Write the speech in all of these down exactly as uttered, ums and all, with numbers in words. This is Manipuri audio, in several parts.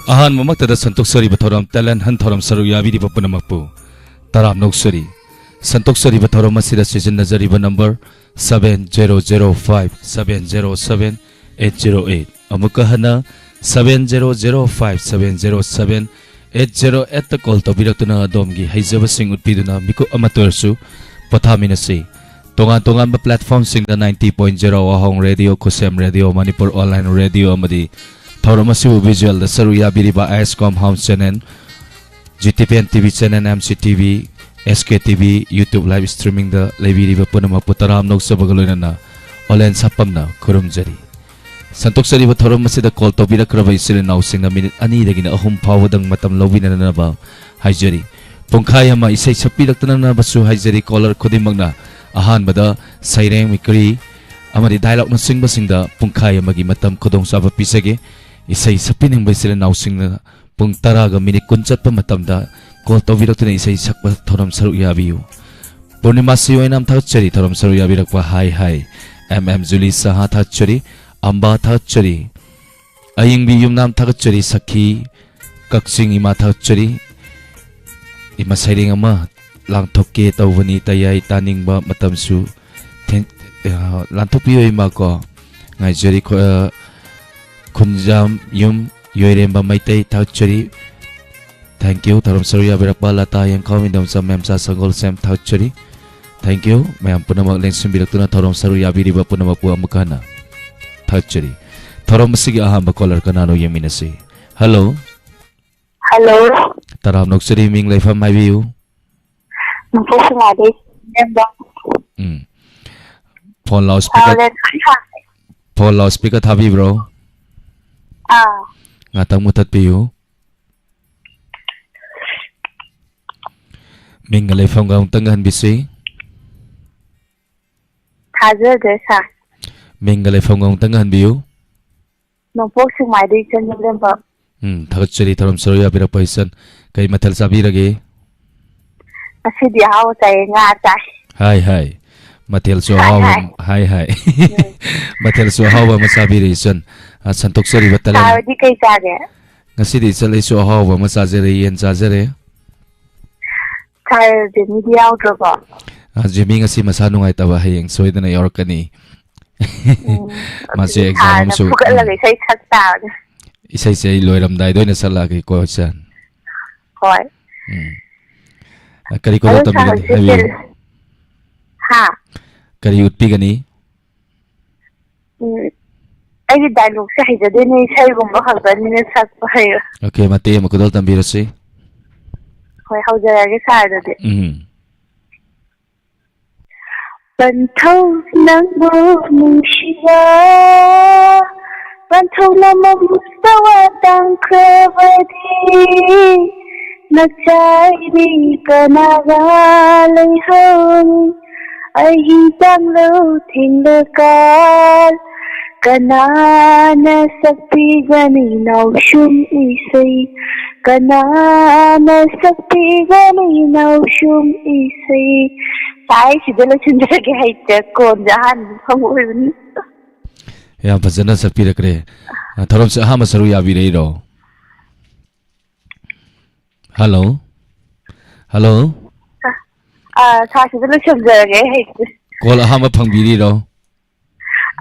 ꯑꯍꯥꯟꯕꯃꯛꯇꯗ ꯁꯟꯇꯣꯛꯆꯔꯤꯕ ꯊꯧꯔꯝ Talent Hunt ꯊꯧꯔꯝ ꯁꯔꯨꯛ ꯌꯥꯕꯤꯔꯤꯕ ꯄꯨꯝꯅꯃꯛꯄꯨ ꯇꯔꯥꯝꯅ ꯑꯣꯛꯆꯔꯤ꯫ ꯁꯟꯇꯣꯛꯆꯔꯤꯕ ꯊꯧꯔꯝ ꯑꯁꯤꯗ ꯁꯤꯖꯤꯟꯅꯖꯔꯤꯕ number seven zero zero five seven zero seven eight zero eight꯫ ꯑꯃꯨꯛꯀ ꯍꯟꯅ seven zero zero five seven zero seven eight zero eight ꯇ call ꯇꯧꯕꯤꯔꯛꯇꯨꯅ ꯑꯗꯣꯝꯒꯤ ꯍꯩꯖꯕꯁꯤꯡ ꯎꯠꯄꯤꯗꯨꯅ ꯃꯤꯀꯨꯞ ꯑꯃꯠꯇ ꯑꯣꯏꯔꯁꯨ ꯄꯣꯊꯥꯃꯤꯟꯅꯁꯤ꯫ ꯇꯣꯉꯥꯟ ꯇꯣꯉꯥꯟꯕ platform ꯁꯤꯡꯗ ninety point zero ꯑꯍꯣꯡ Radio, ꯈꯨꯁꯦꯝ Radio, Manipur online radio ꯑꯃꯗꯤ ꯊꯧꯔꯝ ꯑꯁꯤꯕꯨ visual ꯗ ꯁꯔꯨꯛ ꯌꯥꯕꯤꯔꯤꯕ ISCOM House Channel, GTPN TV Channel, MCTV, SKTV, YouTube live streaming ꯗ ꯂꯩꯕꯤꯔꯤꯕ ꯄꯨꯝꯅꯃꯛꯄꯨ ꯇꯔꯥꯝꯅ ꯑꯣꯛꯆꯕꯒ ꯂꯣꯏꯅꯅ ꯑꯣꯂꯦꯟ ꯁꯥꯄꯝꯅ ꯈꯨꯔꯨꯝꯖꯔꯤ꯫ ꯁꯟꯗꯣꯛꯆꯔꯤꯕ ꯊꯧꯔꯝ ꯑꯁꯤꯗ call ꯇꯧꯕꯤꯔꯛꯈ꯭ꯔꯕ ꯏꯆꯤꯜ ꯏꯅꯥꯎꯁꯤꯡꯅ minute ꯑꯅꯤꯗꯒꯤꯅ ꯑꯍꯨꯝ ꯐꯥꯎꯕꯗꯪ ꯃꯇꯝ ꯂꯧꯕꯤꯅꯅꯕ ꯍꯥꯏꯖꯔꯤ꯫ ꯄꯨꯡꯈꯥꯏ ꯑꯃ ꯏꯁꯩ ꯁꯛꯄꯤꯔꯛꯇꯅꯅꯕꯁꯨ ꯍꯥꯏꯖꯔꯤ꯫ Caller ꯈꯨꯗꯤꯡꯃꯛꯅ ꯑꯍꯥꯟꯕꯗ ꯁꯩꯔꯦꯡ, ꯃꯤꯀ꯭ꯔꯤ ꯑꯃꯗꯤ dialogue ꯅꯆꯤꯡꯕꯁꯤꯡꯗ ꯄꯨꯡꯈꯥꯏ ꯑꯃꯒꯤ ꯃꯇꯝ ꯈꯨꯗꯣꯡꯆꯥꯕ ꯄꯤꯖꯒꯦ꯫ ꯏꯁꯩ ꯁꯛꯄꯤꯅꯤꯡꯕ ꯏꯆꯤꯜ ꯏꯅꯥꯎꯁꯤꯡꯅ ꯄꯨꯡ ꯇꯔꯥꯒ minute ꯀꯨꯟ ꯆꯠꯄ ꯃꯇꯝꯗ call ꯇꯧꯕꯤꯔꯛꯇꯨꯅ ꯏꯁꯩ ꯁꯛꯄ ꯊꯧꯔꯝ ꯁꯔꯨꯛ ꯌꯥꯕꯤꯌꯨ꯫ ꯄꯨꯔꯅꯤꯃꯥꯁꯤ ꯑꯣꯏꯅꯥꯝ ꯊꯥꯒꯠꯆꯔꯤ ꯊꯧꯔꯝ ꯁꯔꯨꯛ ꯌꯥꯕꯤꯔꯛꯄ꯫ ꯍꯥꯏ ꯍꯥꯏ꯫ MM ꯖꯨꯂꯤ ꯁꯍꯥ ꯊꯥꯒꯠꯆꯔꯤ꯫ ꯑꯝꯕꯥ ꯊꯥꯒꯠꯆꯔꯤ꯫ ꯑꯌꯤꯡꯕꯤ ꯌꯨꯝꯅꯥꯝ ꯊꯥꯒꯠꯆꯔꯤ꯫ ꯁꯈꯤ ꯀꯛꯆꯤꯡ ꯏꯃꯥ ꯊꯥꯒꯠꯆꯔꯤ꯫ ꯏꯃꯥ ꯁꯩꯔꯦꯡ ꯑꯃ ꯂꯥꯡꯊꯣꯛꯀꯦ ꯇꯧꯕꯅꯤ, ꯇꯌꯥꯏ ꯇꯥꯅꯤꯡꯕ ꯃꯇꯝꯁꯨ ꯊꯦꯡ-, ꯑ, ꯂꯥꯟꯊꯣꯛꯄꯤꯌꯣ ꯏꯃꯥ ꯀꯣ꯫ ꯉꯥꯏꯖꯔꯤ ꯈꯣ-, ꯑ, ꯈꯨꯟꯖꯥꯝ ꯌꯨꯝ ꯌꯣꯏꯔꯦꯝꯕ ꯃꯩꯇꯩ ꯊꯥꯒꯠꯆꯔꯤ꯫ Thank you꯫ ꯊꯧꯔꯝ ꯁꯔꯨꯛ ꯌꯥꯕꯤꯔꯛꯄ ꯂꯇꯥ ꯌꯦꯡꯈꯥꯎ, ꯏꯟꯗꯣꯝꯆꯥ ꯃꯦꯝꯆꯥ ꯁꯪꯒꯣꯜꯁꯦꯝ ꯊꯥꯒꯠꯆꯔꯤ꯫ Thank you꯫ ꯃꯌꯥꯝ ꯄꯨꯝꯅꯃꯛ ꯂꯦꯡꯁꯤꯟꯕꯤꯔꯛꯇꯨꯅ ꯊꯧꯔꯝ ꯁꯔꯨꯛ ꯌꯥꯕꯤꯔꯤꯕ ꯄꯨꯝꯅꯃꯛꯄꯨ ꯑꯃꯨꯛ ꯍꯟꯅ ꯊꯥꯒꯠꯆꯔꯤ꯫ ꯊꯧꯔꯝ ꯑꯁꯤꯒꯤ ꯑꯍꯥꯟꯕ caller ꯀꯅꯥꯅꯣ ꯌꯦꯡꯃꯤꯟꯅꯁꯤ꯫ Hello꯫ Hello꯫ ꯇꯔꯥꯝꯅ ꯑꯣꯛꯆꯔꯤ, ꯃꯤꯡ ꯂꯩꯐꯝ ꯍꯥꯏꯕꯤꯌꯨ꯫ ꯅꯣꯡꯄꯣꯛ ꯁꯦꯛꯃꯥꯏꯗꯩ ꯏꯔꯦꯝꯕꯝ꯫ ꯎꯝ꯫ Phone loudspeaker, ꯊꯥꯎꯔꯦꯟ ꯈꯨꯟꯊꯥꯡ꯫ Phone loudspeaker ꯊꯥꯕꯤꯕ꯭ꯔꯣ? ꯑꯥ꯫ ꯉꯥꯛꯇꯪ ꯃꯨꯊꯠꯄꯤꯌꯨ꯫ ꯃꯤꯡꯒ ꯂꯩꯐꯝꯒ ꯑꯃꯨꯛꯇꯪꯒ ꯍꯟꯕꯤꯁꯤ꯫ ꯊꯥꯖꯗ꯭ꯔꯦ, sir꯫ ꯃꯤꯡꯒ ꯂꯩꯐꯝꯒ ꯑꯃꯨꯛꯇꯪꯒ ꯍꯟꯕꯤꯌꯨ꯫ ꯅꯣꯡꯄꯣꯛ ꯁꯦꯛꯃꯥꯏꯗꯒꯤ ꯏꯆꯟ ꯏꯔꯦꯝꯕꯝ꯫ ꯎꯝ, ꯊꯥꯒꯠꯆꯔꯤ ꯊꯧꯔꯝ ꯁꯔꯨꯛ ꯌꯥꯕꯤꯔꯛꯄ ꯏꯆꯟ꯫ ꯀꯩ ꯃꯊꯦꯜ ꯆꯥꯕꯤꯔꯒꯦ? ꯉꯁꯤꯗꯤ ꯑꯍꯥꯎꯕ ꯆꯥꯏꯌꯦ, ꯉꯥ ꯆꯥꯏ꯫ ꯍꯥꯏ, ꯍꯥꯏ꯫ ꯃꯊꯦꯜꯁꯨ ꯍꯥꯏ, ꯑꯍꯥꯎꯕ ꯍꯥꯏ꯫ ꯑꯃ-, ꯍꯥꯏ, ꯍꯥꯏ꯫ ꯎꯝ꯫ ꯃꯊꯦꯜꯁꯨ ꯑꯍꯥꯎꯕ ꯑꯃ ꯆꯥꯕꯤꯔꯦ ꯏꯆꯟ꯫ ꯑ, ꯁꯟꯇꯣꯛꯆꯔꯤꯕ ꯇꯂꯟ-, Sir ꯍꯣꯏꯗꯤ ꯀꯩ ꯆꯥꯒꯦ? ꯉꯁꯤꯗꯤ ꯏꯆꯜ ꯑꯩꯁꯨ ꯑꯍꯥꯎꯕ ꯑꯃ ꯆꯥꯖꯔꯦ, ꯌꯦꯟ ꯆꯥꯖꯔꯦ꯫ ꯁꯥꯔ ꯖꯦꯃꯤꯗꯤ ꯌꯥꯎꯗ꯭ꯔꯕꯣ? ꯑ, ꯖꯦꯃꯤ ꯉꯁꯤ ꯃꯁꯥ ꯅꯨꯡꯉꯥꯏꯇꯕ, ꯍꯌꯦꯡ ꯁꯣꯏꯗꯅ ꯌꯥꯎꯔꯛꯀꯅꯤ꯫ ꯎꯝ, ꯃꯥꯁꯦ ꯑꯗꯨꯗꯤ exam ꯁꯥꯔꯅ ꯑꯃꯁꯨ, ꯐꯨꯒꯠꯂꯒ ꯎꯝ꯫ ꯏꯁꯩ ꯁꯛ ꯇꯥꯕꯅꯦ꯫ ꯏꯁꯩꯁꯦ ꯑꯩ ꯂꯣꯏꯔꯝꯗꯥꯏꯗ ꯑꯣꯏꯅ ꯁꯛꯂꯛꯑꯒꯦꯀꯣ, ꯏꯆꯟ꯫ ꯍꯣꯏ꯫ ꯎꯝ꯫ ꯑ, ꯀꯔꯤ ꯈꯨꯗꯣꯜ ꯑꯗꯨꯝ ꯁꯥꯔ ꯇꯝꯕꯤꯒꯅꯤ? ꯍꯧꯖꯤꯛꯁꯦ ꯍꯥꯏꯕꯤꯌꯨ꯫ ꯍꯥ? ꯀꯔꯤ ꯎꯠꯄꯤꯒꯅꯤ? ꯎꯝ, ꯑꯩꯒꯤ dialogue ꯁꯦ ꯍꯩꯖꯗꯦꯅꯦ, ꯏꯁꯩꯒꯨꯝꯕ ꯈꯛꯇꯅꯤꯅꯦ ꯁꯛꯄ ꯍꯩꯕ꯫ Okay, ꯃꯇꯦꯛ ꯑꯃ ꯈꯨꯗꯣꯜ ꯇꯝꯕꯤꯔꯁꯤ꯫ ꯍꯣꯏ, ꯍꯧꯖꯔꯒꯦ ꯁꯥꯔ ꯑꯗꯨꯗꯤ꯫ ꯎꯝ꯫ ꯄꯟꯊꯧ ꯅꯪꯕꯨ ꯅꯨꯡꯁꯤꯕ, ꯄꯟꯊꯧ ꯅꯃꯝ ꯁꯋꯥ ꯇꯥꯡꯈ꯭ꯔꯕꯗꯤ, ꯅꯆꯥꯏꯗꯤ ꯀꯅꯥꯒ ꯂꯩꯍꯧꯅꯤ? ꯑꯍꯤꯡ ꯆꯥꯡꯂꯧ ꯊꯦꯡꯂꯀꯥꯟ, ꯀꯅꯥꯅ ꯁꯛꯄꯤꯒꯅꯤ ꯅꯥꯎꯁꯨꯝ ꯏꯁꯩ? ꯀꯅꯥꯅ ꯁꯛꯄꯤꯒꯅꯤ ꯅꯥꯎꯁꯨꯝ ꯏꯁꯩ? ꯁꯥꯏ, ꯁꯤꯗ ꯂꯣꯏꯁꯤꯟꯖꯔꯒꯦ, ꯍꯩꯇꯦ, ꯀꯣꯟꯁꯦ ꯑꯍꯥꯟꯕ ꯐꯪꯕ ꯑꯣꯏꯕꯅꯤ꯫ ꯌꯥꯝ ꯐꯖꯅ ꯁꯛꯄꯤꯔꯛꯈ꯭ꯔꯦ꯫ ꯑ, ꯊꯧꯔꯝꯁꯦ ꯑꯍꯥꯟꯕ ꯁꯔꯨꯛ ꯌꯥꯕꯤꯔꯛꯏꯔꯣ? Hello? Hello? ꯑ, ꯁꯥꯔ, ꯁꯤꯗ ꯂꯣꯏꯁꯤꯟꯖꯔꯒꯦ, ꯑꯩ ꯍꯩꯇꯦ꯫ ꯀꯣꯜ ꯑꯍꯥꯟꯕ ꯐꯪꯕꯤꯔꯤꯔꯣ?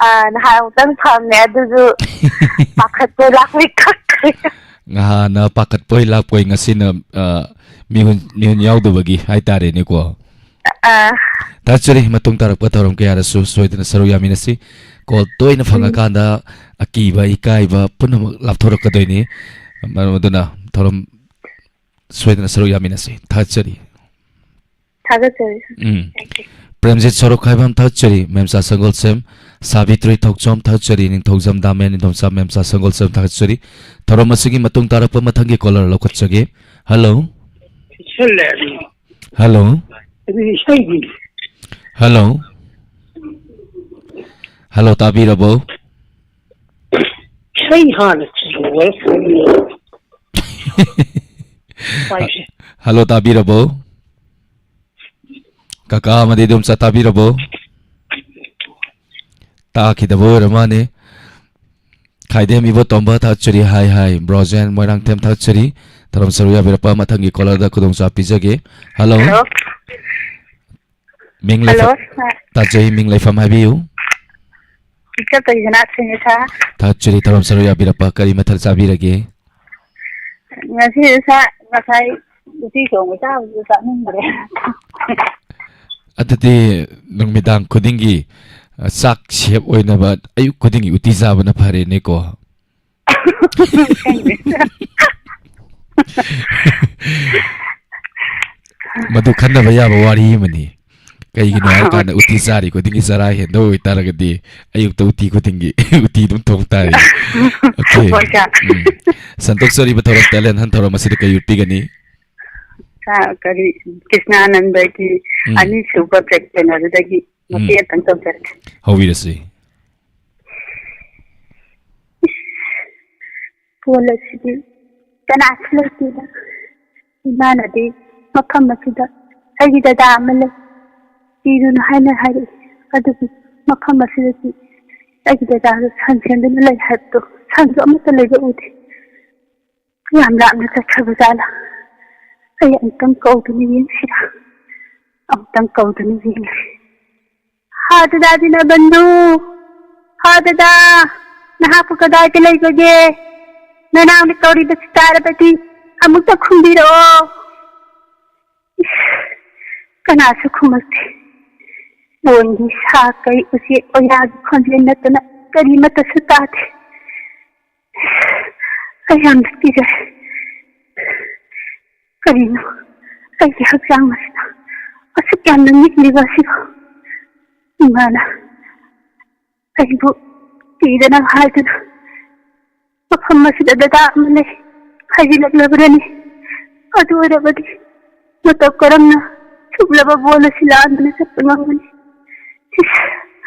ꯑ, ꯅꯍꯥꯟ ꯑꯃꯨꯛꯇꯪ ꯐꯪꯉꯦ, ꯑꯗꯨꯁꯨ ꯄꯥꯈꯠꯄ ꯂꯥꯛꯄꯩ ꯀꯛꯈ꯭ꯔꯦ꯫ ꯉꯍꯥꯟꯅ ꯄꯥꯈꯠꯄꯣꯏ ꯂꯥꯛꯄꯣꯏ, ꯉꯁꯤꯅ, ꯑ, ꯃꯤꯍꯨꯟ, ꯃꯤꯍꯨꯟ ꯌꯥꯎꯗꯕꯒꯤ ꯍꯥꯏꯇꯥꯔꯦꯅꯦꯀꯣ꯫ ꯑ꯫ ꯊꯥꯒꯠꯆꯔꯤ, ꯃꯇꯨꯡ ꯇꯥꯔꯛꯄ ꯊꯧꯔꯝ ꯀꯌꯥꯗꯁꯨ ꯁꯣꯏꯗꯅ ꯁꯔꯨꯛ ꯌꯥꯃꯤꯟꯅꯁꯤ꯫ ꯀꯣꯜ ꯇꯣꯏꯅ ꯎꯝ꯫ ꯐꯪꯉꯀꯥꯟꯗ ꯑꯀꯤꯕ, ꯏꯀꯥꯏꯕ ꯄꯨꯝꯅꯃꯛ ꯂꯥꯞꯊꯣꯔꯛꯀꯗꯣꯏꯅꯤ꯫ ꯃꯔꯝ ꯑꯗꯨꯅ ꯊꯧꯔꯝ ꯁꯣꯏꯗꯅ ꯁꯔꯨꯛ ꯌꯥꯃꯤꯟꯅꯁꯤ꯫ ꯊꯥꯒꯠꯆꯔꯤ꯫ ꯊꯥꯒꯠꯆꯔꯤ꯫ ꯎꯝ꯫ Thank you꯫ ꯄ꯭ꯔꯦꯝꯖꯤꯠ ꯁꯣꯔꯣꯛꯈꯥꯏꯕꯝ ꯊꯥꯒꯠꯆꯔꯤ, ꯃꯦꯝꯆꯥ ꯁꯪꯒꯣꯜꯁꯦꯝ꯫ ꯁꯥꯕꯤꯇ꯭ꯔꯤ ꯊꯧꯆꯣꯝ ꯊꯥꯒꯠꯆꯔꯤ, ꯅꯤꯡꯊꯧꯖꯝ ꯗꯥꯃꯦꯟ, ꯏꯟꯗꯣꯝꯆꯥ ꯃꯦꯝꯆꯥ ꯁꯪꯒꯣꯜꯁꯦꯝ ꯊꯥꯒꯠꯆꯔꯤ꯫ ꯊꯧꯔꯝ ꯑꯁꯤꯒꯤ ꯃꯇꯨꯡ ꯇꯥꯔꯛꯄ ꯃꯊꯪꯒꯤ caller ꯂꯧꯈꯠꯆꯒꯦ꯫ Hello? ꯏꯁꯩ ꯂꯩꯔꯝꯃꯤ꯫ Hello? ꯑꯗꯨꯗꯤ ꯏꯁꯩꯗꯤ? Hello? Hello, ꯇꯥꯕꯤꯔꯕꯣ? ꯏꯁꯩ ꯍꯥꯟꯅ ꯊꯤꯔꯨꯔꯒ ꯈꯪꯅꯤ꯫ ꯄꯥꯏꯁꯦ꯫ Hello, ꯇꯥꯕꯤꯔꯕꯣ? ꯀꯀꯥ ꯑꯃꯗꯤ ꯑꯗꯨꯝ ꯆꯠ ꯇꯥꯕꯤꯔꯕꯣ? ꯇꯥꯈꯤꯗꯕ ꯑꯣꯏꯔ ꯃꯥꯅꯦ꯫ ꯈꯥꯏꯗꯦꯝ ꯏꯕꯣꯇꯣꯝꯕ ꯊꯥꯒꯠꯆꯔꯤ꯫ ꯍꯥꯏ, ꯍꯥꯏ꯫ ꯕ꯭ꯔꯣꯖꯦꯟ ꯃꯣꯏꯔꯥꯡꯊꯦꯝ ꯊꯥꯒꯠꯆꯔꯤ꯫ ꯊꯧꯔꯝ ꯁꯔꯨꯛ ꯌꯥꯕꯤꯔꯛꯄ꯫ ꯃꯊꯪꯒꯤ ꯀꯣꯂꯔꯗ ꯈꯨꯗꯣꯡꯆꯥꯕ ꯄꯤꯖꯒꯦ꯫ ꯍꯜꯂꯣ꯫ ꯍꯜꯂꯣ꯫ ꯃꯤꯡ ꯂꯩꯐꯝ꯫ ꯍꯜꯂꯣ, ꯁꯥꯔ꯫ ꯇꯥꯖꯩ, ꯃꯤꯡ ꯂꯩꯐꯝ ꯍꯥꯏꯕꯤꯌꯨ꯫ ꯏꯆꯜ ꯄꯔꯤꯖꯅꯥ ꯁꯤꯡꯅ, ꯁꯥꯔ꯫ ꯊꯥꯒꯠꯆꯔꯤ꯫ ꯊꯧꯔꯝ ꯁꯔꯨꯛ ꯌꯥꯕꯤꯔꯛꯄ꯫ ꯀꯔꯤ ꯃꯊꯦꯜ ꯆꯥꯕꯤꯔꯒꯦ? ꯉꯁꯤ, ꯁꯥꯔ, ꯉꯁꯥꯏ ꯎꯇꯤ ꯊꯣꯡꯕ ꯆꯥꯕꯗꯨ ꯆꯥꯅꯤꯡꯗ꯭ꯔꯦ꯫ ꯑꯗꯨꯗꯤ ꯅꯨꯃꯤꯗꯥꯡ ꯈꯨꯗꯤꯡꯒꯤ, ꯑ, ꯆꯥꯛ ꯁꯦꯞ ꯑꯣꯏꯅꯕ ꯑꯌꯨꯛ ꯈꯨꯗꯤꯡꯒꯤ ꯎꯇꯤ ꯆꯥꯕꯅ ꯐꯔꯦꯅꯦꯀꯣ? ꯈꯪꯗꯦ꯫ ꯃꯗꯨ ꯈꯟꯅꯕ ꯌꯥꯕ ꯋꯥꯔꯤ ꯑꯃꯅꯤ꯫ ꯀꯩꯒꯤꯅꯣ ꯍꯥꯏꯔ ꯀꯥꯟꯗ, ꯎꯇꯤ ꯆꯥꯔꯤ ꯈꯨꯗꯤꯡꯒꯤ ꯆꯔꯥ ꯍꯦꯟꯗꯧ ꯑꯣꯏꯇꯥꯔꯒꯗꯤ, ꯑꯌꯨꯛꯇ ꯎꯇꯤ ꯈꯨꯗꯤꯡꯒꯤ ꯎꯇꯤ ꯑꯗꯨꯝ ꯊꯣꯡ ꯇꯥꯔꯦ꯫ ꯑꯣꯀꯦ꯫ ꯍꯣꯏ, ꯁꯥꯔ꯫ ꯎꯝ꯫ ꯁꯟꯇꯣꯛꯆꯔꯤꯕ ꯊꯧꯔꯝ ꯇꯦꯂꯦꯟ ꯍꯟ ꯊꯧꯔꯝ ꯑꯁꯤꯗ ꯀꯩ ꯎꯠꯄꯤꯒꯅꯤ? ꯁꯥꯔ, ꯀꯔꯤ, ꯀ꯭ꯔꯤꯁꯅꯥꯅꯟꯗꯒꯤ ꯎꯝ꯫ ꯑꯅꯤꯁꯨꯕ ꯕ꯭ꯂꯦꯛ ꯆꯦꯅꯦꯜꯗꯒꯤ ꯎꯝ꯫ ꯃꯇꯦꯛ ꯑꯃꯇꯪ ꯇꯧꯖꯔꯛꯀꯦ꯫ ꯍꯧꯕꯤꯔꯁꯤ꯫ ꯄꯣꯜ ꯑꯁꯤꯗꯤ ꯀꯅꯥꯁꯨ ꯂꯩꯇꯦꯗ꯫ ꯏꯃꯥꯅꯗꯤ ꯃꯐꯝ ꯑꯁꯤꯗ ꯑꯩꯒꯤ ꯗꯗꯥ ꯑꯃ ꯂꯩ, ꯄꯤꯔꯨꯅꯨ ꯍꯥꯏꯅ ꯍꯥꯏꯔꯛꯏ꯫ ꯑꯗꯨꯕꯨ ꯃꯐꯝ ꯑꯁꯤꯗꯗꯤ ꯑꯩꯒꯤ ꯗꯗꯥꯗꯣ ꯁꯟ ꯁꯦꯟꯗꯨꯅ ꯂꯩ ꯍꯥꯏꯕꯗꯣ, ꯁꯟꯁꯨ ꯑꯃꯠꯇ ꯂꯩꯕ ꯎꯗꯦ꯫ ꯌꯥꯝ ꯂꯥꯞꯅ ꯆꯠꯈ꯭ꯔꯕ ꯖꯥꯠꯂꯥ? ꯑꯩ ꯑꯃꯨꯛꯇꯪ ꯀꯧꯗꯨꯅ ꯌꯦꯡꯁꯤꯔꯥ? ꯑꯃꯨꯛꯇꯪ ꯀꯧꯗꯨꯅ ꯌꯦꯡꯁꯤ꯫ ꯍꯥ ꯗꯗꯥ ꯗꯤꯅꯕꯟꯙꯨ, ꯍꯥ ꯗꯗꯥ, ꯅꯍꯥꯛꯄꯨ ꯀꯗꯥꯏꯗ ꯂꯩꯕꯒꯦ? ꯅꯅꯥꯎꯅ ꯀꯧꯔꯤꯕꯁꯤ ꯇꯥꯔꯕꯗꯤ ꯑꯃꯨꯛꯇ ꯈꯨꯝꯕꯤꯔꯛꯑꯣ꯫ ꯏꯁ, ꯀꯅꯥꯁꯨ ꯈꯨꯝꯃꯛꯇꯦ꯫ ꯕꯣꯟꯒꯤ ꯁꯥ ꯀꯩ, ꯎꯆꯦꯛ ꯋꯥꯌꯥꯒꯤ ꯈꯣꯟꯖꯦꯜ ꯅꯠꯇꯅ ꯀꯔꯤꯃꯠꯇꯁꯨ ꯇꯥꯗꯦ꯫ ꯑꯩ ꯌꯥꯝꯅ ꯀꯤꯖꯔꯦ꯫ ꯀꯔꯤꯅꯣ ꯑꯩꯒꯤ ꯍꯛꯆꯥꯡ ꯑꯁꯤꯗ ꯑꯁꯨꯛ ꯌꯥꯝꯅ ꯅꯤꯛꯂꯤꯕ ꯑꯁꯤꯕꯨ? ꯏꯃꯥꯅ ꯑꯩꯕꯨ ꯀꯤꯗꯅꯕ ꯍꯥꯏꯗꯨꯅ ꯃꯐꯝ ꯑꯁꯤꯗ ꯗꯗꯥ ꯑꯃ ꯂꯩ ꯍꯥꯏꯖꯤꯜꯂꯛꯂꯕꯅꯤ꯫ ꯑꯗꯨ ꯑꯣꯏꯔꯕꯗꯤ ꯃꯇꯧ ꯀꯔꯝꯅ ꯁꯨꯞꯂꯕ ꯕꯣꯜ ꯑꯁꯤ ꯂꯥꯟꯗꯨꯅ ꯆꯠꯄ ꯉꯝꯒꯅꯤ? ꯏꯁ,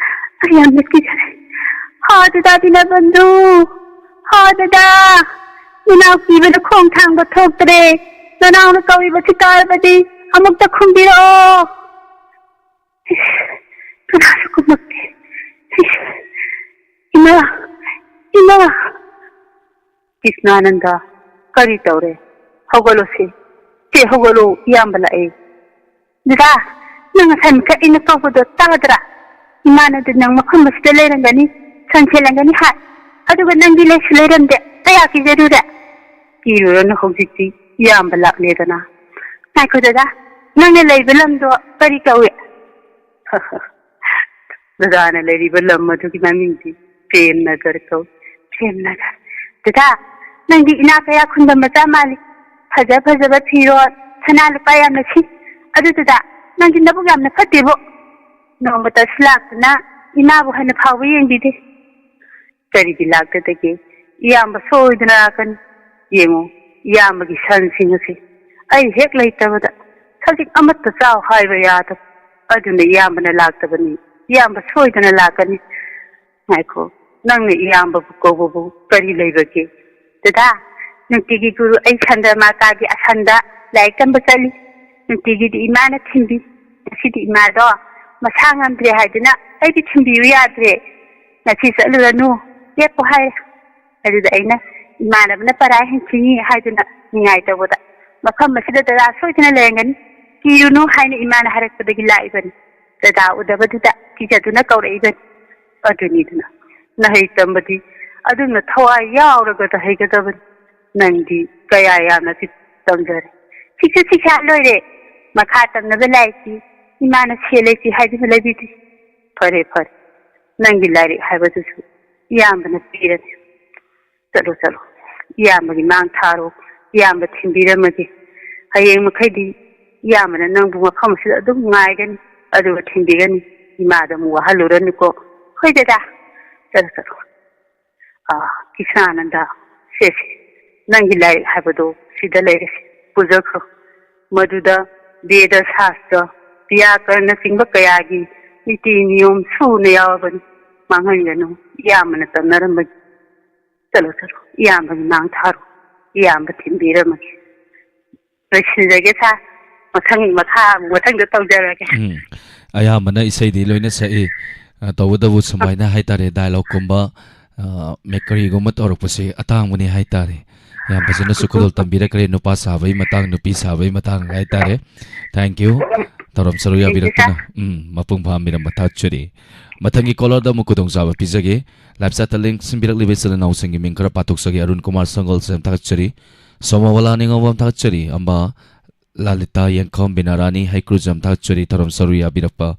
ꯑꯩ ꯌꯥꯝꯅ ꯀꯤꯖꯔꯦ꯫ ꯍꯥ ꯗꯗꯥ ꯗꯤꯅꯕꯟꯙꯨ, ꯍꯥ ꯗꯗꯥ, ꯅꯅꯥꯎ ꯀꯤꯕꯅ ꯈꯣꯡ ꯊꯥꯡꯕ ꯊꯣꯛꯇ꯭ꯔꯦ꯫ ꯅꯅꯥꯎꯅ ꯀꯧꯔꯤꯕꯁꯤ ꯇꯥꯔꯕꯗꯤ ꯑꯃꯨꯛꯇ ꯈꯨꯝꯕꯤꯔꯛꯑꯣ꯫ ꯏꯁ, ꯀꯅꯥꯁꯨ ꯈꯨꯝꯃꯛꯇꯦ꯫ ꯏꯁ, ꯏꯃꯥ, ꯏꯃꯥ꯫ ꯀ꯭ꯔꯤꯁꯅꯥꯅꯟꯗ, ꯀꯔꯤ ꯇꯧꯔꯦ? ꯍꯧꯒꯠꯂꯣꯁꯦ꯫ ꯆꯦ, ꯍꯧꯒꯠꯂꯣ, ꯏꯌꯥꯝꯕ ꯂꯥꯛꯑꯦ꯫ ꯗꯗꯥ, ꯅꯪ ꯉꯁꯥꯏ ꯃꯈꯩ ꯑꯩꯅ ꯀꯧꯕꯗꯣ ꯇꯥꯗ꯭ꯔꯥ? ꯏꯃꯥꯅꯗꯤ ꯅꯪ ꯃꯐꯝ ꯑꯁꯤꯗ ꯂꯩꯔꯝꯒꯅꯤ, ꯁꯟ ꯁꯦꯠꯂꯝꯒꯅꯤ ꯍꯥꯏ꯫ ꯑꯗꯨꯒ ꯅꯪꯗꯤ ꯂꯩꯁꯨ ꯂꯩꯔꯝꯗꯦ꯫ ꯀꯌꯥ ꯀꯤꯖꯔꯨꯔꯦ? ꯀꯤꯔꯨꯔꯅꯨ, ꯍꯧꯖꯤꯛꯇꯤ ꯏꯌꯥꯝꯕ ꯂꯥꯛꯂꯦꯗꯅ꯫ ꯉꯥꯏꯈꯣ ꯗꯗꯥ, ꯅꯪꯅ ꯂꯩꯕ ꯂꯝꯗꯣ ꯀꯔꯤ ꯀꯧꯏ? ꯗꯗꯥꯅ ꯂꯩꯔꯤꯕ ꯂꯝ ꯑꯗꯨꯒꯤ ꯃꯃꯤꯡꯗꯤ ꯄ꯭ꯔꯦꯝꯅꯒꯔ ꯀꯧꯏ꯫ ꯄ꯭ꯔꯦꯝꯅꯒꯔ꯫ ꯗꯗꯥ, ꯅꯪꯗꯤ ꯏꯅꯥꯛ ꯀꯌꯥ ꯈꯨꯟꯕ ꯃꯆꯥ ꯃꯥꯜꯂꯤ꯫ ꯐꯖ ꯐꯖꯕ ꯐꯤꯔꯣꯜ, ꯁꯅꯥ ꯂꯨꯄꯥ ꯌꯥꯝꯅ ꯁꯤ꯫ ꯑꯗꯨ ꯗꯗꯥ, ꯅꯪꯗꯤ ꯅꯕꯨꯛ ꯌꯥꯝꯅ ꯐꯠꯇꯦꯕꯣ꯫ ꯅꯣꯡꯃꯇꯁꯨ ꯂꯥꯛꯇꯅ ꯏꯃꯥꯕꯨ ꯍꯟꯅ ꯐꯥꯎꯕ ꯌꯦꯡꯕꯤꯗꯦ꯫ ꯀꯔꯤꯒꯤ ꯂꯥꯛꯀꯗꯒꯦ? ꯏꯌꯥꯝꯕ ꯁꯣꯏꯗꯅ ꯂꯥꯛꯀꯅꯤ꯫ ꯌꯦꯡꯉꯨ, ꯏꯌꯥꯝꯕꯒꯤ ꯁꯟꯁꯤꯡ ꯑꯁꯤ ꯑꯩ ꯍꯦꯛ ꯂꯩꯇꯕꯗ ꯁꯖꯤꯛ ꯑꯃꯠꯇ ꯆꯥꯎ ꯍꯥꯏꯕ ꯌꯥꯗꯕ꯫ ꯑꯗꯨꯅ ꯏꯌꯥꯝꯕꯅ ꯂꯥꯛꯇꯕꯅꯤ꯫ ꯏꯌꯥꯝꯕ ꯁꯣꯏꯗꯅ ꯂꯥꯛꯀꯅꯤ꯫ ꯉꯥꯏꯈꯣ, ꯅꯪꯅ ꯏꯌꯥꯝꯕꯕꯨ ꯀꯧꯕꯕꯨ ꯀꯔꯤ ꯂꯩꯕꯒꯦ? ꯗꯗꯥ, ꯅꯨꯡꯇꯤꯒꯤ ꯒꯨꯔꯨ ꯑꯩ ꯁꯟꯗ꯭ꯔꯃꯥꯀꯥꯒꯤ ꯑꯁꯟꯗ ꯂꯥꯏꯔꯤꯛ ꯇꯝꯕ ꯆꯠꯂꯤ꯫ ꯅꯨꯡꯇꯤꯒꯤꯗꯤ ꯏꯃꯥꯅ ꯊꯤꯟꯕꯤ꯫ ꯉꯁꯤꯗꯤ ꯏꯃꯥꯗꯣ ꯃꯁꯥ ꯉꯝꯗ꯭ꯔꯦ ꯍꯥꯏꯗꯨꯅ ꯑꯩꯗꯤ ꯊꯤꯟꯕꯤꯌꯨ ꯌꯥꯗ꯭ꯔꯦ꯫ "ꯉꯁꯤ ꯆꯠꯂꯨꯔꯅꯨ, ꯂꯦꯞꯄꯨ" ꯍꯥꯏꯔꯦ꯫ ꯑꯗꯨꯗ ꯑꯩꯅ, "ꯏꯃꯥꯟꯅꯕꯅ ꯄꯔꯥ ꯍꯦꯟꯈꯤꯅꯤ" ꯍꯥꯏꯗꯨꯅ ꯅꯤꯡꯉꯥꯏ ꯇꯧꯕꯗ, "ꯃꯐꯝ ꯑꯁꯤꯗ ꯗꯗꯥ ꯁꯣꯏꯗꯅ ꯂꯩꯔꯝꯒꯅꯤ, ꯀꯤꯔꯨꯅꯨ" ꯍꯥꯏꯅ ꯏꯃꯥꯅ ꯍꯥꯏꯔꯛꯄꯗꯒꯤ ꯂꯥꯛꯏꯕꯅꯤ꯫ ꯗꯗꯥ ꯎꯗꯕꯗꯨꯗ ꯀꯤꯖꯗꯨꯅ ꯀꯧꯔꯛꯏꯕꯅꯤ꯫ ꯑꯗꯨꯅꯤꯗꯅ, ꯅꯍꯩ ꯇꯝꯕꯗꯤ ꯑꯗꯨꯝꯅ ꯊꯋꯥꯏ ꯌꯥꯎꯔꯒꯗ ꯍꯩꯒꯗꯕꯅꯤ꯫ ꯅꯪꯗꯤ ꯀꯌꯥ ꯌꯥꯝꯅꯗꯤ ꯇꯝꯖꯔꯦ꯫ ꯁꯤꯛꯁ ꯁꯤꯛꯁ ꯂꯣꯏꯔꯦ꯫ ꯃꯈꯥ ꯇꯝꯅꯕ ꯂꯥꯏꯔꯤꯛꯇꯤ ꯏꯃꯥꯅ ꯁꯦꯜ ꯂꯩꯇꯦ ꯍꯥꯏꯗꯨꯅ ꯂꯩꯕꯤꯗꯦ꯫ ꯐꯔꯦ, ꯐꯔꯦ꯫ ꯅꯪꯒꯤ ꯂꯥꯏꯔꯤꯛ ꯍꯥꯏꯕꯗꯨꯁꯨ ꯏꯌꯥꯝꯕꯅ ꯄꯤꯔꯅꯤ꯫ ꯆꯠꯂꯣ, ꯆꯠꯂꯣ꯫ ꯏꯌꯥꯝꯕꯒꯤ ꯃꯥꯡ ꯊꯥꯔꯣ꯫ ꯏꯌꯥꯝꯕ ꯊꯤꯟꯕꯤꯔꯝꯃꯒꯦ꯫ ꯍꯌꯦꯡ ꯃꯈꯩꯗꯤ ꯏꯌꯥꯝꯕꯅ ꯅꯪꯕꯨ ꯃꯐꯝ ꯑꯁꯤꯗ ꯑꯗꯨꯝ ꯉꯥꯏꯒꯅꯤ, ꯑꯗꯨꯒ ꯊꯤꯟꯕꯤꯒꯅꯤ꯫ ꯏꯃꯥꯗ ꯑꯃꯨꯛ ꯋꯥꯍꯜꯂꯨꯔꯅꯨꯀꯣ꯫ ꯍꯣꯏ ꯗꯗꯥ꯫ ꯆꯠꯂꯣ, ꯆꯠꯂꯣ꯫ ꯑꯥ, ꯀ꯭ꯔꯤꯁꯅꯥꯅꯟꯗ, ꯁꯦ, ꯁꯦ, ꯅꯪꯒꯤ ꯂꯥꯏꯔꯤꯛ ꯍꯥꯏꯕꯗꯣ ꯁꯤꯗ ꯂꯩꯔꯦ, ꯄꯨꯖꯈ꯭ꯔꯣ꯫ ꯃꯗꯨꯗ ꯕꯦꯗ ꯁꯥꯁꯇ꯭ꯔ, ꯕ꯭ꯌꯥꯀꯔꯅꯆꯤꯡꯕ ꯀꯌꯥꯒꯤ ꯅꯤꯇꯤ ꯅꯤꯌꯣꯝ ꯁꯨꯅ ꯌꯥꯎꯔꯕꯅꯤ꯫ ꯃꯥꯡꯍꯟꯒꯅꯨ, ꯏꯌꯥꯝꯕꯅ ꯇꯝꯅꯔꯝꯕꯅꯤ꯫ ꯆꯠꯂꯣ, ꯆꯠꯂꯣ, ꯏꯌꯥꯝꯕꯒꯤ ꯃꯥꯡ ꯊꯥꯔꯣ, ꯏꯌꯥꯝꯕ ꯊꯤꯟꯕꯤꯔꯝꯃꯒꯦ꯫ ꯂꯣꯏꯁꯤꯟꯖꯒꯦ ꯁꯥꯔ꯫ ꯃꯊꯪ, ꯃꯈꯥ, ꯃꯊꯪꯗ ꯇꯧꯖꯔꯒꯦ꯫ ꯎꯝ꯫ ꯑꯌꯥꯝꯕꯅ ꯏꯁꯩꯗꯤ ꯂꯣꯏꯅ ꯁꯛꯏ꯫ ꯑ, ꯇꯧꯕꯇꯕꯨ ꯁꯨꯃꯥꯏꯅ ꯍꯥꯏꯇꯥꯔꯦ, ꯗꯥꯏꯂꯣꯒꯀꯨꯝꯕ, ꯑ, ꯃꯦꯀꯔꯤꯒꯨꯝꯕ ꯇꯧꯔꯛꯄꯁꯦ ꯑꯇꯥꯡꯕꯅꯤ ꯍꯥꯏꯇꯥꯔꯦ꯫ ꯌꯥꯝ ꯐꯖꯅꯁꯨ ꯈꯨꯗꯣꯜ ꯇꯝꯕꯤꯔꯛꯈ꯭ꯔꯦ, ꯅꯨꯄꯥ ꯁꯥꯕꯒꯤ ꯃꯇꯥꯡ, ꯅꯨꯄꯤ ꯁꯥꯕꯒꯤ ꯃꯇꯥꯡ ꯍꯥꯏꯇꯥꯔꯦ꯫ Thank you꯫ ꯊꯧꯔꯝ ꯁꯔꯨꯛ ꯌꯥꯕꯤꯔꯛꯇꯨꯅ, ꯎꯝ, ꯃꯄꯨꯡ ꯐꯥꯍꯟꯕꯤꯔꯝꯕ ꯊꯥꯒꯠꯆꯔꯤ꯫ ꯃꯊꯪꯒꯤ caller-ꯗ ꯑꯃꯨꯛ ꯈꯨꯗꯣꯡꯆꯥꯕ ꯄꯤꯖꯒꯦ꯫ Live chat-ꯇ link ꯁꯤꯟꯕꯤꯔꯛꯂꯤꯕ ꯏꯆꯤꯜ ꯏꯅꯥꯎꯁꯤꯡꯒꯤ ꯃꯤꯡ ꯈꯔ ꯄꯥꯊꯣꯛꯆꯒꯦ꯫ ꯑꯔꯨꯟ ꯀꯨꯃꯥꯔ ꯁꯪꯒꯣꯜꯁꯦꯝ ꯊꯥꯒꯠꯆꯔꯤ꯫ ꯁꯣꯃꯣꯕꯂꯥ ꯅꯤꯉꯣꯝꯕꯝ ꯊꯥꯒꯠꯆꯔꯤ꯫ ꯑꯝꯕ ꯂꯂꯤꯇꯥ ꯌꯦꯡꯈꯝ, ꯕꯤꯅꯥꯔꯥꯅꯤ ꯍꯩꯀ꯭ꯔꯨꯖꯝ ꯊꯥꯒꯠꯆꯔꯤ꯫ ꯊꯧꯔꯝ ꯁꯔꯨꯛ ꯌꯥꯕꯤꯔꯛꯄ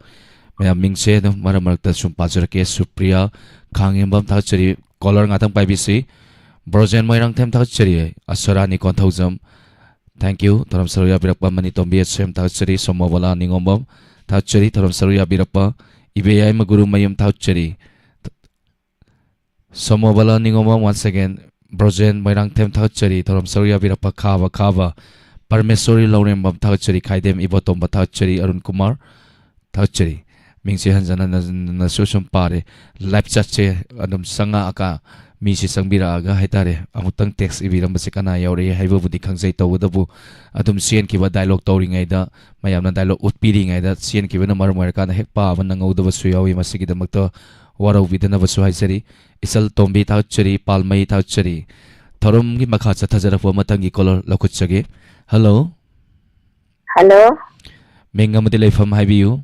ꯃꯌꯥꯝ ꯃꯤꯡꯁꯦ ꯑꯗꯨꯝ ꯃꯔꯛ ꯃꯔꯛꯇ ꯁꯨꯝ ꯄꯥꯖꯔꯛꯀꯦ꯫ ꯁꯨꯄ꯭ꯔꯤꯌꯥ ꯈꯥꯡꯉꯦꯝꯕꯝ ꯊꯥꯒꯠꯆꯔꯤ꯫ Caller ꯉꯥꯛꯇꯪ ꯄꯥꯏꯕꯤꯁꯤ꯫ ꯕ꯭ꯔꯣꯖꯦꯟ ꯃꯣꯏꯔꯥꯡꯊꯦꯝ ꯊꯥꯒꯠꯆꯔꯤ꯫ ꯑꯁꯔꯥꯅꯤ ꯀꯣꯟꯊꯧꯖꯝ, thank you꯫ ꯊꯧꯔꯝ ꯁꯔꯨꯛ ꯌꯥꯕꯤꯔꯛꯄ ꯃꯅꯤꯇꯣꯝꯕꯤ ꯑꯁꯦꯝ ꯊꯥꯒꯠꯆꯔꯤ꯫ ꯁꯣꯃꯣꯕꯂꯥ ꯅꯤꯉꯣꯝꯕꯝ ꯊꯥꯒꯠꯆꯔꯤ꯫ ꯊꯧꯔꯝ ꯁꯔꯨꯛ ꯌꯥꯕꯤꯔꯛꯄ ꯏꯕꯦꯌꯥꯏꯃ ꯒꯨꯔꯨꯃꯌꯨꯝ ꯊꯥꯒꯠꯆꯔꯤ꯫ ꯁꯣꯃꯣꯕꯂꯥ ꯅꯤꯉꯣꯝꯕꯝ once again, ꯕ꯭ꯔꯣꯖꯦꯟ ꯃꯣꯏꯔꯥꯡꯊꯦꯝ ꯊꯥꯒꯠꯆꯔꯤ꯫ ꯊꯧꯔꯝ ꯁꯔꯨꯛ ꯌꯥꯕꯤꯔꯛꯄ ꯈꯥꯕ ꯈꯥꯕ ꯄꯔꯃꯦꯁꯣꯔꯤ ꯂꯧꯔꯦꯝꯕꯝ ꯊꯥꯒꯠꯆꯔꯤ꯫ ꯈꯥꯏꯗꯦꯝ ꯏꯕꯣꯇꯣꯝꯕ ꯊꯥꯒꯠꯆꯔꯤ꯫ ꯑꯔꯨꯟ ꯀꯨꯃꯥꯔ ꯊꯥꯒꯠꯆꯔꯤ꯫ ꯃꯤꯡꯁꯦ ꯍꯟꯖꯟ ꯍꯟꯖꯟꯅꯁꯨ ꯁꯨꯝ ꯄꯥꯔꯦ꯫ Live chat-ꯁꯦ ꯑꯗꯨꯝ ꯆꯪꯉꯛꯑꯒ, ꯃꯤꯁꯦ ꯆꯪꯕꯤꯔꯛꯑꯒ ꯍꯥꯏꯇꯥꯔꯦ, ꯑꯃꯨꯛꯇꯪ text ꯏꯕꯤꯔꯝꯕꯁꯦ ꯀꯅꯥ ꯌꯥꯎꯔꯛꯏ ꯍꯥꯏꯕꯕꯨꯗꯤ ꯈꯪꯖꯩ꯫ ꯇꯧꯕꯇꯕꯨ ꯑꯗꯨꯝ ꯆꯦꯟꯈꯤꯕ dialogue ꯇꯧꯔꯤꯉꯩꯗ, ꯃꯌꯥꯝꯅ dialogue ꯎꯠꯄꯤꯔꯤꯉꯩꯗ, ꯆꯦꯟꯈꯤꯕꯅ ꯃꯔꯝ ꯑꯣꯏꯔꯀꯥꯟꯗ ꯍꯦꯛ ꯄꯥꯕ ꯅꯪꯍꯧꯗꯕꯁꯨ ꯌꯥꯎꯏ꯫ ꯃꯁꯤꯒꯤꯗꯃꯛꯇ ꯋꯥꯔꯧꯕꯤꯗꯅꯕꯁꯨ ꯍꯥꯏꯖꯔꯤ꯫ ꯏꯆꯜ ꯇꯣꯝꯕꯤ ꯊꯥꯒꯠꯆꯔꯤ, ꯄꯥꯜꯃꯩ ꯊꯥꯒꯠꯆꯔꯤ꯫ ꯊꯧꯔꯝꯒꯤ ꯃꯈꯥ ꯆꯠꯊꯖꯔꯛꯄ ꯃꯊꯪꯒꯤ caller ꯂꯧꯈꯠꯆꯒꯦ꯫ Hello꯫ Hello꯫ ꯃꯤꯡ ꯑꯃꯗꯤ ꯂꯩꯐꯝ ꯍꯥꯏꯕꯤꯌꯨ꯫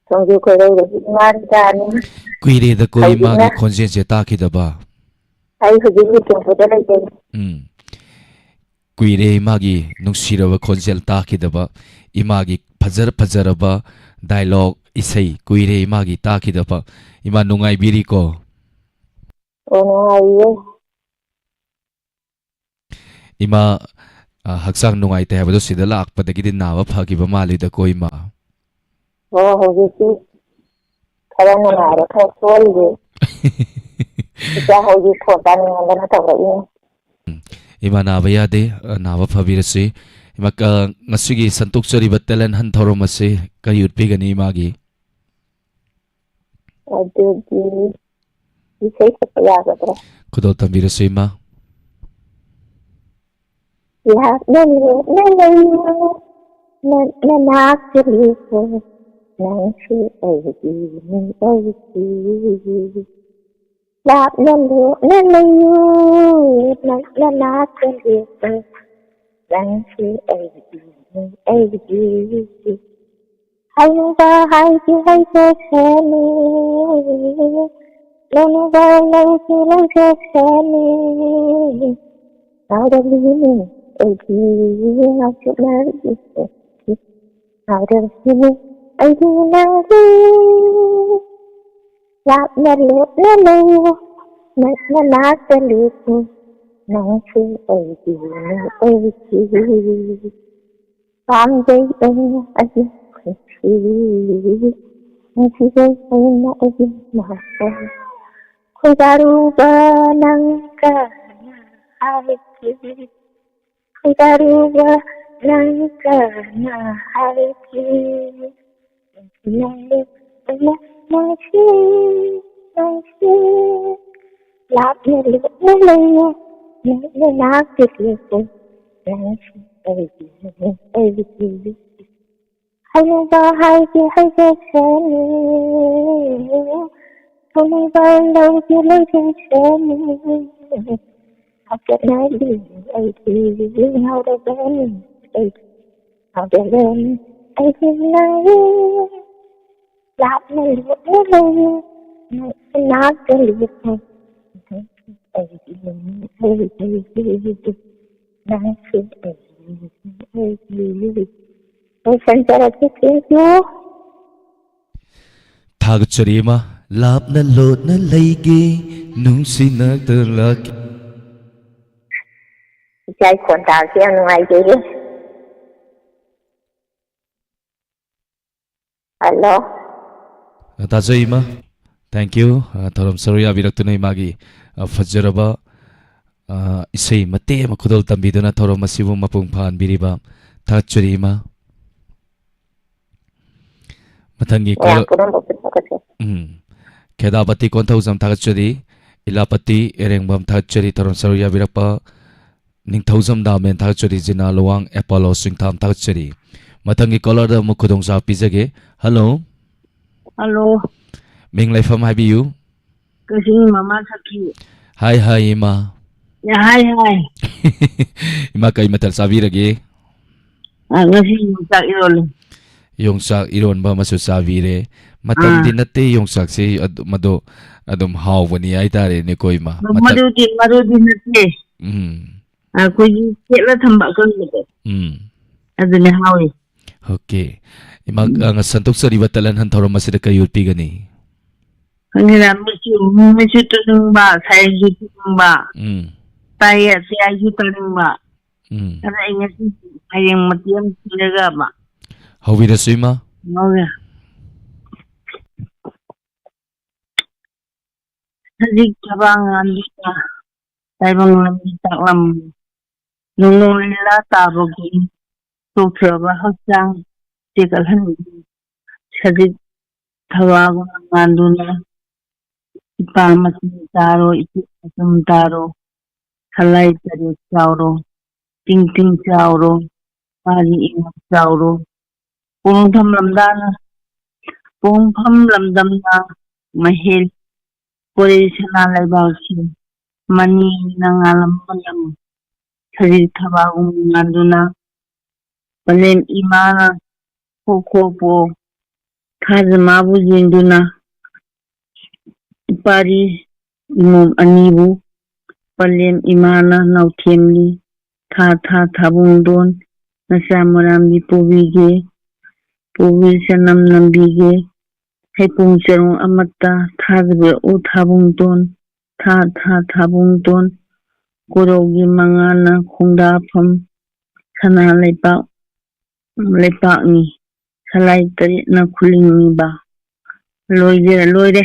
ꯊꯣꯡꯖꯨ ꯈꯣꯏꯔꯧꯗꯒꯤ ꯏꯃꯥ ꯔꯤꯇꯥꯅꯤ꯫ ꯀꯨꯏꯔꯦꯗꯀꯣ ꯍꯧꯖꯤꯛꯅ ꯏꯃꯥꯒꯤ ꯈꯣꯟꯖꯦꯜꯁꯦ ꯇꯥꯈꯤꯗꯕ꯫ ꯑꯩ ꯍꯧꯖꯤꯛ ꯕꯤꯁꯅꯨꯄꯨꯔꯗ ꯂꯩꯖꯩ꯫ ꯎꯝ꯫ ꯀꯨꯏꯔꯦ ꯏꯃꯥꯒꯤ ꯅꯨꯡꯁꯤꯔꯕ ꯈꯣꯟꯖꯦꯜ ꯇꯥꯈꯤꯗꯕ, ꯏꯃꯥꯒꯤ ꯐꯖꯔ ꯐꯖꯔꯕ dialogue, ꯏꯁꯩ ꯀꯨꯏꯔꯦ ꯏꯃꯥꯒꯤ ꯇꯥꯈꯤꯗꯕ꯫ ꯏꯃꯥ ꯅꯨꯡꯉꯥꯏꯕꯤꯔꯤꯀꯣ? ꯑꯣ, ꯅꯨꯡꯉꯥꯏꯔꯤꯌꯦ꯫ ꯏꯃꯥ, ꯑ, ꯍꯛꯆꯥꯡ ꯅꯨꯡꯉꯥꯏꯇꯦ ꯍꯥꯏꯕꯗꯣ ꯁꯤꯗ ꯂꯥꯛꯄꯗꯒꯤꯗꯤ ꯅꯥꯕ ꯐꯈꯤꯕ ꯃꯥꯜꯂꯤꯗꯀꯣ, ꯏꯃꯥ? ꯑꯣ, ꯍꯧꯖꯤꯛꯇꯤ ꯈꯔ ꯅꯨꯡꯉꯥꯏꯔꯦ, ꯈꯔ ꯁꯣꯜꯂꯤꯌꯦ꯫ ꯏꯆꯥ ꯍꯣꯏꯒꯤ ꯐꯣꯟ ꯇꯥꯅꯤꯡꯃꯟꯗꯅ ꯇꯧꯔꯛꯏꯅꯦ꯫ ꯎꯝ꯫ ꯏꯃꯥ ꯅꯥꯕ ꯌꯥꯗꯦ, ꯑ, ꯅꯥꯕ ꯐꯕꯤꯔꯁꯤ꯫ ꯏꯃꯥ, ꯑ, ꯉꯁꯤꯒꯤ ꯁꯟꯇꯣꯛꯆꯔꯤꯕ talent hunt ꯊꯧꯔꯝ ꯑꯁꯤ ꯀꯔꯤ ꯎꯠꯄꯤꯒꯅꯤ ꯏꯃꯥꯒꯤ? ꯑꯗꯨꯗꯤ ꯏꯁꯩ ꯁꯛꯄ ꯌꯥꯒꯗ꯭ꯔꯥ? ꯈꯨꯗꯣꯜ ꯇꯝꯕꯤꯔꯁꯤ, ꯏꯃꯥ꯫ ꯂꯥꯞꯅ ꯂꯦꯞꯅ ꯂꯩꯌꯨ, ꯅ-, ꯅꯅꯥꯛꯇ ꯂꯦꯞꯄꯣ, ꯅꯪꯁꯨ ꯑꯩꯒꯤ ꯃꯤꯑꯣꯏꯁꯤ꯫ ꯂꯥꯞꯅ ꯂꯨꯞꯅ ꯂꯩꯌꯨ, ꯅꯛꯅ ꯅꯥꯛꯇ ꯂꯦꯞꯄꯨ, ꯅꯪꯁꯤ ꯑꯩꯒꯤꯅꯤ, ꯑꯩꯒꯤ꯫ ꯍꯥꯏꯅꯤꯡꯕ ꯍꯥꯏꯒꯦ ꯍꯥꯏꯖꯁꯅꯤ, ꯂꯧꯅꯤꯡꯕ ꯂꯧꯒꯦ ꯂꯧꯖꯁꯅꯤ꯫ ꯉꯥꯎꯔꯕꯤꯅꯤ ꯑꯩꯒꯤ, ꯉꯥꯎꯆꯠꯅꯕꯤ ꯑꯩꯒꯤ, ꯉꯥꯎꯔꯕꯤꯅꯤ ꯑꯩꯒꯤ ꯅꯪꯒꯤ꯫ ꯂꯥꯞꯅ ꯂꯨꯞꯅ ꯂꯩꯌꯨ, ꯅꯛꯅ ꯅꯥꯛꯇ ꯂꯦꯞꯄꯨ, ꯅꯪꯁꯤ ꯑꯩꯒꯤꯅꯤ, ꯑꯩꯒꯤ꯫ ꯄꯥꯝꯖꯩ ꯑꯩꯅ ꯑꯩꯒꯤ ꯄꯨꯟꯁꯤ, ꯅꯨꯡꯁꯤꯖꯩ ꯑꯩꯅ ꯑꯩꯒꯤ ꯃꯍꯧꯁꯥ꯫ ꯈꯣꯏꯗꯥꯔꯨꯕ ꯅꯪ ꯀꯅꯥ ꯍꯥꯏꯒꯦ? ꯈꯣꯏꯗꯥꯔꯨꯕ ꯅꯪ ꯀꯅꯥ ꯍꯥꯏꯒꯦ? ꯅꯪ ꯅꯪꯁꯤ, ꯅꯪꯁꯤ꯫ ꯂꯥꯞꯅ ꯂꯨꯞꯅ ꯂꯩꯌꯨ, ꯅꯛꯅ ꯅꯥꯛꯇ ꯂꯦꯞꯄꯨ, ꯅꯪꯁꯤ ꯑꯩꯒꯤ, ꯑꯩꯒꯤ꯫ ꯍꯥꯏꯅꯤꯡꯕ ꯍꯥꯏꯒꯦ ꯍꯥꯏꯖꯁꯅꯤ, ꯊꯨꯡꯅꯤꯡꯕ ꯂꯧꯒꯦ ꯂꯧꯖꯁꯅꯤ꯫ ꯉꯥꯎꯆꯠꯅꯕꯤ ꯑꯩꯒꯤ, ꯉꯥꯎꯔꯕꯅꯤ ꯑꯩꯒꯤ, ꯉꯥꯎꯔꯕꯅꯤ ꯑꯩꯒꯤ ꯅꯪꯒꯤ꯫ ꯂꯥꯞꯅ ꯂꯨꯞꯅ ꯂꯩꯌꯨ, ꯅꯛꯅ ꯅꯥꯛꯇ ꯂꯦꯞꯄꯨ꯫ ꯑꯩꯒꯤ, ꯑꯩꯒꯤ, ꯑꯩꯒꯤ, ꯅꯪꯁꯤ ꯑꯩꯒꯤ, ꯑꯩꯒꯤ꯫ ꯂꯣꯏꯁꯤꯟꯖꯔꯒꯦ, thank you꯫ ꯊꯥꯒꯠꯆꯔꯤ ꯏꯃꯥ꯫ ꯂꯥꯞꯅ ꯂꯣꯠꯅ ꯂꯩꯒꯦ, ꯅꯨꯡꯁꯤ ꯅꯛꯇ ꯂꯥꯛꯀꯦ꯫ ꯏꯆꯥ, ꯑꯩ ꯈꯣꯟ ꯇꯥꯕꯁꯦ ꯌꯥꯝ ꯅꯨꯡꯉꯥꯏꯖꯩꯌꯦ꯫ ꯍꯜꯂꯣ꯫ ꯑ, ꯇꯥꯖꯩ ꯏꯃꯥ꯫ Thank you꯫ ꯑ, ꯊꯧꯔꯝ ꯁꯔꯨꯛ ꯌꯥꯕꯤꯔꯛꯇꯨꯅ ꯏꯃꯥꯒꯤ, ꯑ, ꯐꯖꯔꯕ, ꯑ, ꯏꯁꯩ ꯃꯇꯦꯛ ꯑꯃ ꯈꯨꯗꯣꯜ ꯇꯝꯕꯤꯗꯨꯅ ꯊꯧꯔꯝ ꯑꯁꯤꯕꯨ ꯃꯄꯨꯡ ꯐꯥꯍꯟꯕꯤꯔꯤꯕ꯫ ꯊꯥꯒꯠꯆꯔꯤ ꯏꯃꯥ꯫ ꯃꯊꯪꯒꯤ ꯃꯌꯥꯝ caller-, ꯄꯨꯝꯅꯃꯛꯄꯨ ꯊꯥꯒꯠꯆꯔꯤ꯫ ꯎꯝ꯫ ꯈꯦꯗꯥꯄꯇꯤ ꯀꯣꯟꯊꯧꯖꯝ ꯊꯥꯒꯠꯆꯔꯤ꯫ ꯏꯂꯥꯄꯇꯤ ꯑꯦꯔꯦꯡꯕꯝ ꯊꯥꯒꯠꯆꯔꯤ꯫ ꯊꯧꯔꯝ ꯁꯔꯨꯛ ꯌꯥꯕꯤꯔꯛꯄ ꯅꯤꯡꯊꯧꯖꯝ ꯗꯥꯃꯦꯟ ꯊꯥꯒꯠꯆꯔꯤ꯫ ꯖꯤꯅꯥ ꯂꯨꯋꯥꯡ, ꯑꯦꯄꯣꯂꯣ ꯆꯤꯡꯊꯥꯝ ꯊꯥꯒꯠꯆꯔꯤ꯫ ꯃꯊꯪꯒꯤ caller-ꯗ ꯑꯃꯨꯛ ꯈꯨꯗꯣꯡꯆꯥꯕ ꯄꯤꯖꯒꯦ꯫ ꯍꯜꯂꯣ꯫ ꯍꯜꯂꯣ꯫ ꯃꯤꯡ ꯂꯩꯐꯝ ꯍꯥꯏꯕꯤꯌꯨ꯫ ꯉꯁꯤ ꯃꯃꯥ ꯁꯛꯈꯤ꯫ ꯍꯥꯏ, ꯍꯥꯏ, ꯏꯃꯥ꯫ ꯌꯥ, ꯍꯥꯏ, ꯍꯥꯏ꯫ ꯏꯃꯥ, ꯀꯩ ꯃꯊꯦꯜ ꯆꯥꯕꯤꯔꯒꯦ? ꯑ, ꯉꯁꯤ ꯌꯣꯡꯆꯥꯛ ꯏꯔꯣꯜꯂꯦ꯫ ꯌꯣꯡꯆꯥꯛ ꯏꯔꯣꯟꯕ ꯑꯃꯁꯨ ꯆꯥꯕꯤꯔꯦ꯫ ꯃꯇꯝꯗꯤ ꯑꯥ꯫ ꯅꯠꯇꯦ ꯌꯣꯡꯆꯥꯛꯁꯦ, ꯑꯗꯨ, ꯃꯗꯣ ꯑꯗꯨꯝ ꯍꯥꯎꯕꯅꯤ ꯍꯥꯏꯇꯥꯔꯦꯅꯦꯀꯣ, ꯏꯃꯥ꯫ ꯃꯇꯝ ꯃꯔꯨꯗꯤ, ꯃꯔꯨꯗꯤ ꯅꯠꯇꯦ꯫ ꯎꯝ꯫ ꯑꯩꯈꯣꯏꯒꯤ ꯁꯦꯠꯂ ꯊꯝꯕ ꯑꯀꯪꯕꯗꯣ꯫ ꯎꯝ꯫ ꯑꯗꯨꯅꯦ ꯍꯥꯎꯔꯤ꯫ ꯑꯣꯀꯦ꯫ ꯏꯃꯥ, ꯎꯝ꯫ ꯑ, ꯁꯟꯗꯣꯛꯆꯔꯤꯕ ꯇꯦꯂꯦꯟ ꯍꯟ ꯊꯧꯔꯝ ꯑꯁꯤꯗ ꯀꯔꯤ ꯎꯠꯄꯤꯒꯅꯤ? ꯈꯪꯗꯦꯗ, ꯃꯤꯠꯁꯨ, ꯃꯤꯠꯁꯨ ꯇꯨꯅꯤꯡꯕ, ꯁꯥꯏꯁꯨ ꯇꯨꯅꯤꯡꯕ, ꯎꯝ꯫ ꯇꯥꯏ, ꯇꯥꯏꯁꯨ ꯇꯥꯅꯤꯡꯕ꯫ ꯎꯝ꯫ ꯑꯗ ꯑꯩ ꯉꯁꯤ ꯍꯌꯦꯡ ꯃꯇꯦꯛ ꯑꯃ ꯁꯤꯜꯂꯒꯕ꯫ ꯍꯧꯕꯤꯔꯁꯨ, ꯏꯃꯥ꯫ ꯍꯧꯔꯦ꯫ ꯍꯧꯖꯤꯛ ꯊꯕꯛ ꯉꯥꯟꯕꯤꯕ ꯇꯥꯏꯕꯪ ꯂꯝꯕꯤ ꯇꯥꯛꯂꯝ, ꯅꯨꯡꯅꯨꯡ ꯂꯤꯂꯥ ꯇꯥꯕꯒꯨꯝ, ꯆꯣꯛꯊꯔꯕ ꯍꯛꯆꯥꯡ ꯇꯦꯛꯀꯠꯍꯟꯕꯤ, ꯁꯖꯤꯛ ꯊꯋꯥꯒꯨꯝ ꯉꯥꯟꯗꯨꯅ, ꯏꯄꯥ ꯃꯆꯨꯝ ꯇꯥꯔꯣ, ꯏꯄꯦ ꯃꯆꯨꯝ ꯇꯥꯔꯣ, ꯁꯂꯥꯏ ꯇꯔꯦꯠ ꯆꯥꯎꯔꯣ, ꯇꯤꯡ ꯇꯤꯡ ꯆꯥꯎꯔꯣ, ꯃꯥꯒꯤ ꯏꯉꯥ ꯆꯥꯎꯔꯣ, ꯄꯣꯡꯐꯝ ꯂꯝꯗꯥꯅ, ꯄꯣꯡꯐꯝ ꯂꯝꯗꯝꯅ ꯃꯍꯦꯜ ꯀꯣꯔꯩ ꯁꯅꯥ ꯂꯩꯕꯥꯛꯁꯤ ꯃꯅꯤꯅ ꯉꯥꯜꯂꯝꯕ ꯂꯝ, ꯁꯖꯤꯛ ꯊꯕꯥꯒꯨꯝ ꯉꯥꯟꯗꯨꯅ ꯄꯂꯦꯝ ꯏꯃꯥꯅ ꯈꯣ ꯈꯣ ꯄꯣ ꯊꯥꯖꯃꯥꯕꯨ ꯌꯦꯡꯗꯨꯅ ꯏꯄꯥꯔꯤ ꯏꯃꯣꯝ ꯑꯅꯤꯕꯨ ꯄꯂꯦꯝ ꯏꯃꯥꯅ ꯅꯥꯎꯊꯦꯝꯂꯤ ꯊꯥ ꯊꯥ ꯊꯥꯕꯨꯡꯗꯣꯟ ꯃꯆꯥ ꯃꯔꯥꯝꯕꯤ ꯄꯨꯕꯤꯒꯦ꯫ ꯄꯨꯕꯤ ꯆꯅꯝ ꯅꯝꯕꯤꯒꯦ꯫ ꯍꯩꯄꯨꯡ ꯆꯔꯣꯡ ꯑꯃꯠꯇ ꯊꯥꯖꯕ ꯎ ꯊꯥꯕꯨꯡꯗꯣꯟ ꯊꯥ ꯊꯥ ꯊꯥꯕꯨꯡꯗꯣꯟ꯫ ꯀꯣꯔꯧꯒꯤ ꯃꯉꯥꯜꯅ ꯈꯣꯡꯗꯥꯐꯝ ꯁꯅꯥ ꯂꯩꯄꯥꯛ ꯂꯩꯄꯥꯛꯅꯤ꯫ ꯁꯂꯥꯏ ꯇꯔꯦꯠꯅ ꯈꯨꯂꯤꯡꯉꯤꯕ꯫ ꯂꯣꯏꯖꯔꯦ, ꯂꯣꯏꯔꯦ꯫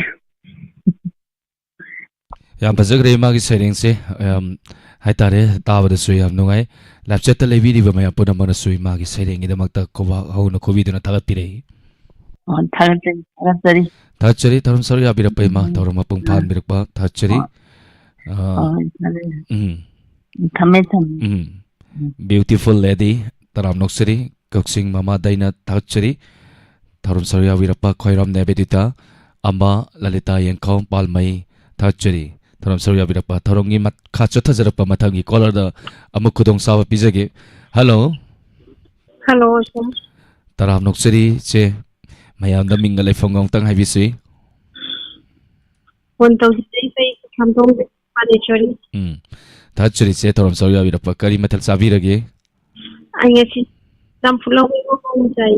ꯌꯥꯝ ꯐꯖꯈ꯭ꯔꯦ ꯏꯃꯥꯒꯤ ꯁꯩꯔꯦꯡꯁꯦ꯫ ꯌꯥꯝ ꯍꯥꯏꯇꯥꯔꯦ, ꯇꯥꯕꯗꯁꯨ ꯌꯥꯝ ꯅꯨꯡꯉꯥꯏ꯫ ꯂꯥꯏꯞ ꯆꯦꯠꯇ ꯂꯩꯕꯤꯔꯤꯕ ꯃꯌꯥꯝ ꯄꯨꯝꯅꯃꯛꯅꯁꯨ ꯏꯃꯥꯒꯤ ꯁꯩꯔꯦꯡꯒꯤꯗꯃꯛꯇ ꯈꯨꯕꯥꯛ ꯍꯧꯅ ꯈꯨꯕꯤꯗꯨꯅ ꯊꯥꯒꯠꯄꯤꯔꯛꯏ꯫ ꯑꯣ, ꯊꯥꯒꯠꯆꯔꯤ, ꯊꯥꯒꯠꯆꯔꯤ꯫ ꯊꯥꯒꯠꯆꯔꯤ, ꯊꯧꯔꯝ ꯁꯔꯨꯛ ꯌꯥꯕꯤꯔꯛꯄ ꯏꯃꯥ, ꯎꯝ꯫ ꯊꯧꯔꯝ ꯃꯄꯨꯡ ꯎꯝ꯫ ꯐꯥꯍꯟꯕꯤꯔꯛꯄ ꯊꯥꯒꯠꯆꯔꯤ꯫ ꯍꯣꯏ, ꯐꯔꯦ꯫ ꯎꯝ꯫ ꯊꯝꯃꯦ, ꯊꯝꯃꯦ꯫ ꯎꯝ꯫ ꯎꯝ꯫ Beautiful lady, ꯇꯔꯥꯝ ꯅꯣꯛꯆꯔꯤ꯫ ꯀꯛꯆꯤꯡ ꯃꯃꯥꯗ ꯑꯩꯅ ꯊꯥꯒꯠꯆꯔꯤ꯫ ꯊꯧꯔꯝ ꯁꯔꯨꯛ ꯌꯥꯕꯤꯔꯛꯄ ꯈ꯭ꯋꯥꯏꯔꯝ ꯅꯦꯕꯦꯗꯤꯇꯥ, ꯑꯝꯕ ꯂꯂꯤꯇꯥ ꯌꯦꯡꯈꯧ, ꯄꯥꯜꯃꯩ, ꯊꯥꯒꯠꯆꯔꯤ꯫ ꯊꯧꯔꯝ ꯁꯔꯨꯛ ꯌꯥꯕꯤꯔꯛꯄ, ꯊꯧꯔꯝꯒꯤ ꯃꯈꯥ ꯆꯠꯊꯖꯔꯛꯄ ꯃꯊꯪꯒꯤ caller ꯗ ꯑꯃꯨꯛ ꯈꯨꯗꯣꯡꯆꯥꯕ ꯄꯤꯖꯒꯦ꯫ Hello꯫ Hello, sir꯫ ꯇꯔꯥꯝ ꯅꯣꯛꯆꯔꯤ, ꯏꯆꯦ꯫ ꯃꯌꯥꯝꯗ ꯃꯤꯡꯒ ꯂꯩꯐꯝꯒ ꯑꯃꯨꯛꯇꯪ ꯍꯥꯏꯕꯤꯁꯤ꯫ Phone ꯇꯧꯖꯔꯛꯏꯁꯦ ꯈꯝꯗꯣꯡ ꯄꯥꯂꯦꯁꯣꯔꯤ꯫ ꯎꯝ꯫ ꯊꯥꯒꯠꯆꯔꯤ, ꯏꯆꯦ, ꯊꯧꯔꯝ ꯁꯔꯨꯛ ꯌꯥꯕꯤꯔꯛꯄ꯫ ꯀꯔꯤ ꯃꯊꯦꯜ ꯆꯥꯕꯤꯔꯒꯦ? ꯑꯩ ꯉꯁꯤ ꯆꯝꯐꯨꯠ ꯂꯧꯕ ꯏꯔꯣꯝꯕ ꯑꯣꯏꯅ ꯆꯥꯏ꯫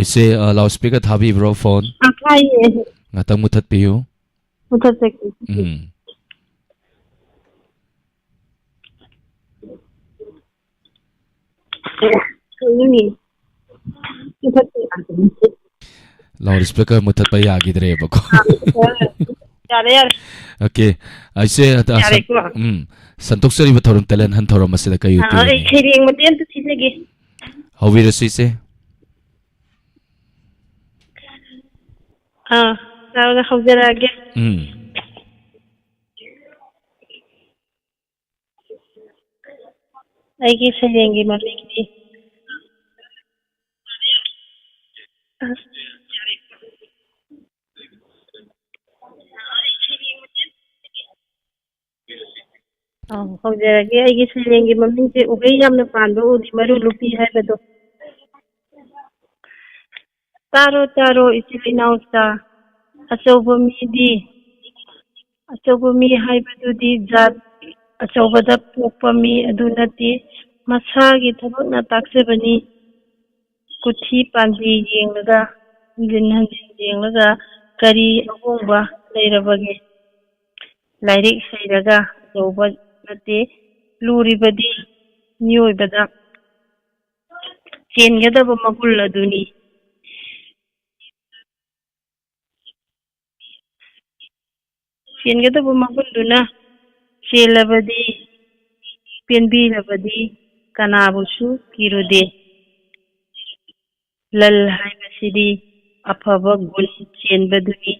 ꯏꯆꯦ, ꯑ, loudspeaker ꯊꯥꯕꯤꯕ꯭ꯔꯣ phone? ꯑ, ꯊꯥꯏꯌꯦ꯫ ꯉꯥꯛꯇꯪ ꯃꯨꯊꯠꯄꯤꯌꯨ꯫ ꯃꯨꯊꯠꯆꯒꯦ꯫ ꯎꯝ꯫ ꯀꯩꯅꯣꯅꯦ? ꯃꯨꯊꯠꯄ ꯌꯥꯗꯦ꯫ Loudspeaker ꯃꯨꯊꯠꯄ ꯌꯥꯈꯤꯗ꯭ꯔꯦꯕꯀꯣ꯫ ꯑ, ꯌꯥꯔꯦ, ꯌꯥꯔꯦ꯫ Okay꯫ ꯑꯩꯁꯦ, ꯑ, ꯁꯟ-, ꯌꯥꯔꯦꯀꯣ? ꯎꯝ꯫ ꯁꯟꯗꯣꯛꯆꯔꯤꯕ ꯊꯧꯔꯝ talent hunt ꯊꯧꯔꯝ ꯑꯁꯤꯗ ꯀꯔꯤ ꯑ, ꯑꯩ ꯎꯠꯄꯤꯒꯅꯤ? ꯁꯩꯔꯦꯡ ꯃꯇꯦꯛ ꯑꯝꯇ ꯊꯤꯖꯒꯦ꯫ ꯍꯧꯕꯤꯔꯁꯤ, ꯏꯆꯦ꯫ ꯑꯥ, ꯇꯥꯕꯗ ꯍꯧꯖꯔꯛꯑꯒꯦ꯫ ꯎꯝ꯫ ꯑꯩꯒꯤ ꯁꯩꯔꯦꯡꯒꯤ ꯃꯃꯤꯡꯗꯤ, ꯑꯥ, ꯍꯧꯖꯔꯒꯦ꯫ ꯑꯩꯒꯤ ꯁꯩꯔꯦꯡꯒꯤ ꯃꯃꯤꯡꯁꯦ ꯎꯍꯩ ꯌꯥꯝꯅ ꯄꯥꯟꯕ ꯎꯗꯤ ꯃꯔꯨ ꯂꯨꯞꯄꯤ ꯍꯥꯏꯕꯗꯣ꯫ ꯇꯥꯔꯣ, ꯇꯥꯔꯣ, ꯏꯆꯤꯜ ꯏꯅꯥꯎꯁꯥ, ꯑꯆꯧꯕ ꯃꯤꯗꯤ, ꯑꯆꯧꯕ ꯃꯤ ꯍꯥꯏꯕꯗꯨꯗꯤ ꯖꯥꯠ ꯑꯆꯧꯕꯗ ꯄꯣꯛꯄ ꯃꯤ ꯑꯗꯨ ꯅꯠꯇꯦ, ꯃꯁꯥꯒꯤ ꯊꯕꯛꯅ ꯇꯥꯛꯆꯕꯅꯤ꯫ ꯀꯨꯊꯤ ꯄꯥꯟꯖꯤ ꯌꯦꯡꯂꯒ, ꯍꯟꯖꯤꯟ ꯍꯟꯖꯤꯟ ꯌꯦꯡꯂꯒ ꯀꯔꯤ ꯑꯍꯣꯡꯕ ꯂꯩꯔꯕꯒꯦ? ꯂꯥꯏꯔꯤꯛ ꯍꯩꯔꯒ ꯑꯆꯧꯕ ꯅꯠꯇꯦ, ꯂꯨꯔꯤꯕꯗꯤ ꯃꯤꯑꯣꯏꯕꯗ ꯆꯦꯟꯒꯗꯕ ꯃꯒꯨꯟ ꯑꯗꯨꯅꯤ꯫ ꯆꯦꯟꯒꯗꯕ ꯃꯒꯨꯟꯗꯨꯅ ꯆꯦꯜꯂꯕꯗꯤ, ꯄꯦꯟꯕꯤꯔꯕꯗꯤ ꯀꯅꯥꯕꯨꯁꯨ ꯀꯤꯔꯨꯗꯦ꯫ ꯂꯜ ꯍꯥꯏꯕꯁꯤꯗꯤ ꯑꯐꯕ ꯒꯨꯟ ꯆꯦꯟꯕꯗꯨꯅꯤ꯫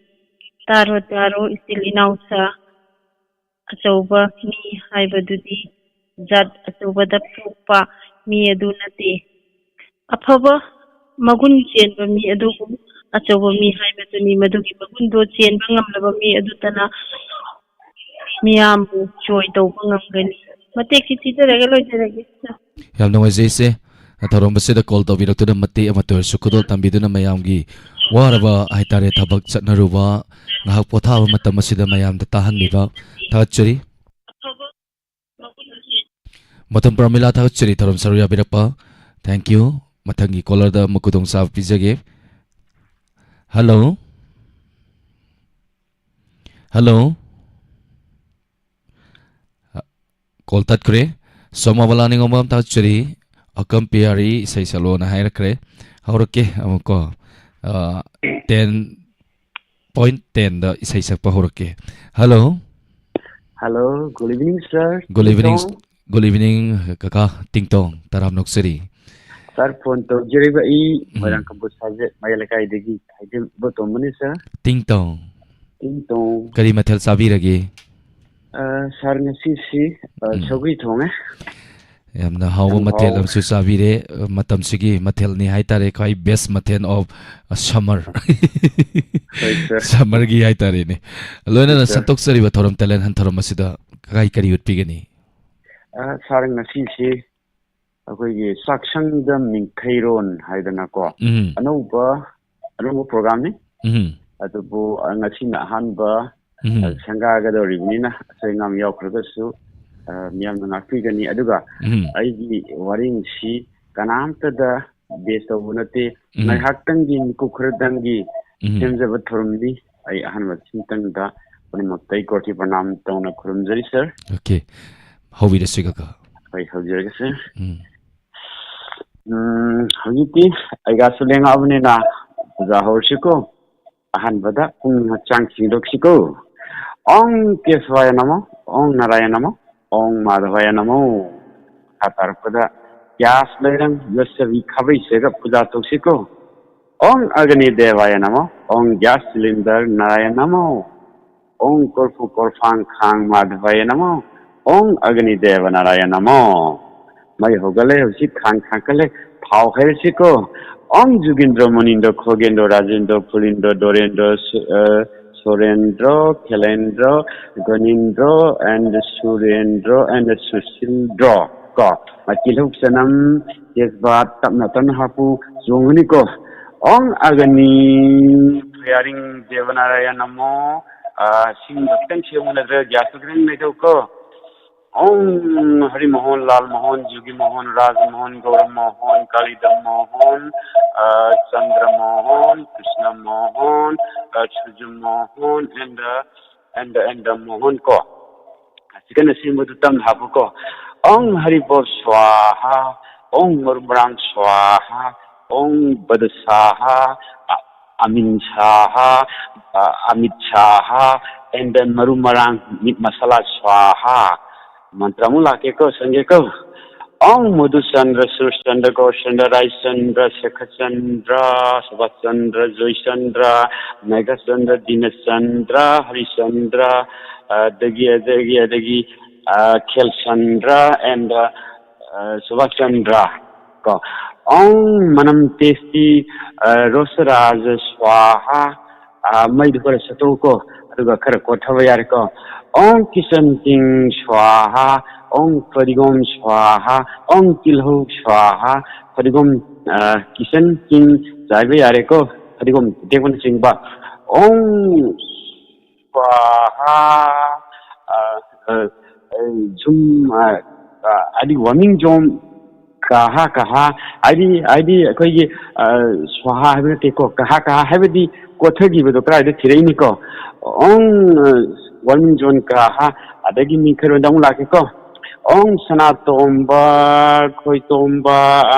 ꯇꯥꯔꯣ, ꯇꯥꯔꯣ, ꯏꯆꯤꯜ ꯏꯅꯥꯎꯁꯥ, ꯑꯆꯧꯕ ꯃꯤ ꯍꯥꯏꯕꯗꯨꯗꯤ ꯖꯥꯠ ꯑꯆꯧꯕꯗ ꯄꯣꯛꯄ ꯃꯤ ꯑꯗꯨ ꯅꯠꯇꯦ꯫ ꯑꯐꯕ ꯃꯒꯨꯟ ꯆꯦꯟꯕ ꯃꯤ ꯑꯗꯨꯕꯨ ꯑꯆꯧꯕ ꯃꯤ ꯍꯥꯏꯕꯗꯨꯅꯤ꯫ ꯃꯗꯨꯒꯤ ꯃꯒꯨꯟꯗꯣ ꯆꯦꯟꯕ ꯉꯝꯂꯕ ꯃꯤ ꯑꯗꯨꯇꯅ ꯃꯤꯌꯥꯝꯕꯨ ꯖꯣꯏ ꯇꯧꯕ ꯉꯝꯒꯅꯤ꯫ ꯃꯇꯦꯛ ꯈꯤꯇꯤꯗꯔꯒ ꯂꯣꯏꯖꯔꯒꯦ꯫ ꯌꯥꯝ ꯅꯨꯡꯉꯥꯏꯖꯩ, ꯏꯆꯦ꯫ ꯊꯧꯔꯝ ꯑꯁꯤꯗ ꯀꯣꯜ ꯇꯧꯕꯤꯔꯛꯇꯨꯅ ꯃꯇꯦꯛ ꯑꯃꯇ ꯑꯣꯏꯔꯁꯨ ꯈꯨꯗꯣꯜ ꯇꯝꯕꯤꯗꯨꯅ ꯃꯌꯥꯝꯒꯤ ꯋꯥꯔꯕ ꯍꯥꯏꯇꯥꯔꯦ, ꯊꯕꯛ ꯆꯠꯅꯔꯨꯕ, ꯉꯥꯏꯍꯥꯛ ꯄꯣꯊꯥꯕ ꯃꯇꯝ ꯑꯁꯤꯗ ꯃꯌꯥꯝꯗ ꯇꯥꯍꯟꯕꯤꯕ ꯊꯥꯒꯠꯆꯔꯤ꯫ ꯃꯇꯝ ꯄ꯭ꯔꯃꯤꯂꯥ, ꯊꯥꯒꯠꯆꯔꯤ ꯊꯧꯔꯝ ꯁꯔꯨꯛ ꯌꯥꯕꯤꯔꯛꯄ꯫ Thank you꯫ ꯃꯊꯪꯒꯤ ꯀꯣꯂꯔꯗ ꯑꯃꯨꯛ ꯈꯨꯗꯣꯡꯆꯥꯕ ꯄꯤꯖꯒꯦ꯫ ꯍꯜꯂꯣ꯫ ꯍꯜꯂꯣ꯫ ꯀꯣꯜ ꯇꯠꯈ꯭ꯔꯦ꯫ ꯁꯣꯃꯥꯕꯂꯥ ꯅꯤꯉꯣꯝꯕꯝ, ꯊꯥꯒꯠꯆꯔꯤ꯫ ꯑꯀꯝ ꯄꯤꯌꯥꯔꯤ ꯏꯁꯩ ꯁꯛꯂꯣꯅ ꯍꯥꯏꯔꯛꯈ꯭ꯔꯦ꯫ ꯍꯧꯔꯛꯀꯦ ꯑꯃꯨꯛꯀꯣ꯫ ꯑ, ten point ten ꯗ ꯏꯁꯩ ꯁꯛꯄ ꯍꯧꯔꯛꯀꯦ꯫ Hello. Hello, good evening, sir. Good evening, ꯇꯤꯡꯇꯣꯡ꯫ Good evening, ꯀꯀꯥ ꯇꯤꯡꯇꯣꯡ, ꯇꯔꯥꯝ ꯅꯣꯛꯆꯔꯤ꯫ Sir, ꯐꯣꯟ ꯇꯧꯖꯔꯤꯕ ꯑꯩ ꯎꯝ꯫ ꯃꯣꯏꯔꯥꯡ ꯀꯝꯄꯨ ꯁꯥꯖꯦꯠ ꯃꯌꯥꯏ ꯂꯩꯀꯥꯏꯗꯒꯤ ꯍꯥꯏꯖꯕ ꯇꯣꯝꯕꯅꯤ, sir꯫ ꯇꯤꯡꯇꯣꯡ꯫ ꯇꯤꯡꯇꯣꯡ꯫ ꯀꯔꯤ ꯃꯊꯦꯜ ꯆꯥꯕꯤꯔꯒꯦ? ꯑ, sir, ꯉꯁꯤꯁꯤ, ꯑ, ꯎꯝ꯫ ꯁꯧꯒ꯭ꯔꯤ ꯊꯣꯡꯉꯦ꯫ ꯌꯥꯝꯅ ꯍꯥꯎꯕ ꯌꯥꯝ ꯃꯊꯦꯜ ꯍꯥꯎ- ꯑꯃꯁꯨ ꯆꯥꯕꯤꯔꯦ꯫ ꯑ, ꯃꯇꯝꯁꯤꯒꯤ ꯃꯊꯦꯜꯅꯤ ꯍꯥꯏꯇꯥꯔꯦ, ꯈ꯭ꯋꯥꯏ best ꯃꯊꯦꯜ of, ꯑ, summer꯫ ꯍꯣꯏ, sir꯫ Summerꯒꯤ ꯍꯥꯏꯇꯥꯔꯦꯅꯦ꯫ ꯂꯣꯏꯅꯅ ꯍꯣꯏ, sir꯫ ꯁꯟꯗꯣꯛꯆꯔꯤꯕ ꯊꯧꯔꯝ Talent Hunt ꯊꯧꯔꯝ ꯑꯁꯤꯗ ꯀꯔꯤ ꯀꯔꯤ ꯎꯠꯄꯤꯒꯅꯤ? ꯑ, sir, ꯉꯁꯤꯁꯤ ꯑꯩꯈꯣꯏꯒꯤ ꯆꯥꯛꯁꯪꯗ ꯃꯤꯡꯈꯩꯔꯣꯟ ꯍꯥꯏꯗꯅꯀꯣ, ꯎꯝ꯫ ꯑꯅꯧꯕ, ꯑꯅꯧꯕ programꯅꯤ꯫ ꯎꯝ꯫ ꯑꯗꯨꯕꯨ, ꯑ, ꯉꯁꯤꯅ ꯑꯍꯥꯟꯕ, ꯎꯝ꯫ ꯑ, ꯁꯪꯒꯥꯒꯗꯧꯔꯤꯕꯅꯤꯅ ꯑꯁꯣꯏ ꯑꯉꯥꯝ ꯌꯥꯎꯈ꯭ꯔꯒꯁꯨ, ꯑ, ꯃꯤꯌꯥꯝꯅ ꯉꯥꯛꯄꯤꯒꯅꯤ꯫ ꯑꯗꯨꯒ ꯎꯝ꯫ ꯑꯩꯒꯤ ꯋꯥꯔꯦꯡꯁꯤ ꯀꯅꯥꯝꯇꯗ base ꯇꯧꯕ ꯅꯠꯇꯦ꯫ ꯎꯝ꯫ ꯉꯥꯏꯍꯥꯛꯇꯪꯒꯤ ꯃꯤꯀꯨꯞ ꯈꯔꯗꯪꯒꯤ ꯎꯝ꯫ ꯁꯦꯝꯖꯕ ꯊꯧꯔꯝꯅꯤ꯫ ꯑꯩ ꯑꯍꯥꯟꯕ ꯁꯤꯝꯇꯪꯗ ꯄꯨꯝꯅꯃꯛꯇ ꯑꯩ ꯀꯣꯔꯊꯤ ꯄ꯭ꯔꯅꯥꯝ ꯇꯧꯅ ꯈꯨꯔꯨꯝꯖꯔꯤ, sir꯫ Okay꯫ ꯍꯧꯕꯤꯔꯁꯤ, ꯀꯀꯥ꯫ ꯍꯣꯏ, ꯍꯧꯖꯔꯒꯦ, sir꯫ ꯎꯝ꯫ ꯎꯝ, ꯍꯧꯖꯤꯛꯇꯤ ꯑꯩꯒꯥꯁꯨ ꯂꯦꯡꯉꯛꯑꯕꯅꯤꯅ ꯄꯨꯖꯥ ꯍꯧꯔꯁꯤꯀꯣ꯫ ꯑꯍꯥꯟꯕꯗ ꯄꯨꯛꯅꯤꯡ ꯍꯛꯆꯥꯡ ꯁꯦꯡꯗꯣꯛꯁꯤꯀꯣ꯫ ॐ केशवाय नमः, ॐ नारायण नमः, ॐ माधवाय नमः꯫ ꯃꯈꯥ ꯇꯥꯔꯛꯄꯗ gas ꯂꯩꯔꯪ, ꯌꯣꯠꯆꯕꯤ, ꯈꯥꯕꯩ ꯁꯦꯒ ꯄꯨꯖꯥ ꯇꯧꯁꯤꯀꯣ꯫ ॐ अग्निदेवाय नमः, ॐ gas cylinder नारायण नमः, ॐ ꯀꯣꯔꯐꯨ ꯀꯣꯔꯐꯥꯡ ꯈꯥꯡ ꯃꯥꯙꯕꯥꯌ ꯅꯃꯣ, ॐ ꯑꯒꯅꯤꯗꯦꯕ ꯅꯥꯔꯥꯌ ꯅꯃꯣ꯫ ꯃꯩ ꯍꯧꯒꯠꯂꯦ, ꯍꯧꯖꯤꯛ ꯈꯥꯡ ꯊꯥꯡꯀꯠꯂꯦ, ꯊꯥꯎ ꯍꯩꯔꯁꯤꯀꯣ꯫ ॐ जुगेंद्र मुनिंद्र खोगेंद्र राजेंद्र फुलिंद्र डोरेंद्र सु-, अ, Surendra, Khelendra, Ganindra, and Surendra, and Susildra. ꯀꯣ, ꯇꯤꯜꯍꯧ, ꯆꯅꯝ, ꯇꯦꯖꯄꯥꯠ ꯇꯞꯅ ꯇꯞꯅ ꯍꯥꯞꯄꯨ, ꯆꯣꯡꯒꯅꯤꯀꯣ꯫ ॐ अग्नि फयारिंग देवनारायण नमो, ꯁꯤꯡꯗꯣ ꯈꯤꯇꯪ ꯁꯦꯝꯃꯨ, ꯅꯠꯇ꯭ꯔꯒ ꯒ꯭ꯌꯥꯁꯇꯣ ꯈꯤꯇꯪ ꯂꯩꯊꯧꯀꯣ꯫ ॐ हरि मोहन, लाल मोहन, जोगी मोहन, राज मोहन, गौर मोहन, कालिदम मोहन, चंद्र मोहन, कृष्ण मोहन, सूर्य Mohan, and, and, and Mohan ꯀꯣ꯫ ꯁꯤ ꯀꯟꯅ ꯁꯦꯝꯕꯗꯨ ꯇꯝ ꯍꯥꯞꯄꯨꯀꯣ꯫ ॐ हरि बोल स्वाहा, ॐ ꯃꯔꯨ ꯃꯔꯥꯡ स्वाहा, ॐ बद स्वाहा, ꯑꯃꯤꯟ ꯁꯥꯍꯥ, ꯑꯃꯤꯠ ꯁꯥꯍꯥ, and ꯃꯔꯨ ꯃꯔꯥꯡ, meat masala स्वाहा꯫ ꯃꯟꯇ꯭ꯔ ꯑꯃꯨꯛ ꯂꯥꯛꯀꯦꯀꯣ, ꯁꯪꯒꯦꯀꯣ꯫ ॐ मधुचंद्र, सूर्यचंद्र, गौरचंद्र, रायचंद्र, शेखरचंद्र, सुभाषचंद्र, जयचंद्र, मेघचंद्र, दीनचंद्र, हरिचंद्र, ꯑꯗꯒꯤ, ꯑꯗꯒꯤ, ꯑꯗꯒꯤ, ꯈꯦꯜꯆꯟꯗ꯭ꯔ and, ꯁꯨꯚꯥꯁ ꯆꯟꯗ꯭ꯔ ꯀꯣ꯫ ॐ ꯃꯅꯝ tasty, ꯔꯣꯁꯔꯥꯖ स्वाहा, ꯃꯩꯗꯨ ꯈꯔ ꯁꯠꯇꯣꯛꯎꯀꯣ, ꯑꯗꯨꯒ ꯈꯔ ꯀꯣꯠꯊꯕ ꯌꯥꯔꯦꯀꯣ꯫ ॐ किशन किंग स्वाहा, ॐ ꯐꯗꯤꯒꯣꯝ स्वाहा, ॐ ꯇꯤꯜꯍꯧ स्वाहा, ꯐꯗꯤꯒꯣꯝ, ꯀꯤꯁꯟ ꯀꯤꯡ ꯆꯥꯏꯕ ꯌꯥꯔꯦꯀꯣ, ꯐꯗꯤꯒꯣꯝ ꯑꯇꯦꯛꯄꯅꯆꯤꯡꯕ꯫ ॐ स्वाहा, ꯖꯨꯝ, ꯍꯥꯏꯗꯤ ꯋꯥꯃꯤꯡ ꯖꯣꯝ, ꯀꯥꯍꯥ ꯀꯥꯍꯥ, ꯍꯥꯏꯗꯤ, ꯍꯥꯏꯗꯤ ꯑꯩꯈꯣꯏꯒꯤ, स्वाहा ꯍꯥꯏꯕ ꯅꯠꯇꯦꯀꯣ, ꯀꯥꯍꯥ ꯀꯥꯍꯥ ꯍꯥꯏꯕꯗꯤ ꯀꯣꯠꯊꯈꯤꯕꯗꯣ ꯀꯗꯥꯏꯗ ꯊꯤꯔꯛꯏꯅꯤꯀꯣ꯫ ꯋꯥꯃꯤꯡ ꯖꯣꯟ ꯀꯥꯍꯥ, ꯑꯗꯒꯤ ꯃꯤꯡꯈꯩꯔꯣꯟꯗ ꯑꯃꯨꯛ ꯂꯥꯛꯀꯦꯀꯣ꯫ ॐ ꯁꯅꯥꯇꯣꯝꯕ, ꯈꯣꯏꯇꯣꯝꯕ,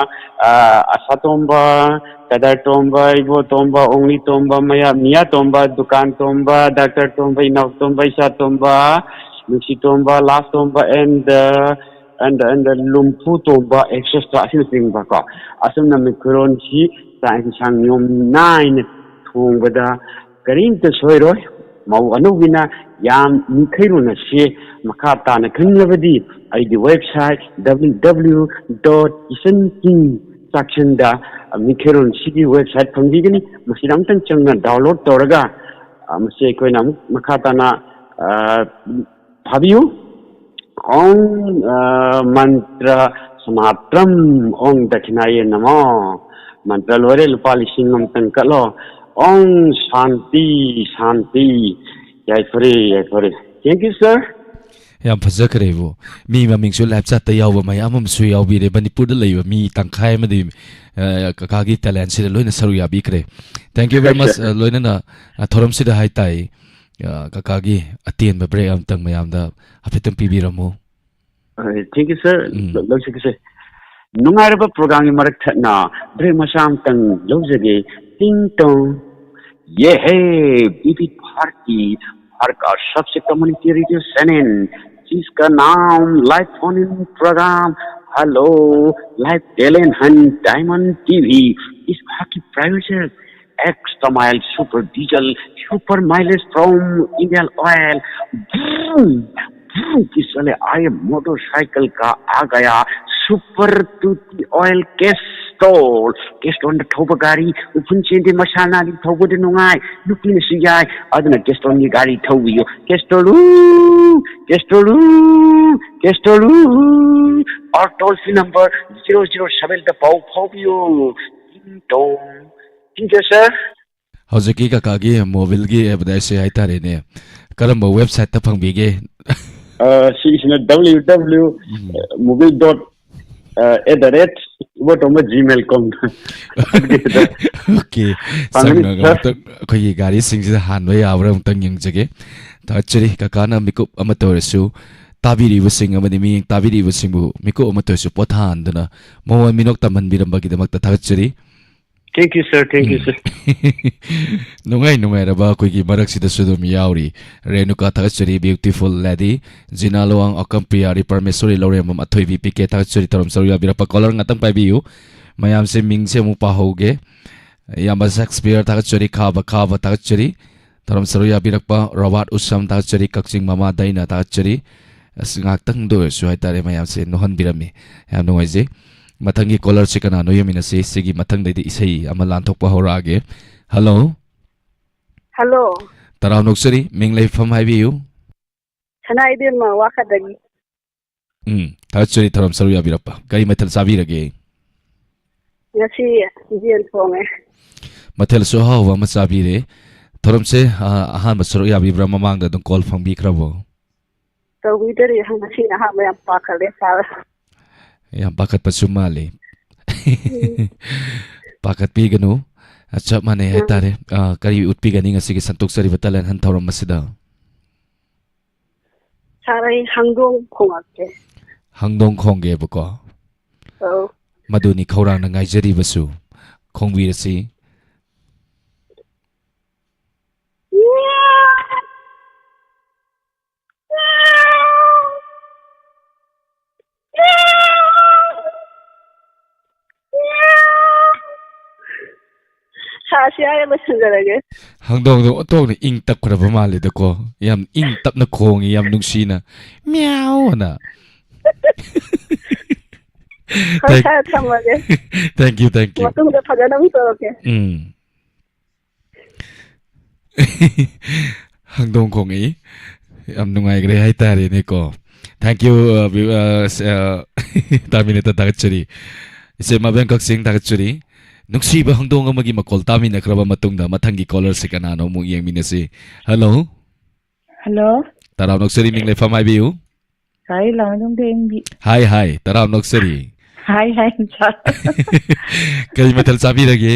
ꯑ, ꯑꯁꯥꯇꯣꯝꯕ, ꯀꯗꯔꯇꯣꯝꯕ, ꯏꯕꯣꯇꯣꯝꯕ, ꯑꯣꯡꯂꯤꯇꯣꯝꯕ, ꯃꯌꯥ-, ꯃꯤꯌꯥꯇꯣꯝꯕ, ꯗꯨꯀꯥꯟꯇꯣꯝꯕ, ꯗꯥꯛꯇꯔꯇꯣꯝꯕ, ꯏꯅꯥꯎꯇꯣꯝꯕ, ꯏꯆꯥꯇꯣꯝꯕ, ꯅꯨꯡꯁꯤꯇꯣꯝꯕ, ꯂꯥꯁꯇꯣꯝꯕ, and, and, and ꯂꯨꯝꯐꯨꯇꯣꯝꯕ, et cetera ꯑꯁꯤꯅꯆꯤꯡꯕ ꯀꯣ꯫ ꯑꯁꯨꯝꯅ ꯃꯤꯈꯨꯔꯣꯟꯁꯤ ꯆꯥꯛ ꯏꯟꯁꯥꯡ ꯅꯤꯌꯣꯝ ꯅꯥꯏꯅ ꯊꯣꯡꯕꯗ ꯀꯔꯤꯝꯇ ꯁꯣꯏꯔꯣꯏ꯫ ꯃꯧ ꯑꯅꯧꯕꯤꯅ ꯌꯥꯝ ꯃꯤꯈꯩꯔꯣꯟ ꯑꯁꯤ ꯃꯈꯥ ꯇꯥꯅ ꯈꯪꯅꯕꯗꯤ ꯑꯩꯒꯤ website W W W dot kitchen king ꯆꯥꯛꯁꯪꯗ ꯃꯤꯈꯩꯔꯣꯟꯁꯤꯒꯤ website ꯐꯪꯕꯤꯒꯅꯤ꯫ ꯃꯁꯤꯗ ꯑꯃꯨꯛꯇꯪ ꯆꯪꯅ download ꯇꯧꯔꯒ ꯑ, ꯃꯁꯤ ꯑꯩꯈꯣꯏꯅ ꯑꯃꯨꯛ ꯃꯈꯥ ꯇꯥꯅ, ꯑ, ꯊꯥꯕꯤꯌꯨ꯫ ॐ, अ, मन्त्र समात्रम्। ॐ दक्षिणाय नमः। ꯃꯟꯇ꯭ꯔ ꯂꯣꯏꯔꯦ, ꯂꯨꯄꯥ ꯂꯤꯁꯤꯡ ꯑꯃꯇꯪ ꯀꯠꯂꯣ꯫ ॐ शांति शांति। ꯌꯥꯏꯐꯔꯦ, ꯌꯥꯏꯐꯔꯦ꯫ Thank you, sir꯫ ꯌꯥꯝ ꯐꯖꯈ꯭ꯔꯦꯕꯨ꯫ ꯃꯤ ꯃꯃꯤꯡꯁꯨ live chat ꯇ ꯌꯥꯎꯕ ꯃꯌꯥꯝ ꯑꯃꯁꯨ ꯌꯥꯎꯕꯤꯔꯦ꯫ ꯃꯅꯤꯄꯨꯔꯗ ꯂꯩꯕ ꯃꯤ ꯇꯪꯈꯥꯏ ꯑꯃꯗꯤ, ꯑ, ꯀꯀꯥꯒꯤ talent ꯁꯤꯗ ꯂꯣꯏꯅ ꯁꯔꯨꯛ ꯌꯥꯕꯤꯈ꯭ꯔꯦ꯫ Thank you very much꯫ Yes, sir꯫ ꯑ, ꯂꯣꯏꯅꯅ, ꯑ, ꯊꯧꯔꯝꯁꯤꯗ ꯍꯥꯏꯇꯥꯏ, ꯑ, ꯀꯀꯥꯒꯤ ꯑꯇꯦꯟꯕ break ꯑꯃꯇꯪ ꯃꯌꯥꯝꯗ ꯍꯥꯏꯐꯦꯠꯇꯪ ꯄꯤꯕꯤꯔꯝꯃꯨ꯫ ꯑ, thank you, sir꯫ ꯎꯝ꯫ ꯂ-, ꯂꯧꯖꯒꯦ, sir꯫ ꯅꯨꯡꯉꯥꯏꯔꯕ program ꯒꯤ ꯃꯔꯛ ꯊꯠꯅ break ꯃꯆꯥ ꯑꯃꯇꯪ ꯂꯧꯖꯒꯦ꯫ टिंग टोंग। ये है विविध भारती, भारत का सबसे community radio channel, जिसका नाम live phone in program, hello, live talent hunt, Diamond T V। इस भाग की प्रायोजक Extra Mile Super Diesel, super mileage from Indian Oil। ब्रूम, ब्रूम की चले आए मोटरसाइकिल का आ गया Super Tutti Oil Castrol। Castrol ꯅ ꯊꯧꯕ ꯒꯥꯔꯤ ꯎꯐꯨꯟ ꯆꯦꯟꯗꯦ, ꯃꯁꯥ ꯅꯥꯜꯂꯤ, ꯊꯧꯕꯗ ꯅꯨꯡꯉꯥꯏ, ꯅꯨꯄꯤꯅꯁꯨ ꯌꯥꯏ꯫ ꯑꯗꯨꯅ Castrol ꯒꯤ ꯒꯥꯔꯤ ꯊꯧꯕꯤꯌꯨ꯫ Castrol ꯎ, Castrol ꯎ, Castrol ꯎ꯫ Our toll free number zero zero seven ꯗ ꯄꯥꯎ ꯐꯥꯎꯕꯤꯌꯨ꯫ टिंग टोंग। Thank you, sir꯫ ꯍꯧꯖꯤꯛꯀꯤ ꯀꯀꯥꯒꯤ mobile ꯒꯤ advertise ꯁꯦ ꯍꯥꯏꯇꯥꯔꯦꯅꯦ, ꯀꯔꯝꯕ website ꯇ ꯐꯪꯕꯤꯒꯦ? ꯑ, ꯁꯤꯒꯤꯁꯤꯅ W W W ꯎꯝ꯫ mobile dot, ꯑ, at the rate ꯏꯕꯣꯇꯣꯝꯕ gmail com꯫ OK꯫ ꯐꯪꯒꯅꯤ, ꯆꯪꯉꯒ sir꯫ ꯑꯃꯨꯛꯇꯪ ꯑꯩꯈꯣꯏꯒꯤ ꯒꯥꯔꯤꯁꯤꯡꯁꯤꯗ ꯍꯥꯟꯕ ꯌꯥꯕ꯭ꯔꯥ ꯑꯃꯨꯛꯇꯪ ꯌꯦꯡꯖꯒꯦ꯫ ꯊꯥꯒꯠꯆꯔꯤ꯫ ꯀꯀꯥꯅ ꯃꯤꯀꯨꯞ ꯑꯃꯠꯇ ꯑꯣꯏꯔꯁꯨ ꯇꯥꯕꯤꯔꯤꯕꯁꯤꯡ ꯑꯃꯗꯤ ꯃꯤꯠꯌꯦꯡ ꯇꯥꯕꯤꯔꯤꯕꯁꯤꯡꯕꯨ ꯃꯤꯀꯨꯞ ꯑꯃꯠꯇ ꯑꯣꯏꯔꯁꯨ ꯄꯣꯊꯥꯍꯟꯗꯨꯅ ꯃꯑꯣꯡ ꯃꯤꯅꯣꯛ ꯇꯝꯍꯟꯕꯤꯔꯝꯕꯒꯤꯗꯃꯛꯇ ꯊꯥꯒꯠꯆꯔꯤ꯫ Thank you, sir. Thank you, um. Sir꯫ ꯅꯨꯡꯉꯥꯏ ꯅꯨꯡꯉꯥꯏꯔꯕ ꯑꯩꯈꯣꯏꯒꯤ ꯃꯔꯛꯁꯤꯗꯁꯨ ꯑꯗꯨꯝ ꯌꯥꯎꯔꯤ꯫ ꯔꯦꯅꯨꯀꯥ ꯊꯥꯒꯠꯆꯔꯤ, beautiful lady꯫ ꯖꯤꯅꯥ ꯂꯨꯋꯥꯡ, ꯑꯀꯝ ꯄ꯭ꯔꯤꯌꯥꯔꯤ, ꯄꯔꯃꯦꯁꯣꯔꯤ ꯂꯧꯔꯦꯝꯕꯝ, ꯑꯊꯣꯏꯕꯤ, ꯄꯤ ꯀꯦ ꯊꯥꯒꯠꯆꯔꯤ꯫ ꯊꯧꯔꯝ ꯁꯔꯨꯛ ꯌꯥꯕꯤꯔꯛꯄ caller ꯉꯥꯛꯇꯪ ꯄꯥꯏꯕꯤꯌꯨ꯫ ꯃꯌꯥꯝꯁꯦ ꯃꯤꯡꯁꯦ ꯑꯃꯨꯛ ꯄꯥꯍꯧꯒꯦ꯫ ꯏꯌꯥꯝꯕ ꯁꯦꯛꯁꯄꯤꯌꯔ ꯊꯥꯒꯠꯆꯔꯤ, ꯈꯥꯕ ꯈꯥꯕ ꯊꯥꯒꯠꯆꯔꯤ꯫ ꯊꯧꯔꯝ ꯁꯔꯨꯛ ꯌꯥꯕꯤꯔꯛꯄ ꯔꯣꯕꯥꯔꯠ ꯎꯁꯝ ꯊꯥꯒꯠꯆꯔꯤ, ꯀꯛꯆꯤꯡ ꯃꯃꯥ ꯗꯩꯅ ꯊꯥꯒꯠꯆꯔꯤ꯫ ꯑꯁ, ꯉꯥꯏꯍꯥꯛꯇꯪꯗ ꯑꯣꯏꯔꯁꯨ ꯍꯥꯏꯇꯥꯔꯦ, ꯃꯌꯥꯝꯁꯦ ꯅꯣꯛꯍꯟꯕꯤꯔꯝꯃꯤ꯫ ꯌꯥꯝ ꯅꯨꯡꯉꯥꯏꯖꯩ꯫ ꯃꯊꯪꯒꯤ caller ꯁꯦ ꯀꯅꯥꯅꯣ ꯌꯦꯡꯃꯤꯟꯅꯁꯤ꯫ ꯁꯤꯒꯤ ꯃꯊꯪꯗꯩꯗꯤ ꯏꯁꯩ ꯑꯃ ꯂꯥꯟꯊꯣꯛꯄ ꯍꯧꯔꯛꯑꯒꯦ꯫ Hello꯫ ꯍꯜꯂꯣ꯫ ꯇꯔꯥꯝꯅ ꯑꯣꯛꯆꯔꯤ, ꯃꯤꯡ ꯂꯩꯐꯝ ꯍꯥꯏꯕꯤꯌꯨ꯫ ꯁꯅꯥ ꯏꯕꯦꯝꯃ ꯋꯥꯀꯗꯒꯤ꯫ ꯎꯝ, ꯊꯥꯒꯠꯆꯔꯤ ꯊꯧꯔꯝ ꯁꯔꯨꯛ ꯌꯥꯕꯤꯔꯛꯄ꯫ ꯀꯔꯤ ꯃꯊꯦꯜ ꯆꯥꯕꯤꯔꯒꯦ? ꯉꯁꯤ ꯌꯦꯟ ꯊꯣꯡꯉꯦ꯫ ꯃꯊꯦꯜꯁꯨ ꯑꯍꯥꯎꯕ ꯑꯃ ꯆꯥꯕꯤꯔꯦ꯫ ꯊꯧꯔꯝꯁꯦ, ꯑ, ꯑꯍꯥꯟꯕ ꯁꯔꯨꯛ ꯌꯥꯕꯤꯕ꯭ꯔꯥ? ꯃꯃꯥꯡꯗ ꯑꯗꯨꯝ ꯀꯣꯜ ꯐꯪꯕꯤꯈ꯭ꯔꯕꯣ? ꯇꯧꯕꯤꯗꯔꯤ, ꯉꯁꯤꯅ ꯑꯍꯥꯟꯕ꯫ ꯌꯥꯝ ꯄꯥꯈꯠꯂꯦ, ꯁꯥꯔ꯫ ꯌꯥꯝ ꯄꯥꯈꯠꯄꯁꯨ ꯃꯥꯜꯂꯤ꯫ ꯎꯝ꯫ ꯄꯥꯈꯠꯄꯤꯒꯅꯨ꯫ ꯑ, ꯆꯞ ꯃꯥꯟꯅꯩ ꯎꯝ꯫ ꯍꯥꯏꯇꯥꯔꯦ꯫ ꯑ, ꯀꯔꯤ ꯎꯠꯄꯤꯒꯅꯤ ꯉꯁꯤꯒꯤ ꯁꯟꯇꯣꯛꯆꯔꯤꯕ talent hunt ꯊꯧꯔꯝ ꯑꯁꯤꯗ? ꯁꯥꯔ, ꯑꯩ ꯍꯪꯗꯣꯡ ꯈꯣꯡꯉꯛꯀꯦ꯫ ꯍꯪꯗꯣꯡ ꯈꯣꯡꯒꯦꯕꯀꯣ? ꯑꯧ꯫ ꯃꯗꯨꯅꯤ ꯈꯧꯔꯥꯡꯅ ꯉꯥꯏꯖꯔꯤꯕꯁꯨ꯫ ꯈꯣꯡꯕꯤꯔꯁꯤ꯫ ꯁꯥꯔ, ꯁꯤ ꯍꯥꯏꯔ ꯂꯣꯏꯁꯤꯟꯖꯔꯒꯦ꯫ ꯍꯪꯗꯣꯡꯗꯣ ꯑꯣꯟꯊꯣꯛꯅ ꯏꯪ ꯇꯞꯈ꯭ꯔꯕ ꯃꯥꯜꯂꯦꯗꯀꯣ꯫ ꯌꯥꯝ ꯏꯪ ꯇꯞꯅ ꯈꯣꯡꯉꯤ, ꯌꯥꯝ ꯅꯨꯡꯁꯤꯅ꯫ ꯃꯤꯌꯥꯎ ꯑꯅ꯫ ꯍꯣꯏ, ꯁꯥꯔ, ꯊꯝꯃꯒꯦ꯫ Thank you, thank you꯫ ꯃꯇꯨꯡꯗ ꯐꯖꯅ ꯑꯃꯨꯛ ꯇꯧꯔꯛꯀꯦ꯫ ꯎꯝ꯫ ꯍꯪꯗꯣꯡ ꯈꯣꯡꯉꯛꯏ꯫ ꯌꯥꯝ ꯅꯨꯡꯉꯥꯏꯈ꯭ꯔꯦ ꯍꯥꯏꯇꯥꯔꯦꯅꯦꯀꯣ꯫ Thank you, uh, view-, uh, s-, uh, ꯇꯥꯃꯤꯅꯦꯇ ꯊꯥꯒꯠꯆꯔꯤ꯫ ꯏꯆꯦ ꯃꯕꯦꯝ ꯀꯛꯆꯤꯡ ꯊꯥꯒꯠꯆꯔꯤ꯫ ꯅꯨꯡꯁꯤꯕ ꯍꯪꯗꯣꯡ ꯑꯃꯒꯤ ꯃꯈꯣꯜ ꯇꯥꯃꯤꯟꯅꯈ꯭ꯔꯕ ꯃꯇꯨꯡꯗ ꯃꯊꯪꯒꯤ caller-ꯁꯦ ꯀꯅꯥꯅꯣ ꯑꯃꯨꯛ ꯌꯦꯡꯃꯤꯟꯅꯁꯤ꯫ Hello꯫ Hello꯫ ꯇꯔꯥꯝꯅ ꯑꯣꯛꯆꯔꯤ, ꯃꯤꯡ ꯂꯩꯐꯝ ꯍꯥꯏꯕꯤꯌꯨ꯫ ꯁꯥꯔ, ꯑꯩ ꯂꯥꯡꯃꯩꯗꯣꯡꯗ ꯑꯦꯝ ꯕꯤ꯫ ꯍꯥꯏ, ꯍꯥꯏ, ꯇꯔꯥꯝꯅ ꯑꯣꯛꯆꯔꯤ꯫ ꯍꯥꯏ, ꯍꯥꯏ, ꯁꯥꯔ꯫ ꯀꯔꯤ ꯃꯊꯦꯜ ꯆꯥꯕꯤꯔꯒꯦ?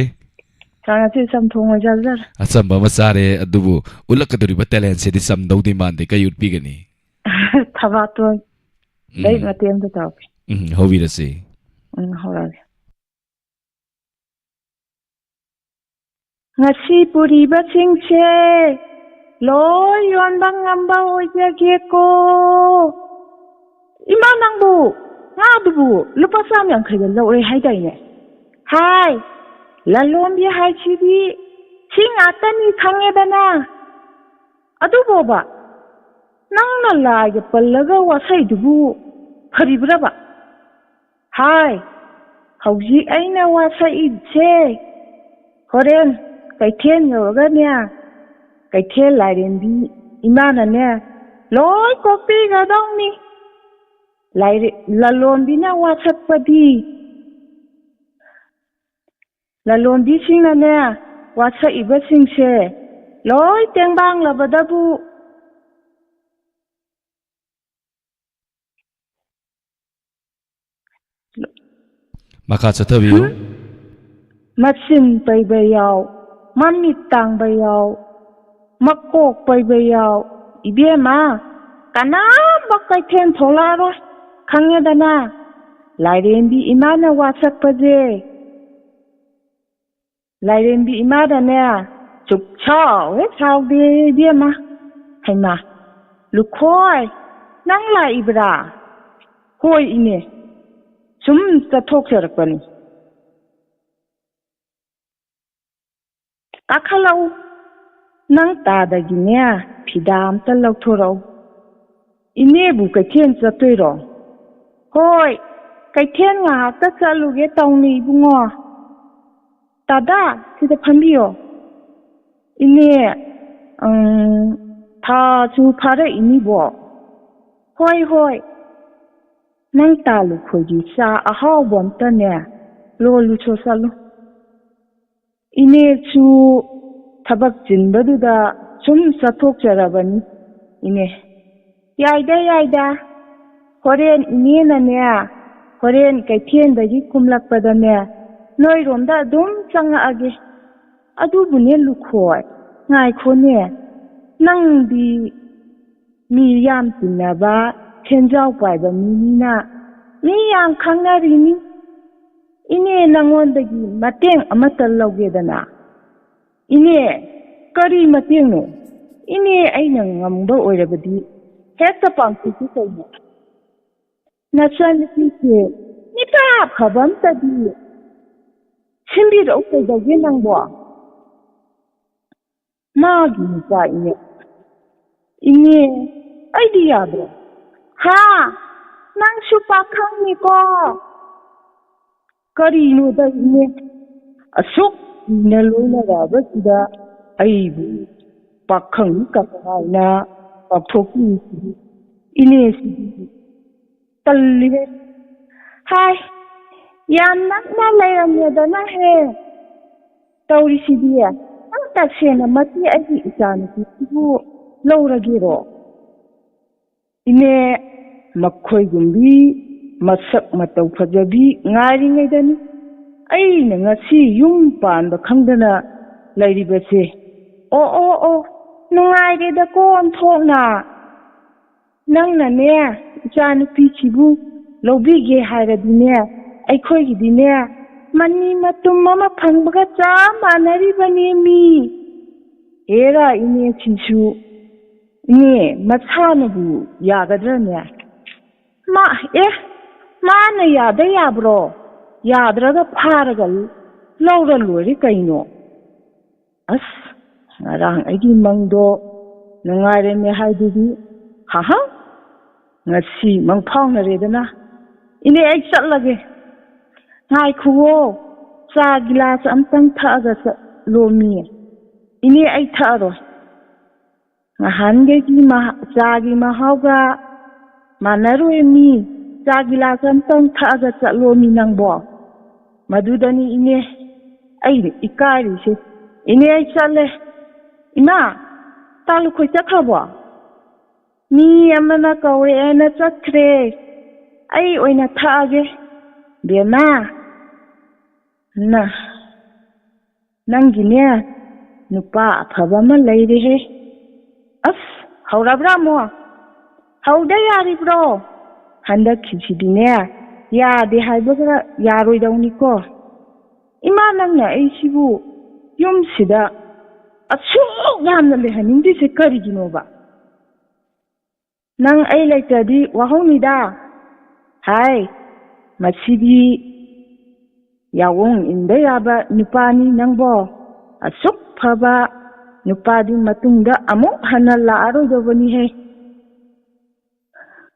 ꯁꯥꯔ, ꯉꯁꯤ ꯆꯝꯊꯣꯡ ꯑꯣꯏꯅ ꯆꯥꯖꯔꯦ꯫ ꯑꯆꯝꯕ ꯑꯃ ꯆꯥꯔꯦ, ꯑꯗꯨꯕꯨ ꯎꯠꯂꯛꯀꯗꯧꯔꯤꯕ talent-ꯁꯤꯗꯤ ꯆꯝꯗꯧꯗꯤ ꯃꯥꯟꯗꯦ꯫ ꯀꯩ ꯎꯠꯄꯤꯒꯅꯤ? ꯊꯕꯥꯇꯣꯟ꯫ ꯎꯝ꯫ ꯂꯥꯏꯔꯤꯛ ꯃꯇꯦꯛ ꯑꯃꯇ ꯇꯧꯔꯛꯀꯦ꯫ ꯎꯝ, ꯍꯧꯕꯤꯔꯁꯤ꯫ ꯎꯝ, ꯍꯧꯔꯛꯑꯒꯦ꯫ ꯉꯁꯤ ꯄꯨꯔꯤꯕꯁꯤꯡꯁꯦ ꯂꯣꯏ ꯌꯣꯟꯕ ꯉꯝꯕ ꯑꯣꯏꯖꯒꯦꯀꯣ꯫ ꯏꯃꯥ, ꯅꯪꯕꯨ ꯉꯥꯗꯨꯕꯨ ꯂꯨꯄꯥ ꯆꯥꯝ ꯌꯥꯡꯈꯩꯗ ꯂꯧꯔꯦ ꯍꯥꯏꯗꯥꯏꯅꯦ? ꯍꯥꯏ, ꯂꯂꯣꯟꯕꯤ ꯍꯥꯏꯁꯤꯗꯤ ꯁꯤ ꯉꯥꯛꯇꯅꯤ ꯈꯪꯉꯦꯗꯅ꯫ ꯑꯗꯨꯕꯣꯕ, ꯅꯪꯅ ꯂꯥꯏꯒ ꯄꯜꯂꯒ ꯋꯥꯁꯛꯏꯗꯨꯕꯨ ꯐꯔꯤꯕ꯭ꯔꯕ? ꯍꯥꯏ, ꯍꯧꯖꯤꯛ ꯑꯩꯅ ꯋꯥꯁꯛꯏꯁꯦ ꯍꯣꯔꯦꯟ ꯀꯩꯊꯦꯜ ꯌꯧꯔꯒꯅꯦ, ꯀꯩꯊꯦꯜ ꯂꯥꯏꯔꯦꯝꯕꯤ ꯏꯃꯥꯅꯅꯦ ꯂꯣꯏ ꯀꯣꯛꯄꯤꯒꯗꯧꯅꯤ꯫ ꯂꯥꯏꯔꯦ-, ꯂꯂꯣꯟꯕꯤꯅ ꯋꯥꯁꯛꯄꯗꯤ, ꯂꯂꯣꯟꯕꯤꯁꯤꯡꯅꯅꯦ ꯋꯥꯁꯛꯏꯕꯁꯤꯡꯁꯦ ꯂꯣꯏ ꯇꯦꯡꯕꯥꯡꯂꯕꯗꯕꯨ꯫ ꯃꯈꯥ ꯆꯠꯊꯕꯤꯌꯨ꯫ ꯃꯆꯤꯟ ꯄꯩꯕ ꯌꯥꯎ, ꯃꯃꯤꯠ ꯇꯥꯡꯕ ꯌꯥꯎ, ꯃꯀꯣꯛ ꯄꯩꯕ ꯌꯥꯎ꯫ ꯏꯕꯦꯝꯃ, ꯀꯅꯥꯃꯛ ꯀꯩꯊꯦꯜ ꯊꯣꯛꯂꯛꯑꯔꯣꯏ, ꯈꯪꯉꯦꯗꯅ? ꯂꯥꯏꯔꯦꯝꯕꯤ ꯏꯃꯥꯅ ꯋꯥꯁꯛꯄꯁꯦ꯫ ꯂꯥꯏꯔꯦꯝꯕꯤ ꯏꯃꯥꯗꯅꯦ ꯁꯨꯛꯁꯥꯎ ꯍꯦꯛ ꯁꯥꯎꯗꯦ ꯏꯕꯦꯝꯃ꯫ ꯍꯩꯃꯥ, ꯂꯨꯈꯣꯏ, ꯅꯪ ꯂꯥꯛꯏꯕ꯭ꯔꯥ? ꯍꯣꯏ ꯏꯅꯦ, ꯁꯨꯝ ꯆꯠꯊꯣꯛꯆꯔꯛꯄꯅꯤ꯫ ꯀꯥꯈꯠꯂꯛꯎ, ꯅꯪ ꯇꯥꯗꯒꯤꯅꯦ ꯐꯤꯗꯥ ꯑꯝꯇ ꯂꯧꯊꯣꯔꯛꯎ꯫ ꯏꯅꯦꯕꯨ ꯀꯩꯊꯦꯜ ꯆꯠꯇꯣꯏꯔꯣ? ꯍꯣꯏ, ꯀꯩꯊꯦꯜ ꯉꯥꯏꯍꯥꯛꯇ ꯆꯠꯂꯨꯒꯦ ꯇꯧꯅꯤ ꯏꯕꯨꯡꯉꯣ꯫ ꯇꯥꯗꯥ, ꯁꯤꯗ ꯐꯝꯕꯤꯌꯣ꯫ ꯏꯅꯦ, ꯎꯝ, ꯊꯥꯁꯨ ꯐꯥꯔꯛꯏꯅꯤꯕꯣ꯫ ꯍꯣꯏ, ꯍꯣꯏ꯫ ꯅꯪ ꯇꯥ ꯂꯨꯈꯣꯏꯒꯤ ꯆꯥ ꯑꯍꯥꯎꯕ ꯑꯝꯇꯅꯦ ꯂꯣꯜꯂꯨꯆꯣ ꯆꯠꯂꯨ꯫ ꯏꯅꯦꯁꯨ ꯊꯕꯛ ꯆꯤꯟꯕꯗꯨꯗ ꯁꯨꯝ ꯆꯠꯊꯣꯛꯆꯔꯕꯅꯤ, ꯏꯅꯦ꯫ ꯌꯥꯏꯗ, ꯌꯥꯏꯗ꯫ ꯍꯣꯔꯦꯟ ꯏꯅꯦꯅꯅꯦ, ꯍꯣꯔꯦꯟ ꯀꯩꯊꯦꯜꯗꯒꯤ ꯀꯨꯝꯂꯛꯄꯗꯅꯦ, ꯅꯣꯏꯔꯣꯝꯗ ꯑꯗꯨꯝ ꯆꯪꯉꯛꯑꯒꯦ꯫ ꯑꯗꯨꯕꯨꯅꯦ ꯂꯨꯈꯣꯏ, ꯉꯥꯏꯈꯣꯅꯦ꯫ ꯅꯪꯗꯤ ꯃꯤ ꯌꯥꯝ ꯇꯤꯟꯅꯕ, ꯁꯦꯟꯖꯥꯎ ꯄꯥꯏꯕ ꯃꯤꯅꯤꯅ ꯃꯤ ꯌꯥꯝ ꯈꯪꯅꯔꯤꯅꯤ꯫ ꯏꯅꯦ, ꯅꯉꯣꯟꯗꯒꯤ ꯃꯇꯦꯡ ꯑꯃꯇ ꯂꯧꯒꯦꯗꯅ꯫ ꯏꯅꯦ, ꯀꯔꯤ ꯃꯇꯦꯡꯅꯣ? ꯏꯅꯦ, ꯑꯩꯅ ꯉꯝꯕ ꯑꯣꯏꯔꯕꯗꯤ ꯍꯦꯛꯇ ꯄꯥꯡꯊꯣꯛꯀꯦ ꯀꯩꯅꯣ꯫ ꯅꯆꯥꯅꯨꯄꯤꯁꯦ ꯃꯤꯄꯥ ꯑꯐꯕ ꯑꯝꯇꯗꯤ ꯁꯤꯟꯕꯤꯔꯛꯎ ꯀꯩꯗꯧꯒꯦ ꯅꯪꯕꯣ? ꯃꯥꯒꯤ ꯃꯆꯥ ꯏꯅꯦ꯫ ꯏꯅꯦ, ꯑꯩꯗꯤ ꯌꯥꯗ꯭ꯔꯦ꯫ ꯍꯥ? ꯅꯪꯁꯨ ꯄꯥꯈꯪꯅꯤꯀꯣ? ꯀꯔꯤꯅꯣꯗ ꯏꯅꯦ? ꯑꯁꯨꯛ ꯀꯨꯏꯅ ꯂꯣꯏꯅꯔꯛꯑꯕꯁꯤꯗ ꯑꯩꯕꯨ ꯄꯥꯈꯪ ꯀꯅꯥꯅ ꯀꯥꯎꯊꯣꯛꯄꯤꯔꯤꯁꯤꯗꯤ? ꯏꯅꯦꯁꯤꯗꯤ ꯇꯜꯂꯤꯍꯦ꯫ ꯍꯥꯏ, ꯌꯥꯝ ꯅꯛꯅ ꯂꯩꯔꯝꯃꯦꯗꯅ ꯍꯦ꯫ ꯇꯧꯔꯤꯁꯤꯗꯤ, ꯅꯪ ꯇꯁꯦꯡꯅ ꯃꯁꯤ ꯑꯩꯒꯤ ꯏꯆꯥꯅꯨꯄꯤꯁꯤꯕꯨ ꯂꯧꯔꯒꯦꯔꯣ? ꯏꯅꯦ, ꯃꯈꯣꯏꯒꯨꯝꯕꯤ ꯃꯁꯛ ꯃꯇꯧ ꯐꯖꯕꯤ ꯉꯥꯏꯔꯤꯉꯩꯗꯅꯤ ꯑꯩꯅ ꯉꯁꯤ ꯌꯨꯝ ꯄꯥꯟꯕ ꯈꯪꯗꯅ ꯂꯩꯔꯤꯕꯁꯦ꯫ ꯑꯣ, ꯑꯣ, ꯑꯣ, ꯅꯨꯡꯉꯥꯏꯔꯦꯗꯀꯣ ꯑꯣꯟꯊꯣꯛꯅ꯫ ꯅꯪꯅꯅꯦ, ꯏꯆꯥꯅꯨꯄꯤꯁꯤꯕꯨ ꯂꯧꯕꯤꯒꯦ ꯍꯥꯏꯔꯗꯤꯅꯦ, ꯑꯩꯈꯣꯏꯒꯤꯗꯤꯅꯦ, ꯃꯅꯤ ꯃꯇꯨꯝ ꯑꯃ ꯐꯪꯕꯒ ꯆꯞ ꯃꯥꯟꯅꯔꯤꯕꯅꯦ ꯃꯤ꯫ ꯍꯦꯔꯥ, ꯏꯅꯦꯁꯤꯁꯨ, ꯏꯅꯦ, ꯃꯁꯥꯅꯕꯨ ꯌꯥꯒꯗ꯭ꯔꯅꯦ? ꯃꯥ, ꯑꯦ, ꯃꯥꯅ ꯌꯥꯗ ꯌꯥꯕ꯭ꯔꯣ? ꯌꯥꯗ꯭ꯔꯒ ꯐꯥꯔꯒ ꯂꯧꯔ ꯂꯣꯏꯔꯦ ꯀꯩꯅꯣ꯫ ꯑꯁ, ꯉꯔꯥꯡ ꯑꯩꯒꯤ ꯃꯪꯗꯣ ꯅꯨꯡꯉꯥꯏꯔꯝꯃꯦ ꯍꯥꯏꯗꯨꯗꯤ, ꯍꯥꯍꯥ, ꯉꯁꯤ ꯃꯪ ꯐꯥꯎꯅꯔꯦꯗꯅ꯫ ꯏꯅꯦ, ꯑꯩ ꯆꯠꯂꯒꯦ꯫ ꯉꯥꯏꯈꯨꯋꯣ, ꯆꯥ ꯒꯤꯂꯥꯁ ꯑꯝꯇꯪ ꯊꯛꯑꯒ ꯆꯠꯂꯣꯃꯤ꯫ ꯏꯅꯦ, ꯑꯩ ꯊꯛꯑꯔꯣꯏ꯫ ꯅꯍꯥꯟꯈꯩꯒꯤ ꯃꯍ-, ꯆꯥꯒꯤ ꯃꯍꯥꯎꯒ ꯃꯥꯟꯅꯔꯣꯏ ꯃꯤ꯫ ꯆꯥ ꯒꯤꯂꯥꯁ ꯑꯝꯇꯪ ꯊꯛꯑꯒ ꯆꯠꯂꯣꯃꯤ ꯅꯪꯕꯣ꯫ ꯃꯗꯨꯗꯅꯤ ꯏꯅꯦ ꯑꯩꯅ ꯏꯀꯥꯏꯔꯤꯁꯦ꯫ ꯏꯅꯦ, ꯑꯩ ꯆꯠꯂꯦ꯫ ꯏꯃꯥ, ꯇꯥꯂꯨꯈꯣꯏ ꯆꯠꯈ꯭ꯔꯕꯣ? ꯃꯤ ꯑꯃꯅ ꯀꯧꯔꯛꯑꯦꯅ ꯆꯠꯈ꯭ꯔꯦ꯫ ꯑꯩ ꯑꯣꯏꯅ ꯊꯛꯑꯒꯦ꯫ ꯕꯦꯝꯃ, ꯅ-, ꯅꯪꯒꯤꯅꯦ ꯅꯨꯄꯥ ꯑꯐꯕ ꯑꯃ ꯂꯩꯔꯦꯍꯦ꯫ ꯑꯁ, ꯍꯧꯔꯕ꯭ꯔꯥ ꯑꯃꯨꯛ? ꯍꯧꯗ ꯌꯥꯔꯤꯕ꯭ꯔꯣ? ꯍꯟꯗꯛꯀꯤꯁꯤꯗꯤꯅꯦ, ꯌꯥꯗꯦ ꯍꯥꯏꯕꯒ ꯌꯥꯔꯣꯏꯗꯧꯅꯤꯀꯣ꯫ ꯏꯃꯥ, ꯅꯪꯅ ꯑꯩꯁꯤꯕꯨ ꯌꯨꯝꯁꯤꯗ ꯑꯁꯨꯛ ꯌꯥꯝꯅ ꯂꯩꯍꯟꯅꯤꯡꯗ꯭ꯔꯤꯁꯦ ꯀꯔꯤꯒꯤꯅꯣꯕ? ꯅꯪ ꯑꯩ ꯂꯩꯇ꯭ꯔꯗꯤ ꯋꯥꯍꯧꯅꯤꯗ꯫ ꯍꯥꯏ, ꯃꯁꯤꯗꯤ ꯌꯥꯑꯣꯡ ꯏꯟꯕ ꯌꯥꯕ ꯅꯨꯄꯥꯅꯤ ꯅꯪꯕꯣ꯫ ꯑꯁꯨꯛ ꯐꯕ ꯅꯨꯄꯥꯗꯤ ꯃꯇꯨꯡꯗ ꯑꯃꯨꯛ ꯍꯟꯅ ꯂꯥꯛꯑꯔꯣꯏꯗꯧꯕꯅꯤꯍꯦ꯫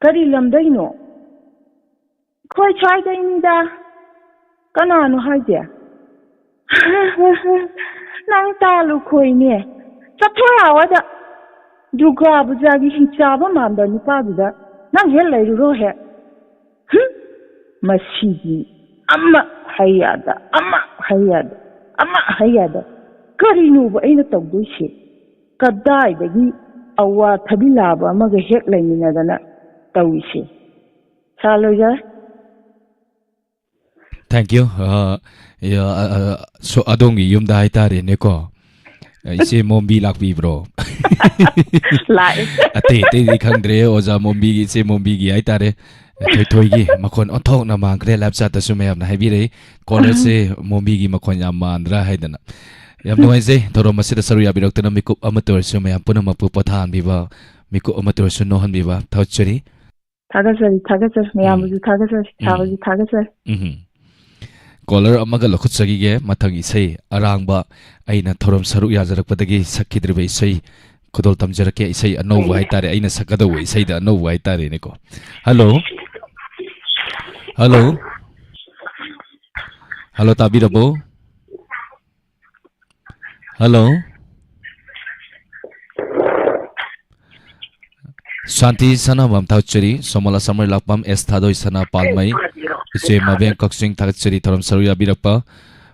ꯀꯔꯤ ꯂꯝꯗꯩꯅꯣ? ꯑꯩꯈꯣꯏ ꯁ꯭ꯋꯥꯏꯗꯩꯅꯤꯗ꯫ ꯀꯅꯥꯅꯣ ꯍꯥꯏꯁꯦ? ꯅꯪ ꯇꯥꯂꯨꯈꯣꯏꯅꯦ꯫ ꯆꯠꯊꯣꯛ ꯌꯥꯋꯥꯗ꯫ ꯗꯨꯔꯒꯥ ꯄꯨꯖꯥꯒꯤ ꯍꯤꯡꯆꯥꯕ ꯃꯥꯟꯕ ꯅꯨꯄꯥꯗꯨꯗ ꯅꯪ ꯍꯦꯛ ꯂꯩꯔꯨꯔꯣ ꯍꯦꯛ꯫ ꯍꯨꯝ! ꯃꯁꯤꯗꯤ ꯑꯃ ꯍꯥꯏ ꯌꯥꯗ, ꯑꯃ ꯍꯥꯏ ꯌꯥꯗ, ꯑꯃ ꯍꯥꯏ ꯌꯥꯗ꯫ ꯀꯔꯤꯅꯣꯕ ꯑꯩꯅ ꯇꯧꯗꯣꯏꯁꯦ? ꯀꯗꯥꯏꯗꯒꯤ ꯑꯋꯥ ꯊꯕꯤ ꯂꯥꯕ ꯑꯃꯒ ꯍꯦꯛ ꯂꯩꯃꯤꯟꯅꯗꯅ ꯇꯧꯔꯤꯁꯦ? ꯁꯥꯔ ꯂꯣꯏꯖꯔꯦ꯫ Thank you. ꯑ, ꯌ-, ꯑ, ꯑ, so, ꯑꯗꯣꯝꯒꯤ ꯌꯨꯝꯗ ꯍꯥꯏꯇꯥꯔꯦꯅꯦꯀꯣ, ꯏꯆꯦ ꯃꯣꯝꯕꯤ ꯂꯥꯛꯄꯤꯕ꯭ꯔꯣ? ꯂꯥꯛꯑꯦ꯫ ꯑꯇꯩ ꯑꯇꯩꯗꯤ ꯈꯪꯗ꯭ꯔꯦ, ꯑꯣꯖꯥ ꯃꯣꯝꯕꯤꯒꯤ, ꯏꯆꯦ ꯃꯣꯝꯕꯤꯒꯤ ꯍꯥꯏꯇꯥꯔꯦ꯫ ꯊꯣꯏꯊꯣꯏꯒꯤ ꯃꯈꯣꯟ ꯑꯣꯟꯊꯣꯛꯅ ꯃꯥꯟꯈ꯭ꯔꯦ꯫ Live chat ꯇꯁꯨ ꯃꯌꯥꯝꯅ ꯍꯥꯏꯕꯤꯔꯛꯏ, caller ꯁꯦ ꯃꯣꯝꯕꯤꯒꯤ ꯃꯈꯣꯟ ꯌꯥꯝ ꯃꯥꯟꯗ꯭ꯔꯥ ꯍꯥꯏꯗꯅ꯫ ꯌꯥꯝ ꯅꯨꯡꯉꯥꯏꯖꯩ ꯊꯧꯔꯝ ꯑꯁꯤꯗ ꯁꯔꯨꯛ ꯌꯥꯕꯤꯔꯛꯇꯨꯅ ꯃꯤꯀꯨꯞ ꯑꯃꯠꯇ ꯑꯣꯏꯔꯁꯨ ꯃꯌꯥꯝ ꯄꯨꯝꯅꯃꯛꯄꯨ ꯄꯣꯊꯥꯍꯟꯕꯤꯕ, ꯃꯤꯀꯨꯞ ꯑꯃꯠꯇ ꯑꯣꯏꯔꯁꯨ ꯅꯣꯛꯍꯟꯕꯤꯕ꯫ ꯊꯥꯒꯠꯆꯔꯤ꯫ ꯊꯥꯒꯠꯆꯔꯤ, ꯊꯥꯒꯠꯆꯔꯤ꯫ ꯃꯌꯥꯝꯕꯨꯁꯨ ꯊꯥꯒꯠꯆꯔꯤ, ꯎꯝ꯫ ꯁꯥꯔꯕꯨꯁꯨ ꯊꯥꯒꯠꯆꯔꯤ꯫ ꯎꯝ꯫ Caller ꯑꯃꯒ ꯂꯧꯈꯠꯆꯈꯤꯒꯦ꯫ ꯃꯊꯪ ꯏꯁꯩ ꯑꯔꯥꯡꯕ, ꯑꯩꯅ ꯊꯧꯔꯝ ꯁꯔꯨꯛ ꯌꯥꯖꯔꯛꯄꯗꯒꯤ ꯁꯛꯈꯤꯗ꯭ꯔꯤꯕ ꯏꯁꯩ ꯈꯨꯗꯣꯜ ꯇꯝꯖꯔꯛꯀꯦ꯫ ꯏꯁꯩ ꯑꯅꯧꯕ ꯍꯥꯏꯇꯥꯔꯦ, ꯑꯩꯅ ꯁꯛꯀꯗꯧꯕ ꯏꯁꯩꯗ ꯑꯅꯧꯕ ꯍꯥꯏꯇꯥꯔꯦꯅꯦꯀꯣ꯫ Hello? Hello? Hello, ꯇꯥꯕꯤꯔꯕꯣ? Hello? ꯁꯥꯟꯇꯤ ꯁꯅꯥꯕꯝ ꯊꯥꯒꯠꯆꯔꯤ, ꯁꯣꯃꯣꯂꯥ ꯁꯝꯔꯩ ꯂꯥꯛꯄꯝ, ꯑꯦꯁ ꯊꯥꯗꯣꯏ ꯁꯅꯥ ꯄꯥꯜꯃꯩ, ꯏꯆꯦ ꯃꯕꯦꯡ ꯀꯛꯆꯤꯡ ꯊꯥꯒꯠꯆꯔꯤ ꯊꯧꯔꯝ ꯁꯔꯨꯛ ꯌꯥꯕꯤꯔꯛꯄ꯫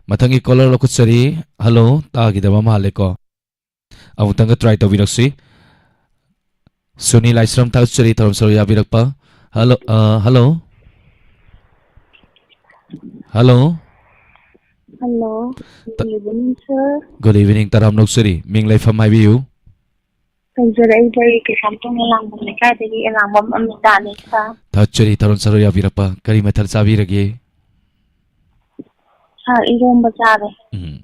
ꯃꯊꯪꯒꯤ caller ꯂꯧꯈꯠꯆꯔꯤ꯫ Hello, ꯇꯥꯈꯤꯗꯕ ꯃꯥꯜꯂꯦꯀꯣ꯫ ꯑꯃꯨꯛꯇꯪꯒ try ꯇꯧꯕꯤꯔꯛꯁꯤ꯫ ꯁꯨꯅꯤ ꯂꯥꯏꯁ꯭ꯔꯝ ꯊꯥꯒꯠꯆꯔꯤ ꯊꯧꯔꯝ ꯁꯔꯨꯛ ꯌꯥꯕꯤꯔꯛꯄ꯫ Hello, ꯑ, hello? Hello? Hello, ꯇ- good evening, sir. Good evening, ꯇꯔꯥꯝ ꯅꯣꯛꯆꯔꯤ꯫ ꯃꯤꯡ ꯂꯩꯐꯝ ꯍꯥꯏꯕꯤꯌꯨ꯫ ꯇꯧꯖꯔꯛꯏꯕ ꯑꯩ ꯀꯩꯁꯥꯝꯊꯣꯡ ꯑꯦꯂꯥꯡꯕꯝ ꯂꯩꯀꯥꯏꯗꯒꯤ ꯑꯦꯂꯥꯡꯕꯝ ꯑꯃꯤꯇꯥꯅꯤ, sir. ꯊꯥꯒꯠꯆꯔꯤ ꯊꯧꯔꯝ ꯁꯔꯨꯛ ꯌꯥꯕꯤꯔꯛꯄ꯫ ꯀꯔꯤ ꯃꯊꯦꯜ ꯆꯥꯕꯤꯔꯒꯦ? Sir, ꯏꯔꯣꯝꯕ ꯆꯥꯔꯦ꯫ ꯎꯝ꯫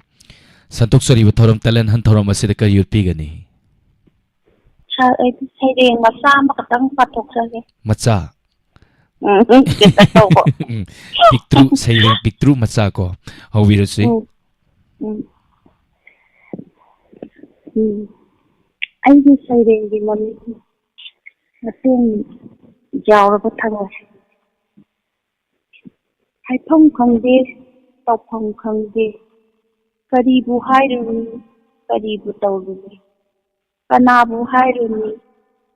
ꯁꯟꯗꯣꯛꯆꯔꯤꯕ ꯊꯧꯔꯝ talent hunt ꯊꯧꯔꯝ ꯑꯁꯤꯗ ꯀꯔꯤ ꯎꯠꯄꯤꯒꯅꯤ? Sir, ꯑꯩꯗꯤ ꯁꯩꯔꯦꯡ ꯃꯆꯥ ꯑꯃꯈꯛꯇꯪ ꯄꯥꯊꯣꯛꯆꯒꯦ꯫ ꯃꯆꯥ? ꯎꯝ, ꯈꯤꯇꯪ ꯇꯧꯕ꯫ ꯎꯝ꯫ ꯄꯤꯛꯇ꯭ꯔꯨ, ꯁꯩꯔꯦꯡ ꯄꯤꯛꯇ꯭ꯔꯨ ꯃꯆꯥ ꯀꯣ꯫ ꯍꯧꯕꯤꯔꯁꯤ꯫ ꯎꯝ, ꯎꯝ꯫ ꯎꯝ꯫ ꯑꯩꯒꯤ ꯁꯩꯔꯦꯡꯒꯤ ꯃꯃꯤꯡ ꯃꯇꯦꯡ ꯌꯥꯎꯔꯕ ꯊꯋꯥꯏ꯫ ꯍꯥꯏꯐꯝ ꯈꯪꯗꯦ, ꯇꯧꯐꯝ ꯈꯪꯗꯦ, ꯀꯔꯤꯕꯨ ꯍꯥꯏꯔꯨꯅꯤ, ꯀꯔꯤꯕꯨ ꯇꯧꯔꯨꯅꯤ꯫ ꯀꯅꯥꯕꯨ ꯍꯥꯏꯔꯨꯅꯤ?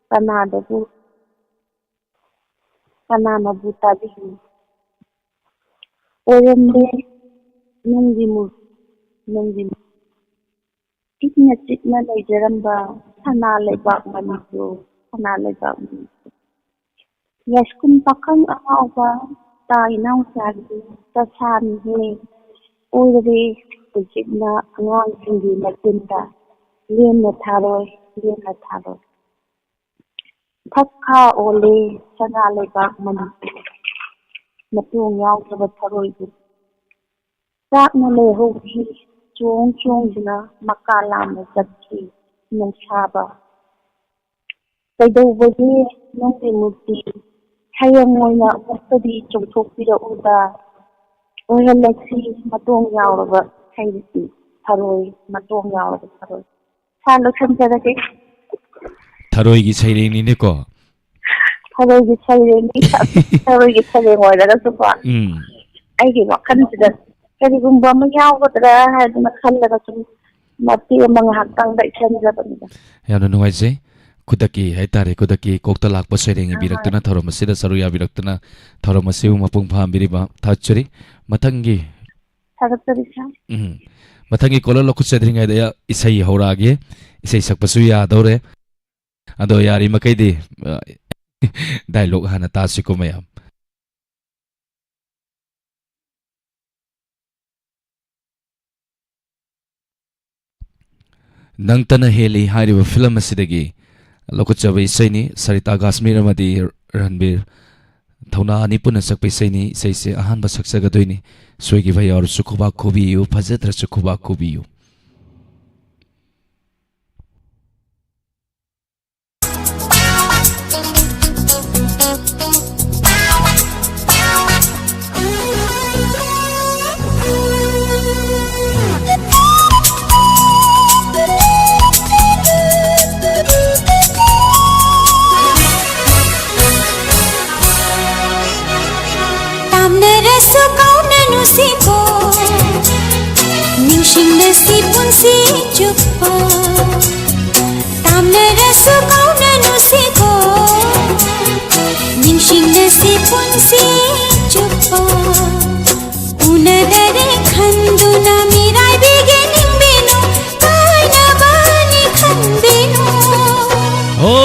ꯀꯅꯥꯗꯕꯨ? ꯀꯅꯥꯅꯕꯨ ꯇꯥꯕꯤꯅꯤ? ꯑꯣꯏꯔꯝꯂꯦ ꯅꯪꯒꯤ ꯃꯨ-, ꯅꯪꯒꯤ ꯃꯨ-, ꯏꯪꯅ ꯆꯤꯛꯅ ꯂꯩꯖꯔꯝꯕ ꯁꯅꯥ ꯂꯩꯕꯥꯛ ꯃꯅꯤꯄꯨꯔ, ꯁꯅꯥ ꯂꯩꯕꯥꯛ ꯃꯅꯤꯄꯨꯔ꯫ ꯌꯥꯏꯁ꯭ꯀꯨꯜ ꯄꯥꯈꯪ ꯑꯉꯥꯎꯕ ꯇꯥ ꯏꯅꯥꯎꯆꯥꯒꯤ ꯆꯠꯁꯥꯅꯤꯍꯦ꯫ ꯑꯣꯏꯔꯦ ꯍꯧꯖꯤꯛꯅ ꯑꯉꯥꯡꯁꯤꯡꯒꯤ ꯃꯆꯤꯟꯗ ꯂꯦꯝꯅ ꯊꯥꯔꯣꯏ, ꯂꯦꯝꯅ ꯊꯥꯔꯣꯏ꯫ ꯊꯛꯈꯥ ꯑꯣꯜꯂꯦ ꯁꯅꯥ ꯂꯩꯕꯥꯛ ꯃꯅꯤꯄꯨꯔ, ꯃꯇꯣꯡ ꯌꯥꯎꯗ꯭ꯔꯕ ꯊꯔꯣꯏꯕꯨ꯫ ꯆꯥꯛꯅ ꯂꯩꯍꯧꯈꯤ ꯆꯣꯡ ꯆꯣꯡꯗꯨꯅ ꯃꯀꯥ ꯂꯥꯝꯅ ꯆꯠꯈꯤ ꯅꯨꯡꯁꯥꯕ꯫ ꯀꯩꯗꯧꯕꯒꯤ ꯅꯪꯒꯤ ꯃꯨꯔꯇꯤ ꯍꯌꯦꯡ ꯑꯣꯏꯅ ꯑꯃꯨꯛꯇꯗꯤ ꯆꯣꯡꯊꯣꯛꯄꯤꯔꯛꯎꯗ? ꯑꯣꯏꯍꯜꯂꯁꯤ ꯃꯇꯣꯡ ꯌꯥꯎꯔꯕ ꯍꯩ ꯊꯔꯣꯏ, ꯃꯇꯣꯡ ꯌꯥꯎꯔꯕ ꯊꯔꯣꯏ꯫ ꯁꯥꯔ, ꯂꯣꯏꯁꯤꯟꯖꯔꯒꯦ꯫ ꯊꯔꯣꯏꯒꯤ ꯁꯩꯔꯦꯡꯅꯤꯅꯦꯀꯣ꯫ ꯊꯔꯣꯏꯒꯤ ꯁꯩꯔꯦꯡꯅꯤ꯫ ꯊꯔꯣꯏꯒꯤ ꯁꯩꯔꯦꯡ ꯑꯣꯏꯔꯒꯁꯨꯀꯣ, ꯎꯝ꯫ ꯑꯩꯒꯤ ꯋꯥꯈꯜꯁꯤꯗ ꯀꯔꯤꯒꯨꯝꯕ ꯑꯃ ꯌꯥꯎꯒꯗ꯭ꯔꯥ ꯍꯥꯏꯗꯅ ꯈꯜꯂꯒ ꯁꯨꯝ ꯃꯇꯦꯛ ꯑꯃ ꯉꯥꯏꯍꯥꯛꯇꯪꯗ ꯏꯁꯟꯖꯕꯅꯤꯗ꯫ ꯌꯥꯝꯅ ꯅꯨꯡꯉꯥꯏꯖꯩ꯫ ꯈꯨꯗꯛꯀꯤ ꯍꯥꯏꯇꯥꯔꯦ, ꯈꯨꯗꯛꯀꯤ ꯀꯣꯛꯇ ꯂꯥꯛꯄ ꯁꯩꯔꯦꯡ ꯏꯕꯤꯔꯛꯇꯨꯅ, ꯊꯧꯔꯝ ꯑꯁꯤꯗ ꯁꯔꯨꯛ ꯌꯥꯕꯤꯔꯛꯇꯨꯅ, ꯊꯧꯔꯝ ꯑꯁꯤꯕꯨ ꯃꯄꯨꯡ ꯐꯥꯍꯟꯕꯤꯔꯤꯕ ꯊꯥꯒꯠꯆꯔꯤ꯫ ꯃꯊꯪꯒꯤ ꯊꯥꯒꯠꯆꯔꯤ, ꯁꯥꯔ꯫ ꯎꯝ꯫ ꯃꯊꯪꯒꯤ ꯀꯣꯂꯔ ꯂꯧꯈꯠꯆꯗ꯭ꯔꯤꯉꯩꯗ ꯏꯁꯩ ꯍꯧꯔꯛꯑꯒꯦ꯫ ꯏꯁꯩ ꯁꯛꯄꯁꯨ ꯌꯥꯗꯧꯔꯦ꯫ ꯑꯗꯣ ꯌꯥꯔꯤꯃꯈꯩꯗꯤ, ꯑ, ꯗꯥꯏꯂꯣꯒ ꯍꯥꯟꯅ ꯇꯥꯁꯤꯀꯣ ꯃꯌꯥꯝ꯫ ꯅꯪꯇꯅ ꯍꯦꯜꯂꯤ ꯍꯥꯏꯔꯤꯕ ꯐꯤꯂꯝ ꯑꯁꯤꯗꯒꯤ ꯂꯧꯈꯠꯆꯕ ꯏꯁꯩꯅꯤ꯫ ꯁꯔꯤꯇꯥ ꯀꯥꯁꯃꯤꯔ ꯑꯃꯗꯤ ꯔꯟꯕꯤꯔ ꯊꯧꯅꯥ ꯑꯅꯤ ꯄꯨꯟꯅ ꯁꯛꯄ ꯏꯁꯩꯅꯤ꯫ ꯏꯁꯩꯁꯦ ꯑꯍꯥꯟꯕ ꯁꯛꯆꯒꯗꯣꯏꯅꯤ꯫ ꯁꯣꯏꯈꯤꯕ ꯌꯥꯎꯔꯁꯨ ꯈꯨꯕꯥꯛ ꯈꯨꯕꯤꯌꯨ, ꯐꯖꯗ꯭ꯔꯁꯨ ꯈꯨꯕꯥꯛ ꯈꯨꯕꯤꯌꯨ꯫ ꯇꯥꯝꯅꯔꯁꯨ ꯀꯥꯎꯅꯅꯨ ꯁꯤꯕꯣ, ꯅꯤꯡꯁꯤꯡꯅꯁꯤ ꯄꯨꯟꯁꯤ ꯆꯨꯞꯄ꯫ ꯅꯔꯁꯨ ꯀꯥꯎꯅꯅꯨꯁꯤꯀꯣ, ꯅꯤꯡꯁꯤꯡꯅꯁꯤ ꯄꯨꯟꯁꯤ ꯆꯨꯞꯄ꯫ ꯎꯅꯗꯔꯦ ꯈꯟꯗꯨꯅ ꯃꯤꯔꯥꯏꯕꯤꯒꯦ ꯅꯤꯡꯕꯤꯅꯨ, ꯀꯥꯏꯅꯕꯅꯤ ꯈꯟꯕꯤꯅꯨ꯫ ꯍꯣ,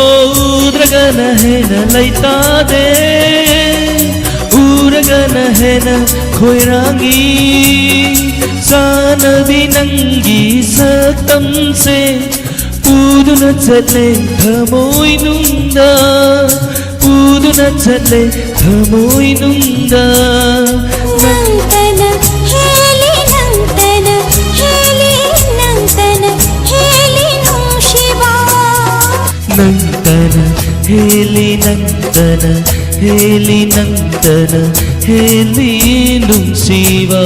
ꯎꯗ꯭ꯔꯒꯅ ꯍꯦꯟꯅ ꯂꯩꯇꯥꯗꯦ, ꯎꯔꯒꯅ ꯍꯦꯟꯅ ꯈꯣꯏꯔꯥꯡꯏ꯫ ꯆꯥꯅꯕꯤ ꯅꯪꯒꯤ ꯁꯛꯇꯝꯁꯦ ꯎꯗꯨꯅ ꯆꯠꯂꯦ ꯊꯃꯣꯏꯅꯨꯡꯗ, ꯎꯗꯨꯅ ꯆꯠꯂꯦ ꯊꯃꯣꯏꯅꯨꯡꯗ꯫ ꯅꯪꯇꯅ ꯍꯦꯜꯂꯤ, ꯅꯪꯇꯅ ꯍꯦꯜꯂꯤ, ꯅꯪꯇꯅ ꯍꯦꯜꯂꯤ ꯅꯨꯡꯁꯤꯕ꯫ ꯅꯪꯇꯅ ꯍꯦꯜꯂꯤ, ꯅꯪꯇꯅ ꯍꯦꯜꯂꯤ, ꯅꯪꯇꯅ ꯍꯦꯜꯂꯤ ꯅꯨꯡꯁꯤꯕ꯫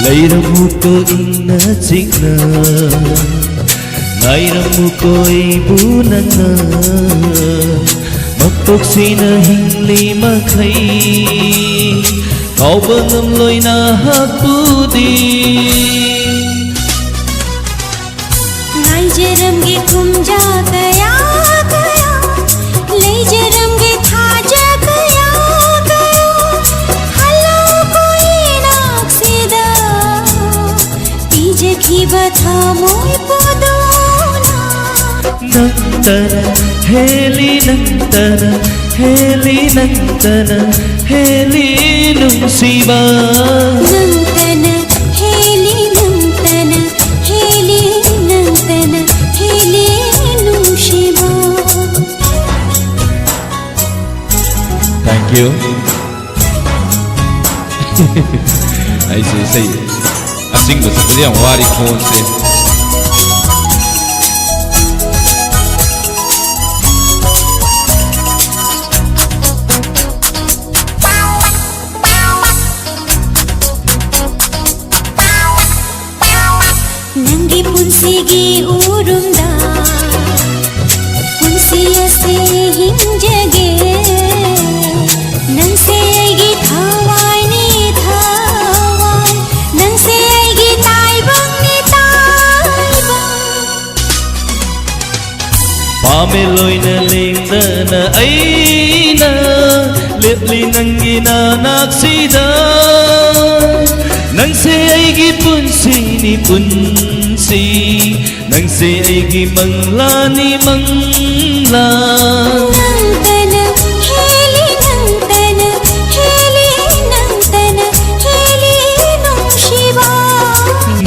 ꯂꯩꯔꯝꯃꯨꯀꯣ ꯏꯪꯅ ꯆꯤꯛꯅ, ꯉꯥꯏꯔꯝꯃꯨꯀꯣ ꯑꯩꯕꯨ ꯅꯪꯅ꯫ ꯃꯄꯣꯛꯁꯤꯅ ꯍꯤꯡꯂꯤ ꯃꯈꯩ ꯀꯥꯎꯕ ꯉꯝꯂꯣꯏ ꯅꯍꯥꯛꯄꯨꯗꯤ꯫ ꯉꯥꯏꯖꯔꯝꯒꯦ ꯀꯨꯝꯖꯥ ꯀꯌꯥ ꯀꯌꯥ, ꯂꯩꯖꯔꯝꯒꯦ ꯊꯥꯖ ꯀꯌꯥ ꯀꯌꯥ꯫ ꯍꯜꯂꯛꯑꯣ ꯏꯅꯥꯛꯁꯤꯗ, ꯄꯤꯖꯈꯤꯕ ꯊꯃꯣꯏ ꯄꯨꯗꯨꯅ꯫ ꯅꯪꯇꯅ ꯍꯦꯜꯂꯤ, ꯅꯪꯇꯅ ꯍꯦꯜꯂꯤ, ꯅꯪꯇꯅ ꯍꯦꯜꯂꯤ ꯅꯨꯡꯁꯤꯕ꯫ ꯅꯪꯇꯅ ꯍꯦꯜꯂꯤ, ꯅꯪꯇꯅ ꯍꯦꯜꯂꯤ, ꯅꯪꯇꯅ ꯍꯦꯜꯂꯤ ꯅꯨꯡꯁꯤꯕ꯫ Thank you. ꯑꯩꯁꯦ ꯏꯁꯩ ꯑꯆꯤꯡꯕ ꯁꯛꯄꯗꯤ ꯌꯥꯝ ꯋꯥꯔꯤ, ꯈꯣꯟꯁꯦ꯫ ꯁꯤꯒꯤ ꯎꯔꯨꯝꯗ ꯄꯨꯟꯁꯤ ꯑꯁꯤ ꯍꯤꯡꯖꯒꯦ꯫ ꯅꯪꯁꯦ ꯑꯩꯒꯤ ꯊꯋꯥꯏꯅꯤ ꯊꯋꯥꯏ, ꯅꯪꯁꯦ ꯑꯩꯒꯤ ꯇꯥꯏꯕꯪꯅꯤ ꯇꯥꯏꯕꯪ꯫ ꯄꯥꯃꯦꯜ ꯑꯣꯏꯅ ꯂꯦꯡꯗꯅ ꯑꯩꯅ ꯂꯦꯞꯂꯤ ꯅꯪꯒꯤ ꯅꯅꯥꯛꯁꯤꯗ꯫ ꯅꯪꯁꯦ ꯑꯩꯒꯤ ꯄꯨꯟꯁꯤꯅꯤ ꯄꯨꯟꯁꯤ, ꯅꯪꯁꯦ ꯑꯩꯒꯤ ꯃꯪꯂꯥꯅꯤ ꯃꯪꯂꯥ꯫ ꯅꯪꯇꯅ ꯍꯦꯜꯂꯤ, ꯅꯪꯇꯅ ꯍꯦꯜꯂꯤ, ꯅꯪꯇꯅ ꯍꯦꯜꯂꯤ ꯅꯨꯡꯁꯤꯕ꯫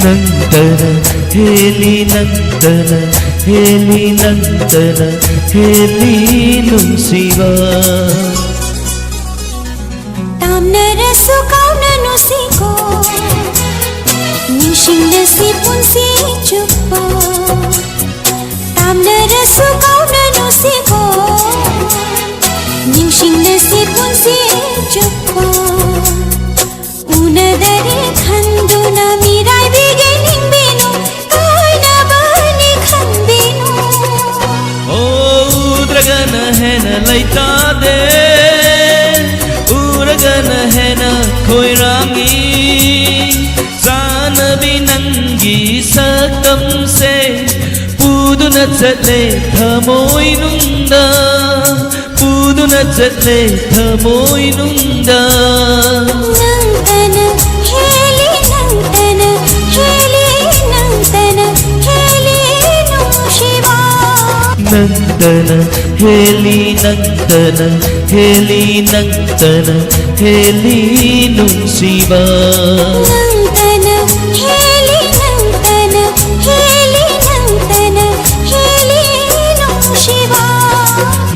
ꯅꯪꯇꯅ ꯍꯦꯜꯂꯤ, ꯅꯪꯇꯅ ꯍꯦꯜꯂꯤ, ꯅꯪꯇꯅ ꯍꯦꯜꯂꯤ ꯅꯨꯡꯁꯤꯕ꯫ ꯇꯥꯝꯅꯔꯁꯨ ꯀꯥꯎꯅꯅꯨꯁꯤꯀꯣ, ꯅꯤꯡꯁꯤꯡꯅꯁꯤ ꯄꯨꯟꯁꯤ ꯆꯨꯞꯄ꯫ ꯇꯥꯝꯅꯔꯁꯨ ꯀꯥꯎꯅꯅꯨꯁꯤꯀꯣ, ꯅꯤꯡꯁꯤꯡꯅꯁꯤ ꯄꯨꯟꯁꯤ ꯆꯨꯞꯄ꯫ ꯎꯅꯗꯔꯦ ꯈꯟꯗꯨꯅ ꯃꯤꯔꯥꯏꯕꯤꯒꯦ ꯅꯤꯡꯕꯤꯅꯨ, ꯀꯥꯏꯅꯕꯅꯤ ꯈꯟꯕꯤꯅꯨ꯫ ꯑꯣ, ꯎꯗ꯭ꯔꯒꯅ ꯍꯦꯟꯅ ꯂꯩꯇꯥꯗꯦ, ꯎꯔꯒꯅ ꯍꯦꯟꯅ ꯈꯣꯏꯔꯥꯡꯏ꯫ ꯆꯥꯅꯕꯤ ꯅꯪꯒꯤ ꯁꯛꯇꯝꯁꯦ ꯄꯨꯗꯨꯅ ꯆꯠꯂꯦ ꯊꯃꯣꯏꯅꯨꯡꯗ, ꯄꯨꯗꯨꯅ ꯆꯠꯂꯦ ꯊꯃꯣꯏꯅꯨꯡꯗ꯫ ꯅꯪꯇꯅ ꯍꯦꯜꯂꯤ, ꯅꯪꯇꯅ ꯍꯦꯜꯂꯤ, ꯅꯪꯇꯅ ꯍꯦꯜꯂꯤ ꯅꯨꯡꯁꯤꯕ꯫ ꯅꯪꯇꯅ ꯍꯦꯜꯂꯤ, ꯅꯪꯇꯅ ꯍꯦꯜꯂꯤ, ꯅꯪꯇꯅ ꯍꯦꯜꯂꯤ ꯅꯨꯡꯁꯤꯕ꯫ ꯅꯪꯇꯅ ꯍꯦꯜꯂꯤ, ꯅꯪꯇꯅ ꯍꯦꯜꯂꯤ, ꯅꯪꯇꯅ ꯍꯦꯜꯂꯤ ꯅꯨꯡꯁꯤꯕ꯫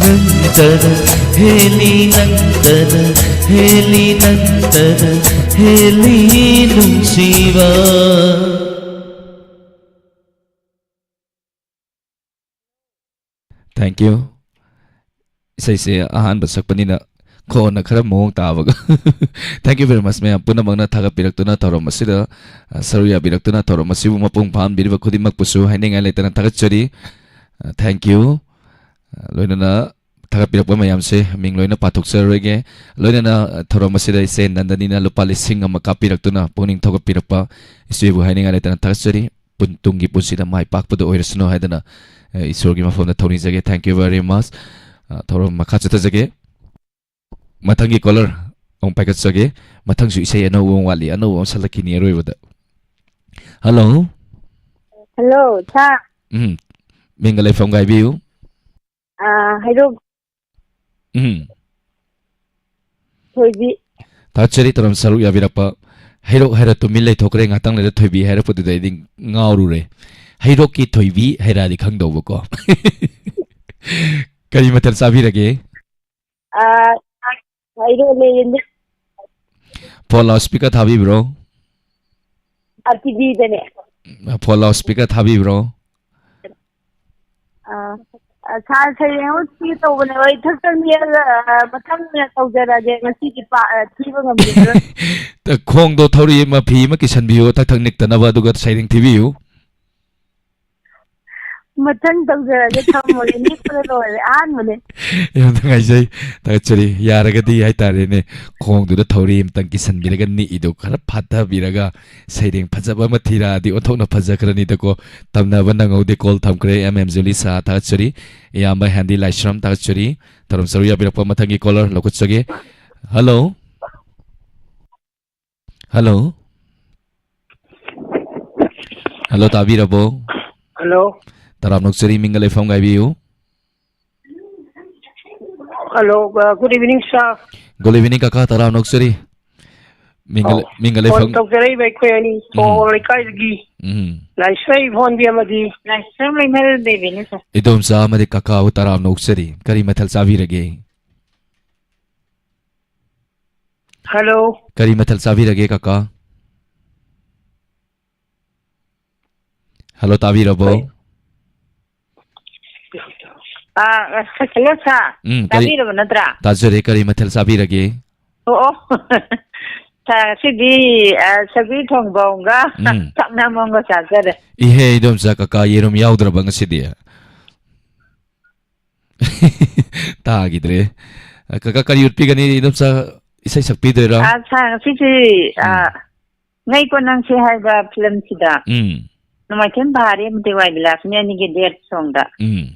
ꯅꯪꯇꯅ ꯍꯦꯜꯂꯤ, ꯅꯪꯇꯅ ꯍꯦꯜꯂꯤ, ꯅꯪꯇꯅ ꯍꯦꯜꯂꯤ ꯅꯨꯡꯁꯤꯕ꯫ Thank you. ꯏꯁꯩꯁꯦ ꯑꯍꯥꯟꯕ ꯁꯛꯄꯅꯤꯅ ꯈꯣꯟꯅ ꯈꯔ ꯃꯑꯣꯡ ꯇꯥꯕꯒ꯫ Thank you very much, ꯃꯌꯥꯝ ꯄꯨꯝꯅꯃꯛꯅ ꯊꯥꯒꯠꯄꯤꯔꯛꯇꯨꯅ ꯊꯧꯔꯝ ꯑꯁꯤꯗ, ꯑ, ꯁꯔꯨꯛ ꯌꯥꯕꯤꯔꯛꯇꯨꯅ ꯊꯧꯔꯝ ꯑꯁꯤꯕꯨ ꯃꯄꯨꯡ ꯐꯥꯍꯟꯕꯤꯔꯤꯕ ꯈꯨꯗꯤꯡꯃꯛꯄꯨꯁꯨ ꯍꯥꯏꯅꯤꯡꯉꯥꯏ ꯂꯩꯇꯅ ꯊꯥꯒꯠꯆꯔꯤ꯫ ꯑ, thank you꯫ ꯑ, ꯂꯣꯏꯅꯅ ꯊꯥꯒꯠꯄꯤꯔꯛꯄ ꯃꯌꯥꯝꯁꯦ ꯃꯤꯡ ꯂꯣꯏꯅ ꯄꯥꯊꯣꯛꯆꯔꯔꯣꯏꯒꯦ꯫ ꯂꯣꯏꯅꯅ, ꯑ, ꯊꯧꯔꯝ ꯑꯁꯤꯗ ꯏꯆꯦ ꯅꯟꯗꯅꯤꯅ ꯂꯨꯄꯥ ꯂꯤꯁꯤꯡ ꯑꯃ ꯀꯥꯞꯄꯤꯔꯛꯇꯨꯅ ꯄꯨꯛꯅꯤꯡ ꯊꯧꯒꯠꯄꯤꯔꯛꯄ ꯏꯆꯦꯕꯨ ꯍꯥꯏꯅꯤꯡꯉꯥꯏ ꯂꯩꯇꯅ ꯊꯥꯒꯠꯆꯔꯤ꯫ ꯄꯨꯟ-, ꯇꯨꯡꯒꯤ ꯄꯨꯟꯁꯤꯗ ꯃꯥꯏ ꯄꯥꯛꯄꯗ ꯑꯣꯏꯔꯁꯅꯨ ꯍꯥꯏꯗꯅ, ꯑ, ꯏꯁꯣꯔꯒꯤ ꯃꯐꯝꯗ ꯊꯧꯅꯤꯖꯒꯦ꯫ Thank you very much꯫ ꯑ, ꯊꯧꯔꯝ ꯃꯈꯥ ꯆꯠꯊꯖꯒꯦ꯫ ꯃꯊꯪꯒꯤ caller ꯑꯃꯨꯛ ꯄꯥꯏꯈꯠꯆꯒꯦ꯫ ꯃꯊꯪꯁꯨ ꯏꯁꯩ ꯑꯅꯧꯕ ꯑꯃ ꯋꯥꯠꯂꯤ, ꯑꯅꯧꯕ ꯑꯃ ꯁꯛꯂꯛꯈꯤꯅꯤ ꯑꯔꯣꯏꯕꯗ꯫ Hello꯫ Hello, sir꯫ ꯎꯝ꯫ ꯃꯤꯡꯒ ꯂꯩꯐꯝꯒ ꯍꯥꯏꯕꯤꯌꯨ꯫ ꯑꯥ, ꯍꯩꯔꯣꯛ ꯎꯝ꯫ ꯊꯣꯏꯕꯤ꯫ ꯊꯥꯒꯠꯆꯔꯤ ꯊꯧꯔꯝ ꯁꯔꯨꯛ ꯌꯥꯕꯤꯔꯛꯄ꯫ ꯍꯩꯔꯣꯛ ꯍꯥꯏꯔ ꯇꯨꯃꯤꯟ ꯂꯩꯊꯣꯛꯈ꯭ꯔꯦ, ꯉꯥꯛꯇꯪ ꯂꯩꯔ ꯊꯣꯏꯕꯤ ꯍꯥꯏꯔꯛꯄꯗꯨꯗ ꯑꯩꯗꯤ ꯉꯥꯎꯔꯨꯔꯦ꯫ ꯍꯩꯔꯣꯛꯀꯤ ꯊꯣꯏꯕꯤ ꯍꯥꯏꯔꯛꯑꯗꯤ ꯈꯪꯗꯧꯕꯀꯣ꯫ ꯀꯔꯤ ꯃꯊꯦꯜ ꯆꯥꯕꯤꯔꯒꯦ? ꯑꯥ, ꯏꯔꯣꯜꯂꯦ, ꯌꯦꯟꯗꯦꯝ꯫ Phone loudspeaker ꯊꯥꯕꯤꯕ꯭ꯔꯣ? ꯑꯥ, TV ꯗꯅꯦ꯫ Phone loudspeaker ꯊꯥꯕꯤꯕ꯭ꯔꯣ? ꯑꯥ, ꯑꯥ, sir, ꯁꯩꯔꯦꯡ ꯑꯃ ꯊꯤꯒꯦ ꯇꯧꯕꯅꯦꯕ꯫ ꯑꯩ ꯊꯛ ꯊꯛ ꯅꯤꯛꯑꯒ, ꯑꯥ, ꯃꯊꯪ ꯑꯣꯏꯅ ꯇꯧꯖꯔꯛꯑꯒꯦ꯫ ꯉꯁꯤꯗꯤ ꯄꯥ-, ꯑꯥ, ꯊꯤꯕ ꯉꯝꯈꯤꯗ꯭ꯔꯣꯏ꯫ ꯈꯣꯡꯗꯣ ꯊꯧꯔꯤ ꯃꯐꯤ ꯑꯃ ꯀꯤꯁꯟꯕꯤꯌꯨ, ꯊꯛ ꯊꯛ ꯅꯤꯛꯇꯅꯕ, ꯑꯗꯨꯒ ꯁꯩꯔꯦꯡ ꯊꯤꯕꯤꯌꯨ꯫ ꯃꯊꯪ ꯇꯧꯖꯔꯒꯦ, ꯊꯝꯃꯒꯦ, ꯅꯤꯛꯄꯗ ꯂꯣꯏꯔꯦ, ꯑꯍꯥꯟꯕꯅꯦ꯫ ꯌꯥꯝ ꯅꯨꯡꯉꯥꯏꯖꯩ, ꯊꯥꯒꯠꯆꯔꯤ꯫ ꯌꯥꯔꯒꯗꯤ ꯍꯥꯏꯇꯥꯔꯦꯅꯦ, ꯈꯣꯡꯗꯨꯗ ꯊꯧꯔꯤ ꯑꯃꯇꯪ ꯀꯤꯁꯟꯕꯤꯔꯒ ꯅꯤꯛꯏꯗꯣ ꯈꯔ ꯐꯥꯊꯕꯤꯔꯒ ꯁꯩꯔꯦꯡ ꯐꯖꯕ ꯑꯃ ꯊꯤꯔꯛꯑꯗꯤ ꯑꯣꯟꯊꯣꯛꯅ ꯐꯖꯈ꯭ꯔꯅꯤꯗꯀꯣ꯫ ꯇꯝꯅꯕ ꯅꯪꯍꯧꯗꯦ, call ꯊꯝꯈ꯭ꯔꯦ꯫ M M ꯖꯨꯂꯤ ꯁꯥ ꯊꯥꯒꯠꯆꯔꯤ꯫ ꯏꯌꯥꯝꯕ ꯍꯦꯟꯗꯤ ꯂꯥꯏꯁ꯭ꯔꯝ ꯊꯥꯒꯠꯆꯔꯤ꯫ ꯊꯧꯔꯝ ꯁꯔꯨꯛ ꯌꯥꯕꯤꯔꯛꯄ ꯃꯊꯪꯒꯤ caller ꯂꯧꯈꯠꯆꯒꯦ꯫ Hello꯫ Hello꯫ Hello, ꯇꯥꯕꯤꯔꯕꯣ? Hello꯫ ꯇꯔꯥꯝꯅ ꯑꯣꯛꯆꯔꯤ, ꯃꯤꯡꯒ ꯂꯩꯐꯝꯒ ꯍꯥꯏꯕꯤꯌꯨ꯫ Hello, uh, good evening, sir꯫ Good evening, ꯀꯀꯥ, ꯇꯔꯥꯝꯅ ꯑꯣꯛꯆꯔꯤ꯫ ꯃꯤꯡꯒ ꯑꯧ꯫ ꯂꯩ-, ꯃꯤꯡꯒ ꯐꯣꯟ ꯂꯩꯐꯝ ꯇꯧꯖꯔꯛꯏꯕ ꯑꯩꯈꯣꯏ ꯑꯅꯤ, ꯎꯝ꯫ ꯁꯣꯍꯣꯔ ꯂꯩꯀꯥꯏꯗꯒꯤ ꯎꯝ꯫ ꯂꯥꯏꯁ꯭ꯔꯝ ꯏꯕꯣꯟꯕꯤ ꯑꯃꯗꯤ ꯂꯥꯏꯁ꯭ꯔꯝ ꯂꯩꯃꯔꯦꯜ ꯗꯦꯕꯤꯅꯤ, sir꯫ ꯏꯗꯣꯝꯆꯥ ꯑꯃꯗꯤ ꯀꯀꯥꯕꯨ ꯇꯔꯥꯝꯅ ꯑꯣꯛꯆꯔꯤ꯫ ꯀꯔꯤ ꯃꯊꯦꯜ ꯆꯥꯕꯤꯔꯒꯦ? Hello꯫ ꯀꯔꯤ ꯃꯊꯦꯜ ꯆꯥꯕꯤꯔꯒꯦ, ꯀꯀꯥ? Hello, ꯇꯥꯕꯤꯔꯕꯣ? ꯀꯔꯤ? ꯑꯥ, ꯍꯜꯂꯣ ꯁꯥꯔ꯫ ꯎꯝ, ꯀꯔꯤ ꯇꯥꯕꯤꯔꯕ ꯅꯠꯇ꯭ꯔꯥ? ꯇꯥꯖꯔꯦ꯫ ꯀꯔꯤ ꯃꯊꯦꯜ ꯆꯥꯕꯤꯔꯒꯦ? ꯑꯣ, ꯑꯣ꯫ ꯁꯥꯔ, ꯉꯁꯤꯗꯤ, ꯑ, ꯁꯧꯒ꯭ꯔꯤ ꯊꯣꯡꯕ ꯑꯃꯒ ꯎꯝ꯫ ꯄꯥꯛꯅꯝ ꯑꯃꯒ ꯆꯥꯖꯔꯦ꯫ ꯏꯍꯦ, ꯏꯗꯣꯝꯆꯥ, ꯀꯀꯥ ꯌꯦꯔꯨꯝ ꯌꯥꯎꯗ꯭ꯔꯕ ꯉꯁꯤꯗꯤ? ꯇꯥꯈꯤꯗ꯭ꯔꯦ꯫ ꯀꯀꯥ, ꯀꯔꯤ ꯎꯠꯄꯤꯒꯅꯤ? ꯏꯗꯣꯝꯆꯥ ꯏꯁꯩ ꯁꯛꯄꯤꯗꯣꯏꯔꯣ? ꯑ, ꯁꯥꯔ, ꯉꯁꯤꯁꯤ, ꯑ, ꯎꯝ꯫ ꯉꯥꯏꯈꯣ ꯅꯪꯁꯦ ꯍꯥꯏꯕ ꯐꯤꯂꯝꯁꯤꯗ ꯎꯝ꯫ ꯅꯣꯡꯃꯥꯏꯊꯦꯝ ꯄꯍꯥꯔꯤ ꯑꯃꯗꯤ ꯋꯥꯏ ꯕꯤꯂꯥꯁꯤꯅꯤ ꯑꯅꯤꯒꯤ ꯗꯦꯠ ꯁꯣꯡꯗ ꯎꯝ꯫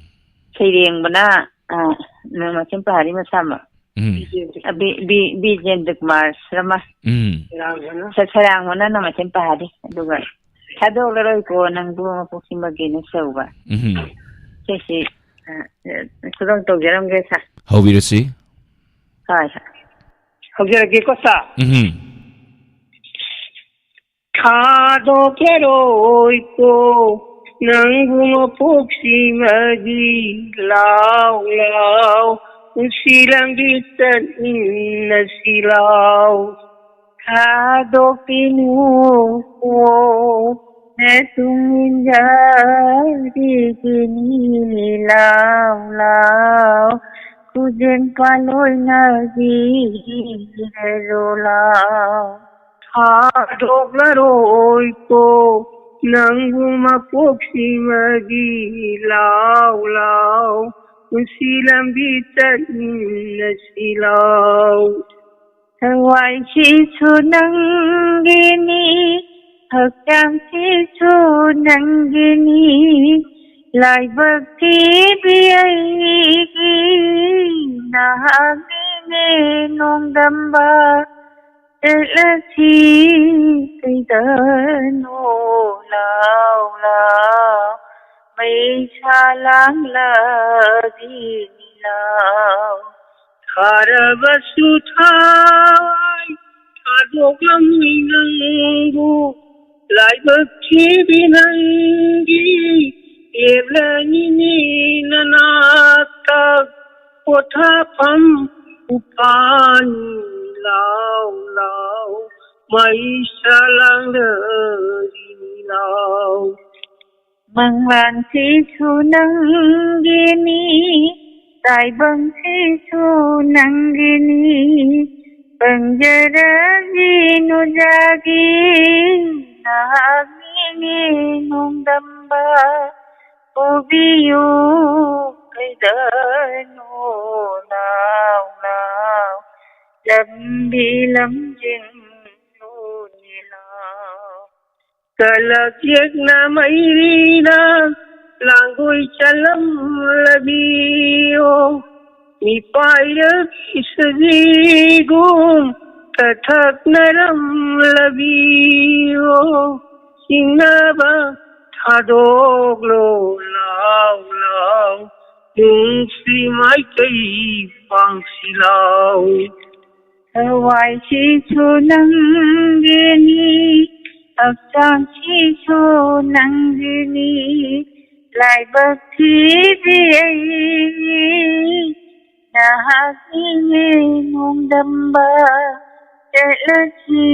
ꯁꯩꯔꯦꯡꯕꯅ, ꯑ, ꯅꯣꯡꯃꯥꯏꯊꯦꯝ ꯄꯍꯥꯔꯤ ꯃꯁꯥꯃꯛ꯫ ꯎꯝ꯫ ꯑ, ꯕꯤ-, ꯕꯤ-, ꯕꯤꯖꯦꯟꯗ꯭ꯔ ꯀꯨꯃꯥꯔ ꯁꯔꯃ꯫ ꯎꯝ꯫ ꯁ-, ꯁꯩꯔꯥꯡꯕꯅ ꯅꯣꯡꯃꯥꯏꯊꯦꯝ ꯄꯍꯥꯔꯤ꯫ ꯑꯗꯨꯒ ꯊꯥꯗꯣꯛꯂꯔꯣꯏꯀꯣ ꯅꯪꯕꯨ ꯃꯄꯣꯛꯁꯤꯃꯒꯤꯅ ꯁꯧꯕ꯫ ꯎꯝ꯫ ꯁꯤꯁꯤ, ꯑ, ꯑ, ꯈꯨꯗꯣꯡ ꯇꯧꯖꯔꯝꯒꯦ ꯁꯥꯔ꯫ ꯍꯧꯕꯤꯔꯁꯤ꯫ ꯍꯣꯏ, ꯍꯣꯏ꯫ ꯍꯧꯖꯔꯒꯦꯀꯣ ꯁꯥꯔ꯫ ꯎꯝ꯫ ꯊꯥꯗꯣꯛꯂꯔꯣꯏꯀꯣ ꯅꯪꯕꯨ ꯃꯄꯣꯛꯁꯤꯃꯒꯤ ꯂꯥꯎ ꯂꯥꯎ ꯄꯨꯟꯁꯤ ꯂꯝꯕꯤ ꯆꯠꯃꯤꯟꯅꯁꯤ ꯂꯥꯎ꯫ ꯊꯥꯗꯣꯛꯄꯤꯅꯨꯀꯣ ꯅꯇꯨꯡ ꯏꯟꯖꯔꯤꯕꯅꯤ ꯂꯥꯎ ꯂꯥꯎ ꯈꯨꯖꯦꯡ ꯄꯥꯜꯂꯣꯏꯅꯕꯤꯔꯔꯣ ꯂꯥꯎ꯫ ꯊꯥꯗꯣꯛꯂꯔꯣꯏꯀꯣ ꯅꯪꯕꯨ ꯃꯄꯣꯛꯁꯤꯃꯒꯤ ꯂꯥꯎ ꯂꯥꯎ ꯄꯨꯟꯁꯤ ꯂꯝꯕꯤ ꯆꯠꯃꯤꯟꯅꯁꯤ ꯂꯥꯎ꯫ ꯊꯋꯥꯏꯁꯤꯁꯨ ꯅꯪꯒꯤꯅꯤ, ꯍꯛꯆꯥꯡꯁꯤꯁꯨ ꯅꯪꯒꯤꯅꯤ, ꯂꯥꯏꯕꯛ ꯊꯤꯕꯤ ꯑꯩꯒꯤ ꯅꯍꯥꯛꯅꯤꯅꯦ ꯅꯣꯡꯗꯝꯕ꯫ ꯆꯠꯂꯁꯤ ꯀꯩꯗꯅꯣ ꯂꯥꯎ ꯂꯥꯎ, ꯃꯩꯁꯥ ꯂꯥꯡꯂꯕꯤ ꯂꯥꯎ꯫ ꯊꯥꯔꯕꯁꯨ ꯊꯥꯏ ꯊꯥꯗꯣꯛꯂꯝꯃꯤ ꯅꯪꯕꯨ, ꯂꯥꯏꯕꯛ ꯊꯤꯕꯤ ꯅꯪꯒꯤ ꯂꯦꯞꯂꯅꯤꯅꯦ ꯅꯅꯥꯛꯇ꯫ ꯄꯣꯊꯥꯐꯝ ꯎꯄꯥꯟ ꯂꯥꯎ ꯂꯥꯎ ꯃꯩꯁꯥ ꯂꯥꯡꯂꯔꯤ ꯂꯥꯎ꯫ ꯃꯪꯂꯥꯟꯁꯤꯁꯨ ꯅꯪꯒꯤꯅꯤ, ꯇꯥꯏꯕꯪꯁꯤꯁꯨ ꯅꯪꯒꯤꯅꯤ꯫ ꯄꯪꯖꯔꯒꯤ ꯅꯨꯖꯥꯒꯤ ꯅꯍꯥꯛꯅꯤꯅꯦ ꯅꯣꯡꯗꯝꯕ꯫ ꯄꯨꯕꯤꯌꯨ ꯀꯩꯗꯅꯣ ꯂꯥꯎ ꯂꯥꯎ꯫ ꯂꯝꯕꯤ ꯂꯝꯖꯤꯡ ꯂꯨꯅꯤ ꯂꯥꯎ꯫ ꯀꯂꯛ ꯌꯦꯛꯅ ꯃꯩꯔꯤꯅ ꯂꯥꯡꯒꯣꯏ ꯆꯠꯂꯝꯂꯕꯤꯌꯣ꯫ ꯃꯤꯄꯥꯏꯔꯛꯈꯤ ꯁꯖꯤꯒꯨꯝ ꯀꯊꯛꯅꯔꯝꯂꯕꯤꯌꯣ꯫ ꯆꯤꯡꯅꯕ ꯊꯥꯗꯣꯛꯂꯣ ꯂꯥꯎ ꯂꯥꯎ꯫ ꯅꯨꯡꯁꯤ ꯃꯥꯏꯀꯩ ꯄꯥꯡꯁꯤ ꯂꯥꯎ꯫ ꯊꯋꯥꯏꯁꯤꯁꯨ ꯅꯪꯒꯤꯅꯤ, ꯍꯛꯆꯥꯡꯁꯤꯁꯨ ꯅꯪꯒꯤꯅꯤ꯫ ꯂꯥꯏꯕꯛ ꯊꯤꯕꯤ ꯑꯩꯒꯤ ꯅꯍꯥꯛꯅꯤꯅꯦ ꯅꯣꯡꯗꯝꯕ꯫ ꯆꯠꯂꯁꯤ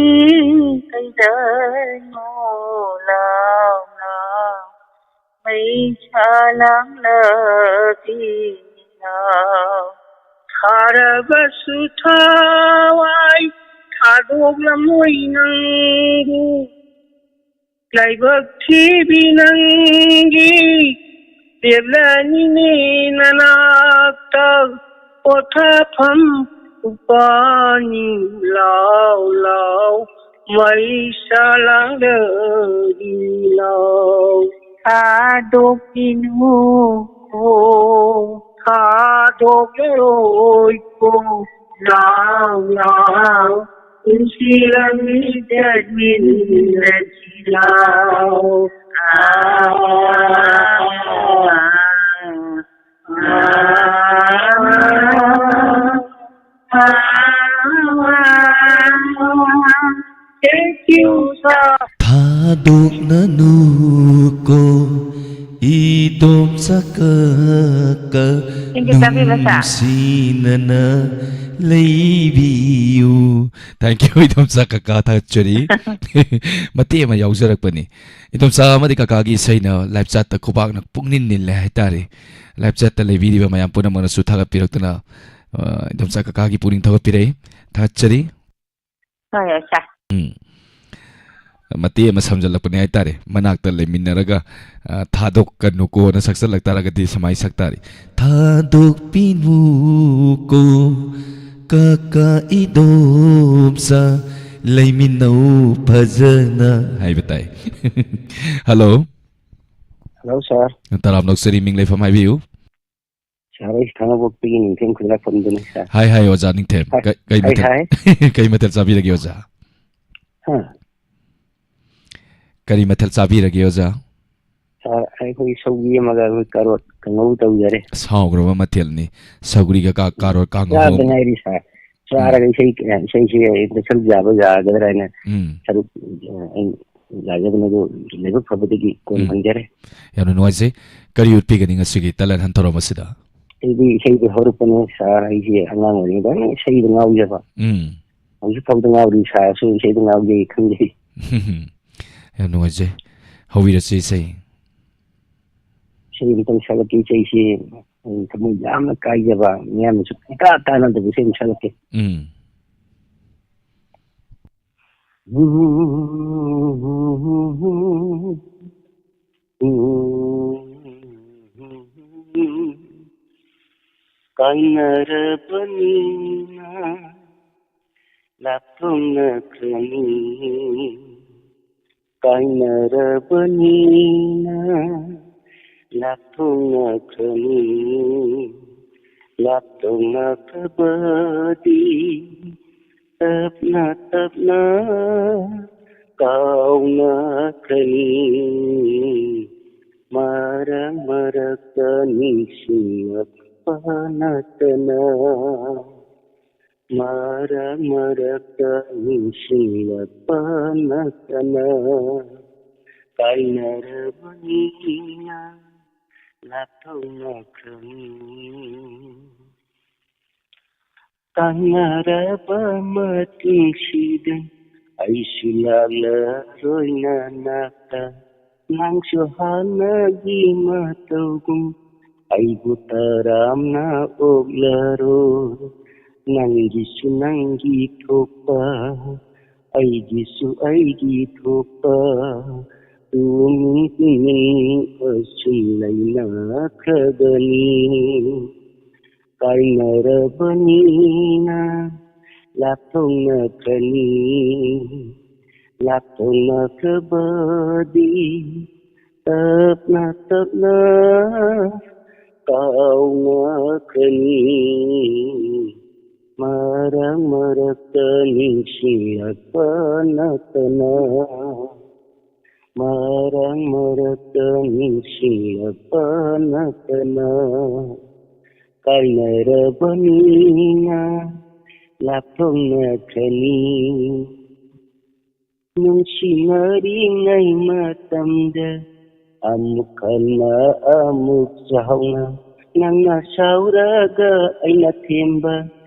ꯀꯩꯗꯅꯣ ꯂꯥꯎ ꯂꯥꯎ꯫ ꯃꯩꯁꯥ ꯂꯥꯡꯂꯕꯤ ꯂꯥꯎ꯫ ꯊꯥꯔꯕꯁꯨ ꯊꯋꯥꯏ ꯊꯥꯗꯣꯛꯂꯝꯃꯣꯏ ꯅꯪꯕꯨ꯫ ꯂꯥꯏꯕꯛ ꯊꯤꯕꯤ ꯅꯪꯒꯤ ꯂꯦꯞꯂꯅꯤꯅꯦ ꯅꯅꯥꯛꯇ꯫ ꯄꯣꯊꯥꯐꯝ ꯎꯄꯥꯅꯤ ꯂꯥꯎ ꯂꯥꯎ꯫ ꯃꯩꯁꯥ ꯂꯥꯡꯂꯕꯤ ꯂꯥꯎ꯫ ꯊꯥꯗꯣꯛꯄꯤꯅꯨꯀꯣ꯫ ꯊꯥꯗꯣꯛꯂꯔꯣꯏꯀꯣ ꯂꯥꯎ ꯂꯥꯎ꯫ ꯄꯨꯟꯁꯤ ꯂꯝꯕꯤ ꯆꯠꯃꯤꯟꯅꯁꯤ ꯂꯥꯎ꯫ ꯑꯥ, ꯑꯥ, ꯑꯥ, ꯑꯥ, ꯑꯥ꯫ Thank you, sir. ꯊꯥꯗꯣꯛꯅꯅꯨꯀꯣ ꯏꯗꯣꯝꯆꯥ ꯀꯛꯀ꯫ ꯏꯪꯒꯤꯠ ꯇꯥꯕꯤꯕ, sir? ꯅꯨꯡꯁꯤꯅꯅ ꯂꯩꯕꯤꯌꯨ꯫ Thank you, ꯏꯗꯣꯝꯆꯥ ꯀꯀꯥ, ꯊꯥꯒꯠꯆꯔꯤ꯫ ꯃꯇꯦꯛ ꯑꯃ ꯌꯥꯎꯖꯔꯛꯄꯅꯤ꯫ ꯏꯗꯣꯝꯆꯥ ꯑꯃꯗꯤ ꯀꯀꯥꯒꯤ ꯏꯁꯩꯅ live chat ꯇ ꯈꯨꯕꯥꯛꯅ ꯄꯨꯛꯅꯤꯡ ꯅꯤꯜꯂꯦ ꯍꯥꯏꯇꯥꯔꯦ꯫ Live chat ꯇ ꯂꯩꯕꯤꯔꯤꯕ ꯃꯌꯥꯝ ꯄꯨꯝꯅꯃꯛꯅꯁꯨ ꯊꯥꯒꯠꯄꯤꯔꯛꯇꯨꯅ, ꯑ, ꯏꯗꯣꯝꯆꯥ ꯀꯀꯥꯒꯤ ꯄꯨꯛꯅꯤꯡ ꯊꯧꯒꯠꯄꯤꯔꯛꯏ꯫ ꯊꯥꯒꯠꯆꯔꯤ꯫ ꯍꯣꯏ, ꯍꯣꯏ, ꯁꯥꯔ꯫ ꯎꯝ꯫ ꯃꯇꯦꯛ ꯑꯃ ꯁꯝꯖꯜꯂꯛꯄꯅꯦ ꯍꯥꯏꯇꯥꯔꯦ꯫ ꯃꯅꯥꯛꯇ ꯂꯩꯃꯤꯟꯅꯔꯒ, ꯑ, "ꯊꯥꯗꯣꯛꯀꯅꯨꯀꯣꯅ" ꯁꯛꯆꯜꯂꯛ ꯇꯥꯔꯒꯗꯤ ꯁꯨꯃꯥꯏꯅ ꯁꯛ ꯇꯥꯔꯦ꯫ "ꯊꯥꯗꯣꯛꯄꯤꯅꯨꯀꯣ, ꯀꯀꯥ ꯏꯗꯣꯝꯆꯥ, ꯂꯩꯃꯤꯟꯅꯧ ꯐꯖꯅ" ꯍꯥꯏꯕ ꯇꯥꯏ꯫ ꯍꯜꯂꯣ꯫ ꯍꯜꯂꯣ, ꯁꯥꯔ꯫ ꯇꯔꯥꯝꯅ ꯑꯣꯛꯆꯔꯤ, ꯃꯤꯡ ꯂꯩꯐꯝ ꯍꯥꯏꯕꯤꯌꯨ꯫ ꯁꯥꯔ, ꯑꯩ ꯈꯥꯉꯕꯣꯛꯇꯒꯤ ꯅꯤꯡꯊꯦꯝ ꯈꯨꯟꯗ꯭ꯔꯥꯛꯄꯝꯗꯨꯅꯤ, ꯁꯥꯔ꯫ ꯍꯥꯏ, ꯍꯥꯏ, ꯑꯣꯖꯥ ꯅꯤꯡꯊꯦꯝ꯫ ꯍꯥꯏ, ꯀ-, ꯀꯩ ꯍꯥꯏ, ꯃꯊꯦꯜ, ꯍꯥꯏ꯫ ꯀꯩ ꯃꯊꯦꯜ ꯆꯥꯕꯤꯔꯒꯦ, ꯑꯣꯖꯥ? ꯍꯥ? ꯀꯔꯤ ꯃꯊꯦꯜ ꯆꯥꯕꯤꯔꯒꯦ, ꯑꯣꯖꯥ? ꯁꯥꯔ, ꯑꯩꯈꯣꯏ ꯁꯧꯒ꯭ꯔꯤ ꯑꯃꯒ ꯑꯩꯈꯣꯏ ꯀꯥꯔꯣꯠ ꯀꯥꯡꯍꯧ ꯇꯧꯖꯔꯦ꯫ ꯑꯁ, ꯍꯥꯎꯈ꯭ꯔꯕ ꯃꯊꯦꯜꯅꯤ꯫ ꯁꯧꯒ꯭ꯔꯤꯒ ꯀꯥ-, ꯀꯥꯔꯣꯠ ꯀꯥꯡꯍꯧ ꯆꯥꯕꯗ ꯑꯃ꯫ ꯉꯥꯏꯔꯤ, ꯁꯥꯔ꯫ ꯎꯝ꯫ ꯆꯥꯔꯒ ꯏꯁꯩ, ꯏꯁꯩꯁꯦ ꯏꯟꯗꯛꯁꯟ ꯌꯥꯕ ꯌꯥꯒꯗ꯭ꯔꯥ ꯍꯥꯏꯅ ꯎꯝ꯫ ꯁꯔꯨꯛ, ꯑ, ꯑꯩ ꯌꯥꯖꯕꯅꯦ, ꯑꯗꯨ ꯂꯥꯏꯕꯛ ꯐꯕꯗꯒꯤ ꯀꯣꯟ ꯎꯝ꯫ ꯐꯪꯖꯔꯦ꯫ ꯌꯥꯝꯅ ꯅꯨꯡꯉꯥꯏꯖꯩ꯫ ꯀꯔꯤ ꯎꯠꯄꯤꯒꯅꯤ ꯉꯁꯤꯒꯤ talent hunt ꯊꯧꯔꯝ ꯑꯁꯤꯗ? ꯑꯩꯗꯤ ꯏꯁꯩꯗ ꯍꯧꯔꯛꯄꯅꯦ, ꯁꯥꯔ꯫ ꯑꯩꯁꯦ ꯑꯉꯥꯡ ꯑꯣꯏꯔꯤꯉꯩꯗ ꯑꯗꯨꯝ ꯏꯁꯩꯗ ꯉꯥꯎꯖꯕ꯫ ꯎꯝ꯫ ꯍꯧꯖꯤꯛ ꯐꯥꯎꯗ ꯉꯥꯎꯔꯤ, ꯁꯥꯔꯁꯨ ꯏꯁꯩꯗ ꯉꯥꯎꯖꯩ ꯈꯪꯖꯩ꯫ ꯌꯥꯝ ꯅꯨꯡꯉꯥꯏꯖꯩ꯫ ꯍꯧꯕꯤꯔꯁꯤ ꯏꯁꯩ꯫ ꯏꯁꯩ ꯑꯃꯇꯪ ꯁꯛꯂꯛꯀꯦ, ꯏꯁꯩꯁꯤ ꯑꯩ ꯊꯃꯣꯏ ꯌꯥꯝꯅ ꯀꯥꯏꯖꯕ, ꯃꯤꯌꯥꯝꯅꯁꯨ ꯄꯨꯡꯇꯥ ꯇꯥꯅꯗꯕ ꯏꯁꯩ ꯑꯃ ꯁꯛꯂꯛꯀꯦ꯫ ꯎꯝ꯫ ꯀꯥꯏꯅꯔꯕꯅꯤꯅ ꯂꯥꯞꯊꯣꯛꯅꯈ꯭ꯔꯅꯤ꯫ ꯀꯥꯏꯅꯔꯕꯅꯤꯅ ꯂꯥꯞꯊꯣꯛꯅꯈ꯭ꯔꯅꯤ꯫ ꯂꯥꯞꯊꯣꯛꯅꯈ꯭ꯔꯕꯗꯤ ꯇꯞꯅ ꯇꯞꯅ ꯀꯥꯎꯅꯈ꯭ꯔꯅꯤ꯫ ꯃꯔꯛ ꯃꯔꯛꯇ ꯅꯤꯡꯁꯤꯡꯂꯛꯄ ꯅꯠꯇꯅ, ꯃꯔꯛ ꯃꯔꯛꯇ ꯅꯤꯡꯁꯤꯡꯂꯛꯄ ꯅꯠꯇꯅ, ꯀꯥꯏꯅꯔꯕꯅꯤꯅ ꯂꯥꯞꯊꯣꯛꯅꯈ꯭ꯔꯅꯤ꯫ ꯀꯥꯏꯅꯔꯕ ꯃꯇꯨꯡꯁꯤꯗ ꯑꯩꯁꯨ ꯂꯥꯛꯂꯔꯣꯏ ꯅꯅꯥꯛꯇ꯫ ꯅꯪꯁꯨ ꯍꯥꯟꯅꯒꯤ ꯃꯇꯧꯒꯨꯝ ꯑꯩꯕꯨ ꯇꯔꯥꯝꯅ ꯑꯣꯛꯂꯔꯣꯏ꯫ ꯅꯪꯒꯤꯁꯨ ꯅꯪꯒꯤ ꯊꯣꯛꯄ, ꯑꯩꯒꯤꯁꯨ ꯑꯩꯒꯤ ꯊꯣꯛꯄ, ꯇꯨꯃꯤꯟ ꯇꯨꯃꯤꯟ ꯑꯁꯨꯝ ꯂꯩꯅꯈ꯭ꯔꯒꯅꯤ꯫ ꯀꯥꯏꯅꯔꯕꯅꯤꯅ ꯂꯥꯞꯊꯣꯛꯅꯈ꯭ꯔꯅꯤ꯫ ꯂꯥꯞꯊꯣꯛꯅꯈ꯭ꯔꯕꯗꯤ ꯇꯞꯅ ꯇꯞꯅ ꯀꯥꯎꯅꯈ꯭ꯔꯅꯤ꯫ ꯃꯔꯛ ꯃꯔꯛꯇ ꯅꯤꯡꯁꯤꯡꯂꯛꯄ ꯅꯠꯇꯅ, ꯃꯔꯛ ꯃꯔꯛꯇ ꯅꯤꯡꯁꯤꯡꯂꯛꯄ ꯅꯠꯇꯅ, ꯀꯥꯏꯅꯔꯕꯅꯤꯅ ꯂꯥꯞꯊꯣꯛꯅꯈ꯭ꯔꯅꯤ꯫ ꯅꯨꯡꯁꯤꯅꯔꯤꯉꯩ ꯃꯇꯝꯗ ꯑꯃꯨꯛ ꯍꯟꯅ ꯑꯃꯨꯛ ꯆꯥꯎꯅ, ꯅꯪꯅ ꯁꯥꯎꯔꯒ ꯑꯩꯅ ꯊꯦꯝꯕ,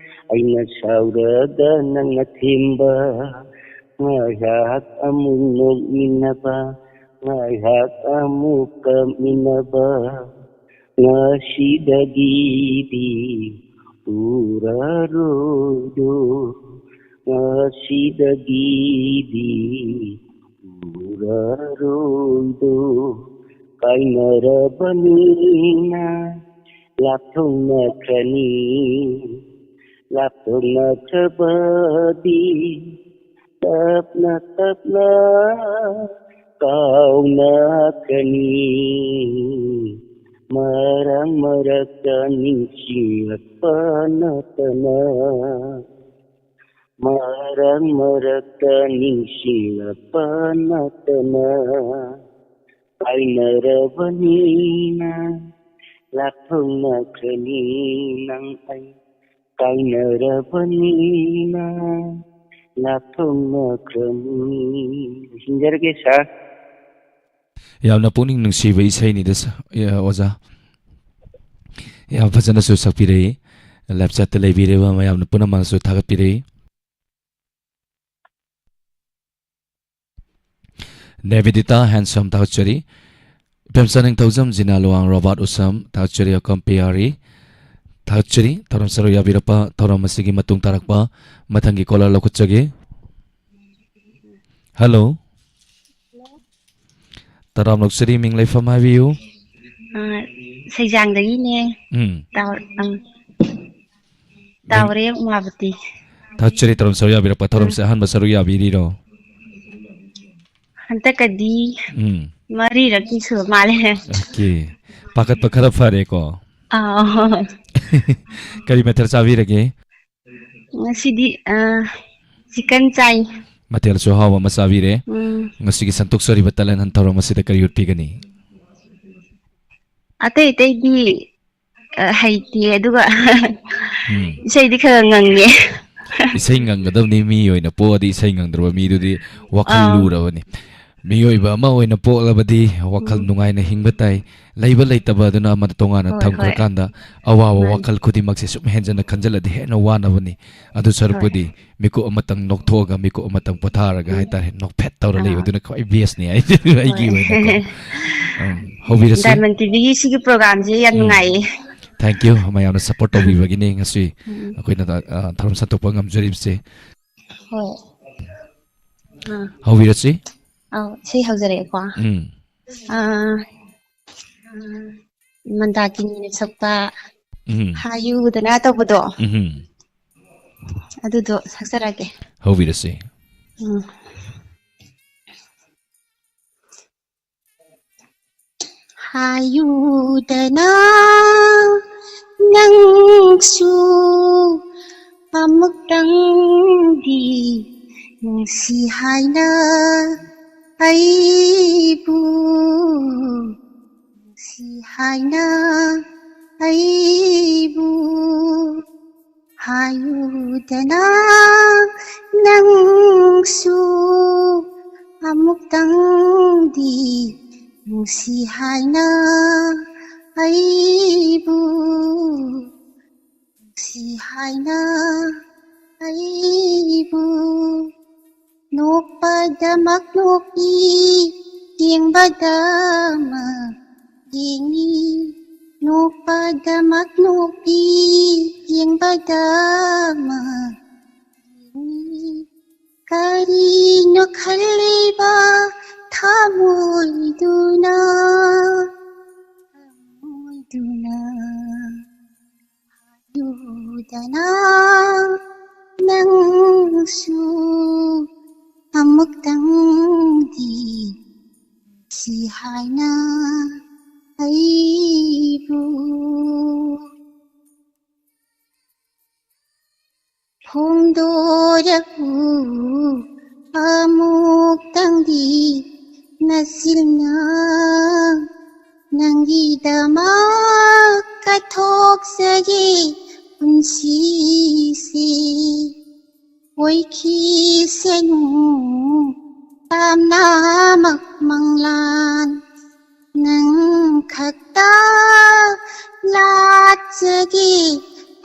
ꯑꯩꯅ ꯁꯥꯎꯔꯒ ꯅꯪꯅ ꯊꯦꯝꯕ꯫ ꯉꯥꯏꯍꯥꯛ ꯑꯃꯨꯛ ꯅꯣꯛꯃꯤꯟꯅꯕ, ꯉꯥꯏꯍꯥꯛ ꯑꯃꯨꯛ ꯀꯞꯃꯤꯟꯅꯕ꯫ ꯉꯁꯤꯗꯒꯤꯗꯤ ꯎꯔꯔꯣꯏꯗꯣ, ꯉꯁꯤꯗꯒꯤꯗꯤ ꯎꯔꯔꯣꯏꯗꯣ꯫ ꯀꯥꯏꯅꯔꯕꯅꯤꯅ ꯂꯥꯞꯊꯣꯛꯅꯈ꯭ꯔꯅꯤ꯫ ꯂꯥꯞꯊꯣꯛꯅꯈ꯭ꯔꯕꯗꯤ ꯇꯞꯅ ꯇꯞꯅ ꯀꯥꯎꯅꯈ꯭ꯔꯅꯤ꯫ ꯃꯔꯛ ꯃꯔꯛꯇ ꯅꯤꯡꯁꯤꯡꯂꯛꯄ ꯅꯠꯇꯅ, ꯃꯔꯛ ꯃꯔꯛꯇ ꯅꯤꯡꯁꯤꯡꯂꯛꯄ ꯅꯠꯇꯅ, ꯀꯥꯏꯅꯔꯕꯅꯤꯅ ꯂꯥꯞꯊꯣꯛꯅꯈ꯭ꯔꯅꯤ꯫ ꯅꯪ ꯑꯩ ꯀꯥꯏꯅꯔꯕꯅꯤꯅ ꯂꯥꯞꯊꯣꯛꯅꯈ꯭ꯔꯅꯤ꯫ ꯂꯣꯏꯁꯤꯟꯖꯔꯒꯦ, ꯁꯥꯔ꯫ ꯌꯥꯝꯅ ꯄꯨꯛꯅꯤꯡ ꯅꯨꯡꯁꯤꯕ ꯏꯁꯩꯅꯤꯗ, ꯁ-, ꯑꯦ, ꯑꯣꯖꯥ꯫ ꯌꯥꯝ ꯐꯖꯅꯁꯨ ꯁꯛꯄꯤꯔꯛꯏ꯫ ꯂꯥꯏꯞ ꯆꯥꯠꯇ ꯂꯩꯕꯤꯔꯤꯕ ꯃꯌꯥꯝꯅ ꯄꯨꯝꯅꯃꯛꯁꯨ ꯊꯥꯒꯠꯄꯤꯔꯤ꯫ ꯅꯦꯕꯤꯗꯤꯇꯥ ꯍꯦꯟꯁꯝ ꯊꯥꯒꯠꯆꯔꯤ꯫ ꯏꯕꯦꯝꯆꯥ ꯅꯤꯡꯊꯧꯖꯝ, ꯖꯤꯅꯥ ꯂꯨꯋꯥꯡ, ꯔꯣꯕꯥꯔꯠ ꯎꯁꯝ ꯊꯥꯒꯠꯆꯔꯤ, ꯑꯀꯝ ꯄꯤꯌꯥꯔꯤ ꯊꯥꯒꯠꯆꯔꯤ꯫ ꯊꯧꯔꯝ ꯁꯔꯨꯛ ꯌꯥꯕꯤꯔꯛꯄ, ꯊꯧꯔꯝ ꯑꯁꯤꯒꯤ ꯃꯇꯨꯡ ꯇꯥꯔꯛꯄ ꯃꯊꯪꯒꯤ ꯀꯣꯂꯔ ꯂꯧꯈꯠꯆꯒꯦ꯫ ꯍꯜꯂꯣ꯫ ꯇꯔꯥꯝ ꯂꯧꯆꯔꯤ, ꯃꯤꯡ ꯂꯩꯐꯝ ꯍꯥꯏꯕꯤꯌꯨ꯫ ꯑ, ꯁꯩꯖꯥꯡꯗꯒꯤꯅꯦ꯫ ꯎꯝ꯫ ꯇꯥꯎ-, ꯑꯪ꯫ ꯃꯤꯡ ꯇꯥꯎꯔꯦ ꯎꯃꯥꯕꯇꯤ꯫ ꯊꯥꯒꯠꯆꯔꯤ ꯊꯧꯔꯝ ꯁꯔꯨꯛ ꯌꯥꯕꯤꯔꯛꯄ꯫ ꯊꯧꯔꯝꯁꯦ ꯎꯝ꯫ ꯑꯍꯥꯟꯕ ꯁꯔꯨꯛ ꯌꯥꯕꯤꯔꯤꯔꯣ? ꯍꯟꯗꯛꯀꯗꯤ ꯎꯝ꯫ ꯃꯔꯤꯔꯛꯇꯤ ꯁꯨꯔ ꯃꯥꯜꯂꯦ꯫ ꯑꯣꯀꯦ꯫ ꯄꯥꯈꯠꯄ ꯈꯔ ꯐꯔꯦꯀꯣ? ꯑꯥ꯫ ꯀꯔꯤ ꯃꯊꯦꯜ ꯆꯥꯕꯤꯔꯒꯦ? ꯉꯁꯤꯗꯤ, ꯑ, ꯆꯤꯀꯟ ꯆꯥꯏ꯫ ꯃꯊꯦꯜꯁꯨ ꯑꯍꯥꯎꯕ ꯑꯃ ꯆꯥꯕꯤꯔꯦ꯫ ꯎꯝ꯫ ꯉꯁꯤꯒꯤ ꯁꯟꯇꯣꯛꯆꯔꯤꯕ talent hunt ꯊꯧꯔꯝ ꯑꯁꯤꯗ ꯀꯔꯤ ꯎꯠꯄꯤꯒꯅꯤ? ꯑꯇꯩ ꯑꯇꯩꯗꯤ, ꯑ, ꯍꯩꯇꯦ, ꯑꯗꯨꯒ ꯎꯝ꯫ ꯏꯁꯩꯗꯤ ꯈꯔ ꯉꯪꯉꯦ꯫ ꯏꯁꯩ ꯉꯪꯒꯗꯕꯅꯤ, ꯃꯤ ꯑꯣꯏꯅ ꯄꯣꯛꯑꯗꯤ ꯏꯁꯩ ꯉꯪꯗ꯭ꯔꯕ ꯃꯤꯗꯨꯗꯤ ꯋꯥꯈꯜ ꯑꯥ꯫ ꯂꯨꯔꯕꯅꯤ꯫ ꯃꯤꯑꯣꯏꯕ ꯑꯃ ꯑꯣꯏꯅ ꯄꯣꯛꯂꯕꯗꯤ ꯋꯥꯈꯜ ꯎꯝ꯫ ꯅꯨꯡꯉꯥꯏꯅ ꯍꯤꯡꯕ ꯇꯥꯏ꯫ ꯂꯩꯕ ꯂꯩꯇꯕ ꯑꯗꯨꯅ ꯑꯃꯗ ꯇꯣꯉꯥꯟꯅ ꯍꯣꯏ, ꯍꯣꯏ꯫ ꯊꯝꯈ꯭ꯔꯀꯥꯟꯗ ꯑꯋꯥꯕ ꯃꯥꯅꯤ꯫ ꯋꯥꯈꯜ ꯈꯨꯗꯤꯡꯃꯛꯁꯦ ꯁꯨꯝ ꯍꯦꯟꯖꯟꯅ ꯈꯟꯖꯜꯂꯗꯤ ꯍꯦꯟꯅ ꯋꯥꯅꯕꯅꯤ꯫ ꯑꯗꯨ ꯍꯣꯏ꯫ ꯁꯔꯨꯛꯄꯨꯗꯤ ꯃꯤꯀꯨꯞ ꯑꯃꯇꯪ ꯅꯣꯛꯊꯣꯛꯑꯒ ꯃꯤꯀꯨꯞ ꯑꯃꯇꯪ ꯄꯣꯊꯥꯔꯒ ꯎꯝ꯫ ꯍꯥꯏꯇꯥꯔꯦ, ꯅꯣꯛꯐꯦꯠ ꯇꯧꯔ ꯑꯥ꯫ ꯂꯩꯕꯗꯨꯅ ꯈ꯭ꯋꯥꯏ bestꯅꯤ ꯍꯥꯏ ꯑꯩꯒꯤ ꯍꯣꯏ꯫ ꯑꯣꯏꯅꯀꯣ꯫ ꯎꯝ, ꯍꯧꯕꯤꯔꯁꯤ꯫ Diamond TVꯒꯤ ꯁꯤꯒꯤ programꯁꯦ ꯌꯥꯝ ꯎꯝ꯫ ꯅꯨꯡꯉꯥꯏꯌꯦ꯫ Thank you꯫ ꯃꯌꯥꯝꯅ support ꯇꯧꯕꯤꯕꯒꯤꯅꯤ ꯉꯁꯤ ꯎꯝ꯫ ꯑꯩꯈꯣꯏꯅ, ꯑ, ꯊꯧꯔꯝ ꯁꯟꯗꯣꯛꯄ ꯉꯝꯖꯔꯤꯕꯁꯦ꯫ ꯍꯣꯏ꯫ ꯑꯥ꯫ ꯍꯧꯕꯤꯔꯁꯤ꯫ ꯑꯧ, ꯏꯁꯩ ꯍꯧꯖꯔꯛꯑꯦꯀꯣ꯫ ꯎꯝ꯫ ꯑꯥ, ꯃꯟꯗꯥꯀꯤꯅꯤꯅ ꯁꯛꯄ ꯎꯝ꯫ ꯍꯥꯏꯌꯨꯗꯅ ꯇꯧꯕꯗꯣ꯫ ꯎꯝ꯫ ꯑꯗꯨꯗꯣ ꯁꯛꯆꯔꯛꯑꯒꯦ꯫ ꯍꯧꯕꯤꯔꯁꯤ꯫ ꯎꯝ꯫ ꯍꯥꯏꯌꯨꯗꯅ ꯅꯪꯁꯨ ꯑꯃꯨꯛꯇꯪꯗꯤ ꯅꯨꯡꯁꯤ ꯍꯥꯏꯅ ꯑꯩꯕꯨ, ꯅꯨꯡꯁꯤ ꯍꯥꯏꯅ ꯑꯩꯕꯨ ꯍꯥꯏꯌꯨꯗꯅ ꯅꯪꯁꯨ ꯑꯃꯨꯛꯇꯪꯗꯤ ꯅꯨꯡꯁꯤ ꯍꯥꯏꯅ ꯑꯩꯕꯨ꯫ ꯁꯤ ꯍꯥꯏꯅ ꯑꯩꯕꯨ ꯅꯣꯛꯄꯗꯃꯛ ꯅꯣꯛꯄꯤ, ꯌꯦꯡꯕꯗꯃꯛ ꯌꯦꯡꯉꯤ, ꯅꯣꯛꯄꯗꯃꯛ ꯅꯣꯛꯄꯤ, ꯌꯦꯡꯕꯗꯃꯛ ꯌꯦꯡꯉꯤ꯫ ꯀꯔꯤꯅꯣ ꯈꯜꯂꯤꯕ ꯊꯃꯣꯏꯗꯨꯅ, ꯊꯃꯣꯏꯗꯨꯅ ꯍꯥꯏꯌꯨꯗꯅ ꯅꯪꯁꯨ ꯑꯃꯨꯛꯇꯪꯗꯤ ꯁꯤ ꯍꯥꯏꯅ ꯑꯩꯕꯨ ꯐꯣꯡꯗꯣꯔꯛꯎ ꯑꯃꯨꯛꯇꯪꯗꯤ ꯅꯆꯤꯟꯅ ꯅꯪꯒꯤꯗꯃꯛ ꯀꯠꯊꯣꯛꯆꯒꯦ ꯄꯨꯟꯁꯤꯁꯤ꯫ ꯑꯣꯏꯈꯤꯁꯅꯨ ꯄꯥꯝꯅꯃꯛ ꯃꯪꯂꯥꯟ ꯅꯪ ꯈꯛꯇ ꯂꯥꯠꯆꯒꯦ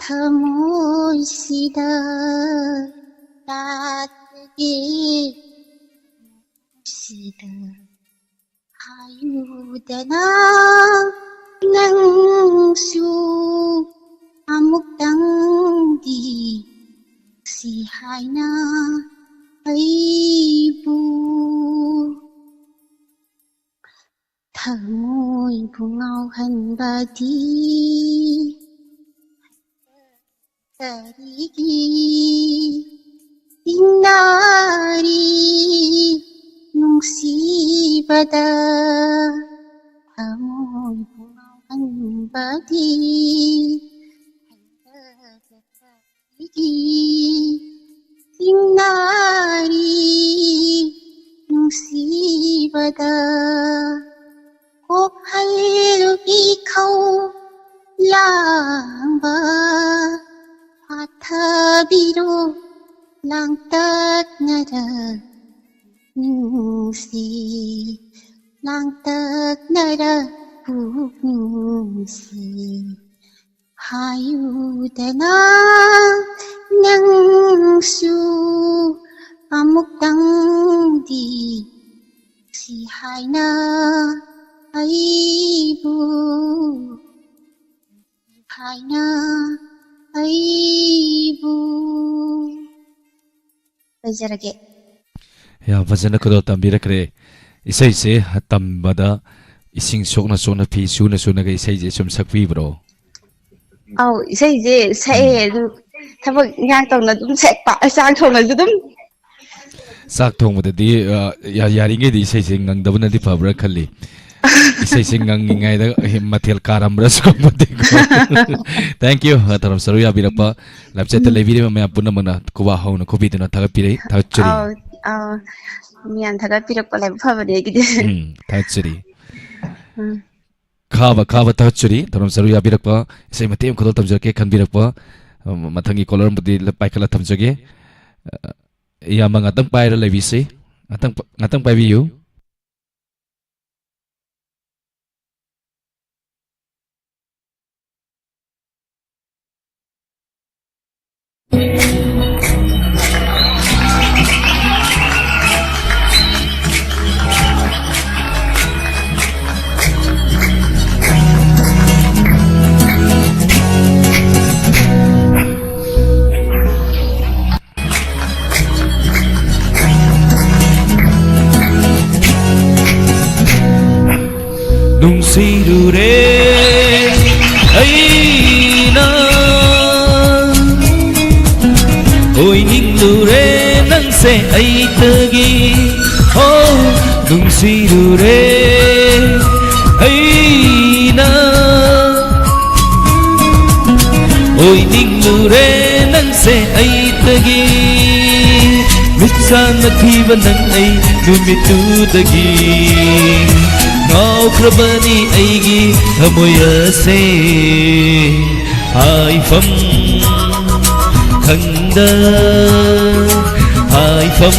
ꯊꯃꯣꯏꯁꯤꯗ, ꯂꯥꯠꯆꯒꯦ ꯁꯤꯗ꯫ ꯍꯥꯏꯌꯨꯗꯅ ꯅꯪꯁꯨ ꯑꯃꯨꯛꯇꯪꯗꯤ ꯁꯤ ꯍꯥꯏꯅ ꯑꯩꯕꯨ꯫ ꯊꯃꯣꯏꯕꯨ ꯉꯥꯎꯍꯟꯕꯗꯤ ꯀꯔꯤꯒꯤ ꯆꯤꯡꯅꯔꯤ ꯅꯨꯡꯁꯤꯕꯗ? ꯊꯃꯣꯏꯕꯨ ꯉꯥꯎꯍꯟꯕꯗꯤ ꯍꯩꯅꯗꯕ ꯀꯔꯤꯒꯤ ꯆꯤꯡꯅꯔꯤ ꯅꯨꯡꯁꯤꯕꯗ? ꯀꯣꯛꯍꯜꯂꯨ ꯏꯈꯧ ꯂꯥꯡꯕ, ꯐꯥꯊꯕꯤꯔꯣ ꯂꯥꯡꯇꯛꯅꯔꯛ ꯅꯨꯡꯁꯤ, ꯂꯥꯡꯇꯛꯅꯔꯛ ꯄꯨꯛꯅꯨꯡꯁꯤ꯫ ꯍꯥꯏꯌꯨꯗꯅ ꯅꯪꯁꯨ ꯑꯃꯨꯛꯇꯪꯗꯤ ꯁꯤ ꯍꯥꯏꯅ ꯑꯩꯕꯨ, ꯍꯥꯏꯅ ꯑꯩꯕꯨ꯫ ꯂꯣꯏꯖꯔꯒꯦ꯫ ꯌꯥꯝ ꯐꯖꯅ ꯈꯨꯗꯣꯜ ꯇꯝꯕꯤꯔꯛꯈ꯭ꯔꯦ꯫ ꯏꯁꯩꯁꯦ ꯇꯝꯕꯗ ꯏꯁꯤꯡ ꯁꯣꯛꯅ ꯁꯣꯛꯅ, ꯐꯤ ꯁꯨꯅ ꯁꯨꯅꯒ ꯏꯁꯩꯁꯦ ꯁꯨꯝ ꯁꯛꯄꯤꯕ꯭ꯔꯣ? ꯑꯧ, ꯏꯁꯩꯁꯦ ꯁꯛꯑꯦ꯫ ꯎꯝ꯫ ꯑꯗꯨ ꯊꯕꯛ ꯏꯟꯈꯥꯡ ꯇꯧꯅ ꯑꯗꯨꯝ ꯁꯛꯄ, ꯆꯥꯛ ꯊꯣꯡꯉꯁꯨ ꯑꯗꯨꯝ꯫ ꯆꯥꯛ ꯊꯣꯡꯕꯗꯗꯤ, ꯑ, ꯌꯥ-, ꯌꯥꯔꯤꯉꯩꯗꯤ ꯏꯁꯩꯁꯦ ꯉꯪꯗꯕꯅꯗꯤ ꯐꯕ꯭ꯔꯥ ꯈꯜꯂꯤ꯫ ꯏꯁꯩꯁꯦ ꯉꯪꯉꯤꯉꯩꯗ ꯃꯊꯦꯜ ꯀꯥꯔꯝꯕ꯭ꯔꯥꯁꯨ ꯈꯪꯄꯣꯠꯇꯦꯀꯣ꯫ Thank you, ꯑ, ꯊꯧꯔꯝ ꯁꯔꯨꯛ ꯌꯥꯕꯤꯔꯛꯄ, live chat ꯇ ꯎꯝ꯫ ꯂꯩꯕꯤꯔꯤꯕ ꯃꯌꯥꯝ ꯄꯨꯝꯅꯃꯛꯅ ꯈꯨꯕꯥꯛ ꯍꯧꯅ ꯈꯨꯕꯤꯗꯨꯅ ꯊꯥꯒꯠꯄꯤꯔꯛꯏ, ꯊꯥꯒꯠꯆꯔꯤ꯫ ꯑꯧ, ꯑꯧ꯫ ꯃꯤꯌꯥꯝ ꯊꯥꯒꯠꯄꯤꯔꯛꯄ ꯂꯥꯏꯕꯛ ꯐꯕꯅꯦ ꯑꯩꯒꯤꯗꯤ꯫ ꯎꯝ, ꯊꯥꯒꯠꯆꯔꯤ꯫ ꯎꯝ꯫ ꯈꯥꯕ, ꯈꯥꯕ ꯊꯥꯒꯠꯆꯔꯤ꯫ ꯊꯧꯔꯝ ꯁꯔꯨꯛ ꯌꯥꯕꯤꯔꯛꯄ, ꯏꯁꯩ ꯃꯇꯦꯛ ꯑꯃꯈꯛꯇ ꯊꯝꯖꯔꯛꯀꯦ ꯈꯟꯕꯤꯔꯛꯄ, ꯑ, ꯃꯊꯪꯒꯤ caller ꯑꯃꯗꯤ ꯄꯥꯏꯈꯠꯂ ꯊꯝꯖꯒꯦ꯫ ꯑ, ꯏꯌꯥꯝꯕ ꯉꯥꯛꯇꯪ ꯄꯥꯏꯔ ꯂꯩꯕꯤꯁꯤ꯫ ꯉꯥꯛꯇꯪ ꯄ-, ꯉꯥꯛꯇꯪ ꯄꯥꯏꯕꯤꯌꯨ꯫ ꯅꯨꯡꯁꯤꯔꯨꯔꯦ ꯑꯩꯅ, ꯑꯣꯏꯅꯤꯡꯂꯨꯔꯦ ꯅꯪꯁꯦ ꯑꯩꯇꯒꯤ꯫ ꯍꯣ, ꯅꯨꯡꯁꯤꯔꯨꯔꯦ ꯑꯩꯅ, ꯑꯣꯏꯅꯤꯡꯂꯨꯔꯦ ꯅꯪꯁꯦ ꯑꯩꯇꯒꯤ꯫ ꯃꯤꯠꯁꯥꯅ ꯊꯤꯕ ꯅꯪ ꯑꯩ ꯅꯨꯃꯤꯠꯇꯨꯗꯒꯤ꯫ ꯉꯥꯎꯈ꯭ꯔꯕꯅꯤ ꯑꯩꯒꯤ ꯊꯃꯣꯏ ꯑꯁꯦ꯫ ꯍꯥꯏꯐꯝ ꯈꯪꯗ, ꯍꯥꯏꯐꯝ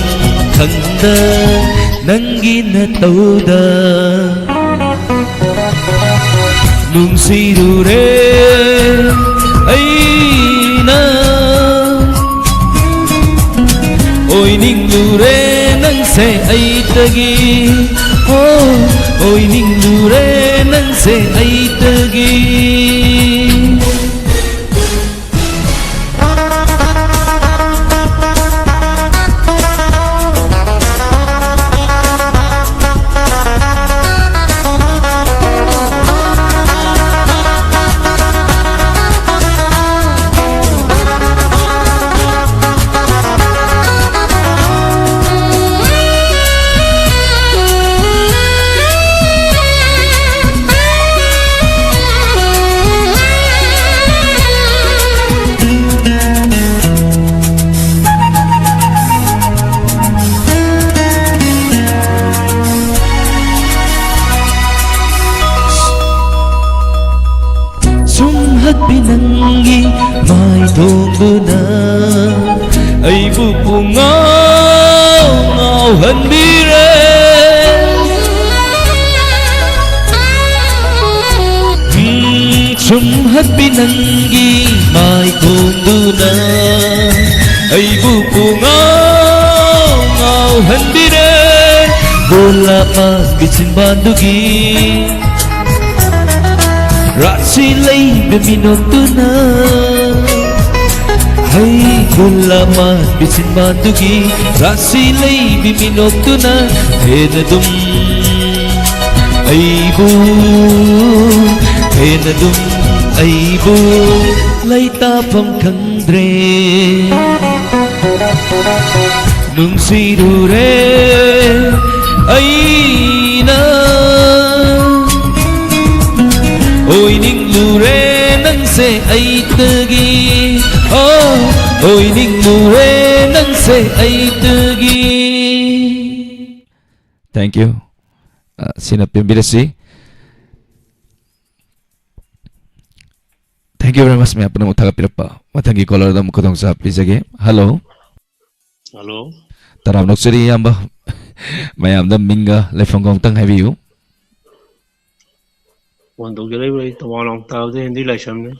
ꯈꯪꯗ ꯅꯪꯒꯤ ꯅꯇꯧꯗ꯫ ꯅꯨꯡꯁꯤꯔꯨꯔꯦ ꯑꯩꯅ, ꯑꯣꯏꯅꯤꯡꯂꯨꯔꯦ ꯅꯪꯁꯦ ꯑꯩꯇꯒꯤ꯫ ꯑꯣ, ꯑꯣꯏꯅꯤꯡꯂꯨꯔꯦ ꯅꯪꯁꯦ ꯑꯩꯇꯒꯤ꯫ ꯁꯨꯝꯍꯠꯄꯤ ꯅꯪꯒꯤ ꯃꯥꯏꯊꯣꯡꯗꯨꯅ ꯑꯩꯕꯨ ꯄꯨꯡꯉꯥꯎ ꯉꯥꯎꯍꯟꯕꯤꯔꯦ꯫ ꯎꯝ, ꯁꯨꯝꯍꯠꯄꯤ ꯅꯪꯒꯤ ꯃꯥꯏꯊꯣꯡꯗꯨꯅ ꯑꯩꯕꯨ ꯄꯨꯡꯉꯥꯎ ꯉꯥꯎꯍꯟꯕꯤꯔꯦ꯫ ꯒꯣꯂꯥꯞ ꯃꯥꯟꯕꯤ ꯆꯤꯟꯕꯥꯟꯗꯨꯒꯤ ꯔꯥꯁꯤ ꯂꯩꯕ ꯃꯤꯅꯣꯛꯇꯨꯅ, ꯍꯩ ꯒꯨꯂꯥꯞ ꯃꯥꯟꯕꯤ ꯆꯤꯟꯕꯥꯟꯗꯨꯒꯤ ꯔꯥꯁꯤ ꯂꯩꯕꯤ ꯃꯤꯅꯣꯛꯇꯨꯅ ꯍꯦꯟꯅ ꯑꯗꯨꯝ ꯑꯩꯕꯨ, ꯍꯦꯟꯅ ꯑꯗꯨꯝ ꯑꯩꯕꯨ ꯂꯩꯇꯥꯐꯝ ꯈꯪꯗ꯭ꯔꯦ꯫ ꯅꯨꯡꯁꯤꯔꯨꯔꯦ ꯑꯩꯅ, ꯑꯣꯏꯅꯤꯡꯂꯨꯔꯦ ꯅꯪꯁꯦ ꯑꯩꯇꯒꯤ꯫ ꯑꯣ, ꯑꯣꯏꯅꯤꯡꯂꯨꯔꯦ ꯅꯪꯁꯦ ꯑꯩꯇꯒꯤ꯫ Thank you. ꯑ, ꯁꯤꯅ ꯄꯦꯟꯕꯤꯔꯁꯤ꯫ Thank you very much, ꯃꯌꯥꯝ ꯄꯨꯝꯅꯃꯛ ꯊꯥꯒꯠꯄꯤꯔꯛꯄ꯫ ꯃꯊꯪꯒꯤ caller ꯗ ꯑꯃꯨꯛ ꯈꯨꯗꯣꯡꯆꯥꯕ ꯄꯤꯖꯒꯦ꯫ Hello꯫ Hello꯫ ꯇꯔꯥꯝꯅ ꯑꯣꯛꯆꯔꯤ ꯏꯌꯥꯝꯕ꯫ ꯃꯌꯥꯝꯗ ꯃꯤꯡꯒ ꯂꯩꯐꯝꯒ ꯑꯃꯨꯛꯇꯪ ꯍꯥꯏꯕꯤꯌꯨ꯫ ꯐꯣꯟ ꯇꯧꯖꯔꯛꯏꯕ ꯑꯩ ꯇꯋꯥꯡ ꯂꯥꯎ ꯇꯥꯕꯗ ꯍꯦꯟꯗꯤ ꯂꯥꯏꯁ꯭ꯔꯝꯅꯤ꯫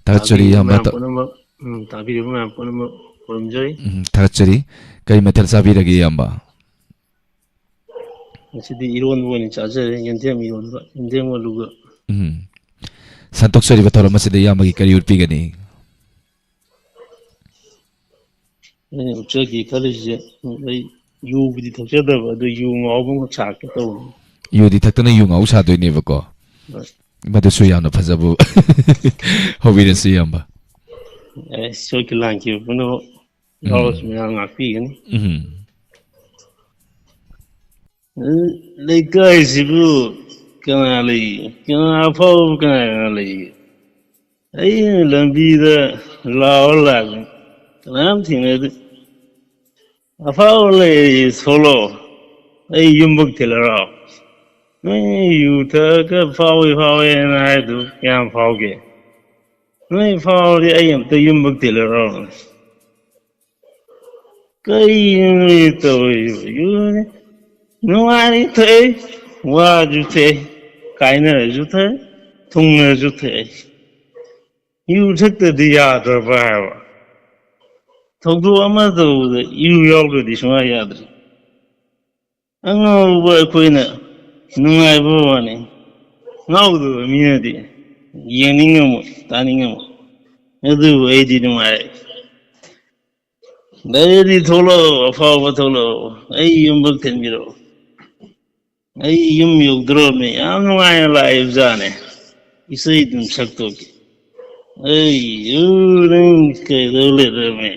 ꯊꯥꯒꯠꯆꯔꯤ, ꯇꯥꯕꯤꯔꯤꯕ ꯏꯌꯥꯝꯕ꯫ ꯃꯌꯥꯝ ꯇ- ꯄꯨꯝꯅꯃꯛ, ꯎꯝ, ꯇꯥꯕꯤꯔꯤꯕ ꯃꯌꯥꯝ ꯄꯨꯝꯅꯃꯛ ꯈꯨꯔꯨꯝꯖꯔꯤ꯫ ꯎꯝ, ꯊꯥꯒꯠꯆꯔꯤ꯫ ꯀꯔꯤ ꯃꯊꯦꯜ ꯆꯥꯕꯤꯔꯒꯦ, ꯏꯌꯥꯝꯕ? ꯉꯁꯤꯗꯤ ꯏꯔꯣꯟꯕ ꯑꯣꯏꯅ ꯆꯥꯖꯔꯦ, ꯌꯦꯟꯗꯦꯝ ꯏꯔꯣꯟꯕ, ꯌꯦꯟꯗꯦꯝ ꯑꯂꯨꯒ꯫ ꯎꯝ꯫ ꯁꯟꯗꯣꯛꯆꯔꯤꯕ ꯊꯧꯔꯝ ꯑꯁꯤꯗ ꯏꯌꯥꯝꯕꯒꯤ ꯀꯔꯤ ꯎꯠꯄꯤꯒꯅꯤ? ꯑꯩꯅ ꯎꯠꯆꯒꯦ ꯈꯜꯂꯤꯁꯦ, ꯑꯩ ꯌꯨꯕꯨꯗꯤ ꯊꯛꯆꯗꯕ, ꯑꯗꯨ ꯌꯨ ꯉꯥꯎꯕ ꯑꯃ ꯁꯥꯔꯛꯀꯦ ꯇꯧꯕꯅꯤ꯫ ꯌꯨꯗꯤ ꯊꯛꯇꯅ ꯌꯨ ꯉꯥꯎ ꯁꯥꯗꯣꯏꯅꯦꯕꯀꯣ꯫ ꯍꯣꯏ꯫ ꯃꯗꯨꯁꯨ ꯌꯥꯝꯅ ꯐꯖꯕ ꯍꯣꯕꯤꯅꯦꯁꯨ, ꯏꯌꯥꯝꯕ꯫ ꯑꯦ, ꯁꯣꯏꯈꯤ ꯂꯥꯟꯈꯤꯕ ꯄꯨꯝꯅꯃꯛ ꯎꯝ꯫ ꯌꯥꯎꯔꯁꯨ ꯃꯌꯥꯝ ꯉꯥꯛꯄꯤꯒꯅꯤ꯫ ꯎꯝ꯫ ꯂꯩꯀꯥꯏꯁꯤꯕꯨ ꯀꯅꯥ ꯂꯩ? ꯀꯅꯥ ꯑꯐꯥꯎꯕ ꯀꯅꯥ ꯀꯅꯥ ꯂꯩ? ꯑꯩꯅ ꯂꯝꯕꯤꯗ ꯂꯥꯛꯑꯣ ꯂꯥꯛꯄꯅꯤ, ꯀꯅꯥꯝ ꯊꯦꯡꯅꯗꯦ꯫ ꯑꯐꯥꯎꯕ ꯂꯩ, ꯊꯣꯛꯂꯛꯑꯣ, ꯑꯩ ꯌꯨꯝꯕꯨꯛ ꯊꯤꯜꯂꯔꯣ? ꯅꯣꯏ ꯌꯨ ꯊꯛꯑꯒ ꯐꯥꯎꯏ ꯐꯥꯎꯏꯅ ꯍꯥꯏꯗꯨ ꯀꯌꯥꯝ ꯐꯥꯎꯒꯦ? ꯅꯣꯏ ꯐꯥꯎꯔꯗꯤ ꯑꯩ ꯑꯝꯇ ꯌꯨꯝꯕꯨꯛ ꯊꯤꯜꯂꯔꯣ? ꯀꯩꯅꯣ ꯅꯣꯏ ꯇꯧꯔꯤꯕ? ꯌꯨꯅꯤ ꯅꯨꯡꯉꯥꯏꯔꯤ ꯊꯛꯏ, ꯋꯥꯁꯨ ꯊꯛꯏ, ꯀꯥꯏꯅꯔꯁꯨ ꯊꯛꯏ, ꯊꯨꯡꯅꯔꯁꯨ ꯊꯛꯏ꯫ ꯌꯨ ꯊꯛꯇꯗꯤ ꯌꯥꯗ꯭ꯔꯕ ꯍꯥꯏꯕ? ꯊꯧꯗꯣꯛ ꯑꯃ ꯇꯧꯕꯗ ꯌꯨ ꯌꯥꯎꯗ꯭ꯔꯗꯤ ꯁꯨꯡꯌꯥ ꯌꯥꯗ꯭ꯔꯦ꯫ ꯑꯉꯥꯎꯕ ꯑꯩꯈꯣꯏꯅ ꯅꯨꯡꯉꯥꯏꯕ ꯋꯥꯅꯤ, ꯉꯥꯎꯗꯕ ꯃꯤꯅꯗꯤ ꯌꯦꯡꯅꯤꯡꯉꯝꯃꯣꯏ, ꯇꯥꯅꯤꯡꯉꯝꯃꯣꯏ꯫ ꯑꯗꯨꯕꯨ ꯑꯩꯗꯤ ꯅꯨꯡꯉꯥꯏ꯫ ꯂꯩꯔꯗꯤ ꯊꯣꯛꯂꯛꯑꯣ, ꯑꯐꯥꯎꯕ ꯊꯣꯛꯂꯛꯑꯣ, ꯑꯩ ꯌꯨꯝꯕꯨꯛ ꯊꯤꯟꯕꯤꯔꯛꯑꯣ꯫ ꯑꯩ ꯌꯨꯝ ꯌꯧꯗ꯭ꯔꯣꯕꯅꯤ, ꯌꯥꯝ ꯅꯨꯡꯉꯥꯏꯅ ꯂꯥꯛꯏꯕꯖꯥꯠꯅꯤ꯫ ꯏꯁꯩ ꯑꯗꯨꯝ ꯁꯛꯇꯣꯛꯀꯦ꯫ ꯑꯩ ꯌꯨ ꯅꯪ ꯀꯩꯗꯧ ꯂꯩꯔꯝꯃꯤ?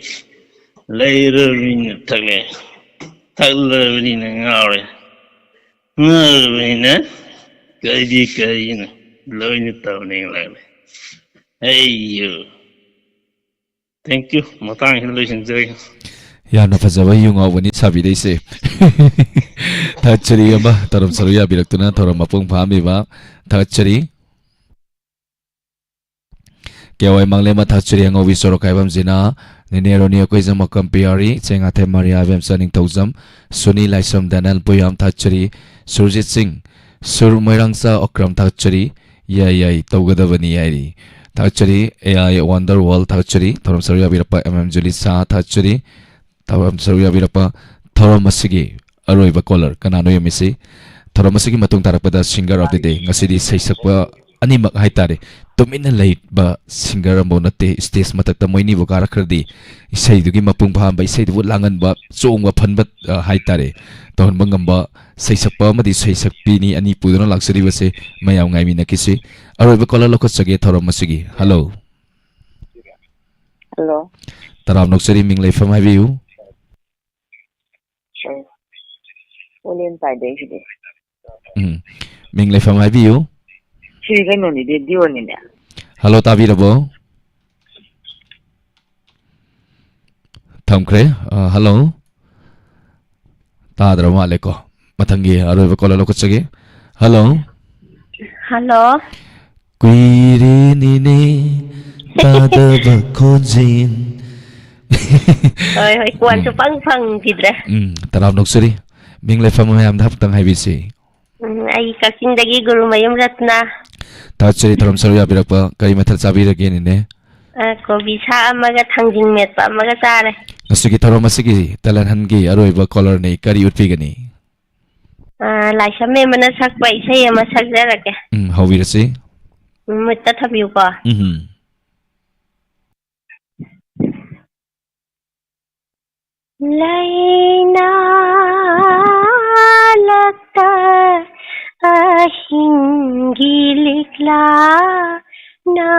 ꯂꯩꯔꯕꯅꯤꯅ ꯊꯛꯂꯦ, ꯊꯛꯂꯕꯅꯤꯅ ꯉꯥꯎꯔꯦ, ꯉꯥꯎꯔꯕꯅꯤꯅ ꯀꯔꯤꯗꯤ ꯀꯔꯤꯅꯣ ꯂꯣꯏꯅ ꯇꯧꯅꯤꯡꯂꯛꯂꯦ꯫ ꯑꯩ ꯌꯨ꯫ Thank you꯫ ꯃꯇꯥꯡꯁꯤꯗ ꯂꯣꯏꯁꯤꯟꯖꯔꯒꯦ꯫ ꯌꯥꯝꯅ ꯐꯖꯕ ꯌꯨ ꯉꯥꯎꯕꯅꯤ ꯁꯥꯕꯤꯔꯛꯏꯁꯦ꯫ ꯊꯥꯒꯠꯆꯔꯤ, ꯏꯌꯥꯝꯕ, ꯊꯧꯔꯝ ꯁꯔꯨꯛ ꯌꯥꯕꯤꯔꯛꯇꯨꯅ ꯊꯧꯔꯝ ꯃꯄꯨꯡ ꯐꯥꯍꯟꯕꯤꯕ ꯊꯥꯒꯠꯆꯔꯤ꯫ ꯀꯦ ꯋꯥꯏ ꯃꯥꯡꯂꯦꯝꯕ ꯊꯥꯒꯠꯆꯔꯤ꯫ ꯑꯉꯧꯕꯤ ꯁꯣꯔꯣꯛ ꯍꯥꯏꯕꯝꯁꯤꯅ ꯅꯦꯅꯦ ꯔꯣꯅꯤ ꯑꯩꯈꯣꯏꯖꯝ ꯑꯀꯝ ꯄꯤꯌꯥꯔꯤ, ꯆꯦꯡꯉꯥꯊꯦꯝ ꯃꯔꯤꯌꯥꯕꯦꯝ ꯆꯥꯅꯤꯡꯊꯧꯖꯝ, ꯁꯨꯅꯤ ꯂꯥꯏꯁ꯭ꯔꯝ ꯗꯅꯜ ꯄꯣꯌꯥꯝ ꯊꯥꯒꯠꯆꯔꯤ꯫ ꯁꯨꯔꯖꯤꯠ ꯁꯤꯡ, ꯁꯨꯔ ꯃꯣꯏꯔꯥꯡꯆꯥ ꯑꯣꯀ꯭ꯔꯝ ꯊꯥꯒꯠꯆꯔꯤ꯫ ꯌꯥꯏ, ꯌꯥꯏ, ꯇꯧꯒꯗꯕꯅꯤ ꯍꯥꯏꯔꯤ꯫ ꯊꯥꯒꯠꯆꯔꯤ꯫ ꯑꯦ ꯑꯥꯏ Wonder World ꯊꯥꯒꯠꯆꯔꯤ꯫ ꯊꯧꯔꯝ ꯁꯔꯨꯛ ꯌꯥꯕꯤꯔꯛꯄ ꯑꯦꯝ ꯑꯦꯝ ꯖꯨꯂꯤꯁꯥ ꯊꯥꯒꯠꯆꯔꯤ꯫ ꯊꯧꯔꯝ ꯁꯔꯨꯛ ꯌꯥꯕꯤꯔꯛꯄ ꯊꯧꯔꯝ ꯑꯁꯤꯒꯤ ꯑꯔꯣꯏꯕ caller ꯀꯅꯥꯅꯣ ꯌꯦꯡꯃꯤꯁꯤ꯫ ꯊꯧꯔꯝ ꯑꯁꯤꯒꯤ ꯃꯇꯨꯡ ꯇꯥꯔꯛꯄꯗ singer of the day, ꯉꯁꯤꯗꯤ ꯁꯩꯁꯛꯄ ꯑꯅꯤꯃꯛ ꯍꯥꯏꯇꯥꯔꯦ, ꯇꯨꯃꯤꯟꯅ ꯂꯩꯕ singer ꯑꯃꯐꯥꯎ ꯅꯠꯇꯦ꯫ Stage ꯃꯊꯛꯇ ꯃꯣꯏꯅꯤꯕꯨ ꯀꯥꯔꯛꯈ꯭ꯔꯗꯤ ꯏꯁꯩꯗꯨꯒꯤ ꯃꯄꯨꯡ ꯐꯥꯍꯟꯕ, ꯏꯁꯩꯗꯨꯕꯨ ꯂꯥꯡꯍꯟꯕ, ꯆꯣꯡꯕ ꯐꯟꯕ, ꯑ, ꯍꯥꯏꯇꯥꯔꯦ, ꯇꯧꯍꯟꯕ ꯉꯝꯕ ꯁꯩꯁꯛꯄ ꯑꯃꯗꯤ ꯁꯩꯁꯛꯄꯤꯅꯤ ꯑꯅꯤ ꯄꯨꯗꯨꯅ ꯂꯥꯛꯆꯔꯤꯕꯁꯦ꯫ ꯃꯌꯥꯝ ꯉꯥꯏꯃꯤꯟꯅꯈꯤꯁꯤ꯫ ꯑꯔꯣꯏꯕ caller ꯂꯧꯈꯠꯆꯒꯦ ꯊꯧꯔꯝ ꯑꯁꯤꯒꯤ꯫ Hello꯫ Hello꯫ ꯇꯔꯥꯝꯅ ꯑꯣꯛꯆꯔꯤ, ꯃꯤꯡ ꯂꯩꯐꯝ ꯍꯥꯏꯕꯤꯌꯨ꯫ ꯎꯝ꯫ ꯎꯂꯦꯟ ꯄꯥꯏꯗꯩ ꯁꯤꯗꯤ꯫ ꯎꯝ꯫ ꯃꯤꯡ ꯂꯩꯐꯝ ꯍꯥꯏꯕꯤꯌꯨ꯫ ꯁꯤꯗꯤ ꯀꯩꯅꯣꯅꯤ, ꯔꯦꯗꯤꯑꯣꯅꯤꯅꯦ꯫ Hello, ꯇꯥꯕꯤꯔꯕꯣ? ꯊꯝꯈ꯭ꯔꯦ꯫ ꯑ, hello꯫ ꯇꯥꯗ꯭ꯔꯕ ꯃꯥꯜꯂꯦꯀꯣ꯫ ꯃꯊꯪꯒꯤ ꯑꯔꯣꯏꯕ caller ꯂꯧꯈꯠꯆꯒꯦ꯫ Hello꯫ Hello꯫ ꯀꯨꯏꯔꯦꯅꯤꯅꯦ ꯇꯥꯗꯕ ꯈꯣꯟꯖꯦꯜ꯫ ꯍꯣꯏ, ꯍꯣꯏ, ꯀꯣꯟꯁꯨ ꯎꯝ꯫ ꯄꯪ ꯐꯪꯈꯤꯗ꯭ꯔꯦ꯫ ꯎꯝ, ꯇꯔꯥꯝꯅ ꯑꯣꯛꯆꯔꯤ꯫ ꯃꯤꯡ ꯂꯩꯐꯝ ꯃꯌꯥꯝꯗ ꯑꯃꯨꯛꯇꯪ ꯍꯥꯏꯕꯤꯁꯤ꯫ ꯎꯝ, ꯑꯩ ꯀꯛꯆꯤꯡꯗꯒꯤ ꯒꯨꯔꯨꯃꯌꯨꯝ ꯔꯠꯅ꯫ ꯊꯥꯒꯠꯆꯔꯤ ꯊꯧꯔꯝ ꯁꯔꯨꯛ ꯌꯥꯕꯤꯔꯛꯄ꯫ ꯀꯔꯤ ꯃꯊꯦꯜ ꯆꯥꯕꯤꯔꯒꯦ, ꯅꯦꯅꯦ? ꯑ, ꯀꯣꯕꯤ ꯁꯥꯛ ꯑꯃꯒ ꯊꯥꯡꯖꯤꯡ ꯃꯦꯠꯄ ꯑꯃꯒ ꯆꯥꯔꯦ꯫ ꯉꯁꯤꯒꯤ ꯊꯧꯔꯝ ꯑꯁꯤꯒꯤ talent huntꯀꯤ ꯑꯔꯣꯏꯕ callerꯅꯤ꯫ ꯀꯔꯤ ꯎꯠꯄꯤꯒꯅꯤ? ꯑ, ꯂꯥꯏꯁ꯭ꯔꯝ ꯃꯦꯝꯕꯅ ꯁꯛꯄ ꯏꯁꯩ ꯑꯃ ꯁꯛꯆꯔꯛꯀꯦ꯫ ꯎꯝ, ꯍꯧꯕꯤꯔꯁꯤ꯫ ꯎꯝ, ꯃꯨꯠꯇ ꯊꯝꯕꯤꯌꯨꯀꯣ꯫ ꯎꯝ꯫ ꯂꯩꯅꯥ ꯂꯛꯇ ꯑꯍꯤꯡꯒꯤ ꯂꯤꯛꯂꯥꯅ,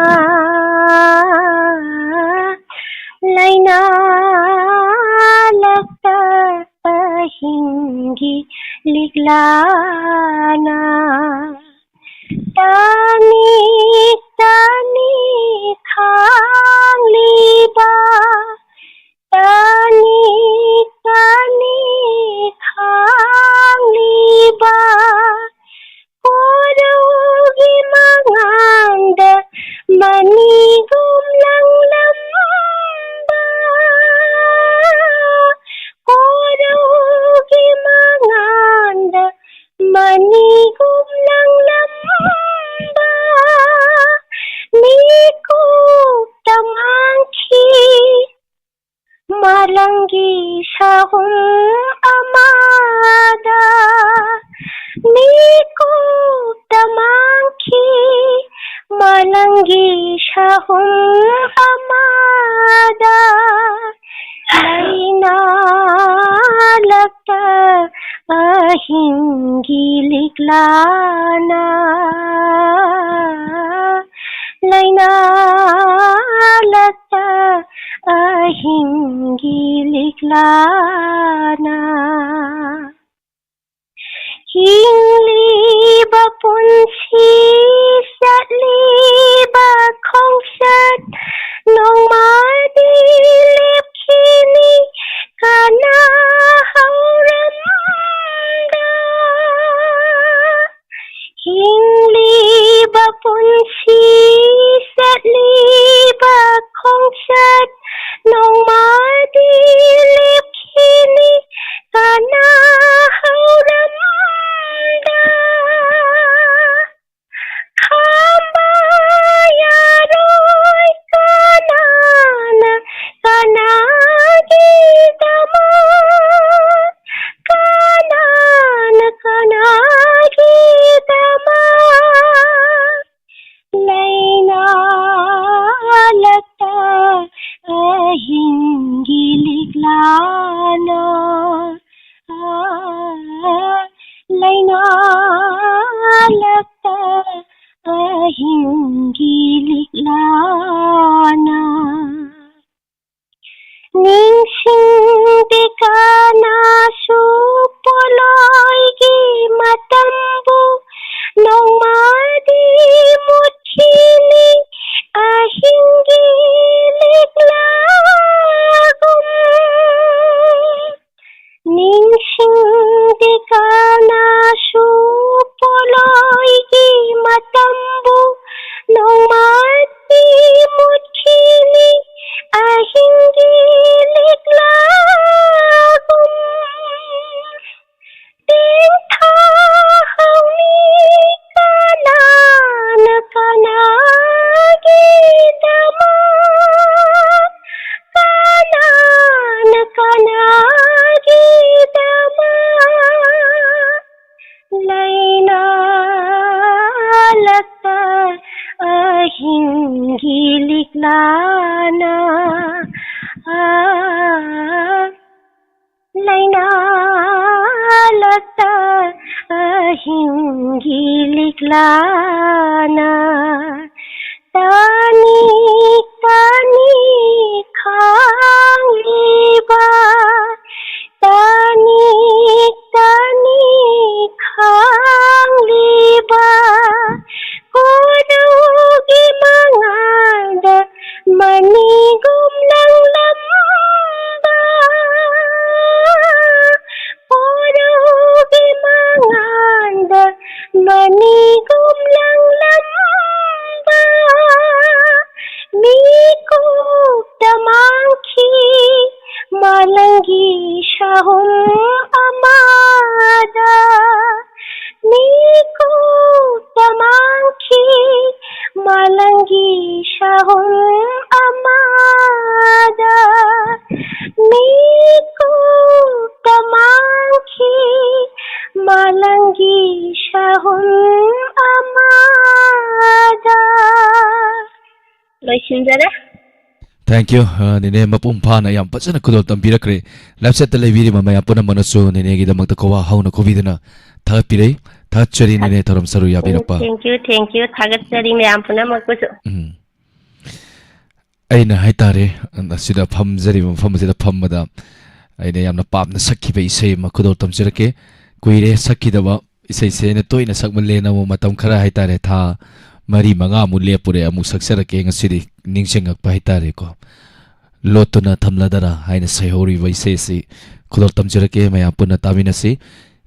ꯂꯩꯅꯥ ꯂꯛꯇ ꯑꯍꯤꯡꯒꯤ ꯂꯤꯛꯂꯥꯅ꯫ ꯇꯅꯤ ꯇꯅꯤ ꯈꯥꯡꯂꯤꯕ, ꯇꯅꯤ ꯇꯅꯤ ꯈꯥꯡꯂꯤꯕ, ꯀꯣꯔꯧꯒꯤ ꯃꯉꯥꯡꯗ ꯃꯅꯤꯒꯨꯝ ꯂꯪꯂꯝꯕ, ꯀꯣꯔꯧꯒꯤ ꯃꯉꯥꯡꯗ ꯃꯅꯤꯒꯨꯝ ꯂꯪꯂꯝꯕ, ꯑꯍꯤꯡꯒꯤ ꯂꯤꯛꯂꯥꯅ, ꯂꯥꯏꯅꯥ ꯂꯛꯇ ꯑꯍꯤꯡꯒꯤ ꯂꯤꯛꯂꯥꯅ꯫ ꯍꯤꯡꯂꯤꯕ ꯄꯨꯟꯁꯤ, ꯆꯠꯂꯤꯕ ꯈꯣꯡꯆꯠ, ꯅꯣꯡꯃꯗꯤ ꯂꯦꯞꯈꯤꯅꯤ ꯀꯅꯥ ꯍꯧꯔꯝꯗ? ꯍꯤꯡꯂꯤꯕ ꯄꯨꯟꯁꯤ, ꯆꯠꯂꯤꯕ ꯈꯣꯡꯆꯠ, ꯅꯣꯡꯃꯗꯤ ꯂꯦꯞꯈꯤꯅꯤ ꯀꯅꯥ ꯍꯧꯔꯝꯗ? ꯈꯥꯝꯕ ꯌꯥꯔꯣꯏ ꯀꯅꯥꯅ ꯀꯅꯥꯒꯤꯗꯃꯛ, ꯀꯅꯥꯅ ꯀꯅꯥꯒꯤꯗꯃꯛ? ꯂꯥꯏꯅꯥ ꯂꯛꯇ ꯑꯍꯤꯡꯒꯤ ꯂꯤꯛꯂꯥꯅ, ꯂꯥꯏꯅꯥ ꯂꯛꯇ ꯑꯍꯤꯡꯒꯤ ꯂꯤꯛꯂꯥꯅ꯫ ꯅꯤꯡꯁꯤꯡꯗꯦ ꯀꯅꯥꯁꯨ ꯄꯣꯂꯣꯏꯒꯤ ꯃꯇꯝꯕꯨ, ꯅꯣꯡꯃꯗꯤ ꯃꯨꯠꯈꯤꯅꯤ ꯑꯍꯤꯡꯒꯤ ꯂꯤꯛꯂꯥꯒꯨꯝ꯫ ꯅꯤꯡꯁꯤꯡꯗꯦ ꯀꯅꯥꯁꯨ ꯄꯣꯂꯣꯏꯒꯤ ꯃꯇꯝꯕꯨ, ꯅꯣꯡꯃꯗꯤ ꯃꯨꯠꯈꯤꯅꯤ ꯑꯍꯤꯡꯒꯤ ꯂꯤꯛꯂꯥꯒꯨꯝ꯫ ꯇꯦꯡꯊꯍꯧꯅꯤ ꯀꯅꯥꯅ ꯀꯅꯥꯒꯤꯗꯃꯛ, ꯀꯅꯥꯅ ꯀꯅꯥꯒꯤꯗꯃꯛ? ꯂꯥꯏꯅꯥ ꯂꯛꯇ ꯑꯍꯤꯡꯒꯤ ꯂꯤꯛꯂꯥꯅ, ꯑꯥ, ꯂꯥꯏꯅꯥ ꯂꯥꯛꯇ ꯑꯍꯤꯡꯒꯤ ꯂꯤꯛꯂꯥꯅ ꯇꯥꯅꯤꯛ ꯇꯥꯅꯤꯛ ꯈꯥꯡꯂꯤꯕ, ꯇꯥꯅꯤꯛ ꯇꯥꯅꯤꯛ ꯈꯥꯡꯂꯤꯕ ꯀꯣꯔꯧꯒꯤ ꯃꯉꯥꯜꯗ ꯃꯅꯤꯒꯨꯝ ꯂꯪꯂꯝꯕ, ꯀꯣꯔꯧꯒꯤ ꯃꯉꯥꯜꯗ ꯃꯅꯤꯒꯨꯝ ꯂꯪꯂꯝꯕ ꯃꯤꯀꯨꯞꯇ ꯃꯥꯡꯈꯤ ꯃꯥꯂꯪꯒꯤ ꯁꯥꯍꯨꯝ ꯑꯃꯗ꯫ ꯃꯤꯀꯨꯞꯇ ꯃꯥꯡꯈꯤ ꯃꯥꯂꯪꯒꯤ ꯁꯥꯍꯨꯝ ꯑꯃꯗ꯫ ꯃꯤꯀꯨꯞꯇ ꯃꯥꯡꯈꯤ ꯃꯥꯂꯪꯒꯤ ꯁꯥꯍꯨꯝ ꯑꯃꯗ꯫ ꯂꯣꯏꯁꯤꯟꯖꯔꯦ꯫ Thank you, ꯑ, ꯅꯦꯅꯦ ꯃꯄꯨꯡ ꯐꯥꯅ ꯌꯥꯝ ꯐꯖꯅ ꯈꯨꯗꯣꯜ ꯇꯝꯕꯤꯔꯛꯈ꯭ꯔꯦ꯫ Live chat ꯇ ꯂꯩꯕꯤꯔꯤꯕ ꯃꯌꯥꯝ ꯄꯨꯝꯅꯃꯛꯅꯁꯨ ꯅꯦꯅꯦꯒꯤꯗꯃꯛꯇ ꯈꯨꯋꯥ ꯍꯧꯅ ꯈꯨꯕꯤꯗꯨꯅ ꯊꯥꯒꯠꯄꯤꯔꯦ꯫ ꯊꯥꯒꯠꯆꯔꯤ ꯅꯦꯅꯦ, ꯊꯧꯔꯝ ꯁꯔꯨꯛ ꯌꯥꯕꯤꯔꯛꯄ꯫ Thank you, thank you, ꯊꯥꯒꯠꯆꯔꯤ ꯃꯌꯥꯝ ꯄꯨꯝꯅꯃꯛꯄꯨꯁꯨ꯫ ꯎꯝ꯫ ꯑꯩꯅ ꯍꯥꯏꯇꯥꯔꯦ, ꯑꯁꯤꯗ ꯐꯝꯖꯔꯤꯕ ꯃꯐꯝ ꯑꯁꯤꯗ ꯐꯝꯕꯗ ꯑꯩꯅ ꯌꯥꯝꯅ ꯄꯥꯝꯅ ꯁꯛꯈꯤꯕ ꯏꯁꯩ ꯑꯃ ꯈꯨꯗꯣꯜ ꯇꯝꯖꯔꯛꯀꯦ꯫ ꯀꯨꯏꯔꯦ ꯁꯛꯈꯤꯗꯕ ꯏꯁꯩꯁꯦ꯫ ꯑꯩꯅ ꯇꯣꯏꯅ ꯁꯛꯃꯜꯂꯦꯅ ꯑꯃꯨꯛ ꯃꯇꯝ ꯈꯔ ꯍꯥꯏꯇꯥꯔꯦ, ꯊꯥ ꯃꯔꯤ ꯃꯉꯥꯃꯨꯛ ꯂꯦꯞꯄꯨꯔꯦ꯫ ꯑꯃꯨꯛ ꯁꯛꯆꯔꯛꯀꯦ, ꯉꯁꯤꯗꯤ ꯅꯤꯡꯁꯤꯡꯉꯛꯄ ꯍꯥꯏꯇꯥꯔꯦꯀꯣ꯫ "ꯂꯣꯠꯇꯨꯅ ꯊꯝꯂꯗꯔꯥ" ꯍꯥꯏꯅ ꯁꯩꯍꯧꯔꯤꯕ ꯏꯁꯩ ꯑꯁꯤ ꯈꯨꯗꯣꯜ ꯇꯝꯖꯔꯛꯀꯦ, ꯃꯌꯥꯝ ꯄꯨꯟꯅ ꯇꯥꯃꯤꯟꯅꯁꯤ꯫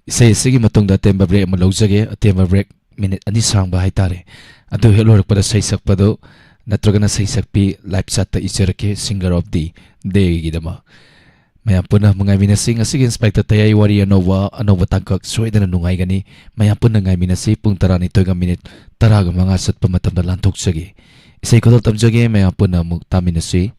ꯏꯁꯩ ꯑꯁꯤꯒꯤ ꯃꯇꯨꯡꯗ ꯑꯇꯦꯟꯕ break ꯑꯃ ꯂꯧꯖꯒꯦ꯫ ꯑꯇꯦꯟꯕ break minute ꯑꯅꯤ ꯁꯥꯡꯕ ꯍꯥꯏꯇꯥꯔꯦ꯫ ꯑꯗꯨ ꯍꯦꯛ ꯂꯣꯏꯔꯛꯄꯗ ꯁꯩꯁꯛꯄꯗꯨ ꯅꯠꯇ꯭ꯔꯒꯅ ꯁꯩꯁꯛꯄꯤ live chat ꯇ ꯏꯖꯔꯛꯀꯦ, singer of the day ꯒꯤꯗꯃꯛ꯫ ꯃꯌꯥꯝ ꯄꯨꯟꯅ ꯑꯃꯨꯛ ꯉꯥꯏꯃꯤꯟꯅꯁꯤ꯫ ꯉꯁꯤꯒꯤ Inspector ꯇꯌꯥꯏ ꯋꯥꯔꯤ ꯑꯅꯧꯕ, ꯑꯅꯧꯕ ꯇꯥꯡꯀꯛ ꯁꯣꯏꯗꯅ ꯅꯨꯡꯉꯥꯏꯒꯅꯤ꯫ ꯃꯌꯥꯝ ꯄꯨꯟꯅ ꯉꯥꯏꯃꯤꯟꯅꯁꯤ꯫ ꯄꯨꯡ ꯇꯔꯥꯅꯤꯊꯣꯏꯒ minute ꯇꯔꯥꯒ ꯃꯉꯥ ꯆꯠꯄ ꯃꯇꯝꯗ ꯂꯥꯟꯊꯣꯛꯆꯒꯦ꯫ ꯏꯁꯩ ꯈꯨꯗꯣꯜ ꯇꯝꯖꯒꯦ꯫ ꯃꯌꯥꯝ ꯄꯨꯟꯅ ꯑꯃꯨꯛ ꯇꯥꯃꯤꯟꯅꯁꯤ꯫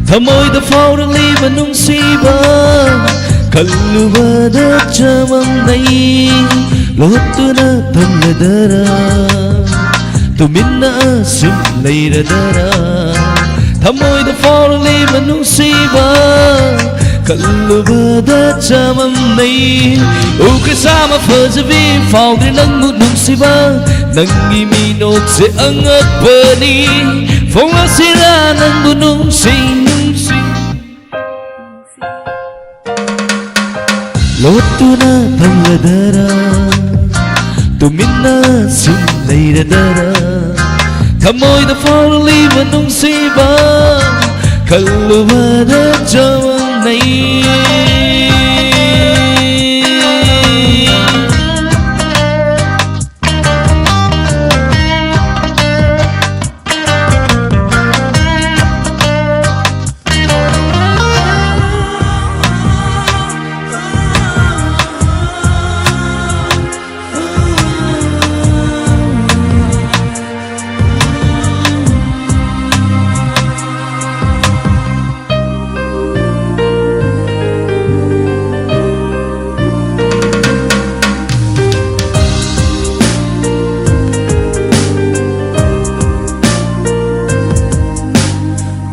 ꯊꯃꯣꯏꯗ ꯐꯥꯎꯔꯛꯂꯤꯕ ꯅꯨꯡꯁꯤꯕ ꯈꯜꯂꯨꯕꯗ ꯆꯃꯝꯅꯩ꯫ ꯂꯣꯠꯇꯨꯅ ꯊꯝꯂꯗꯔ, ꯇꯨꯃꯤꯟꯅ ꯑꯁꯨꯝ ꯂꯩꯔꯗꯔ? ꯊꯃꯣꯏꯗ ꯐꯥꯎꯔꯛꯂꯤꯕ ꯅꯨꯡꯁꯤꯕ ꯈꯜꯂꯨꯕꯗ ꯆꯃꯝꯅꯩ꯫ ꯎꯈ꯭ꯔꯦ ꯁꯥꯃ ꯐꯖꯕꯤ, ꯐꯥꯎꯗ꯭ꯔꯦ ꯅꯪꯕꯨ ꯅꯨꯡꯁꯤꯕ꯫ ꯅꯪꯒꯤ ꯃꯤꯅꯣꯛꯁꯦ ꯑꯉꯛꯄꯅꯤ꯫ ꯐꯣꯡꯂꯛꯁꯤꯔꯥ ꯅꯪꯕꯨ ꯅꯨꯡꯁꯤ ꯅꯨꯡꯁꯤ꯫ ꯂꯣꯠꯇꯨꯅ ꯊꯝꯂꯗꯔ, ꯇꯨꯃꯤꯟꯅ ꯁꯨꯝ ꯂꯩꯔꯗꯔ? ꯊꯃꯣꯏꯗ ꯐꯥꯎꯔꯛꯂꯤꯕ ꯅꯨꯡꯁꯤꯕ ꯈꯜꯂꯨꯕꯗ ꯆꯃꯝꯅꯩ꯫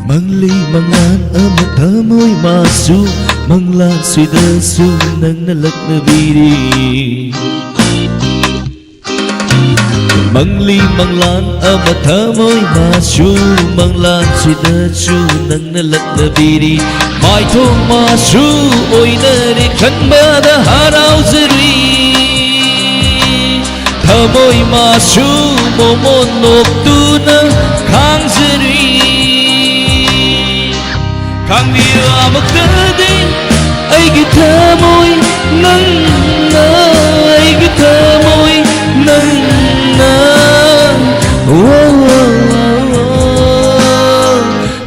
ꯃꯪꯂꯤ ꯃꯉꯥꯟ ꯑꯃ ꯊꯃꯣꯏ ꯃꯥꯁꯨ, ꯃꯪꯂꯥꯟꯁꯤꯗꯁꯨ ꯅꯪꯅ ꯂꯛꯅꯕꯤꯔꯤ꯫ ꯃꯪꯂꯤ ꯃꯪꯂꯥꯟ ꯑꯃ ꯊꯃꯣꯏ ꯃꯥꯁꯨ, ꯃꯪꯂꯥꯟꯁꯤꯗꯁꯨ ꯅꯪꯅ ꯂꯛꯅꯕꯤꯔꯤ꯫ ꯃꯥꯏꯊꯣꯡ ꯃꯥꯁꯨ ꯑꯣꯏꯅꯔꯦ ꯈꯟꯕꯗ ꯍꯔꯥꯎꯖꯔꯤ꯫ ꯊꯃꯣꯏ ꯃꯥꯁꯨ ꯃꯣꯃꯣꯟ ꯅꯣꯛꯇꯨꯅ ꯈꯥꯡꯖꯔꯤ꯫ ꯈꯥꯡꯕꯤꯌꯨ ꯑꯃꯨꯛꯇꯗꯤ ꯑꯩꯒꯤ ꯊꯃꯣꯏ ꯅꯪꯅ, ꯑꯩꯒꯤ ꯊꯃꯣꯏ ꯅꯪꯅ꯫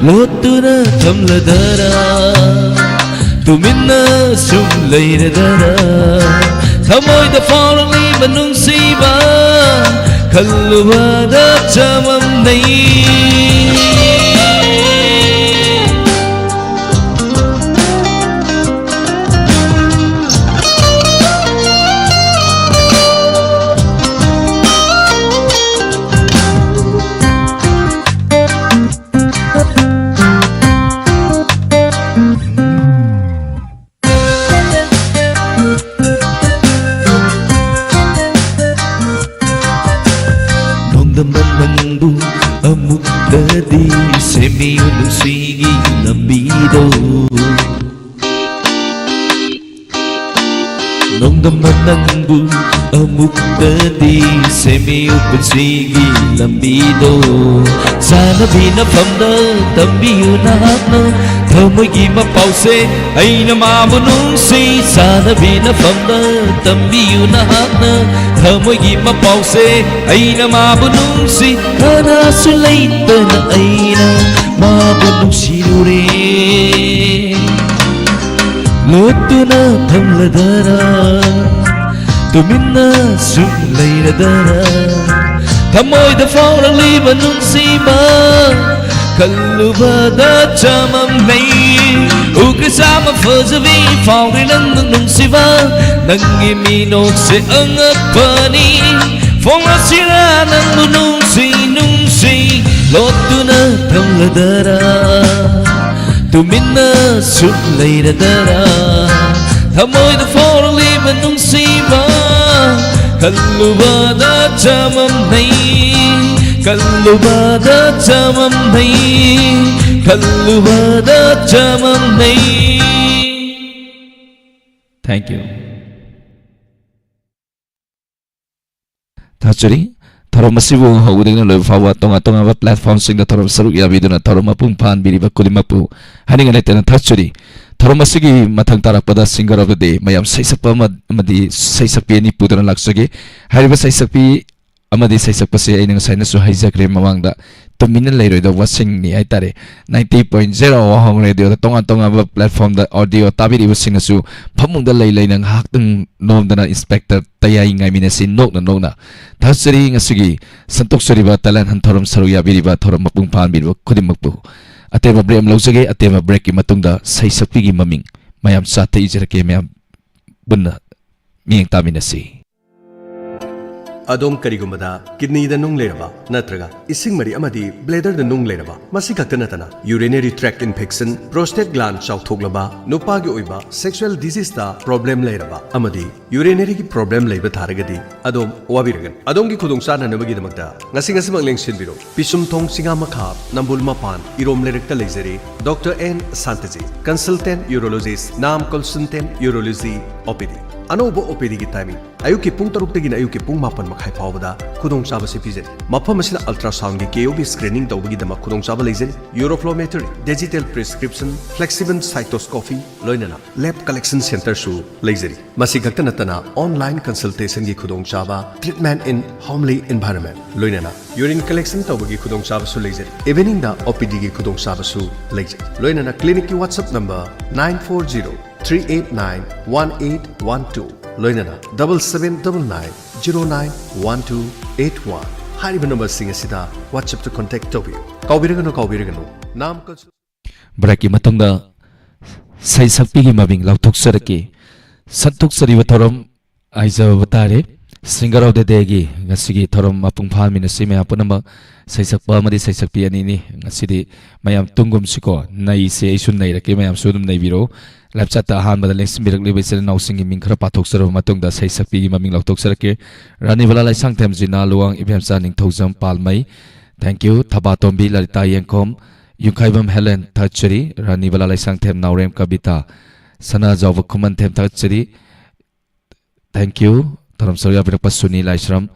ꯂꯣꯠꯇꯨꯅ ꯊꯝꯂꯗꯔ, ꯇꯨꯃꯤꯟꯅ ꯁꯨꯝ ꯂꯩꯔꯗꯔ? ꯊꯃꯣꯏꯗ ꯐꯥꯎꯔꯛꯂꯤꯕ ꯅꯨꯡꯁꯤꯕ ꯈꯜꯂꯨꯕꯗ ꯆꯃꯝꯅꯩ꯫ ꯅꯨꯡꯁꯤꯒꯤ ꯂꯝꯕꯤꯗꯣ ꯅꯣꯡꯗꯝꯕ ꯅꯪꯕꯨ ꯑꯃꯨꯛꯇꯗꯤ ꯁꯦꯝꯕꯤꯌꯨ ꯄꯨꯟꯁꯤꯒꯤ ꯂꯝꯕꯤꯗꯣ ꯆꯥꯟꯅꯕꯤ ꯅꯐꯝꯗ ꯇꯝꯕꯤꯌꯨ ꯅꯍꯥꯛꯅ ꯊꯃꯣꯏꯒꯤ ꯃꯄꯥꯎꯁꯦ ꯑꯩꯅ ꯃꯥꯕꯨ ꯅꯨꯡꯁꯤ ꯆꯥꯟꯅꯕꯤ ꯅꯐꯝꯗ ꯇꯝꯕꯤꯌꯨ ꯅꯍꯥꯛꯅ ꯊꯃꯣꯏꯒꯤ ꯃꯄꯥꯎꯁꯦ ꯑꯩꯅ ꯃꯥꯕꯨ ꯅꯨꯡꯁꯤ ꯀꯅꯥꯁꯨ ꯂꯩꯇꯅ ꯑꯩꯅ ꯃꯥꯕꯨ ꯅꯨꯡꯁꯤꯔꯨꯔꯦ ꯂꯣꯠꯇꯨꯅ ꯊꯝꯂꯗꯔ ꯇꯨꯃꯤꯟꯅ ꯁꯨꯝ ꯂꯩꯔꯗꯔ ꯊꯃꯣꯏꯗ ꯐꯥꯎꯔꯛꯂꯤꯕ ꯅꯨꯡꯁꯤꯕ ꯈꯜꯂꯨꯕꯗ ꯆꯃꯝꯅꯩ ꯎꯈ꯭ꯔꯦ ꯆꯥꯃ ꯐꯖꯕꯤ ꯐꯥꯎꯔꯦ ꯅꯪꯅ ꯅꯨꯡꯁꯤꯕ ꯅꯪꯒꯤ ꯃꯤꯅꯣꯛꯁꯦ ꯑꯉꯛꯄꯅꯤ ꯐꯣꯡꯂꯁꯤꯔꯥ ꯅꯪꯕꯨ ꯅꯨꯡꯁꯤ ꯅꯨꯡꯁꯤ ꯂꯣꯠꯇꯨꯅ ꯊꯝꯂꯗꯔ ꯇꯨꯃꯤꯟꯅ ꯁꯨꯝ ꯂꯩꯔꯗꯔ ꯊꯃꯣꯏꯗ ꯐꯥꯎꯔꯛꯂꯤꯕ ꯅꯨꯡꯁꯤꯕ ꯈꯜꯂꯨꯕꯗ ꯆꯃꯝꯅꯩ ꯈꯜꯂꯨꯕꯗ ꯆꯃꯝꯅꯩ ꯈꯜꯂꯨꯕꯗ ꯆꯃꯝꯅꯩ Thank you. ꯊꯥꯖꯔꯤ ꯊꯧꯔꯝ ꯑꯁꯤꯕꯨ ꯍꯧꯕꯗꯒꯤꯅ ꯂꯣꯏꯕ ꯐꯥꯎꯕ ꯇꯣꯉꯥꯟ ꯇꯣꯉꯥꯟꯕ platformꯁꯤꯡꯗ ꯊꯧꯔꯝ ꯁꯔꯨꯛ ꯌꯥꯕꯤꯗꯨꯅ ꯊꯧꯔꯝ ꯃꯄꯨꯡ ꯐꯥꯍꯟꯕꯤꯔꯤꯕ ꯈꯨꯗꯤꯡꯃꯛꯄꯨ ꯍꯥꯏꯅꯤꯡꯉꯥꯏ ꯂꯩꯇꯅ ꯊꯥꯒꯠꯆꯔꯤ꯫ ꯊꯧꯔꯝ ꯑꯁꯤꯒꯤ ꯃꯊꯪ ꯇꯥꯔꯛꯄꯗ singer of the day ꯃꯌꯥꯝ ꯁꯩꯁꯛꯄ ꯑꯃ ꯑꯃꯗꯤ ꯁꯩꯁꯛꯄꯤ ꯑꯅꯤ ꯄꯨꯗꯨꯅ ꯂꯥꯛꯆꯒꯦ꯫ ꯍꯥꯏꯔꯤꯕ ꯁꯩꯁꯛꯄꯤ ꯑꯃꯗꯤ ꯁꯩꯁꯛꯄꯁꯦ ꯑꯩꯅ ꯉꯁꯥꯏꯅꯁꯨ ꯍꯥꯏꯖꯈ꯭ꯔꯦ ꯃꯃꯥꯡꯗ ꯇꯨꯃꯤꯟꯅ ꯂꯩꯔꯣꯏꯗꯧꯕꯁꯤꯡꯅꯤ ꯍꯥꯏꯇꯥꯔꯦ꯫ Ninety point zero ꯋꯥꯍꯣꯡ ꯔꯦꯗꯤꯑꯣꯗ ꯇꯣꯉꯥꯟ ꯇꯣꯉꯥꯟꯕ platformꯗ audio ꯇꯥꯕꯤꯔꯤꯕꯁꯤꯡꯅꯁꯨ ꯐꯃꯨꯡꯗ ꯂꯩ ꯂꯩꯅ ꯉꯥꯏꯍꯥꯛꯇꯪ ꯅꯣꯝꯗꯅ inspector ꯇꯌꯥꯏ ꯉꯥꯏꯃꯤꯟꯅꯁꯤ ꯅꯣꯛꯅ ꯅꯣꯛꯅ꯫ ꯊꯥꯒꯠꯆꯔꯤ ꯉꯁꯤꯒꯤ ꯁꯟꯇꯣꯛꯆꯔꯤꯕ talent hunt ꯊꯧꯔꯝ ꯁꯔꯨꯛ ꯌꯥꯕꯤꯔꯤꯕ ꯊꯧꯔꯝ ꯃꯄꯨꯡ ꯐꯥꯍꯟꯕꯤꯔꯤꯕ ꯈꯨꯗꯤꯡꯃꯛꯄꯨ꯫ ꯑꯇꯦꯟꯕ break ꯑꯃ ꯂꯧꯖꯒꯦ꯫ ꯑꯇꯦꯟꯕ breakꯀꯤ ꯃꯇꯨꯡꯗ ꯁꯩꯁꯛꯄꯤꯒꯤ ꯃꯃꯤꯡ ꯃꯌꯥꯝ ꯆꯥꯊ ꯏꯖꯔꯛꯀꯦ꯫ ꯃꯌꯥꯝ ꯄꯨꯟꯅ ꯃꯤꯠꯌꯦꯡ ꯇꯥꯃꯤꯟꯅꯁꯤ꯫ ꯑꯗꯣꯝ ꯀꯔꯤꯒꯨꯝꯕꯗ ꯀꯤꯗꯅꯤꯗ ꯅꯨꯡ ꯂꯩꯔꯕ ꯅꯠꯇ꯭ꯔꯒ ꯏꯁꯤꯡ ꯃꯔꯤ ꯑꯃꯗꯤ ꯕ꯭ꯂꯦꯗꯔꯗ ꯅꯨꯡ ꯂꯩꯔꯕ, ꯃꯁꯤ ꯈꯛꯇ ꯅꯠꯇꯅ urinary tract infection, prostate gland ꯆꯥꯎꯊꯣꯛꯂꯕ, ꯅꯨꯄꯥꯒꯤ ꯑꯣꯏꯕ sexual diseaseꯇ problem ꯂꯩꯔꯕ ꯑꯃꯗꯤ ꯌꯨꯔꯤꯅꯔꯤꯒꯤ problem ꯂꯩꯕ ꯇꯥꯔꯒꯗꯤ ꯑꯗꯣꯝ ꯋꯥꯕꯤꯔꯒꯅꯨ꯫ ꯑꯗꯣꯝꯒꯤ ꯈꯨꯗꯣꯡ ꯆꯥꯅꯅꯕꯒꯤꯗꯃꯛꯇ ꯉꯁꯤ ꯉꯁꯤꯃꯛ ꯂꯦꯡꯁꯤꯟꯕꯤꯔꯣ꯫ ꯄꯤꯁꯨꯝꯊꯣꯡ, ꯆꯤꯉꯥ ꯃꯈꯥ, ꯅꯝꯕꯨꯜ ꯃꯄꯥꯟ, ꯏꯔꯣꯝ ꯂꯩꯔꯛꯇ ꯂꯩꯖꯔꯤ ꯗꯣꯛꯇꯔ ꯑꯦꯟ ꯁꯥꯟꯇꯖꯤ, consultant urologist, ꯅꯥꯝ consultant urology, OPD꯫ ꯑꯅꯧꯕ OPDꯒꯤ timing ꯑꯌꯨꯛꯀꯤ ꯄꯨꯡ ꯇꯔꯨꯛꯇꯒꯤꯅ ꯑꯌꯨꯛꯀꯤ ꯄꯨꯡ ꯃꯥꯄꯟ ꯃꯈꯥꯏ ꯐꯥꯎꯕꯗ ꯈꯨꯗꯣꯡꯆꯥꯕꯁꯤ ꯄꯤꯖꯔꯤ꯫ ꯃꯐꯝ ꯑꯁꯤꯗ ultrasoundꯒꯤ KOB screening ꯇꯧꯕꯒꯤꯗꯃꯛ ꯈꯨꯗꯣꯡꯆꯥꯕ ꯂꯩꯖꯔꯤ꯫ Urophlowmetry, digital prescription, flexible cystoscopy, ꯂꯣꯏꯅꯅ lab collection centreꯁꯨ ꯂꯩꯖꯔꯤ꯫ ꯃꯁꯤ ꯈꯛꯇ ꯅꯠꯇꯅ online consultationꯒꯤ ꯈꯨꯗꯣꯡꯆꯥꯕ, treatment in homely environment, ꯂꯣꯏꯅꯅ urine collection ꯇꯧꯕꯒꯤ ꯈꯨꯗꯣꯡꯆꯥꯕꯁꯨ ꯂꯩꯖꯔꯤ꯫ Eveningꯗ OPDꯒꯤ ꯈꯨꯗꯣꯡꯆꯥꯕꯁꯨ ꯂꯩꯖꯩ꯫ ꯂꯣꯏꯅꯅ clinicꯀꯤ WhatsApp number nine four zero three eight nine one eight one two, ꯂꯣꯏꯅꯅ double seven double nine zero nine one two eight one꯫ ꯍꯥꯏꯔꯤꯕ numberꯁꯤꯡ ꯑꯁꯤꯗ WhatsAppꯇ contact ꯇꯧꯕꯤꯌꯨ꯫ ꯀꯥꯎꯕꯤꯔꯒꯅꯨ, ꯀꯥꯎꯕꯤꯔꯒꯅꯨ, ꯅꯥꯝ consultant꯫ Breakꯀꯤ ꯃꯇꯨꯡꯗ ꯁꯩꯁꯛꯄꯤꯒꯤ ꯃꯃꯤꯡ ꯂꯥꯎꯊꯣꯛꯆꯔꯛꯀꯦ꯫ ꯁꯟꯗꯣꯛꯆꯔꯤꯕ ꯊꯧꯔꯝ ꯍꯥꯏꯖꯕ ꯇꯥꯔꯦ꯫ Singer of the Dayꯒꯤ ꯉꯁꯤꯒꯤ ꯊꯧꯔꯝ ꯃꯄꯨꯡ ꯐꯥꯍꯟꯃꯤꯟꯅꯁꯤ ꯃꯌꯥꯝ ꯄꯨꯝꯅꯃꯛ꯫ ꯁꯩꯁꯛꯄ ꯑꯃꯗꯤ ꯁꯩꯁꯛꯄꯤ ꯑꯅꯤꯅꯤ꯫ ꯉꯁꯤꯗꯤ ꯃꯌꯥꯝ ꯇꯨꯡꯒꯨꯝꯁꯤꯀꯣ, ꯅꯩꯁꯦ, ꯑꯩꯁꯨ ꯅꯩꯔꯛꯀꯦ, ꯃꯌꯥꯝꯁꯨ ꯑꯗꯨꯝ ꯅꯩꯕꯤꯔꯣ꯫ Live chatꯇ ꯑꯍꯥꯟꯕꯗ ꯂꯦꯡꯁꯤꯟꯕꯤꯔꯛꯂꯤꯕ ꯏꯆꯤꯜ ꯏꯅꯥꯎꯁꯤꯡꯒꯤ ꯃꯤꯡ ꯈꯔ ꯄꯥꯊꯣꯛꯆꯔꯕ ꯃꯇꯨꯡꯗ ꯁꯩꯁꯛꯄꯤꯒꯤ ꯃꯃꯤꯡ ꯂꯥꯎꯊꯣꯛꯆꯔꯛꯀꯦ꯫ ꯔꯥꯅꯤꯕꯂꯥ ꯂꯩꯁꯥꯡꯊꯦꯝ ꯖꯤꯅꯥ ꯂꯨꯋꯥꯡ ꯏꯕꯦꯝꯆꯥ ꯅꯤꯡꯊꯧꯖꯝ ꯄꯥꯜꯃꯩ꯫ Thank you꯫ ꯊꯕꯥꯇꯣꯝꯕꯤ ꯂꯂꯤꯇꯥ ꯌꯦꯡꯈꯣꯝ, ꯌꯨꯝꯈꯥꯏꯕꯝ ꯍꯦꯂꯦꯟ ꯊꯥꯒꯠꯆꯔꯤ꯫ ꯔꯥꯅꯤꯕꯂꯥ ꯂꯩꯁꯥꯡꯊꯦꯝ ꯅꯥꯎꯔꯦꯝ ꯀꯕꯤꯇꯥ, ꯁꯅꯥꯖꯥꯎꯕ ꯈꯨꯃꯟꯊꯦꯝ ꯊꯥꯒꯠꯆꯔꯤ꯫ Thank you꯫ ꯊꯧꯔꯝ ꯁꯔꯨꯛ ꯌꯥꯕꯤꯔꯛꯄ ꯁꯨꯅꯤ ꯂꯥꯏꯁ꯭ꯔꯝ,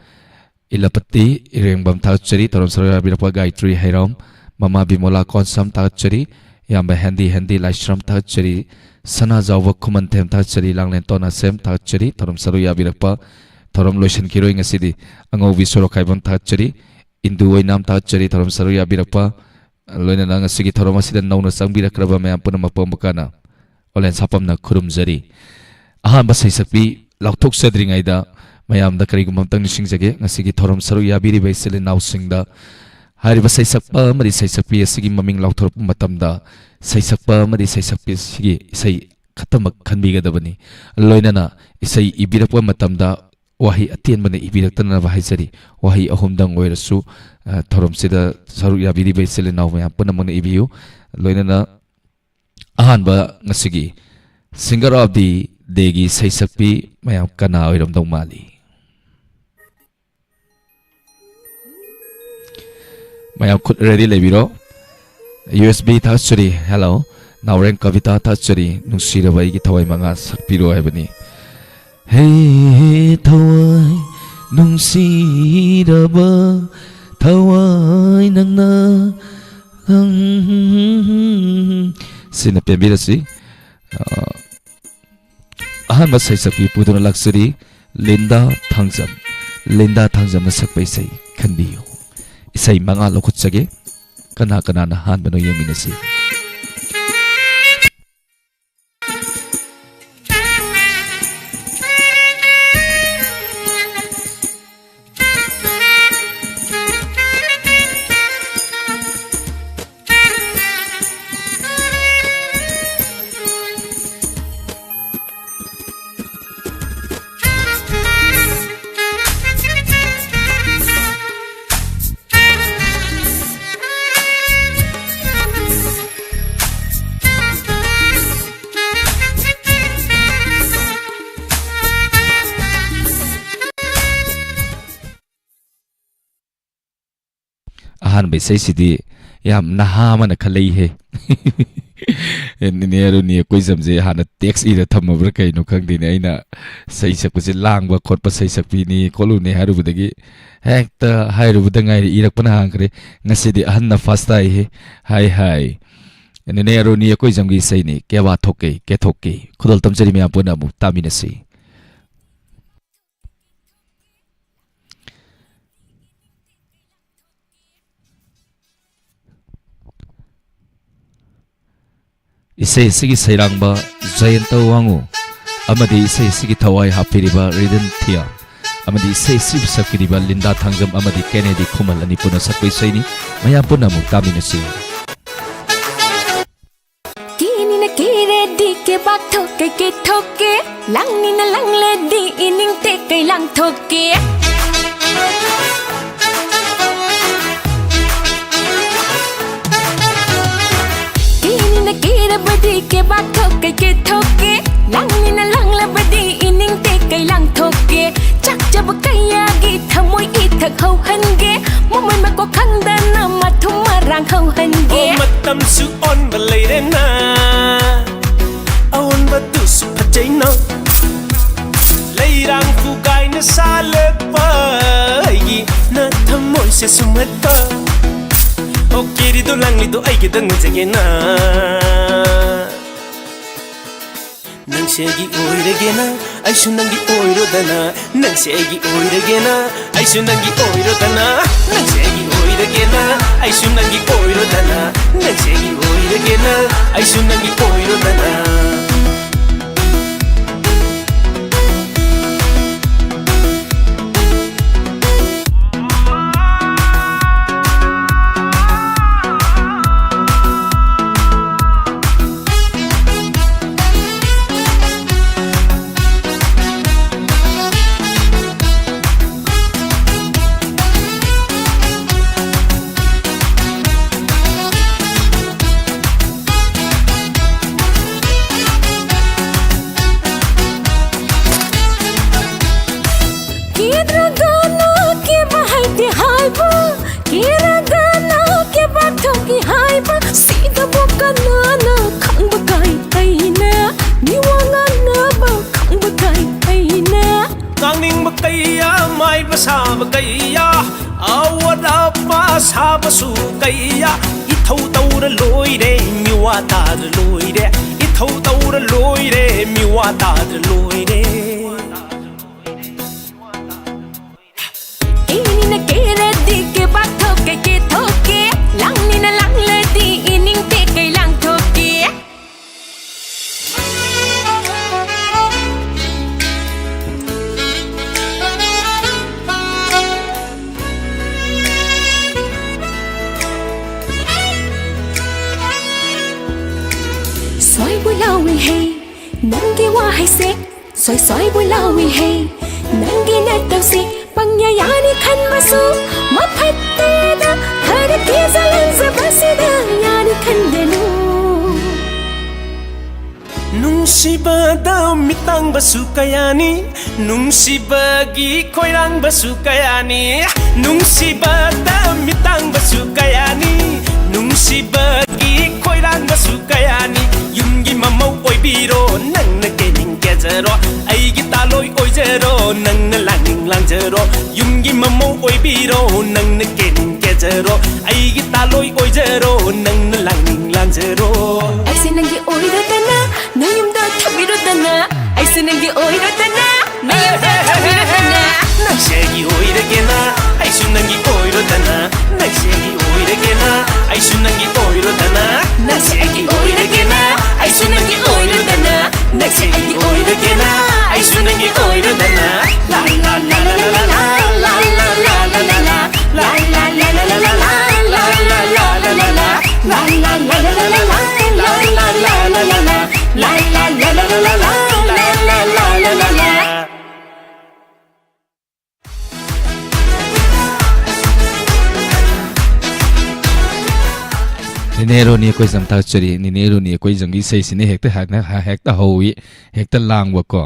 ꯏꯂꯄꯇꯤ ꯏꯔꯦꯡꯕꯝ ꯊꯥꯒꯠꯆꯔꯤ꯫ ꯊꯧꯔꯝ ꯁꯔꯨꯛ ꯌꯥꯕꯤꯔꯛꯄ ꯒꯥꯌꯇ꯭ꯔꯤ ꯍꯩꯔꯥꯝ, ꯃꯃꯥ ꯕꯤꯃꯣꯂꯥ ꯀꯣꯟꯁꯝ ꯊꯥꯒꯠꯆꯔꯤ꯫ ꯏꯌꯥꯝꯕ ꯍꯦꯟꯗꯤ ꯍꯦꯟꯗꯤ ꯂꯥꯏꯁ꯭ꯔꯝ ꯊꯥꯒꯠꯆꯔꯤ꯫ ꯁꯅꯥꯖꯥꯎꯕ ꯈꯨꯃꯟꯊꯦꯝ ꯊꯥꯒꯠꯆꯔꯤ꯫ ꯂꯥꯡꯂꯦꯟ ꯇꯣꯅꯥꯁꯦꯝ ꯊꯥꯒꯠꯆꯔꯤ꯫ ꯊꯧꯔꯝ ꯁꯔꯨꯛ ꯌꯥꯕꯤꯔꯛꯄ꯫ ꯊꯧꯔꯝ ꯂꯣꯏꯁꯤꯟꯈꯤꯔꯣꯏ ꯉꯁꯤꯗꯤ꯫ ꯑꯉꯧꯕꯤ ꯁꯣꯔꯣꯛꯈꯥꯏꯕꯝ ꯊꯥꯒꯠꯆꯔꯤ꯫ ꯏꯟꯗꯨ ꯑꯣꯏꯅꯥꯝ ꯊꯥꯒꯠꯆꯔꯤ꯫ ꯊꯧꯔꯝ ꯁꯔꯨꯛ ꯌꯥꯕꯤꯔꯛꯄ꯫ ꯂꯣꯏꯅꯅ ꯉꯁꯤꯒꯤ ꯊꯧꯔꯝ ꯑꯁꯤꯗ ꯅꯧꯅ ꯆꯪꯕꯤꯔꯛꯈ꯭ꯔꯕ ꯃꯌꯥꯝ ꯄꯨꯝꯅꯃꯛꯄꯨ ꯑꯃꯨꯛꯀ ꯍꯟꯅ ꯑꯣꯂꯦꯟ ꯁꯥꯄꯝꯅ ꯈꯨꯔꯨꯝꯖꯔꯤ꯫ ꯑꯍꯥꯟꯕ ꯁꯩꯁꯛꯄꯤ ꯂꯥꯎꯊꯣꯛꯆꯗ꯭ꯔꯤꯉꯩꯗ ꯃꯌꯥꯝꯗ ꯀꯔꯤꯒꯨꯝꯕ ꯑꯝꯇꯪ ꯅꯤꯡꯁꯤꯡꯖꯒꯦ꯫ ꯉꯁꯤꯒꯤ ꯊꯧꯔꯝ ꯁꯔꯨꯛ ꯌꯥꯕꯤꯔꯤꯕ ꯏꯆꯤꯜ ꯏꯅꯥꯎꯁꯤꯡꯗ ꯍꯥꯏꯔꯤꯕ ꯁꯩꯁꯛꯄ ꯑꯃꯗꯤ ꯁꯩꯁꯛꯄꯤ ꯑꯁꯤꯒꯤ ꯃꯃꯤꯡ ꯂꯥꯎꯊꯣꯔꯛꯄ ꯃꯇꯝꯗ ꯁꯩꯁꯛꯄ ꯑꯃꯗꯤ ꯁꯩꯁꯛꯄꯤ ꯑꯁꯤꯒꯤ ꯏꯁꯩ ꯈꯛꯇꯃꯛ ꯈꯟꯕꯤꯒꯗꯕꯅꯤ꯫ ꯂꯣꯏꯅꯅ ꯏꯁꯩ ꯏꯕꯤꯔꯛꯄ ꯃꯇꯝꯗ ꯋꯥꯍꯩ ꯑꯇꯦꯟꯕꯅ ꯏꯕꯤꯔꯛꯇꯅꯕ ꯍꯥꯏꯖꯔꯤ꯫ ꯋꯥꯍꯩ ꯑꯍꯨꯝꯗꯪ ꯑꯣꯏꯔꯁꯨ, ꯑ, ꯊꯧꯔꯝꯁꯤꯗ ꯁꯔꯨꯛ ꯌꯥꯕꯤꯔꯤꯕ ꯏꯆꯤꯜ ꯏꯅꯥꯎ ꯃꯌꯥꯝ ꯄꯨꯝꯅꯃꯛꯅ ꯏꯕꯤꯌꯨ꯫ ꯂꯣꯏꯅꯅ ꯑꯍꯥꯟꯕ ꯉꯁꯤꯒꯤ Singer of the Dayꯒꯤ ꯁꯩꯁꯛꯄꯤ ꯃꯌꯥꯝ ꯀꯅꯥ ꯑꯣꯏꯔꯝꯗꯧ ꯃꯥꯜꯂꯤ? ꯃꯌꯥꯝ ꯈꯨꯠ ready ꯂꯩꯕꯤꯔꯣ꯫ ꯌꯨ ꯑꯦꯁ ꯕꯤ ꯊꯥꯖꯔꯤ, hello꯫ ꯅꯥꯎꯔꯦꯝ ꯀꯕꯤꯇꯥ ꯊꯥꯖꯔꯤ, ꯅꯨꯡꯁꯤꯔꯕ ꯑꯩꯒꯤ ꯊꯋꯥꯏ ꯃꯉꯥ ꯁꯛꯄꯤꯔꯣ ꯍꯥꯏꯕꯅꯤ꯫ ꯍꯦ, ꯍꯦ, ꯊꯋꯥꯏ, ꯅꯨꯡꯁꯤꯔꯕ ꯊꯋꯥꯏ ꯅꯪꯅ, ꯅꯪ꯫ ꯁꯤꯅ ꯄꯦꯟꯕꯤꯔꯁꯤ꯫ ꯑ, ꯑꯍꯥꯟꯕ ꯁꯩꯁꯛꯄꯤ ꯄꯨꯗꯨꯅ ꯂꯥꯛꯆꯔꯤ, ꯂꯤꯟꯗꯥ ꯊꯥꯡꯖꯝ꯫ ꯂꯤꯟꯗꯥ ꯊꯥꯡꯖꯝꯅ ꯁꯛꯄ ꯏꯁꯩ ꯈꯟꯕꯤꯌꯨ꯫ ꯏꯁꯩ ꯃꯉꯥ ꯂꯧꯈꯠꯆꯒꯦ꯫ ꯀꯅꯥ ꯀꯅꯥꯅ ꯍꯥꯟꯕꯅꯣ ꯌꯦꯡꯃꯤꯟꯅꯁꯤ꯫ ꯑꯍꯥꯟꯕ ꯏꯁꯩꯁꯤꯗꯤ ꯌꯥꯝ ꯅꯍꯥ ꯑꯃꯅ ꯈꯜꯂꯛꯏꯍꯦ꯫ ꯅꯦꯅꯦ ꯑꯔꯨꯅꯤ ꯑꯩꯈꯣꯏ ꯖꯝꯁꯦ ꯍꯥꯟꯅ text ꯏꯔ ꯊꯝꯃꯕ꯭ꯔꯥ ꯀꯩꯅꯣ ꯈꯪꯗꯦꯅꯦ꯫ ꯑꯩꯅ ꯁꯩ ꯁꯛꯄꯁꯦ ꯂꯥꯡꯕ ꯈꯣꯠꯄ ꯁꯩ ꯁꯛꯄꯤꯅꯤ ꯈꯣꯠꯂꯨꯅꯤ ꯍꯥꯏꯔꯨꯕꯗꯒꯤ ꯍꯦꯛꯇ ꯍꯥꯏꯔꯨꯕꯗ ꯉꯥꯏꯔꯤ ꯏꯔꯛꯄꯅ ꯍꯥꯡꯈ꯭ꯔꯦ꯫ ꯉꯁꯤꯗꯤ ꯑꯍꯟꯅ first ꯇꯥꯏꯍꯦ꯫ ꯍꯥꯏ ꯍꯥꯏ꯫ ꯅꯦꯅꯦ ꯑꯔꯨꯅꯤ ꯑꯩꯈꯣꯏ ꯖꯝꯒꯤ ꯏꯁꯩꯅꯤ꯫ ꯀꯦꯋꯥ ꯊꯣꯛꯀꯦ, ꯀꯦꯊꯣꯛꯀꯦ꯫ ꯈꯨꯗꯣꯜ ꯇꯝꯖꯔꯤ ꯃꯌꯥꯝ ꯄꯨꯟꯅ ꯑꯃꯨꯛ ꯇꯥꯃꯤꯟꯅꯁꯤ꯫ ꯏꯁꯩ ꯑꯁꯤꯒꯤ ꯁꯩꯔꯥꯡꯕ ꯖꯌꯟꯇ ꯋꯥꯉꯨ ꯑꯃꯗꯤ ꯏꯁꯩ ꯑꯁꯤꯒꯤ ꯊꯋꯥꯏ ꯍꯥꯞꯄꯤꯔꯤꯕ ꯔꯤꯗꯟ ꯊꯤꯌꯥ ꯑꯃꯗꯤ ꯏꯁꯩ ꯑꯁꯤꯕꯨ ꯁꯛꯄꯤꯔꯤꯕ ꯂꯤꯟꯗꯥ ꯊꯥꯡꯖꯝ ꯑꯃꯗꯤ ꯀꯦꯅꯦꯗꯤ ꯈꯨꯃꯜ ꯑꯅꯤ ꯄꯨꯟꯅ ꯁꯛꯄ ꯏꯁꯩꯅꯤ꯫ ꯃꯌꯥꯝ ꯄꯨꯟꯅ ꯑꯃꯨꯛ ꯇꯥꯃꯤꯟꯅꯁꯤ꯫ ꯀꯦꯅꯤꯅ ꯀꯦꯔꯦꯗꯤ ꯀꯦꯕꯥꯛ ꯊꯣꯛꯀꯦ, ꯀꯦꯊꯣꯛꯀꯦ, ꯂꯥꯡꯅꯤꯅ ꯂꯥꯡꯂꯗꯤ ꯏꯅꯤꯡ ꯇꯦꯛꯀꯩ ꯂꯥꯡꯊꯣꯛꯀꯦ꯫ ꯀꯦꯅꯤꯅ ꯀꯦꯔꯕꯗꯤ ꯀꯦꯕꯥꯛ ꯊꯣꯛꯀꯩ ꯀꯦꯊꯣꯛꯀꯦ, ꯂꯥꯡꯅꯤꯅ ꯂꯥꯡꯂꯕꯗꯤ ꯏꯅꯤꯡ ꯇꯦꯛꯀꯩ ꯂꯥꯡꯊꯣꯛꯀꯦ꯫ ꯆꯥꯛꯆꯕ ꯀꯌꯥꯒꯤ ꯊꯃꯣꯏ ꯏꯊꯛ ꯍꯧꯍꯟꯒꯦ, ꯃꯃꯜ ꯃꯀꯣꯛ ꯈꯪꯗꯅ ꯃꯊꯨꯝ ꯃꯔꯥꯡ ꯍꯧꯍꯟꯒꯦ꯫ ꯑꯣ, ꯃꯇꯝꯁꯨ ꯑꯣꯟꯕ ꯂꯩꯔꯦꯅ, ꯑꯑꯣꯟꯕꯗꯨꯁꯨ ꯐꯖꯩꯅ꯫ ꯂꯩꯔꯥꯡ ꯐꯨꯒꯥꯏꯅ ꯁꯥꯠꯂꯛꯄ ꯑꯩꯒꯤ ꯅ ꯊꯃꯣꯏꯁꯦ ꯁꯨꯝꯍꯠꯄ꯫ ꯑꯣ, ꯀꯦꯔꯤꯗꯣ ꯂꯥꯡꯂꯤꯗꯣ ꯑꯩꯒꯤꯗꯪ ꯑꯣꯏꯖꯒꯦꯅ꯫ ꯅꯪꯁꯦ ꯑꯩꯒꯤ ꯑꯣꯏꯔꯒꯦꯅ, ꯑꯩꯁꯨ ꯅꯪꯒꯤ ꯑꯣꯏꯔꯣꯗꯅ꯫ ꯅꯪꯁꯦ ꯑꯩꯒꯤ ꯑꯣꯏꯔꯒꯦꯅ, ꯑꯩꯁꯨ ꯅꯪꯒꯤ ꯑꯣꯏꯔꯣꯗꯅ꯫ ꯅꯪꯁꯦ ꯑꯩꯒꯤ ꯑꯣꯏꯔꯒꯦꯅ, ꯑꯩꯁꯨ ꯅꯪꯒꯤ ꯑꯣꯏꯔꯣꯗꯅ꯫ ꯅꯪꯁꯦ ꯑꯩꯒꯤ ꯑꯣꯏꯔꯒꯦꯅ, ꯑꯩꯁꯨ ꯅꯪꯒꯤ ꯑꯣꯏꯔꯣꯗꯅ꯫ ꯀꯦꯗ꯭ꯔꯒꯅ ꯀꯦꯕ ꯍꯩꯇꯦ ꯍꯥꯏꯕ, ꯀꯦꯔꯒꯅ ꯀꯦꯕꯥꯛ ꯊꯣꯛꯏ ꯍꯥꯏꯕ, ꯁꯤꯗꯕꯨ ꯀꯅꯥꯅ ꯈꯪꯕ ꯀꯥꯏ ꯑꯩꯅ, ꯃꯤꯋꯥ ꯉꯥꯡꯅꯕ ꯈꯪꯕ ꯀꯥꯏ ꯑꯩꯅ꯫ ꯉꯥꯡꯅꯤꯡꯕ ꯀꯩꯌꯥ, ꯃꯥꯏꯕ ꯁꯥꯕ ꯀꯩꯌꯥ, ꯑꯋꯥꯠ ꯑꯄꯥ ꯁꯥꯕꯁꯨ ꯀꯩꯌꯥ, ꯏꯊꯧ ꯇꯧꯔ ꯂꯣꯏꯔꯦ, ꯃꯤꯋꯥ ꯇꯥꯔ ꯂꯣꯏꯔꯦ, ꯏꯊꯧ ꯇꯧꯔ ꯂꯣꯏꯔꯦ, ꯃꯤꯋꯥ ꯇꯥꯔ ꯂꯣꯏꯔꯦ꯫ ꯀꯦꯅꯤꯅ ꯀꯦꯔꯗꯤ ꯀꯦꯕꯥꯛ ꯊꯣꯛꯀꯦ, ꯀꯦꯊꯣꯛꯀꯦ, ꯂꯥꯡꯅꯤꯅ ꯂꯥꯡꯂꯗꯤ ꯏꯅꯤꯡ ꯇꯦꯛꯀꯩ ꯂꯥꯡꯊꯣꯛꯀꯦ꯫ ꯁꯣꯏꯕꯨ ꯂꯥꯎꯏ ꯍꯦ, ꯅꯪꯒꯤ ꯋꯥꯍꯩꯁꯦ ꯁꯣꯏ ꯁꯣꯏꯕꯨ ꯂꯥꯎꯏ ꯍꯦ, ꯅꯪꯒꯤ ꯅꯇꯧꯁꯦ ꯄꯪꯌꯥ ꯌꯥꯅꯤ ꯈꯟꯕꯁꯨ ꯃꯐꯠꯇꯦꯗ, ꯈꯔ ꯀꯦꯖ ꯂꯪꯖꯕꯁꯤꯗ ꯌꯥꯅꯤ ꯈꯟꯒꯅꯨ꯫ ꯅꯨꯡꯁꯤꯕꯗ ꯃꯤꯇꯥꯡꯕꯁꯨ ꯀꯌꯥꯅꯤ, ꯅꯨꯡꯁꯤꯕꯒꯤ ꯈꯣꯏꯔꯥꯡꯕꯁꯨ ꯀꯌꯥꯅꯤ, ꯅꯨꯡꯁꯤꯕꯗ ꯃꯤꯇꯥꯡꯕꯁꯨ ꯀꯌꯥꯅꯤ, ꯅꯨꯡꯁꯤꯕꯒꯤ ꯈꯣꯏꯔꯥꯡꯕꯁꯨ ꯀꯌꯥꯅꯤ꯫ ꯌꯨꯝꯒꯤ ꯃꯃꯧ ꯑꯣꯏꯕꯤꯔꯣ, ꯅꯪꯅ ꯀꯦꯅꯤꯡ ꯀꯦꯖꯔꯣ, ꯑꯩꯒꯤ ꯇꯥꯂꯣꯏ ꯑꯣꯏꯖꯔꯣ, ꯅꯪꯅ ꯂꯥꯡꯅꯤꯡ ꯂꯥꯡꯖꯔꯣ꯫ ꯌꯨꯝꯒꯤ ꯃꯃꯧ ꯑꯣꯏꯕꯤꯔꯣ, ꯅꯪꯅ ꯀꯦꯅꯤꯡ ꯀꯦꯖꯔꯣ, ꯑꯩꯒꯤ ꯇꯥꯂꯣꯏ ꯑꯣꯏꯖꯔꯣ, ꯅꯪꯅ ꯂꯥꯡꯅꯤꯡ ꯂꯥꯡꯖꯔꯣ꯫ ꯑꯩꯁꯦ ꯅꯪꯒꯤ ꯑꯣꯏꯔꯗꯅ, ꯅꯌꯨꯝꯗ ꯊꯝꯕꯤꯔꯣꯗꯅ꯫ ꯑꯩꯁꯦ ꯅꯪꯒꯤ ꯑꯣꯏꯔꯗꯅ, ꯅꯌꯨꯝꯗ ꯊꯝꯕꯤꯔꯣꯗꯅ꯫ ꯅꯪꯁꯦ ꯑꯩꯒꯤ ꯑꯣꯏꯔꯒꯦꯅ, ꯑꯩꯁꯨ ꯅꯪꯒꯤ ꯑꯣꯏꯔꯣꯗꯅ꯫ ꯅꯪꯁꯦ ꯑꯩꯒꯤ ꯑꯣꯏꯔꯒꯦꯅ, ꯑꯩꯁꯨ ꯅꯪꯒꯤ ꯑꯣꯏꯔꯣꯗꯅ꯫ ꯅꯪꯁꯦ ꯑꯩꯒꯤ ꯑꯣꯏꯔꯒꯦꯅ, ꯑꯩꯁꯨ ꯅꯪꯒꯤ ꯑꯣꯏꯔꯣꯗꯅ꯫ ꯅꯪꯁꯦ ꯑꯩꯒꯤ ꯑꯣꯏꯔꯒꯦꯅ, ꯑꯩꯁꯨ ꯅꯪꯒꯤ ꯑꯣꯏꯔꯣꯗꯅ꯫ ꯂꯥ ꯂꯥ ꯂꯥ ꯂꯥ ꯂꯥ ꯂꯥ꯫ ꯅꯦꯅꯦ ꯔꯣꯅꯤ ꯑꯩꯈꯣꯏ ꯖꯝ ꯊꯥꯒꯠꯆꯔꯤ꯫ ꯅꯦꯅꯦ ꯔꯣꯅꯤ ꯑꯩꯈꯣꯏ ꯖꯝꯒꯤ ꯏꯁꯩꯁꯤꯅ ꯍꯦꯛꯇ ꯍꯦꯛꯇ ꯍꯧꯏ, ꯍꯦꯛꯇ ꯂꯥꯡꯕꯀꯣ꯫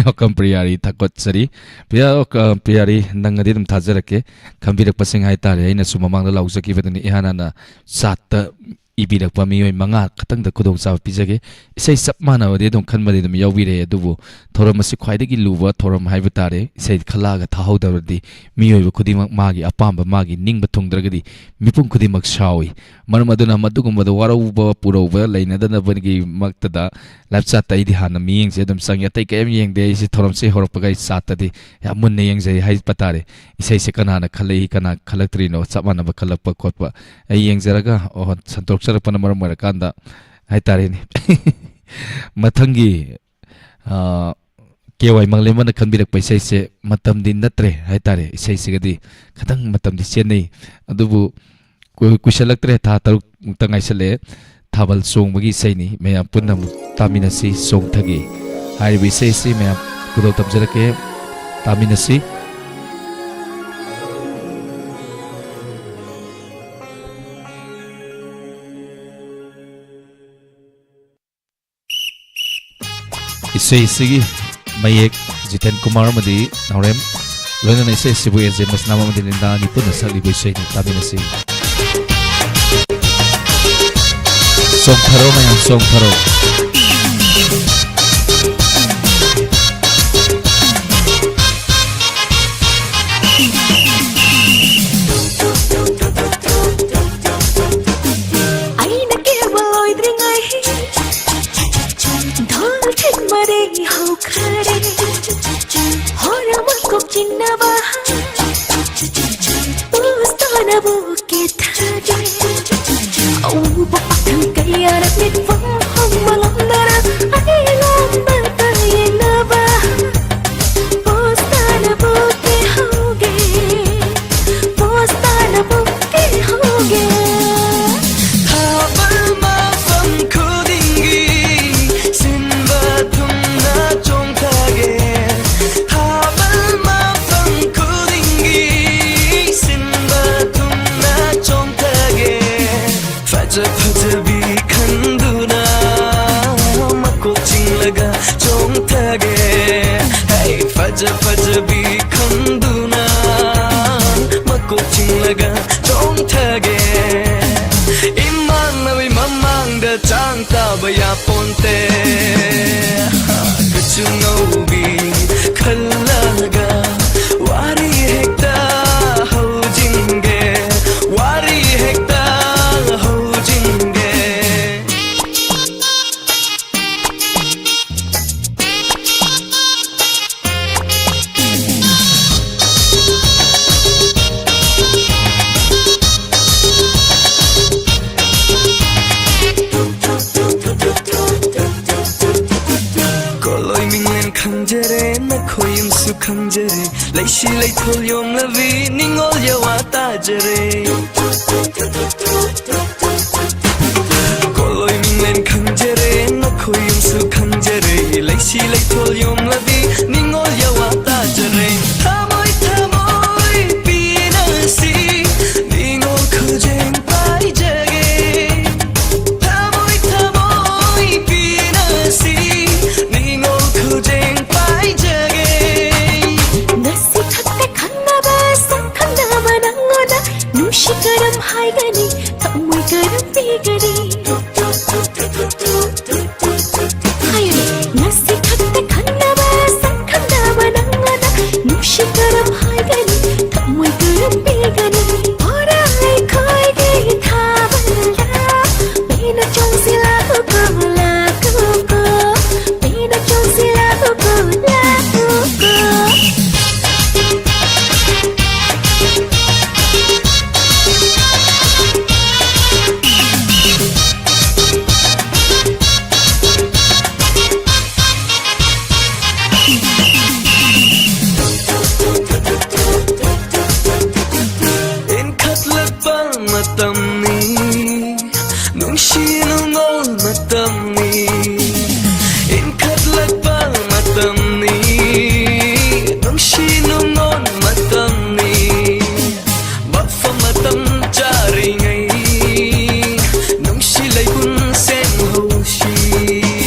ꯋꯦꯜꯀꯝ ꯄ꯭ꯔꯤꯌꯥꯔꯤ ꯊꯥꯒꯠꯆꯔꯤ꯫ ꯄ꯭ꯔꯤꯌꯥ, ꯑ, ꯄ꯭ꯔꯤꯌꯥꯔꯤ, ꯅꯪ ꯑꯗꯤ ꯑꯗꯨꯝ ꯊꯥꯖꯔꯛꯀꯦ꯫ ꯈꯟꯕꯤꯔꯛꯄꯁꯤꯡ ꯍꯥꯏꯇꯥꯔꯦ, ꯑꯩꯅꯁꯨ ꯃꯃꯥꯡꯗ ꯂꯥꯎꯖꯈꯤꯕꯗꯨꯅꯤ, ꯏꯍꯥꯟ ꯍꯥꯟꯅ ꯆꯥꯠꯇ ꯏꯕꯤꯔꯛꯄ ꯃꯤꯑꯣꯏ ꯃꯉꯥ ꯈꯛꯇꯪꯗ ꯈꯨꯗꯣꯡꯆꯥꯕ ꯄꯤꯖꯒꯦ꯫ ꯏꯁꯩ ꯆꯞ ꯃꯥꯟꯅꯕꯗꯤ ꯑꯗꯨꯝ ꯈꯟꯕꯗꯤ ꯑꯗꯨꯝ ꯌꯥꯎꯕꯤꯔꯛꯑꯦ, ꯑꯗꯨꯕꯨ ꯊꯧꯔꯝ ꯑꯁꯤ ꯈ꯭ꯋꯥꯏꯗꯒꯤ ꯂꯨꯕ ꯊꯧꯔꯝ ꯍꯥꯏꯕ ꯇꯥꯔꯦ꯫ ꯏꯁꯩ ꯈꯜꯂꯛꯑꯒ ꯊꯥꯍꯧꯗꯕꯗꯤ ꯃꯤꯑꯣꯏꯕ ꯈꯨꯗꯤꯡꯃꯛ ꯃꯥꯒꯤ ꯑꯄꯥꯝꯕ, ꯃꯥꯒꯤ ꯅꯤꯡꯕ ꯊꯨꯡꯗ꯭ꯔꯒꯗꯤ ꯃꯤꯄꯨꯝ ꯈꯨꯗꯤꯡꯃꯛ ꯁꯥꯎꯏ꯫ ꯃꯔꯝ ꯑꯗꯨꯅ ꯃꯗꯨꯒꯨꯝꯕꯗ ꯋꯥꯔꯧꯕ ꯄꯨꯔꯧꯕ ꯂꯩꯅꯗꯅꯕꯒꯤ ꯃꯛꯇꯗ live chatꯇ ꯑꯩꯗꯤ ꯍꯥꯟꯅ ꯃꯤꯠꯌꯦꯡꯁꯦ ꯑꯗꯨꯝ ꯆꯪꯉꯤ꯫ ꯑꯇꯩ ꯀꯔꯤꯝ ꯌꯦꯡꯗꯦ꯫ ꯑꯩꯁꯦ ꯊꯧꯔꯝꯁꯦ ꯍꯧꯔꯛꯄꯒ ꯑꯩ chatꯇꯗꯤ ꯌꯥꯝ ꯃꯨꯟꯅ ꯌꯦꯡꯖꯩ ꯍꯥꯏꯕ ꯇꯥꯔꯦ꯫ ꯏꯁꯩꯁꯦ ꯀꯅꯥꯅ ꯈꯜꯂꯛꯏ, ꯀꯅꯥ ꯈꯜꯂꯛꯇ꯭ꯔꯤꯅꯣ, ꯆꯞ ꯃꯥꯟꯅꯕ ꯈꯜꯂꯛꯄ ꯈꯣꯠꯄ ꯑꯩ ꯌꯦꯡꯖꯔꯒ, ꯑꯣ, ꯁꯟꯗꯣꯛꯆꯔꯛꯄꯅ ꯃꯔꯝ ꯑꯣꯏꯔꯀꯥꯟꯗ ꯍꯥꯏꯇꯥꯔꯦꯅꯦ꯫ ꯃꯊꯪꯒꯤ, ꯑ, ꯀꯦ ꯋꯥꯏ ꯃꯪꯂꯦꯝꯕꯅ ꯈꯟꯕꯤꯔꯛꯄ ꯏꯁꯩꯁꯦ ꯃꯇꯝꯗꯤ ꯅꯠꯇ꯭ꯔꯦ ꯍꯥꯏꯇꯥꯔꯦ꯫ ꯏꯁꯩꯁꯤꯒꯗꯤ ꯈꯤꯇꯪ ꯃꯇꯝꯗꯤ ꯆꯦꯟꯅꯩ꯫ ꯑꯗꯨꯕꯨ ꯀꯨ-, ꯀꯨꯏꯁꯜꯂꯛꯇ꯭ꯔꯦ, ꯊꯥ ꯇꯔꯨꯛ ꯃꯨꯛꯇ ꯉꯥꯏꯁꯜꯂꯛꯑꯦ꯫ ꯊꯥꯕꯜ ꯆꯣꯡꯕꯒꯤ ꯏꯁꯩꯅꯤ꯫ ꯃꯌꯥꯝ ꯄꯨꯟꯅ ꯑꯃꯨꯛ ꯇꯥꯃꯤꯟꯅꯁꯤ, ꯆꯣꯡꯊꯒꯦ꯫ ꯍꯥꯏꯔꯤꯕ ꯏꯁꯩ ꯑꯁꯤ ꯃꯌꯥꯝ ꯈꯨꯗꯣꯜ ꯇꯝꯖꯔꯛꯀꯦ, ꯇꯥꯃꯤꯟꯅꯁꯤ꯫ ꯏꯁꯩꯁꯤꯒꯤ ꯃꯌꯦꯛ ꯖꯤꯇꯦꯟ ꯀꯨꯃꯥꯔ ꯑꯃꯗꯤ ꯅꯥꯎꯔꯦꯝ, ꯂꯣꯏꯅꯅ ꯏꯁꯩꯁꯤꯕꯨ ꯑꯦꯟ ꯖꯦ ꯃꯁꯅꯥꯝ ꯑꯃꯗꯤ ꯂꯤꯟꯗꯥ ꯑꯅꯤ ꯄꯨꯟꯅ ꯁꯛꯂꯤꯕ ꯏꯁꯩꯅꯤ, ꯇꯥꯃꯤꯟꯅꯁꯤ꯫ ꯆꯣꯡꯊꯔꯣ ꯃꯌꯥꯝ, ꯆꯣꯡꯊꯔꯣ꯫ ꯑꯩꯅ ꯀꯦꯕ ꯂꯣꯏꯗ꯭ꯔꯤꯉꯩ ꯙꯣꯜ ꯊꯤꯟꯃꯔꯦ ꯍꯧꯈꯔꯦ꯫ ꯍꯣꯔꯃ ꯀꯣꯛꯆꯤꯡꯅꯕ ꯄꯣꯁꯇꯅꯕꯨ ꯀꯦꯊꯒꯦ꯫ ꯑꯎꯕ ꯄꯥꯈꯪ ꯀꯌꯥꯔꯛ ꯃꯤꯠꯐꯝ ꯍꯣꯡꯕ ꯉꯝꯗꯅ ꯑꯩ ꯂꯣꯝꯗ ꯌꯦꯡꯅꯕ ꯄꯣꯁꯇꯅꯕꯨ ꯀꯦꯍꯧꯒꯦ꯫ ꯄꯣꯁꯇꯅꯕꯨ ꯀꯦꯍꯧꯒꯦ꯫ ꯊꯥꯕꯜ ꯃꯐꯝ ꯈꯨꯗꯤꯡꯒꯤ ꯁꯤꯟꯕ ꯊꯨꯡꯅ ꯆꯣꯡꯊꯒꯦ꯫ ꯊꯥꯕꯜ ꯃꯐꯝ ꯈꯨꯗꯤꯡꯒꯤ ꯁꯤꯟꯕ ꯊꯨꯡꯅ ꯆꯣꯡꯊꯒꯦ꯫ ꯐꯖ ꯐꯖꯕꯤ ꯈꯟꯗꯨꯅ ꯃꯀꯣꯛ ꯆꯤꯡꯂꯒ ꯆꯣꯡꯊꯒꯦ꯫ ꯍꯩ, ꯐꯖ ꯐꯖꯕꯤ ꯈꯟꯗꯨꯅ ꯃꯀꯣꯛ ꯆꯤꯡꯂꯒ ꯆꯣꯡꯊꯒꯦ꯫ ꯏꯃꯥꯟꯅꯕꯤ ꯃꯃꯥꯡꯗ ꯆꯥꯡ ꯇꯥꯕ ꯌꯥꯄꯣꯟꯇꯦ꯫ ꯀꯨꯆꯨ ꯉꯧꯕꯤ ꯈꯜꯂꯒ ꯋꯥꯔꯤ ꯍꯦꯛꯇ ꯍꯧꯖꯤꯟꯒꯦ, ꯋꯥꯔꯤ ꯍꯦꯛꯇ ꯍꯧꯖꯤꯟꯒꯦ꯫ ꯀꯣꯂꯣꯏ ꯃꯤꯡꯂꯦꯟ ꯈꯪꯖꯔꯦ, ꯅꯈꯣꯏ ꯌꯨꯝꯁꯨ ꯈꯪꯖꯔꯦ, ꯂꯩꯁꯤ ꯂꯩꯊꯣꯜ ꯌꯣꯝꯂꯕꯤ ꯅꯤꯡꯉꯣꯜ ꯌꯋꯥ ꯇꯥꯖꯔꯦ꯫ ꯁꯨ ꯈꯪꯖꯔꯦ꯫ ꯂꯩꯁꯤ ꯂꯩꯊꯣꯜ ꯌꯣꯝꯂꯕꯤ ꯅꯤꯡꯉꯣꯜ ꯌꯋꯥ ꯇꯥꯖꯔꯦ꯫ ꯊꯃꯣꯏ ꯊꯃꯣꯏ ꯄꯤꯅꯁꯤ ꯅꯤꯡꯉꯣꯜ ꯈꯨꯖꯦꯡ ꯄꯥꯏꯖꯒꯦ꯫ ꯊꯃꯣꯏ ꯊꯃꯣꯏ ꯄꯤꯅꯁꯤ ꯅꯤꯡꯉꯣꯜ ꯈꯨꯖꯦꯡ ꯄꯥꯏꯖꯒꯦ꯫ ꯉꯁꯤ ꯈꯛꯇ ꯈꯪꯅꯕ ꯁꯛ ꯈꯪꯅꯕ ꯅꯪꯉꯣꯟꯗ ꯅꯨꯡꯁꯤ ꯀꯔꯝ ꯍꯥꯏꯒꯅꯤ? ꯊꯃꯣꯏ ꯀꯔꯝ ꯄꯤꯒꯅꯤ? ꯍꯥꯏꯌꯨꯅꯦ꯫ ꯉꯁꯤ ꯈꯛꯇ ꯈꯪꯅꯕ ꯁꯛ ꯈꯪꯅꯕ ꯅꯪꯉꯣꯟꯗ ꯅꯨꯡꯁꯤ ꯀꯔꯝ ꯍꯥꯏꯒꯅꯤ? ꯊꯃꯣꯏ ꯀꯔꯝ ꯄꯤꯒꯅꯤ? ꯍꯣꯔꯥ ꯑꯩꯈꯣꯏꯒꯤ ꯊꯥꯕꯜꯗ ꯄꯦꯟꯅ ꯆꯣꯡꯁꯤ ꯂꯥꯛꯎꯀꯣ, ꯂꯥꯛꯎꯀꯣ꯫ ꯄꯦꯟꯅ ꯆꯣꯡꯁꯤ ꯂꯥꯛꯎꯀꯣ, ꯂꯥꯛꯎꯀꯣ꯫ ꯏꯟꯈꯠꯂꯛꯄ ꯃꯇꯝꯅꯤ, ꯅꯨꯡꯁꯤ ꯅꯨꯡꯉꯣꯜ ꯃꯇꯝꯅꯤ꯫ ꯏꯟꯈꯠꯂꯛꯄ ꯃꯇꯝꯅꯤ, ꯅꯨꯡꯁꯤ ꯅꯨꯡꯉꯣꯜ ꯃꯇꯝꯅꯤ꯫ ꯃꯐꯝ ꯃꯇꯝ ꯆꯥꯔꯤꯉꯩ ꯅꯨꯡꯁꯤ ꯂꯩꯕꯨꯡ ꯁꯦꯡꯍꯧꯁꯤ꯫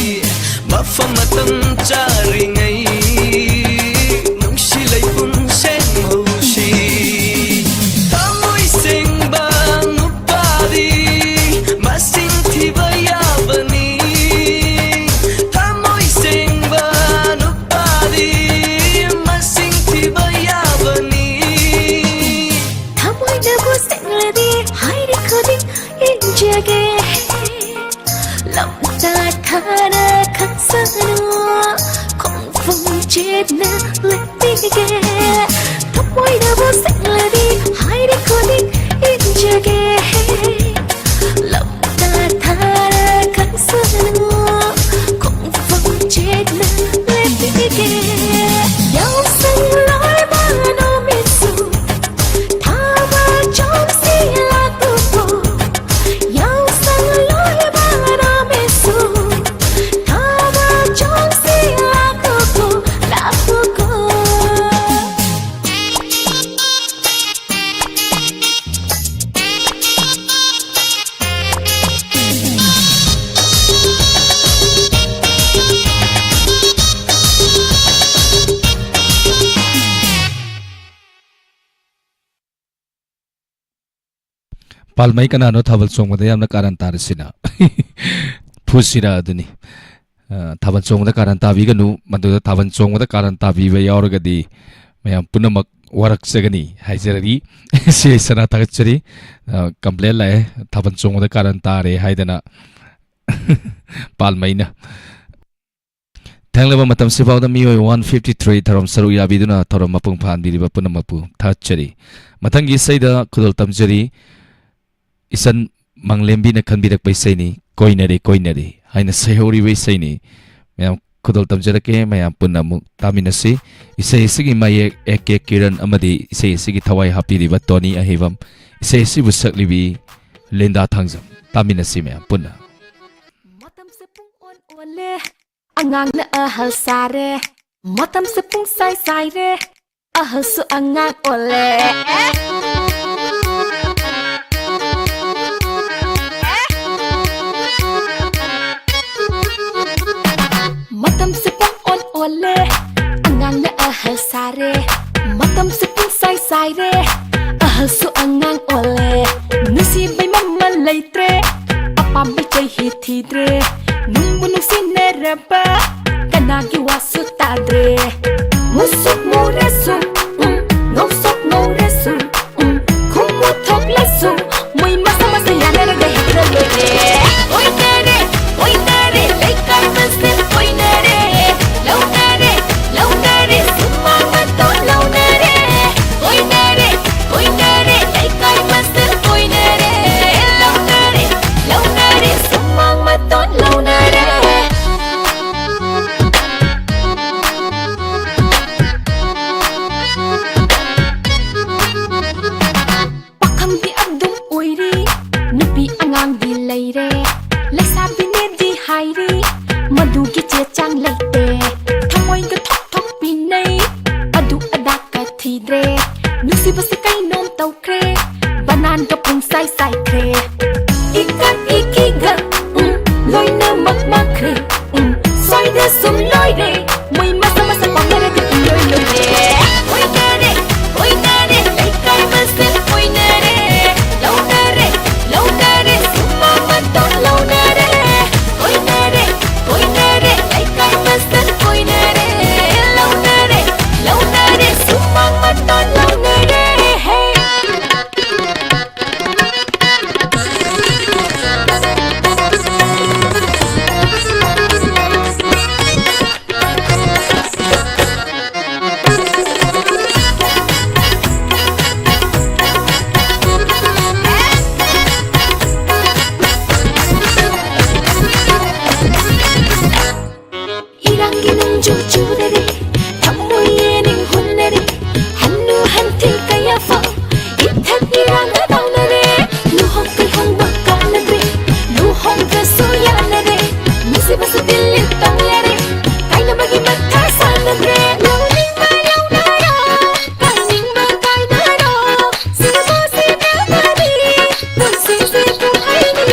ꯃꯐꯝ ꯃꯇꯝ ꯆꯥꯔꯤꯉꯩ ꯅꯨꯡꯁꯤ ꯂꯩꯕꯨꯡ ꯁꯦꯡꯍꯧꯁꯤ꯫ ꯊꯃꯣꯏ ꯁꯦꯡꯕ ꯅꯨꯄꯥꯗꯤ ꯃꯁꯤꯡ ꯊꯤꯕ ꯌꯥꯕꯅꯤ꯫ ꯊꯃꯣꯏ ꯁꯦꯡꯕ ꯅꯨꯄꯥꯗꯤ ꯃꯁꯤꯡ ꯊꯤꯕ ꯌꯥꯕꯅꯤ꯫ ꯊꯃꯣꯏꯅꯕꯨ ꯁꯦꯡꯂꯗꯤ ꯍꯥꯏꯔꯤ ꯈꯨꯗꯤꯡ ꯏꯟꯖꯒꯦ꯫ ꯂꯝꯇꯥ ꯊꯥꯅ ꯈꯟꯁꯅꯨ, ꯈꯣꯡꯐꯝ ꯆꯦꯠꯅ ꯂꯦꯞꯄꯤꯒꯦ꯫ ꯊꯃꯣꯏꯅꯕꯨ ꯁꯦꯡꯂꯗꯤ ꯍꯥꯏꯔꯤ ꯈꯨꯗꯤꯡ ꯏꯟꯖꯒꯦ꯫ ꯂꯝꯇꯥ ꯊꯥꯅ ꯈꯟꯁꯅꯨ, ꯈꯣꯡꯐꯝ ꯆꯦꯠꯅ ꯂꯦꯞꯄꯤꯒꯦ꯫ ꯌꯥꯎꯁꯪ ꯂꯣꯏꯕ ꯅꯨꯃꯤꯠꯁꯨ ꯊꯥꯕꯜ ꯆꯣꯡꯁꯤ ꯂꯥꯛꯎꯀꯣ꯫ ꯌꯥꯎꯁꯪ ꯂꯣꯏꯕ ꯅꯨꯃꯤꯠꯁꯨ ꯊꯥ ꯄꯥꯜꯃꯩ ꯀꯅꯥꯅꯣ ꯊꯥꯕꯜ ꯆꯣꯡꯕꯗ ꯌꯥꯝꯅ ꯀꯥꯔꯟ ꯇꯥꯔꯤꯁꯤꯅ? ꯐꯨꯁꯤꯔꯥ ꯑꯗꯨꯅꯤ꯫ ꯑ, ꯊꯥꯕꯜ ꯆꯣꯡꯕꯗ ꯀꯥꯔꯟ ꯇꯥꯕꯤꯒꯅꯨ꯫ ꯃꯗꯨꯗ ꯊꯥꯕꯜ ꯆꯣꯡꯕꯗ ꯀꯥꯔꯟ ꯇꯥꯕꯤꯕ ꯌꯥꯎꯔꯒꯗꯤ ꯃꯌꯥꯝ ꯄꯨꯝꯅꯃꯛ ꯋꯥꯔꯛꯆꯒꯅꯤ ꯍꯥꯏꯖꯔꯤ꯫ ꯁꯤ ꯑꯩ ꯁꯅꯥ ꯊꯥꯒꯠꯆꯔꯤ꯫ ꯑ, complain ꯂꯥꯛꯑꯦ, ꯊꯥꯕꯜ ꯆꯣꯡꯕꯗ ꯀꯥꯔꯟ ꯇꯥꯔꯦ ꯍꯥꯏꯗꯅ꯫ ꯄꯥꯜꯃꯩꯅ꯫ ꯊꯦꯡꯂꯕ ꯃꯇꯝꯁꯤꯐꯥꯎꯗ ꯃꯤꯑꯣꯏ one fifty three ꯊꯧꯔꯝ ꯁꯔꯨꯛ ꯌꯥꯕꯤꯗꯨꯅ ꯊꯧꯔꯝ ꯃꯄꯨꯡ ꯐꯥꯍꯟꯕꯤꯔꯤꯕ ꯄꯨꯝꯅꯃꯛꯄꯨ ꯊꯥꯒꯠꯆꯔꯤ꯫ ꯃꯊꯪꯒꯤ ꯏꯁꯩꯗ ꯈꯨꯗꯣꯜ ꯇꯝꯖꯔꯤ꯫ ꯏꯆꯟ ꯃꯪꯂꯦꯝꯕꯤꯅ ꯈꯟꯕꯤꯔꯛꯄ ꯏꯁꯩꯅꯤ, "ꯀꯣꯏꯅꯔꯦ ꯀꯣꯏꯅꯔꯦ" ꯍꯥꯏꯅ ꯁꯩꯍꯧꯔꯤꯕ ꯏꯁꯩꯅꯤ꯫ ꯃꯌꯥꯝ ꯈꯨꯗꯣꯜ ꯇꯝꯖꯔꯛꯀꯦ, ꯃꯌꯥꯝ ꯄꯨꯟꯅ ꯑꯃꯨꯛ ꯇꯥꯃꯤꯟꯅꯁꯤ꯫ ꯏꯁꯩ ꯑꯁꯤꯒꯤ ꯃꯌꯦꯛ ꯑꯦ ꯀꯦ ꯀꯤꯔꯟ ꯑꯃꯗꯤ ꯏꯁꯩ ꯑꯁꯤꯒꯤ ꯊꯋꯥꯏ ꯍꯥꯞꯄꯤꯔꯤꯕ ꯇꯣꯅꯤ ꯑꯍꯩꯕꯝ, ꯏꯁꯩ ꯑꯁꯤꯕꯨ ꯁꯛꯂꯤꯕꯤ ꯂꯤꯟꯗꯥ ꯊꯥꯡꯖꯝ꯫ ꯇꯥꯃꯤꯟꯅꯁꯤ ꯃꯌꯥꯝ ꯄꯨꯟꯅ꯫ ꯃꯇꯝꯁꯦ ꯄꯨꯡ ꯑꯣꯟ ꯑꯣꯜꯂꯦ, ꯑꯉꯥꯡꯅ ꯑꯍꯜ ꯁꯥꯔꯦ꯫ ꯃꯇꯝꯁꯦ ꯄꯨꯡ ꯁꯥꯏ ꯁꯥꯏꯔꯦ, ꯑꯍꯜꯁꯨ ꯑꯉꯥꯡ ꯑꯣꯜꯂꯦ꯫ ꯃꯇꯝꯁꯦ ꯄꯨꯡ ꯑꯣꯟ ꯑꯣꯜꯂꯦ, ꯑꯉꯥꯡꯅ ꯑꯍꯜ ꯁꯥꯔꯦ꯫ ꯃꯇꯝꯁꯦ ꯄꯨꯡ ꯁꯥꯏ ꯁꯥꯏꯔꯦ, ꯑꯍꯜꯁꯨ ꯑꯉꯥꯡ ꯑꯣꯜꯂꯦ꯫ ꯅꯨꯡꯁꯤꯕꯩ ꯃꯃꯜ ꯂꯩꯇ꯭ꯔꯦ, ꯑꯄꯥꯝꯕꯩ ꯆꯍꯤ ꯊꯤꯗ꯭ꯔꯦ꯫ ꯅꯨꯡꯕꯨ ꯅꯨꯡꯁꯤꯅꯔꯕ ꯀꯅꯥꯒꯤ ꯋꯥꯁꯨ ꯇꯥꯗ꯭ꯔꯦ꯫ ꯃꯨꯁꯨꯛ ꯃꯨꯔꯁꯨ, ꯎꯝ, ꯉꯧꯁꯣꯛ ꯉꯧꯔꯁꯨ, ꯎꯝ, ꯈꯣꯡꯃꯨ ꯊꯣꯛꯂꯁꯨ, ꯃꯣꯏ ꯃꯁꯥ ꯃꯁꯥ ꯌꯥꯅꯔꯒ ꯍꯦꯛꯇ ꯂꯣꯏꯔꯦ꯫ ꯑꯣꯏꯅꯔꯦ, ꯑꯣꯏꯅꯔꯦ, ꯂꯩꯀꯥꯏ ꯃꯁꯦꯜ ꯑꯣꯏꯅꯔꯦ꯫ ꯂꯧꯅꯔꯦ, ꯂꯧꯅꯔꯦ, ꯁꯨꯃꯥꯡ ꯃꯇꯣꯟ ꯂꯧꯅꯔꯦ꯫ ꯑꯣꯏꯅꯔꯦ, ꯑꯣꯏꯅꯔꯦ, ꯂꯩꯀꯥꯏ ꯃꯁꯦꯜ ꯑꯣꯏꯅꯔꯦ꯫ ꯂꯧꯅꯔꯦ, ꯂꯧꯅꯔꯦ, ꯁꯨꯃꯥꯡ ꯃꯇꯣꯟ ꯂꯧꯅꯔꯦ꯫ ꯄꯥꯈꯪꯗꯤ ꯑꯗꯨꯝ ꯑꯣꯏꯔꯤ, ꯅꯨꯄꯤ ꯑꯉꯥꯡꯗꯤ ꯂꯩꯔꯦ꯫ ꯂꯩꯁꯥꯕꯤꯅꯦꯗꯤ ꯍꯥꯏꯔꯤ, ꯃꯗꯨꯒꯤ ꯆꯦ ꯆꯥꯡ ꯂꯩꯇꯦ꯫ ꯊꯃꯣꯏꯒ ꯊꯣꯛ ꯊꯣꯛ ꯄꯤꯅꯩ, ꯑꯗꯨ ꯑꯗꯥ ꯀ ꯊꯤꯗ꯭ꯔꯦ꯫ ꯅꯨꯡꯁꯤꯕꯁꯦ ꯀꯩꯅꯣꯝ ꯇꯧꯈ꯭ꯔꯦ, ꯕꯅꯥꯟꯒ ꯄꯨꯡꯁꯥꯏ ꯁꯥꯏꯈ꯭ꯔꯦ꯫ ꯏꯀꯥ ꯏꯀꯤꯒ, ꯎꯝ, ꯂꯣꯏꯅꯃꯛ ꯃꯥꯡꯈ꯭ꯔꯦ꯫ ꯎꯝ, ꯁꯣꯏꯗ ꯁꯨꯝ ꯂꯣꯏꯔꯦ꯫ ꯃꯣꯏ ꯃꯁꯥ ꯃꯁꯥ ꯄꯥꯝꯅꯔꯒ ꯏꯂꯣꯏ ꯂꯣꯏꯔꯦ꯫ ꯑꯣꯏꯅꯔꯦ, ꯑꯣꯏꯅꯔꯦ, ꯂꯩꯀꯥꯏ ꯃꯁꯦꯜ ꯑꯣꯏꯅꯔꯦ꯫ ꯂꯧꯅꯔꯦ, ꯌꯥꯅꯔꯦ, ꯅꯨꯡꯁꯤꯕꯁꯨ ꯗꯤꯜ ꯇꯧꯅꯔꯦ, ꯀꯥꯏꯅꯕꯒꯤ ꯃꯊꯥ ꯁꯥꯅꯗ꯭ꯔꯦ꯫ ꯂꯧꯅꯤꯡꯕ ꯂꯧꯅꯔꯣ, ꯀꯥꯏꯅꯤꯡꯕ ꯀꯥꯏꯅꯔꯣ, ꯁꯤꯕꯨ ꯁꯤꯗꯕꯗꯤ ꯄꯨꯟꯁꯤꯁꯦ ꯀꯨꯝꯍꯩꯅꯤ꯫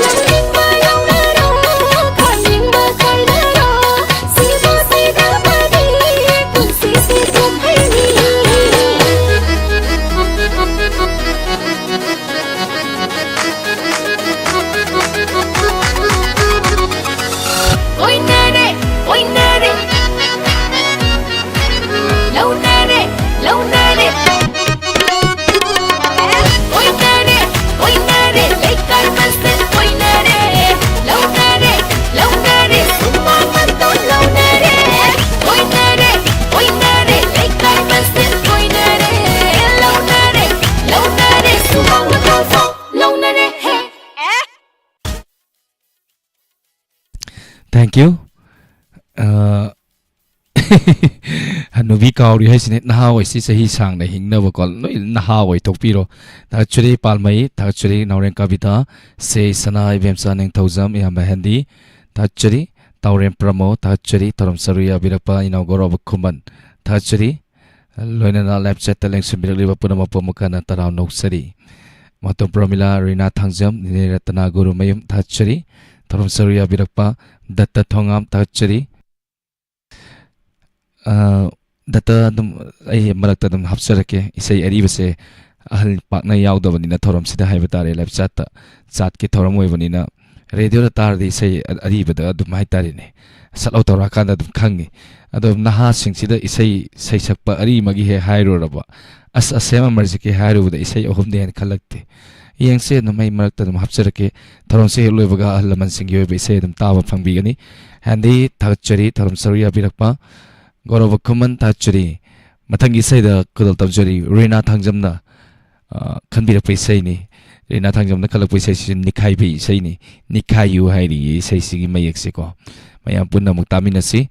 ꯂꯧꯅꯤꯡꯕ ꯂꯧꯅꯔꯣ, ꯀꯥꯏꯅꯤꯡꯕ ꯀꯥꯏꯅꯔꯣ, ꯁꯤꯕꯨ ꯁꯤꯗꯕꯗꯤ ꯄꯨꯟꯁꯤꯁꯦ ꯀꯨꯝꯍꯩꯅꯤ꯫ ꯀꯣꯏꯅꯔꯦ, ꯀꯣꯏꯅꯔꯦ, ꯂꯧꯅꯔꯦ, ꯂꯧꯅꯔꯦ꯫ ꯀꯣꯏꯅꯔꯦ, ꯀꯣꯏꯅꯔꯦ, ꯂꯩꯀꯥꯏ ꯃꯁꯦꯜ ꯀꯣꯏꯅꯔꯦ꯫ ꯂꯧꯅꯔꯦ, ꯂꯧꯅꯔꯦ, ꯁꯨꯃꯥꯡ ꯃꯇꯣꯟ ꯂꯧꯅꯔꯦ꯫ ꯀꯣꯏꯅꯔꯦ, ꯀꯣꯏꯅꯔꯦ, ꯂꯩꯀꯥꯏ ꯃꯁꯦꯜ ꯀꯣꯏꯅꯔꯦ꯫ ꯂꯧꯅꯔꯦ, ꯂꯧꯅꯔꯦ, ꯁꯨꯃꯥꯡ ꯃꯇꯣꯟ ꯐꯥꯎ ꯂꯧꯅꯔꯦ꯫ ꯍꯦ꯫ Thank you. ꯑ, ꯍꯅꯨꯕꯤ ꯀꯥꯎꯔꯤ ꯍꯥꯏꯁꯤꯅꯦ꯫ ꯅꯍꯥ ꯑꯣꯏꯁꯤ, ꯆꯍꯤ ꯁꯥꯡꯅ ꯍꯤꯡꯅꯕꯀꯣ, ꯂꯣꯏ ꯅꯍꯥ ꯑꯣꯏꯊꯣꯛꯄꯤꯔꯣ꯫ ꯊꯥꯒꯠꯆꯔꯤ ꯄꯥꯜꯃꯩ, ꯊꯥꯒꯠꯆꯔꯤ ꯅꯥꯎꯔꯦꯝ ꯀꯕꯤꯇꯥ, ꯁꯦ ꯁꯅꯥ, ꯏꯕꯦꯝꯆꯥ ꯅꯤꯡꯊꯧꯖꯝ, ꯏꯌꯥꯝꯕ ꯍꯦꯟꯗꯤ, ꯊꯥꯒꯠꯆꯔꯤ ꯇꯥꯎꯔꯦꯝ ꯄ꯭ꯔꯃꯣ, ꯊꯥꯒꯠꯆꯔꯤ ꯊꯧꯔꯝ ꯁꯔꯨ ꯌꯥꯕꯤꯔꯛꯄ ꯏꯅꯥꯎ ꯒꯧꯔꯕ ꯈꯨꯃꯟ, ꯊꯥꯒꯠꯆꯔꯤ꯫ ꯂꯣꯏꯅꯅ live chat ꯇ ꯂꯦꯡꯁꯤꯟꯕꯤꯔꯛꯂꯤꯕ ꯄꯨꯝꯅꯃꯛꯄꯨ ꯑꯃꯨꯛ ꯍꯟꯅ ꯇꯔꯥꯝꯅ ꯑꯣꯛꯆꯔꯤ꯫ ꯃꯇꯣꯝ ꯄ꯭ꯔꯃꯤꯂꯥ, ꯔꯤꯅꯥ ꯊꯥꯡꯖꯝ, ꯅꯤꯅꯦ ꯔꯇꯅꯥ ꯒꯨꯔꯨꯃꯌꯨꯝ, ꯊꯥꯒꯠꯆꯔꯤ꯫ ꯊꯧꯔꯝ ꯁꯔꯨ ꯌꯥꯕꯤꯔꯛꯄ ꯗꯠꯇ ꯊꯣꯉꯥꯝ, ꯊꯥꯒꯠꯆꯔꯤ꯫ ꯑ, ꯗꯠꯇ ꯑꯗꯨꯝ ꯑꯩ ꯃꯔꯛꯇ ꯑꯗꯨꯝ ꯍꯥꯞꯆꯔꯛꯀꯦ꯫ ꯏꯁꯩ ꯑꯔꯤꯕꯁꯦ ꯑꯍꯜ ꯄꯥꯛꯅ ꯌꯥꯎꯗꯕꯅꯤꯅ ꯊꯧꯔꯝꯁꯤꯗ ꯍꯥꯏꯕ ꯇꯥꯔꯦ, live chat ꯇ, chat ꯀꯤ ꯊꯧꯔꯝ ꯑꯣꯏꯕꯅꯤꯅ꯫ ꯔꯦꯗꯤꯑꯣꯗ ꯇꯥꯔꯗꯤ ꯏꯁꯩ ꯑ-, ꯑꯔꯤꯕꯗ ꯑꯗꯨꯝ ꯍꯥꯏꯇꯥꯔꯦꯅꯦ, ꯁꯠ ꯂꯥꯎ ꯇꯧꯔꯛꯑꯀꯥꯟꯗ ꯑꯗꯨꯝ ꯈꯪꯉꯤ꯫ ꯑꯗꯣ ꯅꯍꯥꯁꯤꯡꯁꯤꯗ ꯏꯁꯩ ꯁꯩꯁꯛꯄ ꯑꯔꯤꯃꯒꯤ ꯍꯦꯛ ꯍꯥꯏꯔꯨꯔꯕ, ꯑꯁ, ꯑꯁꯦꯝ ꯑꯃꯔꯖꯤꯠꯀꯤ ꯍꯥꯏꯔꯨꯕꯗ ꯏꯁꯩ ꯑꯍꯨꯝꯗꯤ ꯍꯦꯟꯅ ꯈꯜꯂꯛꯇꯦ꯫ ꯌꯦꯡꯁꯦ, ꯑꯗꯨꯝ ꯑꯩ ꯃꯔꯛꯇ ꯑꯗꯨꯝ ꯍꯥꯞꯆꯔꯛꯀꯦ꯫ ꯊꯧꯔꯝꯁꯦ ꯍꯦꯛ ꯂꯣꯏꯕꯒ ꯑꯍꯜ ꯂꯃꯟꯁꯤꯡꯒꯤ ꯑꯣꯏꯕ ꯏꯁꯩ ꯑꯗꯨꯝ ꯇꯥꯕ ꯐꯪꯕꯤꯒꯅꯤ꯫ ꯍꯦꯟꯗꯤ ꯊꯥꯒꯠꯆꯔꯤ, ꯊꯧꯔꯝ ꯁꯔꯨꯛ ꯌꯥꯕꯤꯔꯛꯄ ꯒꯧꯔꯕ ꯈꯨꯃꯟ ꯊꯥꯒꯠꯆꯔꯤ꯫ ꯃꯊꯪꯒꯤ ꯏꯁꯩꯗ ꯈꯨꯗꯣꯜ ꯇꯝꯖꯔꯤ, ꯔꯤꯅꯥ ꯊꯥꯡꯖꯝꯅ, ꯑ, ꯈꯟꯕꯤꯔꯛꯄ ꯏꯁꯩꯅꯤ꯫ ꯔꯤꯅꯥ ꯊꯥꯡꯖꯝꯅ ꯈꯜꯂꯛꯄ ꯏꯁꯩꯁꯤ ꯅꯤꯈꯥꯏꯕꯤ ꯏꯁꯩꯅꯤ꯫ ꯅꯤꯈꯥꯏꯌꯨ ꯍꯥꯏꯔꯤꯌꯦ ꯏꯁꯩꯁꯤꯒꯤ ꯃꯌꯦꯛꯁꯦꯀꯣ꯫ ꯃꯌꯥꯝ ꯄꯨꯟꯅ ꯑꯃꯨꯛ ꯇꯥꯃꯤꯟꯅꯁꯤ꯫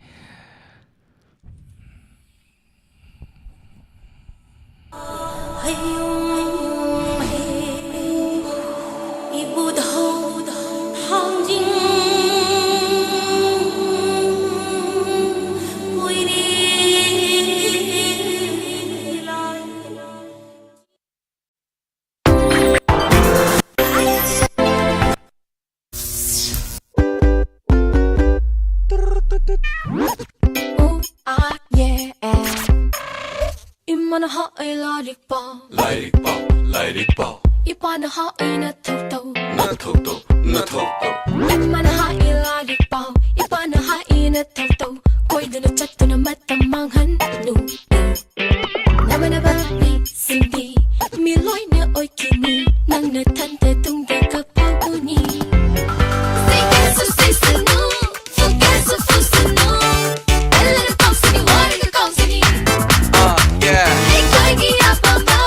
ꯏꯃꯥꯅ ꯍꯥꯏ ꯂꯥꯏꯔꯤꯛ ꯄꯥꯎ꯫ ꯂꯥꯏꯔꯤꯛ ꯄꯥꯎ, ꯂꯥꯏꯔꯤꯛ ꯄꯥꯎ꯫ ꯏꯄꯥꯅ ꯍꯥꯏ ꯅꯊꯧ ꯇꯧ꯫ ꯅꯊꯧ ꯇꯧ, ꯅꯊꯧ ꯇꯧ꯫ ꯏꯃꯥꯅ ꯍꯥꯏ ꯂꯥꯏꯔꯤꯛ ꯄꯥꯎ꯫ ꯏꯄꯥꯅ ꯍꯥꯏ ꯅꯊꯧ ꯇꯧ꯫ ꯀꯣꯏꯗꯨꯅ ꯆꯠꯇꯨꯅ ꯃꯇꯝ ꯃꯥꯡꯍꯟꯅꯨ꯫ ꯅꯃꯥꯟꯅꯕ ꯃꯤꯁꯤꯡꯗꯤ ꯃꯤ ꯂꯣꯏꯅ ꯑꯣꯏꯈꯤꯅꯤ꯫ ꯅꯪ ꯅꯊꯟꯇ ꯇꯨꯡꯗ ꯀꯞꯄꯧꯒꯅꯤ꯫ ꯁꯤꯒꯦꯁꯨ ꯁꯤꯁꯅꯨ, ꯐꯨꯒꯦꯁꯨ ꯐꯨꯁꯅꯨ꯫ ꯈꯜꯂꯒ ꯀꯥꯎꯁꯅꯤ, ꯋꯥꯔꯒ ꯀꯥꯎꯁꯅꯤ꯫ Uh, yeah. ꯑꯩꯈꯣꯏꯒꯤ ꯑꯄꯥꯝꯕ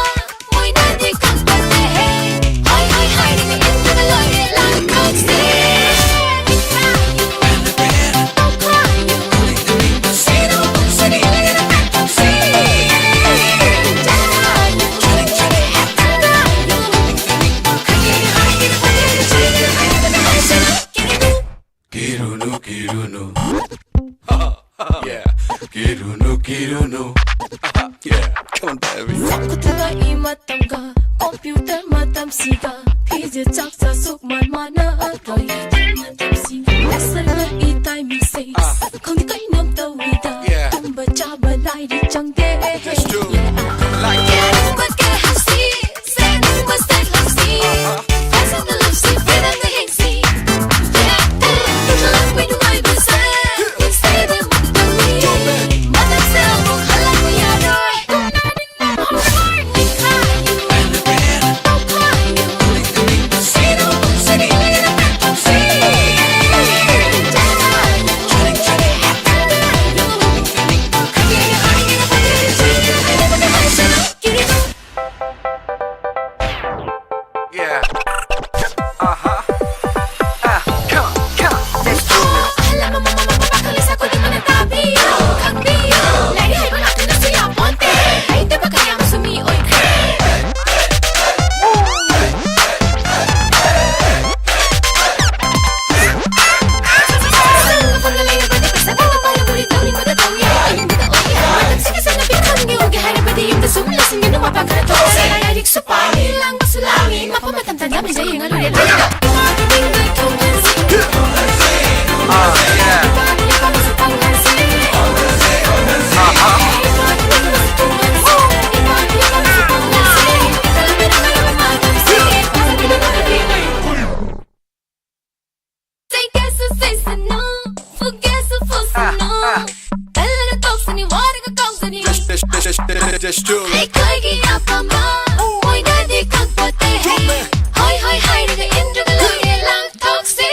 ꯃꯣꯏꯅꯗꯤ ꯈꯪꯄꯣꯠꯇꯦꯍꯦ꯫ ꯍꯣꯏ, ꯍꯣꯏ, ꯍꯥꯏꯔꯒ ꯏꯟꯗꯨꯅ ꯂꯣꯏꯔꯦ ꯂꯥꯟ ꯀꯧꯁꯦ꯫ ꯇꯧꯈꯥꯏꯌꯨ꯫ ꯅꯨꯡꯁꯤꯅꯕ ꯄꯨꯟꯁꯤꯅꯤ꯫ ꯀꯤꯔꯨꯅꯨ, ꯀꯤꯔꯨꯅꯨ꯫ Yeah. ꯀꯤꯔꯨꯅꯨ, ꯀꯤꯔꯨꯅꯨ꯫ Yeah, come on, baby. ꯆꯥꯎꯈꯠꯂꯛꯏ ꯃꯇꯝꯒ computer ꯃꯇꯝꯁꯤꯒ ꯐꯤꯖꯦ ꯆꯥꯛ ꯆꯥ ꯁꯨꯛ ꯃꯥꯟ ꯃꯥꯟꯅꯔꯛꯇꯣꯏ ꯃꯇꯝꯁꯤꯒ ꯅꯛꯁꯜꯂꯛꯏ timingꯁꯦ ꯑꯥ꯫ ꯈꯪꯗꯦ ꯀꯩꯅꯣꯝ ꯇꯧꯏꯗ Yeah. ꯇꯨꯝꯕ ꯆꯥꯕ ꯂꯥꯏꯔꯤꯛ ꯆꯪꯗꯦ It's true. Like ꯌꯦꯡꯅꯤꯡꯕ ꯀꯦ ꯍꯧꯁꯤ ꯁꯦꯡꯅꯤꯡꯕ ꯁꯦꯛ ꯍꯧꯁꯤ Fashion ꯂꯧꯁꯤ freedomꯗ ꯌꯦꯡꯁꯤ Yeah. ꯏꯟꯈꯠꯂꯛꯄꯩ ꯅꯨꯡꯉꯥꯏꯕꯁꯦ ꯌꯦꯡꯁꯤꯗ ꯃꯨꯛꯇꯧꯏ ꯃꯇꯝꯁꯦ ꯑꯃꯨꯛ ꯍꯜꯂꯛꯄ ꯌꯥꯔꯣꯏ ꯀꯨꯝꯅ ꯅꯤꯡꯕ ꯍꯧꯔꯣꯏ ꯅꯤꯡꯈꯥꯏꯌꯨ ꯇꯧꯈꯥꯏꯌꯨ ꯁꯤꯔꯣ ꯁꯤꯔꯤ ꯑꯩꯈꯣꯏꯒꯤ ꯑꯄꯥꯝꯕ ꯑꯣꯏꯅꯗꯤ ꯈꯪꯄꯣꯠꯇꯦ꯫ ꯍꯣꯏ ꯍꯣꯏ ꯍꯥꯏꯔꯒ ꯏꯟꯗ꯭ꯔꯒ ꯂꯣꯏꯔꯦ ꯂꯥꯡꯊꯣꯛꯁꯤ꯫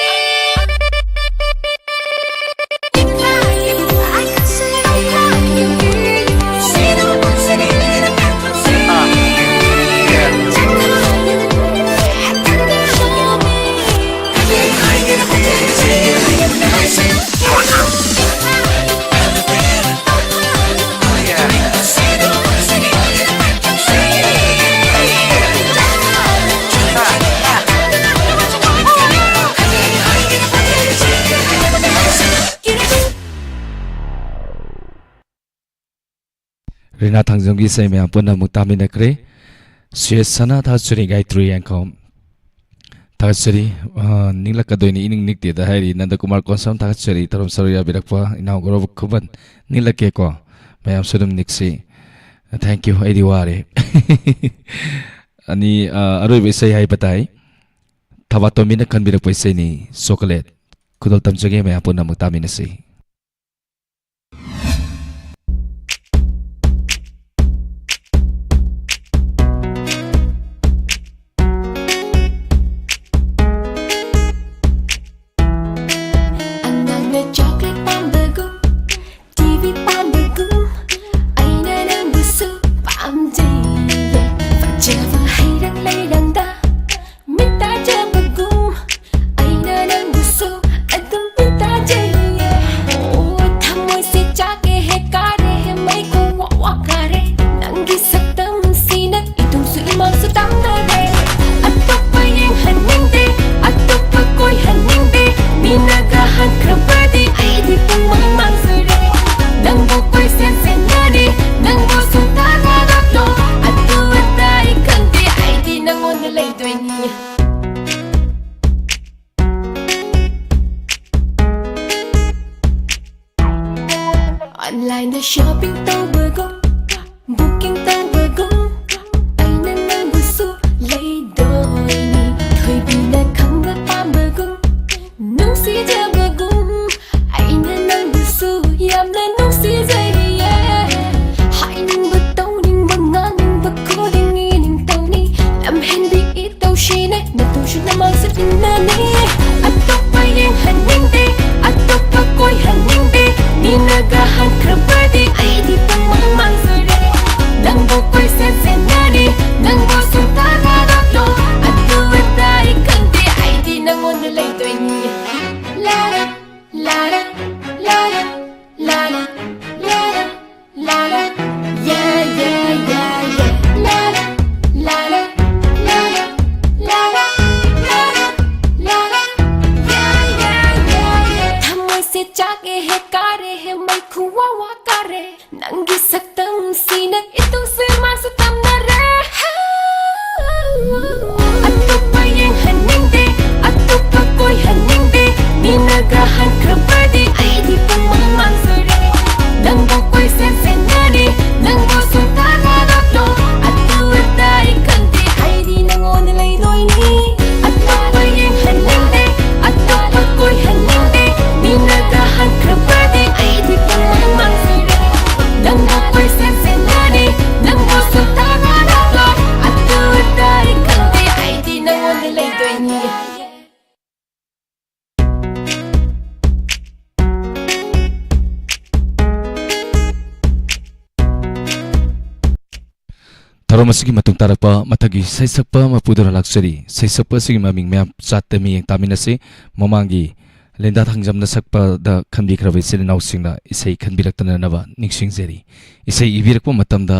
ꯔꯤꯅꯥ ꯊꯥꯡꯖꯝꯒꯤ ꯏꯁꯩ ꯃꯌꯥꯝ ꯄꯨꯟꯅ ꯑꯃꯨꯛ ꯇꯥꯃꯤꯟꯅꯈ꯭ꯔꯦ꯫ ꯁꯨꯌꯦꯁ ꯁꯅꯥ ꯊꯥꯖꯔꯤ ꯒꯥꯏꯇ꯭ꯔꯤ ꯌꯥꯡꯈꯣꯝ꯫ ꯊꯥꯒꯠꯆꯔꯤ꯫ ꯑ, ꯅꯤꯛꯂꯛꯀꯗꯣꯏꯅꯤ ꯏꯅꯤꯡ ꯅꯤꯛꯇꯦꯗ ꯍꯥꯏꯔꯤ ꯅꯟꯗꯀꯨꯃꯥꯔ ꯀꯣꯟꯁꯝ꯫ ꯊꯥꯒꯠꯆꯔꯤ ꯊꯧꯔꯝ ꯁꯔꯨꯛ ꯌꯥꯕꯤꯔꯛꯄ ꯏꯅꯥꯎ ꯒꯧꯔꯕ ꯈꯨꯃꯟ꯫ ꯅꯤꯛꯂꯛꯀꯦꯀꯣ꯫ ꯃꯌꯥꯝꯁꯨ ꯑꯗꯨꯝ ꯅꯤꯛꯁꯤ꯫ Thank you꯫ ꯑꯩꯗꯤ ꯋꯥꯔꯦ꯫ ꯑꯅꯤ, ꯑ, ꯑꯔꯣꯏꯕ ꯏꯁꯩ ꯍꯥꯏꯕ ꯇꯥꯏ꯫ ꯊꯕꯥꯇꯣꯝꯕꯤꯅ ꯈꯟꯕꯤꯔꯛꯄ ꯏꯁꯩꯅꯤ, ꯆꯣꯀꯣꯂꯦꯠ꯫ ꯈꯨꯗꯣꯜ ꯇꯝꯖꯒꯦ ꯃꯌꯥꯝ ꯄꯨꯟꯅ ꯑꯃꯨꯛ ꯇꯥꯃꯤꯟꯅꯁꯤ꯫ ꯑꯉꯥꯡꯅ ꯆꯣꯀ꯭ꯂꯦꯠ ꯄꯥꯝꯕꯒꯨꯝ, ꯇꯤ ꯚꯤ ꯄꯥꯝꯕꯒꯨꯝ, ꯑꯩꯅ ꯅꯪꯕꯨꯁꯨ ꯄꯥꯝꯖꯩꯌꯦ꯫ ꯐꯖꯕ ꯍꯩꯔꯛ ꯂꯩꯔꯪꯗ ꯃꯤꯠ ꯇꯥꯖꯕꯒꯨꯝ, ꯑꯩꯅ ꯅꯪꯕꯨꯁꯨ ꯑꯗꯨꯝ ꯃꯤꯠ ꯇꯥꯖꯩꯌꯦ꯫ ꯑꯣ, ꯊꯃꯣꯏꯁꯦ ꯆꯥꯛꯑꯦ ꯍꯦ, ꯀꯥꯔꯦ ꯍꯦ, ꯃꯩ ꯈꯣꯡ ꯋꯥ ꯋꯥ ꯀꯥꯔꯦ꯫ ꯅꯪꯒꯤ ꯁꯛꯇꯝꯁꯤꯅ ꯏꯇꯨꯡꯁꯨ ꯏꯃꯥꯡꯁꯨ ꯇꯥꯡꯅꯔꯦ꯫ ꯑꯇꯣꯞꯄ ꯌꯦꯡꯍꯟꯅꯤꯡꯗꯦ, ꯑꯇꯣꯞꯄ ꯀꯣꯏꯍꯟꯅꯤꯡꯗꯦ꯫ ꯃꯤꯅꯒ ꯍꯟꯈ꯭ꯔꯕꯗꯤ ꯑꯩꯗꯤ ꯄꯨꯡꯃꯥꯡ ꯃꯥꯡꯖꯔꯦ꯫ ꯅꯪꯕꯨ ꯀꯣꯏꯁꯦꯟ ꯁꯦꯟꯅꯔꯤ, ꯅꯪꯕꯨ ꯁꯨꯡꯇꯥ ꯊꯥꯗꯣꯛꯂꯣ꯫ ꯑꯗꯨ ꯑꯗꯥ ꯑꯩ ꯈꯪꯗꯦ, ꯑꯩꯗꯤ ꯅꯪꯉꯣꯟꯗ ꯂꯩꯗꯣꯏꯅꯤ꯫ ꯑꯣꯟꯂꯥꯏꯟꯗ ꯁꯣꯄꯤꯡ ꯇꯧꯕꯒꯨꯝ, ꯕꯨꯀꯤꯡ ꯇꯧꯕꯒꯨꯝ, ꯑꯩꯅ ꯅꯪꯕꯨꯁꯨ ꯂꯩꯗꯣꯏꯅꯤ꯫ ꯊꯣꯏꯕꯤꯅ ꯈꯪꯕ ꯄꯥꯝꯕꯒꯨꯝ, ꯅꯨꯡꯁꯤꯖꯕꯒꯨꯝ, ꯑꯩꯅ ꯅꯪꯕꯨꯁꯨ ꯌꯥꯝꯅ ꯅꯨꯡꯁꯤꯖꯩꯌꯦ꯫ ꯍꯥꯏꯅꯤꯡꯕ ꯇꯧꯅꯤꯡ ꯆꯥꯛꯑꯦꯍꯦ, ꯀꯥꯔꯦꯍꯦ, ꯃꯩꯈꯨ ꯋꯥ ꯋꯥ ꯀꯥꯔꯦ꯫ ꯅꯪꯒꯤ ꯁꯛꯇꯝꯁꯤꯅ ꯏꯇꯨꯡꯁꯦ ꯃꯥꯁꯨ ꯇꯝꯅꯔꯦ꯫ ꯑꯇꯣꯞꯄ ꯌꯦꯡꯍꯟꯅꯤꯡꯗꯦ, ꯑꯇꯣꯞꯄ ꯀꯣꯏꯍꯟꯅꯤꯡꯗꯦ꯫ ꯃꯤꯅꯒ ꯍꯟꯈ꯭ꯔꯕꯗꯤ ꯑꯩꯗꯤ ꯄꯨꯡꯃꯥꯡ ꯃꯥꯡꯖꯔꯦ꯫ ꯅꯪꯕꯨ ꯀꯣꯏꯁꯦꯟ ꯁꯦꯟꯅꯔꯤ, ꯅꯪꯕꯨ ꯁꯨꯡꯇꯥ ꯇꯥꯔꯛꯂꯣ꯫ ꯑꯗꯨ ꯑꯗꯥ ꯑꯩ ꯈꯪꯗꯦ, ꯑꯩꯗꯤ ꯅꯪꯉꯣꯟꯗ ꯂꯩꯗꯣꯏꯅꯤ꯫ ꯑꯇꯣꯞꯄ ꯌꯦꯡꯍꯟꯅꯤꯡꯗꯦ, ꯑꯇꯣꯞꯄ ꯀꯣꯏꯍꯟꯅꯤꯡꯗꯦ꯫ ꯃꯤꯅꯒ ꯍꯟꯈ꯭ꯔꯕꯗꯤ ꯑꯩꯗꯤ ꯄꯨꯡꯃꯥꯡ ꯃꯥꯡꯖꯔꯦ꯫ ꯅꯪꯕꯨ ꯀꯣꯏꯁꯦꯟ ꯁꯦꯟꯅꯔꯤ, ꯅꯪꯕꯨ ꯁꯨꯡꯇꯥ ꯇꯥꯔꯛꯂꯣ꯫ ꯑꯗꯨ ꯑꯗꯥ ꯑꯩ ꯈꯪꯗꯦ, ꯑꯩꯗꯤ ꯅꯪꯉꯣꯟꯗ ꯂꯩꯗꯣꯏꯅꯤ꯫ ꯊꯧꯔꯝ ꯑꯁꯤꯒꯤ ꯃꯇꯨꯡ ꯇꯥꯔꯛꯄ ꯃꯊꯪꯒꯤ ꯁꯩꯁꯛꯄ ꯑꯃ ꯄꯨꯗꯨꯅ ꯂꯥꯛꯆꯔꯤ꯫ ꯁꯩꯁꯛꯄ ꯑꯁꯤꯒꯤ ꯃꯃꯤꯡ ꯃꯌꯥꯝ ꯆꯥꯠꯇ ꯃꯤꯠꯌꯦꯡ ꯇꯥꯃꯤꯟꯅꯁꯤ꯫ ꯃꯃꯥꯡꯒꯤ ꯂꯦꯟꯗꯥ ꯊꯥꯡꯖꯝꯅ ꯁꯛꯄꯗ ꯈꯟꯕꯤꯈ꯭ꯔꯕ ꯏꯆꯤꯜ ꯏꯅꯥꯎꯁꯤꯡꯅ ꯏꯁꯩ ꯈꯟꯕꯤꯔꯛꯇꯅꯅꯕ ꯅꯤꯡꯁꯤꯡꯖꯔꯤ꯫ ꯏꯁꯩ ꯏꯕꯤꯔꯛꯄ ꯃꯇꯝꯗ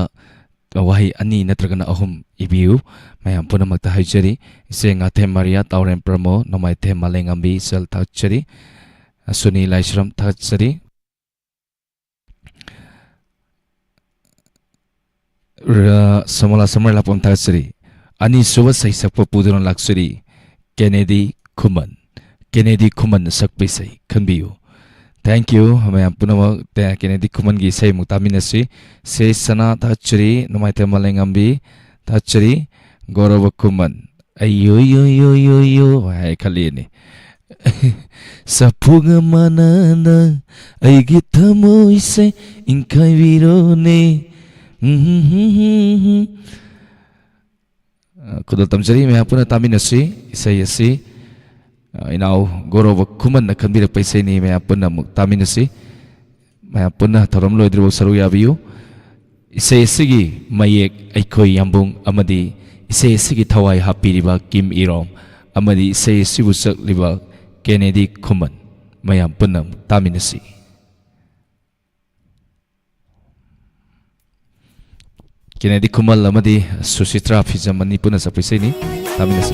ꯋꯥꯍꯩ ꯑꯅꯤ ꯅꯠꯇ꯭ꯔꯒꯅ ꯑꯍꯨꯝ ꯏꯕꯤꯌꯨ꯫ ꯃꯌꯥꯝ ꯄꯨꯝꯅꯃꯛꯇ ꯍꯥꯏꯖꯔꯤ꯫ ꯏꯆꯦ ꯉꯥꯊꯦꯝ ꯃꯥꯔꯤꯌꯥ, ꯇꯥꯎꯔꯦꯝ ꯄ꯭ꯔꯃꯣ, ꯅꯣꯡꯃꯥꯏꯊꯦꯝ ꯃꯥꯂꯦꯝꯉꯥꯝꯕꯤ, ꯏꯆꯜ ꯊꯥꯒꯠꯆꯔꯤ꯫ ꯁꯨꯅꯤ ꯂꯥꯏꯁ꯭ꯔꯝ ꯊꯥꯒꯠꯆꯔꯤ꯫ ꯔ-, ꯁꯃꯣꯂꯥ ꯁꯝꯃꯔ ꯂꯥꯛꯄꯝ ꯊꯥꯒꯠꯆꯔꯤ꯫ ꯑꯅꯤꯁꯨꯕ ꯁꯩꯁꯛꯄ ꯄꯨꯗꯨꯅ ꯂꯥꯛꯆꯔꯤ ꯀꯦꯅꯦꯗꯤ ꯈꯨꯃꯟ꯫ ꯀꯦꯅꯦꯗꯤ ꯈꯨꯃꯟꯅ ꯁꯛꯄ ꯏꯁꯩ ꯈꯟꯕꯤꯌꯨ꯫ Thank you꯫ ꯃꯌꯥꯝ ꯄꯨꯝꯅꯃꯛ ꯇꯦ-, ꯀꯦꯅꯦꯗꯤ ꯈꯨꯃꯟꯒꯤ ꯏꯁꯩ ꯑꯃꯨꯛ ꯇꯥꯃꯤꯟꯅꯁꯤ꯫ ꯁꯦ ꯁꯅꯥ ꯊꯥꯒꯠꯆꯔꯤ, ꯅꯣꯡꯃꯥꯏꯊꯦꯝ ꯃꯥꯂꯦꯝꯉꯥꯝꯕꯤ ꯊꯥꯒꯠꯆꯔꯤ, ꯒꯧꯔꯕ ꯈꯨꯃꯟ꯫ ꯑꯩꯌꯣ ꯌꯣ ꯌꯣ ꯌꯣ ꯌꯣ ꯍꯥꯏ ꯈꯜꯂꯤꯅꯦ꯫ ꯁꯥꯐꯨꯒ ꯃꯥꯟꯅꯅ ꯑꯩꯒꯤ ꯊꯃꯣꯏꯁꯦ ꯏꯪꯈꯥꯏꯕꯤꯔꯣꯅꯦ꯫ ꯎꯝ꯫ ꯑ, ꯈꯨꯗꯣꯜ ꯇꯝꯖꯔꯤ, ꯃꯌꯥꯝ ꯄꯨꯟꯅ ꯇꯥꯃꯤꯟꯅꯁꯤ꯫ ꯏꯁꯩ ꯑꯁꯤ, ꯑ, ꯏꯅꯥꯎ ꯒꯧꯔꯕ ꯈꯨꯃꯟꯅ ꯈꯟꯕꯤꯔꯛꯄ ꯏꯁꯩꯅꯤ, ꯃꯌꯥꯝ ꯄꯨꯟꯅ ꯑꯃꯨꯛ ꯇꯥꯃꯤꯟꯅꯁꯤ꯫ ꯃꯌꯥꯝ ꯄꯨꯟꯅ ꯊꯧꯔꯝ ꯂꯣꯏꯗ꯭ꯔꯤꯐꯥꯎ ꯁꯔꯨꯛ ꯌꯥꯕꯤꯌꯨ꯫ ꯏꯁꯩ ꯑꯁꯤꯒꯤ ꯃꯌꯦꯛ ꯑꯩꯈꯣꯏ ꯌꯥꯝꯕꯨꯡ ꯑꯃꯗꯤ ꯏꯁꯩ ꯑꯁꯤꯒꯤ ꯊꯋꯥꯏ ꯍꯥꯞꯄꯤꯔꯤꯕ ꯀꯤꯝ ꯏꯔꯣꯝ ꯑꯃꯗꯤ ꯏꯁꯩ ꯑꯁꯤꯕꯨ ꯁꯛꯂꯤꯕ ꯀꯦꯅꯦꯗꯤ ꯈꯨꯃꯟ꯫ ꯃꯌꯥꯝ ꯄꯨꯟꯅ ꯑꯃꯨꯛ ꯇꯥꯃꯤꯟꯅꯁꯤ꯫ ꯀꯦꯅꯦꯗꯤ ꯈꯨꯃꯟ ꯑꯃꯗꯤ ꯁꯨꯁꯤꯇ꯭ꯔꯥ ꯐꯤꯖꯝ ꯑꯅꯤ ꯄꯨꯟꯅ ꯁꯛꯄ ꯏꯁꯩꯅꯤ꯫ ꯇꯥꯃꯤꯟꯅꯁꯤ꯫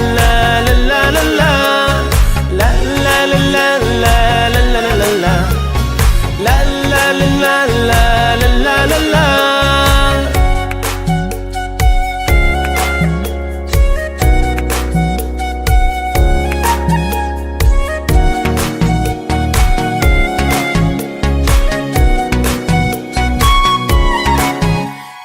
la la la la la. La la la la la la la la la la. La la la la la la la la la.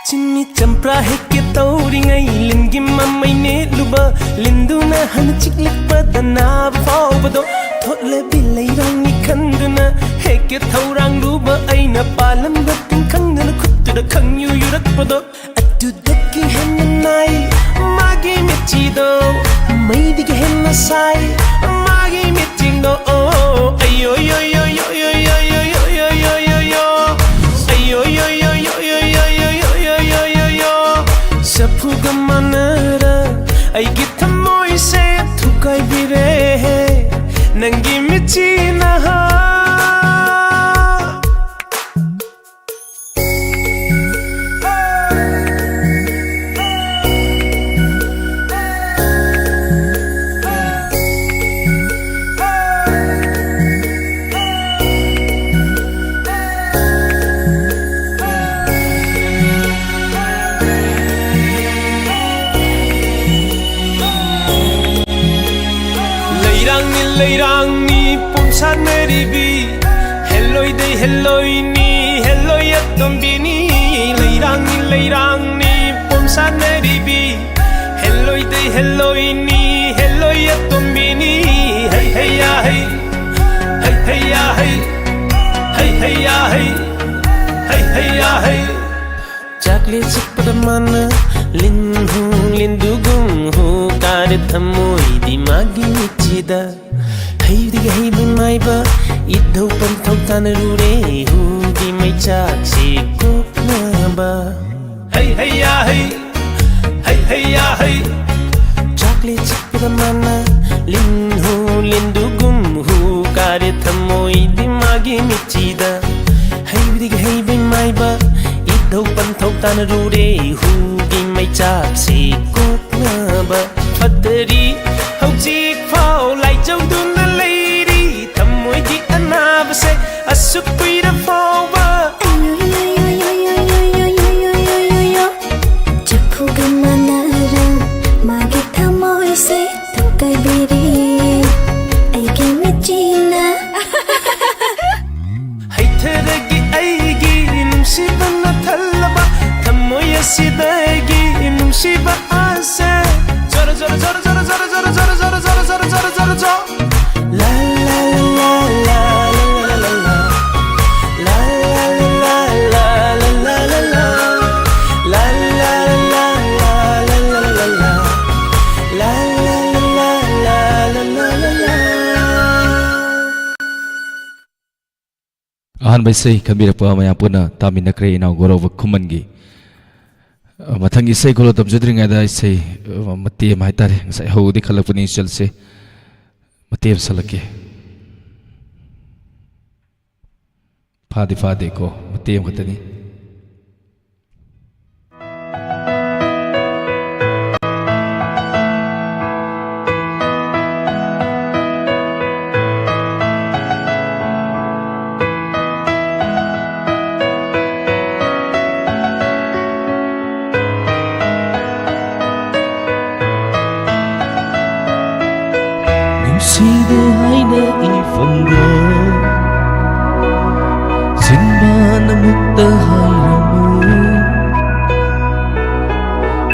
ꯆꯤꯅꯤ ꯆꯝꯄ꯭ꯔꯥ ꯍꯦꯛꯀꯦ ꯇꯧꯔꯤꯉꯩ ꯂꯤꯟꯒꯤ ꯃꯃꯩ ꯅꯦꯠꯂꯨꯕ꯫ ꯂꯤꯟꯗꯨꯅ ꯍꯥꯟꯅ ꯆꯤꯛꯂꯛꯄꯗ ꯅꯥꯕ ꯐꯥꯎꯕꯗꯣ꯫ ꯊꯣꯠꯂꯕꯤ ꯂꯩꯔꯥꯡꯅꯤ ꯈꯟꯗꯨꯅ ꯍꯦꯛꯀꯦ ꯊꯧꯔꯥꯡꯂꯨꯕ꯫ ꯑꯩꯅ ꯄꯥꯜꯂꯝꯕ ꯇꯤꯡꯈꯪꯗꯨꯅ ꯈꯨꯠꯇꯨꯗ ꯈꯪꯌꯨ ꯌꯨꯔꯛꯄꯗꯣ꯫ ꯑꯗꯨꯗꯒꯤ ꯍꯦꯟꯅ ꯅꯥꯏ ꯃꯥꯒꯤ ꯃꯤꯠꯆꯤꯗꯣ꯫ ꯃꯩꯗꯒꯤ ꯍꯦꯟꯅ ꯁꯥꯏ ꯃꯥꯒꯤ ꯃꯤꯠꯆꯤꯡꯗꯣ꯫ ꯑꯣ, ꯑꯌꯣ, ꯌꯣ, ꯌꯣ, ꯌꯣ, ꯌꯣ, ꯌꯣ, ꯌꯣ, ꯌꯣ, ꯌꯣ, ꯌꯣ, ꯌꯣ꯫ ꯑꯌꯣ, ꯌꯣ, ꯌꯣ, ꯌꯣ, ꯌꯣ, ꯌꯣ, ꯌꯣ, ꯌꯣ, ꯌꯣ, ꯌꯣ, ꯌꯣ, ꯌꯣ꯫ ꯆꯐꯨꯒ ꯃꯥꯟꯅꯔ ꯑꯩꯒꯤ ꯊꯃꯣꯏꯁꯦ ꯊꯨꯒꯥꯏꯕꯤꯔꯦ ꯅꯪꯒꯤ ꯃꯤꯠꯆꯤꯅ꯫ ꯂꯩꯔꯥꯡꯅꯤ, ꯂꯩꯔꯥꯡꯅꯤ ꯄꯣꯝꯁꯥꯠꯅꯔꯤꯕꯤ꯫ ꯍꯦꯜꯂꯣꯏꯗꯩ ꯍꯦꯜꯂꯣꯏꯅꯤ, ꯍꯦꯜꯂꯣꯏ ꯑꯇꯣꯝꯕꯤꯅꯤ꯫ ꯂꯩꯔꯥꯡꯅꯤ, ꯂꯩꯔꯥꯡꯅꯤ ꯄꯣꯝꯁꯥꯠꯅꯔꯤꯕꯤ꯫ ꯍꯦꯜꯂꯣꯏꯗꯩ ꯍꯦꯜꯂꯣꯏꯅꯤ, ꯍꯦꯜꯂꯣꯏ ꯑꯇꯣꯝꯕꯤꯅꯤ꯫ ꯍꯩ ꯍꯩ ꯌꯥ ꯍꯩ, ꯍꯩ ꯍꯩ ꯌꯥ ꯍꯩ, ꯍꯩ ꯍꯩ ꯌꯥ ꯍꯩ, ꯍꯩ ꯍꯩ ꯌꯥ ꯍꯩ꯫ ꯆꯥꯛꯂꯦ ꯆꯤꯛꯄꯗ ꯃꯥꯅ ꯂꯤꯟ ꯍꯨ ꯂꯤꯟꯗꯨꯒꯨꯝ ꯍꯨ ꯀꯥꯔꯦ ꯊꯃꯣꯏꯗꯤ ꯃꯥꯒꯤ ꯃꯤꯠꯁꯤꯗ꯫ ꯍꯩꯗꯒꯤ ꯍꯩꯕ ꯃꯥꯏꯕ ꯏꯙꯧ ꯄꯟꯊꯧ ꯇꯥꯟꯅꯔꯨꯔꯦ ꯍꯨꯒꯤ ꯃꯩꯆꯥꯛꯁꯤ ꯀꯣꯛꯅꯕ꯫ ꯍꯩ ꯍꯩ ꯌꯥ ꯍꯩ, ꯍꯩ ꯍꯩ ꯌꯥ ꯍꯩ꯫ ꯆꯥꯛꯂꯦ ꯆꯤꯛꯄꯗ ꯃꯥꯅ ꯂꯤꯟ ꯍꯨ ꯂꯤꯟꯗꯨꯒꯨꯝ ꯍꯨ ꯀꯥꯔꯦ ꯊꯃꯣꯏꯗꯤ ꯃꯥꯒꯤ ꯃꯤꯠꯁꯤꯗ꯫ ꯍꯩꯕꯗꯒꯤ ꯍꯩꯕ ꯃꯥꯏꯕ ꯏꯙꯧ ꯄꯟꯊꯧ ꯇꯥꯟꯅꯔꯨꯔꯦ ꯍꯨꯒꯤ ꯃꯩꯆꯥꯛꯁꯤ ꯀꯣꯛꯅꯕ꯫ ꯐꯠꯇꯔꯤ ꯍꯧꯖꯤꯛ ꯐꯥꯎ ꯂꯥꯏꯖꯧꯗꯨꯅ ꯂꯩꯔꯤ ꯊꯃꯣꯏꯒꯤ ꯑꯅꯥꯕꯁꯦ ꯑꯁꯨꯛ ꯀꯨꯏꯔ ꯐꯥꯎꯕ꯫ ꯆꯐꯨꯒ ꯃꯥꯟꯅꯔ ꯃꯥꯒꯤ ꯊꯃꯣꯏꯁꯦ ꯊꯨꯒꯥꯏꯕꯤꯔꯤ ꯑꯩꯒꯤ ꯃꯤꯠꯁꯤꯅ꯫ ꯍꯩꯊꯔꯒꯤ ꯑꯩꯒꯤ ꯅꯨꯡꯁꯤꯕꯅ ꯊꯜꯂꯕ ꯊꯃꯣꯏ ꯑꯁꯤꯗꯒꯤ ꯅꯨꯡꯁꯤꯕ ꯑꯁꯦ ꯖꯣꯔ ꯖꯣꯔ ꯖꯣꯔ ꯖꯣꯔ ꯖꯣꯔ ꯖꯣꯔ ꯖꯣꯔ ꯖꯣꯔ ꯖꯣꯔ ꯖꯣꯔ ꯖꯣꯔ ꯖꯣꯔ ꯖꯣ꯫ ꯂꯥ ꯂꯥ ꯂꯥ ꯂꯥ ꯂꯥ ꯂꯥ ꯂꯥ ꯂꯥ꯫ ꯑꯍꯥꯟꯕ ꯏꯁꯩ ꯈꯟꯕꯤꯔꯛꯄ ꯃꯌꯥꯝ ꯄꯨꯟꯅ ꯇꯥꯃꯤꯟꯅꯈ꯭ꯔꯦ ꯏꯅꯥꯎ ꯒꯧꯔꯕ ꯈꯨꯃꯟꯒꯤ꯫ ꯑ, ꯃꯊꯪꯒꯤ ꯏꯁꯩ ꯈꯣꯜꯂꯣ ꯇꯝꯖꯗ꯭ꯔꯤꯉꯩꯗ ꯏꯁꯩ, ꯑ, ꯃꯇꯦꯛ ꯑꯃ ꯍꯥꯏꯇꯥꯔꯦ, ꯉꯁꯥꯏ ꯍꯧꯕꯗꯤ ꯈꯜꯂꯛꯄꯅꯤ ꯏꯆꯜꯁꯦ, ꯃꯇꯦꯛ ꯑꯃ ꯁꯜꯂꯛꯀꯦ꯫ ꯐꯥꯗꯤ ꯐꯥꯗꯦꯀꯣ, ꯃꯇꯦꯛ ꯑꯃꯈꯛꯇꯅꯤ꯫ ꯅꯨꯡꯁꯤꯗꯦ ꯍꯥꯏꯅ ꯏꯐꯝꯗ ꯆꯤꯟꯕꯥꯟ ꯑꯃꯨꯛꯇ ꯍꯥꯏꯔꯝꯃꯨ꯫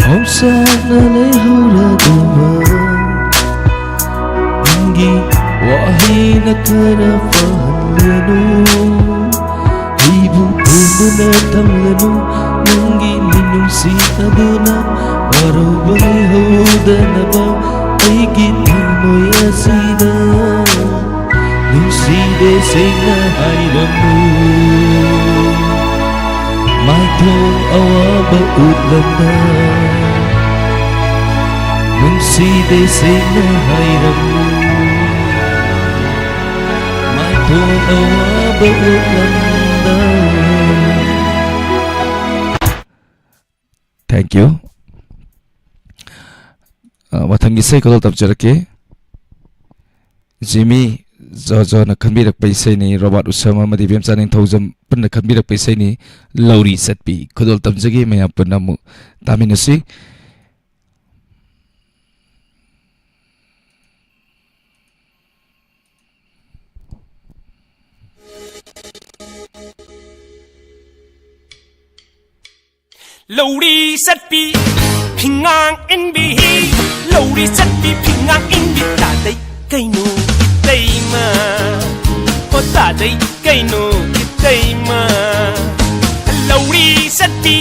ꯄꯥꯎꯁꯥꯅ ꯂꯩꯍꯧꯔꯗꯕ ꯅꯪꯒꯤ ꯋꯥꯍꯩꯅ ꯈꯔ ꯐꯍꯜꯂꯅꯨ꯫ ꯑꯩꯕꯨ ꯄꯦꯟꯗꯅ ꯊꯝꯂꯅꯨ꯫ ꯅꯪꯒꯤ ꯃꯤꯅꯨꯡꯁꯤ ꯑꯗꯨꯅ ꯋꯥꯔꯧꯕ ꯂꯩꯍꯧꯗꯅꯕ ꯑꯩꯒꯤ ꯊꯃꯣꯏ ꯑꯁꯤꯗ ꯅꯨꯡꯁꯤꯗꯦ ꯁꯦꯡꯅ ꯍꯥꯏꯔꯝꯃꯨ꯫ ꯃꯥꯏꯊꯣꯡ ꯑꯋꯥꯕ ꯎꯠꯂꯝꯅ ꯅꯨꯡꯁꯤꯗꯦ ꯁꯦꯡꯅ ꯍꯥꯏꯔꯝꯃꯨ꯫ ꯃꯥꯏꯊꯣꯡ ꯑꯋꯥꯕ ꯎꯠꯂꯝꯅ꯫ Thank you. ꯑ, ꯃꯊꯪꯒꯤ ꯏꯁꯩ ꯈꯨꯗꯣꯜ ꯇꯝꯖꯔꯛꯀꯦ꯫ ꯖꯤꯃꯤ ꯖꯣꯖꯣꯅ ꯈꯟꯕꯤꯔꯛꯄ ꯏꯁꯩꯅꯤ, ꯔꯣꯕꯥꯔꯠ ꯎꯁꯝ ꯑꯃꯗꯤ ꯏꯕꯦꯝꯆꯥ ꯅꯤꯡꯊꯧꯖꯝ ꯄꯨꯟꯅ ꯈꯟꯕꯤꯔꯛꯄ ꯏꯁꯩꯅꯤ, ꯂꯧꯔꯤ ꯆꯠꯄꯤ꯫ ꯈꯨꯗꯣꯜ ꯇꯝꯖꯒꯦ, ꯃꯌꯥꯝ ꯄꯨꯟꯅ ꯑꯃꯨꯛ ꯇꯥꯃꯤꯟꯅꯁꯤ꯫ ꯂꯧꯔꯤ ꯆꯠꯄꯤ ꯐꯤꯉꯥꯡ ꯏꯟꯕꯤ, ꯂꯧꯔꯤ ꯆꯠꯄꯤ ꯐꯤꯉꯥꯡ ꯏꯟꯕꯤ ꯇꯥꯗꯩ ꯀꯩꯅꯣ ꯏꯇꯩꯃ, ꯑꯣ ꯇꯥꯗꯩ ꯀꯩꯅꯣ ꯏꯇꯩꯃ꯫ ꯂꯧꯔꯤ ꯆꯠꯄꯤ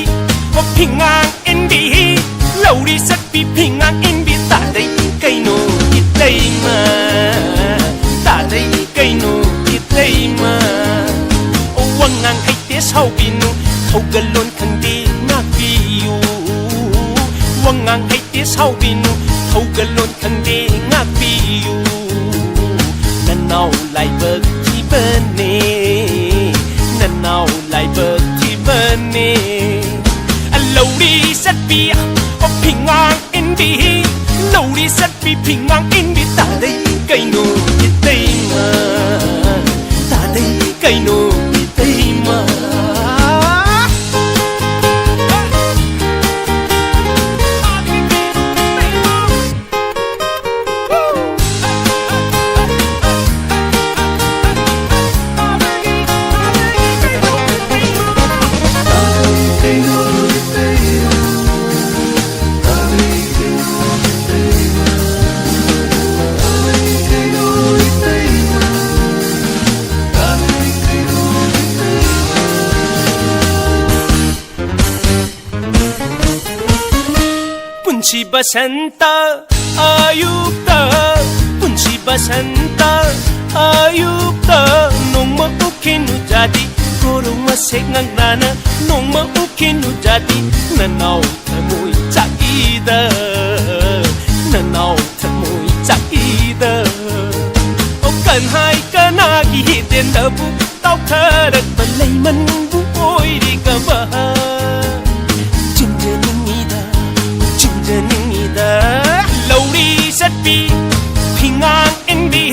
ꯑꯣ ꯐꯤꯉꯥꯡ ꯏꯟꯕꯤ, ꯂꯧꯔꯤ ꯆꯠꯄꯤ ꯐꯤꯉꯥꯡ ꯏꯟꯕꯤ ꯇꯥꯗꯩ ꯀꯩꯅꯣ ꯏꯇꯩꯃ, ꯇꯥꯗꯩ ꯀꯩꯅꯣ ꯏꯇꯩꯃ꯫ ꯑꯣ ꯋꯥꯉꯥꯡ ꯍꯩꯇꯦ ꯁꯥꯎꯕꯤꯅꯨ, ꯊꯧꯒꯜꯂꯣꯟ ꯈꯪꯗꯦ ꯉꯥꯛꯄꯤꯌꯨ꯫ ꯋꯥꯉꯥꯡ ꯍꯩꯇꯦ ꯁꯥꯎꯕꯤꯅꯨ, ꯊꯧꯒꯜꯂꯣꯟ ꯈꯪꯗꯦ ꯉꯥꯛꯄꯤꯌꯨ꯫ ꯅꯅꯥꯎ ꯂꯥꯏꯕꯛ ꯊꯤꯕꯅꯦ, ꯅꯅꯥꯎ ꯂꯥꯏꯕꯛ ꯊꯤꯕꯅꯦ꯫ ꯂꯧꯔꯤ ꯆꯠꯄꯤ ꯑꯣ ꯐꯤꯉꯥꯡ ꯏꯟꯕꯤ, ꯂꯧꯔꯤ ꯆꯠꯄꯤ ꯐꯤꯉꯥꯡ ꯏꯟꯕꯤ ꯇꯥꯗꯩ ꯀꯩꯅꯣ ꯏꯇꯩꯃ, ꯇꯥꯗꯩ ꯀꯩꯅꯣ ꯏꯇꯩꯃ꯫ ꯁꯤ ꯕꯁꯟꯇ ꯑꯌꯨꯛꯇ, ꯄꯨꯟꯁꯤ ꯕꯁꯟꯇ ꯑꯌꯨꯛꯇ, ꯅꯣꯡꯃ ꯎꯈꯤꯅꯨ ꯖꯥꯇꯤ, ꯀꯣꯔꯧ ꯃꯁꯦꯛ ꯉꯛꯅꯅ, ꯅꯣꯡꯃ ꯎꯈꯤꯅꯨ ꯖꯥꯇꯤ, ꯅꯅꯥꯎ ꯊꯃꯣꯏ ꯆꯥꯛꯏꯗ, ꯅꯅꯥꯎ ꯊꯃꯣꯏ ꯆꯥꯛꯏꯗ꯫ ꯑꯣ ꯀꯟꯍꯥꯏ ꯀꯅꯥꯒꯤ ꯍꯤꯗꯦꯟꯗꯕꯨ ꯇꯥꯎꯊꯔꯛꯄ ꯂꯩꯃꯟꯕꯨ ꯑꯣꯏꯔꯤꯒꯕ? ꯆꯤꯡꯖꯅꯤꯡꯉꯤꯗ, ꯆꯤꯡꯖꯅꯤꯡꯉꯤꯗ꯫ ꯂꯧꯔꯤ ꯆꯠꯄꯤ ꯐꯤꯉꯥꯡ ꯏꯟꯕꯤ,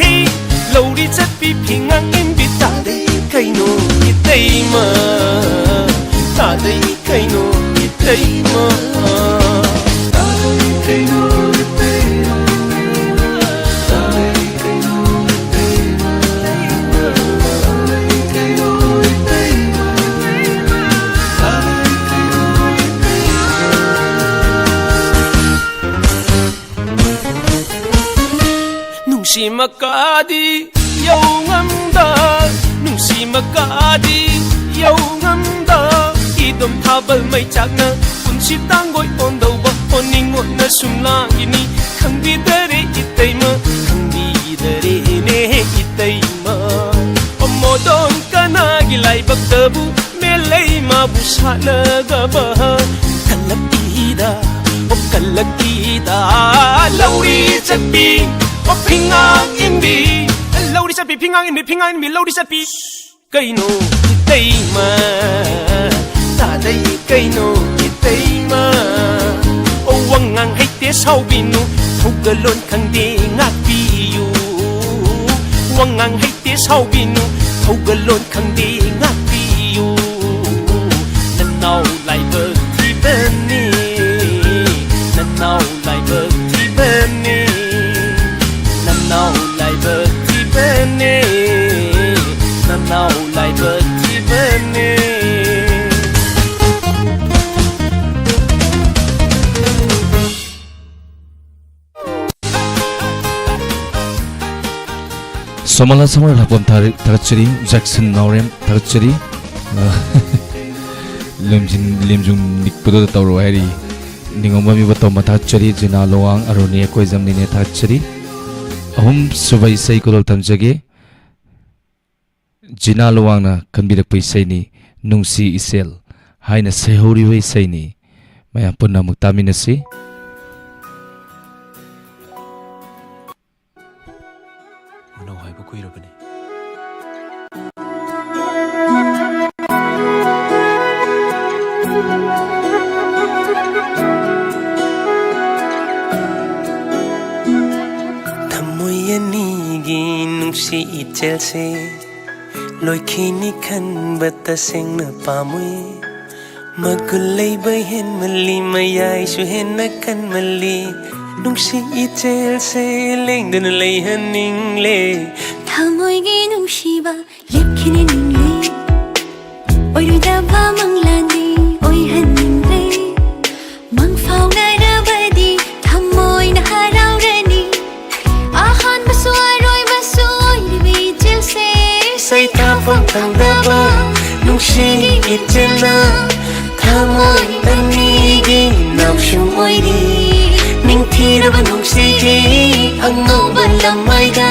ꯂꯧꯔꯤ ꯆꯠꯄꯤ ꯐꯤꯉꯥꯡ ꯏꯟꯕꯤ ꯇꯥꯗꯩ ꯀꯩꯅꯣ ꯏꯇꯩꯃ, ꯇꯥꯗꯩ ꯀꯩꯅꯣ ꯏꯇꯩꯃ, ꯇꯥꯗꯩ ꯀꯩꯅꯣ ꯏꯇꯩꯃ, ꯇꯥꯗꯩ ꯀꯩꯅꯣ ꯏꯇꯩꯃ, ꯇꯥꯗꯩ ꯀꯩꯅꯣ ꯏꯇꯩꯃ, ꯇꯥꯗꯩ ꯀꯩꯅꯣ ꯏꯇꯩꯃ꯫ ꯅꯨꯡꯁꯤ ꯃꯀꯥꯗꯤ ꯌꯧ ꯉꯝꯗ, ꯅꯨꯡꯁꯤ ꯃꯀꯥꯗꯤ ꯌꯧ ꯉꯝꯗ, ꯏꯗꯣꯝ ꯊꯥꯕꯜ ꯃꯩ ꯆꯥꯛꯅ ꯄꯨꯟꯁꯤ ꯇꯥꯡꯒꯣꯏ ꯑꯣꯟꯗꯧꯕ ꯑꯣꯟꯅꯤꯡ ꯑꯣꯠꯅ ꯁꯨꯝ ꯂꯥꯡꯏꯅꯤ꯫ ꯈꯪꯕꯤꯗꯔꯦ ꯏꯇꯩꯃ, ꯈꯪꯕꯤꯗꯔꯦꯅꯦ ꯏꯇꯩꯃ꯫ ꯑꯣ ꯃꯣꯗꯣꯟ ꯀꯅꯥꯒꯤ ꯂꯥꯏꯕꯛꯇꯕꯨ ꯃꯦꯂꯩ ꯃꯥꯕꯨ ꯁꯥꯠꯂꯒꯕ ꯀꯜꯂꯛꯏꯗ, ꯑꯣ ꯀꯜꯂꯛꯏꯗ꯫ ꯂꯧꯔꯤ ꯆꯠꯄꯤ, ꯑꯣ ꯐꯤꯉꯥꯡ ꯏꯟꯕꯤ, ꯂꯧꯔꯤ ꯆꯠꯄꯤ, ꯐꯤꯉꯥꯡ ꯏꯟꯕꯤ, ꯐꯤꯉꯥꯡ ꯏꯟꯕꯤ, ꯂꯧꯔꯤ ꯆꯠꯄꯤ꯫ ꯀꯩꯅꯣ ꯏꯇꯩꯃ, ꯇꯥꯗꯩ ꯀꯩꯅꯣ ꯏꯇꯩꯃ꯫ ꯑꯣ ꯋꯥꯉꯥꯡ ꯍꯩꯇꯦ ꯁꯥꯎꯕꯤꯅꯨ, ꯊꯧꯒꯜꯂꯣꯟ ꯈꯪꯗꯦ ꯉꯥꯛꯄꯤꯌꯨ꯫ ꯋꯥꯉꯥꯡ ꯍꯩꯇꯦ ꯁꯥꯎꯕꯤꯅꯨ, ꯊꯧꯒꯜꯂꯣꯟ ꯈꯪꯗꯦ ꯉꯥꯛꯄꯤꯌꯨ꯫ ꯅꯅꯥꯎ ꯂꯥꯏꯕꯛ ꯊꯤꯕꯅꯤ, ꯅꯅꯥꯎ ꯂꯥꯏꯕꯛ ꯊꯤꯕꯅꯤ, ꯅꯅꯥꯎ ꯂꯥꯏꯕꯛ ꯊꯤꯕꯅꯤ, ꯅꯅꯥꯎ ꯂꯥꯏꯕꯛ ꯊꯤꯕꯅꯤ꯫ ꯁꯣꯃꯂꯥ ꯁꯃꯔ ꯂꯥꯛꯄꯝ ꯊꯥꯒꯠꯆꯔꯤ, ꯖꯦꯛꯁꯟ ꯅꯥꯎꯔꯦꯝ ꯊꯥꯒꯠꯆꯔꯤ꯫ ꯑ, ꯂꯦꯝꯖꯤꯟ-, ꯂꯦꯝꯖꯨꯝ ꯅꯤꯛꯄꯗꯨꯗ ꯇꯧꯔꯣ ꯍꯥꯏꯔꯤ꯫ ꯅꯤꯉꯣꯝꯕꯝ ꯏꯕꯣꯇꯣꯝꯕ ꯊꯥꯒꯠꯆꯔꯤ, ꯖꯤꯅꯥ ꯂꯨꯋꯥꯡ, ꯑꯔꯨꯅꯤ ꯑꯩꯈꯣꯏꯖꯝꯅꯤꯅꯦ ꯊꯥꯒꯠꯆꯔꯤ꯫ ꯑꯍꯨꯝ ꯁꯨꯕ ꯏꯁꯩ ꯈꯨꯗꯣꯜ ꯇꯝꯖꯒꯦ꯫ ꯖꯤꯅꯥ ꯂꯨꯋꯥꯡꯅ ꯈꯟꯕꯤꯔꯛꯄ ꯏꯁꯩꯅꯤ, ꯅꯨꯡꯁꯤ ꯏꯆꯦꯜ ꯍꯥꯏꯅ ꯁꯩꯍꯧꯔꯤꯕ ꯏꯁꯩꯅꯤ꯫ ꯃꯌꯥꯝ ꯄꯨꯟꯅ ꯑꯃꯨꯛ ꯇꯥꯃꯤꯟꯅꯁꯤ꯫ ꯎꯅꯧ ꯍꯥꯏꯕ ꯀꯨꯏꯔꯕꯅꯤ꯫ ꯊꯃꯣꯏ ꯑꯅꯤꯒꯤ ꯅꯨꯡꯁꯤ ꯏꯆꯦꯜꯁꯦ ꯂꯣꯏꯈꯤꯅꯤ ꯈꯟꯕ ꯇꯁꯦꯡꯅ ꯄꯥꯝꯃꯨꯏ꯫ ꯃꯒꯨꯟ ꯂꯩꯕ ꯍꯦꯟꯃꯜꯂꯤ, ꯃꯌꯥꯏꯁꯨ ꯍꯦꯟꯅ ꯀꯟꯃꯜꯂꯤ꯫ ꯅꯨꯡꯁꯤ ꯏꯆꯦꯜꯁꯦ ꯂꯦꯡꯗꯅ ꯂꯩꯍꯟꯅꯤꯡꯂꯦ꯫ ꯊꯃꯣꯏꯒꯤ ꯅꯨꯡꯁꯤꯕ ꯂꯦꯞꯈꯤꯅꯤꯡꯂꯦ꯫ ꯑꯣꯏꯔꯣꯏꯗꯕ ꯃꯪꯂꯥꯟꯗꯤ ꯑꯣꯏꯍꯟꯅꯤꯡꯂꯦ꯫ ꯃꯪꯐꯥꯎꯅꯔꯕꯗꯤ ꯊꯃꯣꯏꯅ ꯍꯔꯥꯎꯔꯅꯤ꯫ ꯑꯍꯥꯟꯕꯁꯨ ꯑꯔꯣꯏꯕꯁꯨ ꯑꯣꯏꯔꯤꯕ ꯏꯆꯦꯜꯁꯦ ꯁꯩꯊꯥꯐꯝ ꯈꯪꯗꯕ ꯅꯨꯡꯁꯤꯒꯤ ꯏꯆꯦꯜꯅ ꯊꯃꯣꯏ ꯑꯅꯤꯒꯤ ꯅꯥꯎꯁꯨꯝ ꯑꯣꯏꯔꯤ꯫ ꯅꯤꯡꯊꯤꯔꯕ ꯅꯨꯡꯁꯤꯒꯤ ꯑꯉꯧꯕ ꯂꯃꯥꯏꯗ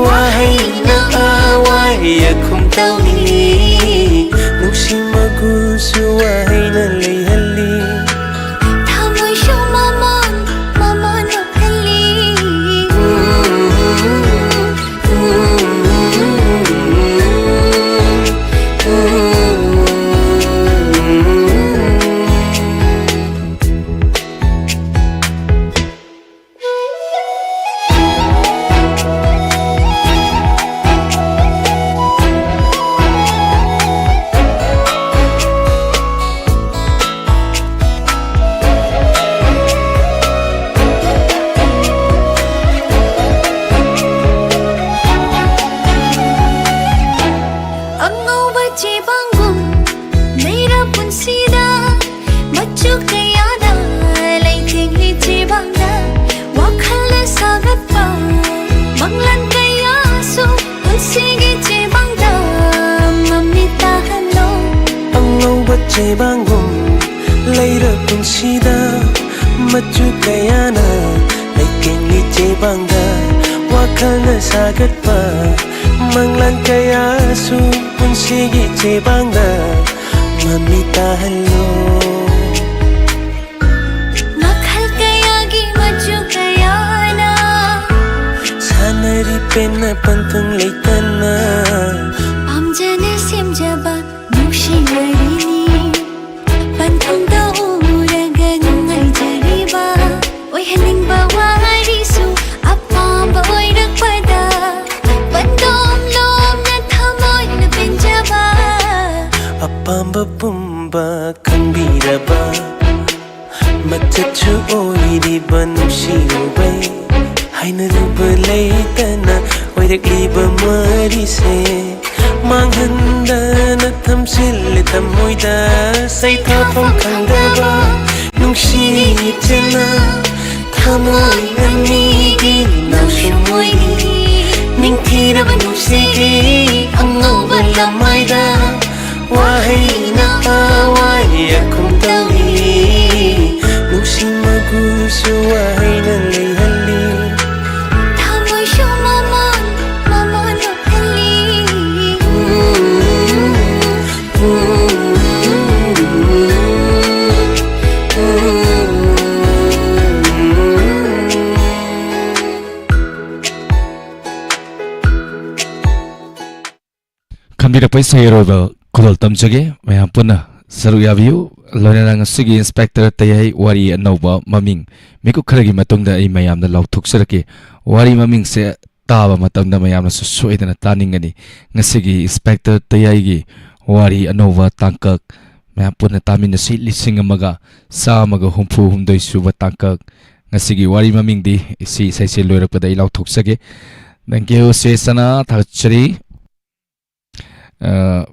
ꯋꯥꯍꯩꯅ ꯑꯋꯥꯏ ꯑꯈꯨꯝ ꯇꯧꯏ꯫ ꯅꯨꯡꯁꯤ ꯃꯒꯨꯁꯨ ꯋꯥꯍꯩꯅ ꯂꯩꯍꯜꯂꯤ꯫ ꯊꯃꯣꯏꯁꯨ ꯃꯃꯣꯟ ꯃꯃꯣꯟ ꯅꯣꯛꯍꯜꯂꯤ꯫ ꯑꯉꯧꯕ ꯆꯦꯕꯥꯡꯒꯨꯝ ꯂꯩꯔ ꯄꯨꯟꯁꯤꯗ ꯃꯆꯨ ꯀꯌꯥꯗ ꯂꯩꯇꯦꯡꯂꯤ ꯆꯦꯕꯥꯡꯗ ꯋꯥꯈꯜꯅ ꯁꯥꯒꯠꯄ ꯃꯪꯂꯥꯟ ꯀꯌꯥꯁꯨ ꯄꯨꯟꯁꯤꯒꯤ ꯆꯦꯕꯥꯡꯗ ꯃꯃꯤꯠ ꯇꯥꯍꯜꯂꯣ꯫ ꯑꯉꯧꯕ ꯆꯦꯕꯥꯡꯒꯨꯝ ꯂꯩꯔ ꯄꯨꯟꯁꯤꯗ ꯃꯆꯨ ꯀꯌꯥꯅ ꯂꯩꯇꯦꯡꯂꯤ ꯆꯦꯕꯥꯡꯗ, ꯋꯥꯈꯜꯅ ꯁꯥꯒꯠꯄ ꯃꯪꯂꯥꯟ ꯀꯌꯥꯁꯨ ꯄꯨꯟꯁꯤꯒꯤ ꯆꯦꯕꯥꯡꯗ ꯃꯃꯤ ꯇꯥꯍꯜꯂꯣ꯫ ꯃꯈꯜ ꯀꯌꯥꯒꯤ ꯃꯆꯨ ꯀꯌꯥꯅ ꯁꯥꯟꯅꯔꯤ ꯄꯦꯟꯅ ꯄꯟꯊꯨꯡ ꯂꯩꯇꯅ ꯄꯥꯝꯖꯅ ꯁꯦꯝꯖꯕ ꯅꯨꯡꯁꯤ ꯋꯥꯔꯤꯅꯤ꯫ ꯄꯟꯊꯨꯡꯗ ꯎꯔꯒ ꯅꯨꯡꯉꯥꯏꯖꯔꯤꯕ, ꯑꯣꯏꯍꯟꯅꯤꯡꯕ ꯋꯥꯔꯤꯁꯨ ꯑꯄꯥꯝꯕ ꯑꯣꯏꯔꯛꯄꯗ ꯄꯟꯗꯣꯝ ꯂꯣꯝꯅ ꯊꯃꯣꯏꯅ ꯄꯦꯟꯖꯕ꯫ ꯑꯄꯥꯝꯕ ꯄꯨꯝꯕ ꯈꯪꯕꯤꯔꯕ ꯃꯆꯠꯁꯨ ꯑꯣꯏꯔꯤꯕ ꯅꯨꯡꯁꯤꯔꯨꯕꯩ ꯍꯥꯏꯅꯔꯨꯕ ꯂꯩꯇꯅ ꯑꯣꯏꯔꯛꯂꯤꯕ ꯃꯔꯤꯁꯦ ꯃꯥꯡꯍꯟꯗꯅ ꯊꯝꯖꯤꯜꯂꯦ ꯊꯃꯣꯏꯗ ꯁꯩꯊꯥꯐꯝ ꯈꯪꯗꯕ ꯅꯨꯡꯁꯤ ꯏꯆꯦꯅ ꯊꯃꯣꯏ ꯑꯅꯤꯒꯤ ꯅꯥꯎꯁꯨꯝ ꯑꯣꯏꯔꯤ ꯅꯤꯡꯊꯤꯔꯕ ꯅꯨꯡꯁꯤꯒꯤ ꯑꯉꯧꯕ ꯂꯃꯥꯏꯗ꯫ ꯋꯥꯍꯩꯅ ꯋꯥꯍꯩ ꯑꯈꯨꯝ ꯇꯧꯏ ꯅꯨꯡꯁꯤ ꯃꯒꯨꯁꯨ ꯋꯥꯍꯩꯅ ꯂꯩꯍꯜꯂꯤ꯫ ꯊꯃꯣꯏꯁꯨ ꯃꯃꯣꯟ ꯃꯃꯣꯟ ꯅꯣꯛꯍꯜꯂꯤ꯫ ꯈꯟꯕꯤꯔꯛꯄ ꯏꯁꯩ ꯑꯔꯣꯏꯕ ꯈꯨꯗꯣꯜ ꯇꯝꯖꯒꯦ꯫ ꯃꯌꯥꯝ ꯄꯨꯟꯅ ꯁꯔꯨꯛ ꯌꯥꯕꯤꯌꯨ꯫ ꯂꯣꯏꯅꯅ ꯉꯁꯤꯒꯤ ꯏꯟꯁꯄꯦꯛꯇꯔ ꯇꯌꯥꯏ ꯋꯥꯔꯤ ꯑꯅꯧꯕ ꯃꯃꯤꯡ ꯃꯤꯀꯨꯞ ꯈꯔꯒꯤ ꯃꯇꯨꯡꯗ ꯑꯩ ꯃꯌꯥꯝꯗ ꯂꯥꯎꯊꯣꯛꯆꯔꯛꯀꯦ꯫ ꯋꯥꯔꯤ ꯃꯃꯤꯡꯁꯦ ꯇꯥꯕ ꯃꯇꯝꯗ ꯃꯌꯥꯝꯅꯁꯨ ꯁꯣꯏꯗꯅ ꯇꯥꯅꯤꯡꯒꯅꯤ꯫ ꯉꯁꯤꯒꯤ ꯏꯟꯁꯄꯦꯛꯇꯔ ꯇꯌꯥꯏꯒꯤ ꯋꯥꯔꯤ ꯑꯅꯧꯕ ꯇꯥꯡꯀꯛ ꯃꯌꯥꯝ ꯄꯨꯟꯅ ꯇꯥꯃꯤꯟꯅꯁꯤ꯫ ꯂꯤꯁꯤꯡ ꯑꯃꯒ ꯆꯥꯝꯃꯒ ꯍꯨꯝꯐꯨ ꯍꯨꯝꯗꯣꯏ ꯁꯨꯕ ꯇꯥꯡꯀꯛ꯫ ꯉꯁꯤꯒꯤ ꯋꯥꯔꯤ ꯃꯃꯤꯡꯗꯤ ꯁꯤ ꯏꯁꯩꯁꯦ ꯂꯣꯏꯔꯛꯄꯗ ꯑꯩ ꯂꯥꯎꯊꯣꯛꯆꯒꯦ꯫ Thank you ꯆꯦ ꯁꯅꯥ, ꯊꯥꯒꯠꯆꯔꯤ꯫ ꯑ,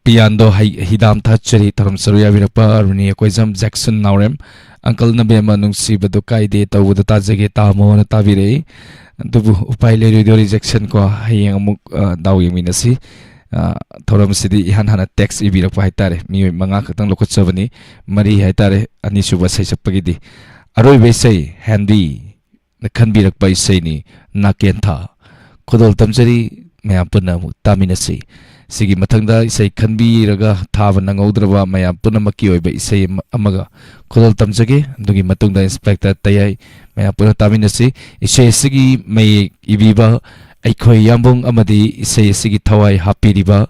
ꯄꯤꯌꯥꯟꯗꯣ ꯍꯩ-, ꯍꯤꯗꯥꯝ ꯊꯥꯒꯠꯆꯔꯤ꯫ ꯊꯧꯔꯝ ꯁꯔꯨꯛ ꯌꯥꯕꯤꯔꯛꯄ ꯔꯨꯅꯤ ꯑꯀꯣꯏꯖꯝ ꯖꯦꯛꯁꯟ ꯅꯥꯎꯔꯦꯝ꯫ ꯑꯪꯀꯜ ꯅꯕꯦꯝꯃ ꯅꯨꯡꯁꯤꯕꯗꯨ ꯀꯥꯏꯗꯦ ꯇꯧꯕꯗ ꯇꯥꯖꯒꯦ ꯇꯥꯃꯣꯅ ꯇꯥꯕꯤꯔꯛꯏ꯫ ꯑꯗꯨꯕꯨ ꯎꯄꯥꯏ ꯂꯩꯔꯣꯏꯗꯣꯔꯤ ꯖꯦꯛꯁꯟ ꯀꯣ, ꯍꯌꯦꯡ ꯑꯃꯨꯛ, ꯑ, ꯗꯥꯎ ꯌꯦꯡꯃꯤꯟꯅꯁꯤ꯫ ꯑ, ꯊꯧꯔꯝꯁꯤꯗꯤ ꯏꯍꯥꯟ ꯍꯥꯟꯅ ꯇꯦꯛꯁ ꯏꯕꯤꯔꯛꯄ ꯍꯥꯏꯇꯥꯔꯦ꯫ ꯃꯤꯑꯣꯏ ꯃꯉꯥ ꯈꯛꯇꯪ ꯂꯧꯈꯠꯆꯕꯅꯤ꯫ ꯃꯔꯤ ꯍꯥꯏꯇꯥꯔꯦ, ꯑꯅꯤꯁꯨꯕ ꯁꯩꯁꯛꯄꯒꯤꯗꯤ꯫ ꯑꯔꯣꯏꯕ ꯏꯁꯩ ꯍꯦꯟꯕꯤꯅ ꯈꯟꯕꯤꯔꯛꯄ ꯏꯁꯩꯅꯤ, ꯅꯥꯀꯦꯟꯊꯥ꯫ ꯈꯨꯗꯣꯜ ꯇꯝꯖꯔꯤ, ꯃꯌꯥꯝ ꯄꯨꯟꯅ ꯑꯃꯨꯛ ꯇꯥꯃꯤꯟꯅꯁꯤ꯫ ꯁꯤꯒꯤ ꯃꯊꯪꯗ ꯏꯁꯩ ꯈꯟꯕꯤꯔꯒ ꯊꯥꯕ ꯅꯪꯍꯧꯗ꯭ꯔꯕ ꯃꯌꯥꯝ ꯄꯨꯝꯅꯃꯛꯀꯤ ꯑꯣꯏꯕ ꯏꯁꯩ ꯑꯃ-, ꯑꯃꯒ ꯈꯨꯗꯣꯜ ꯇꯝꯖꯒꯦ꯫ ꯑꯗꯨꯒꯤ ꯃꯇꯨꯡꯗ ꯏꯟꯁꯄꯦꯛꯇꯔ ꯇꯌꯥꯏ, ꯃꯌꯥꯝ ꯄꯨꯟꯅ ꯇꯥꯃꯤꯟꯅꯁꯤ꯫ ꯏꯁꯩ ꯑꯁꯤꯒꯤ ꯃꯌꯦꯛ ꯏꯕꯤꯕ ꯑꯩꯈꯣꯏ ꯌꯥꯝꯕꯨꯡ ꯑꯃꯗꯤ ꯏꯁꯩ ꯑꯁꯤꯒꯤ ꯊꯋꯥꯏ ꯍꯥꯞꯄꯤꯔꯤꯕ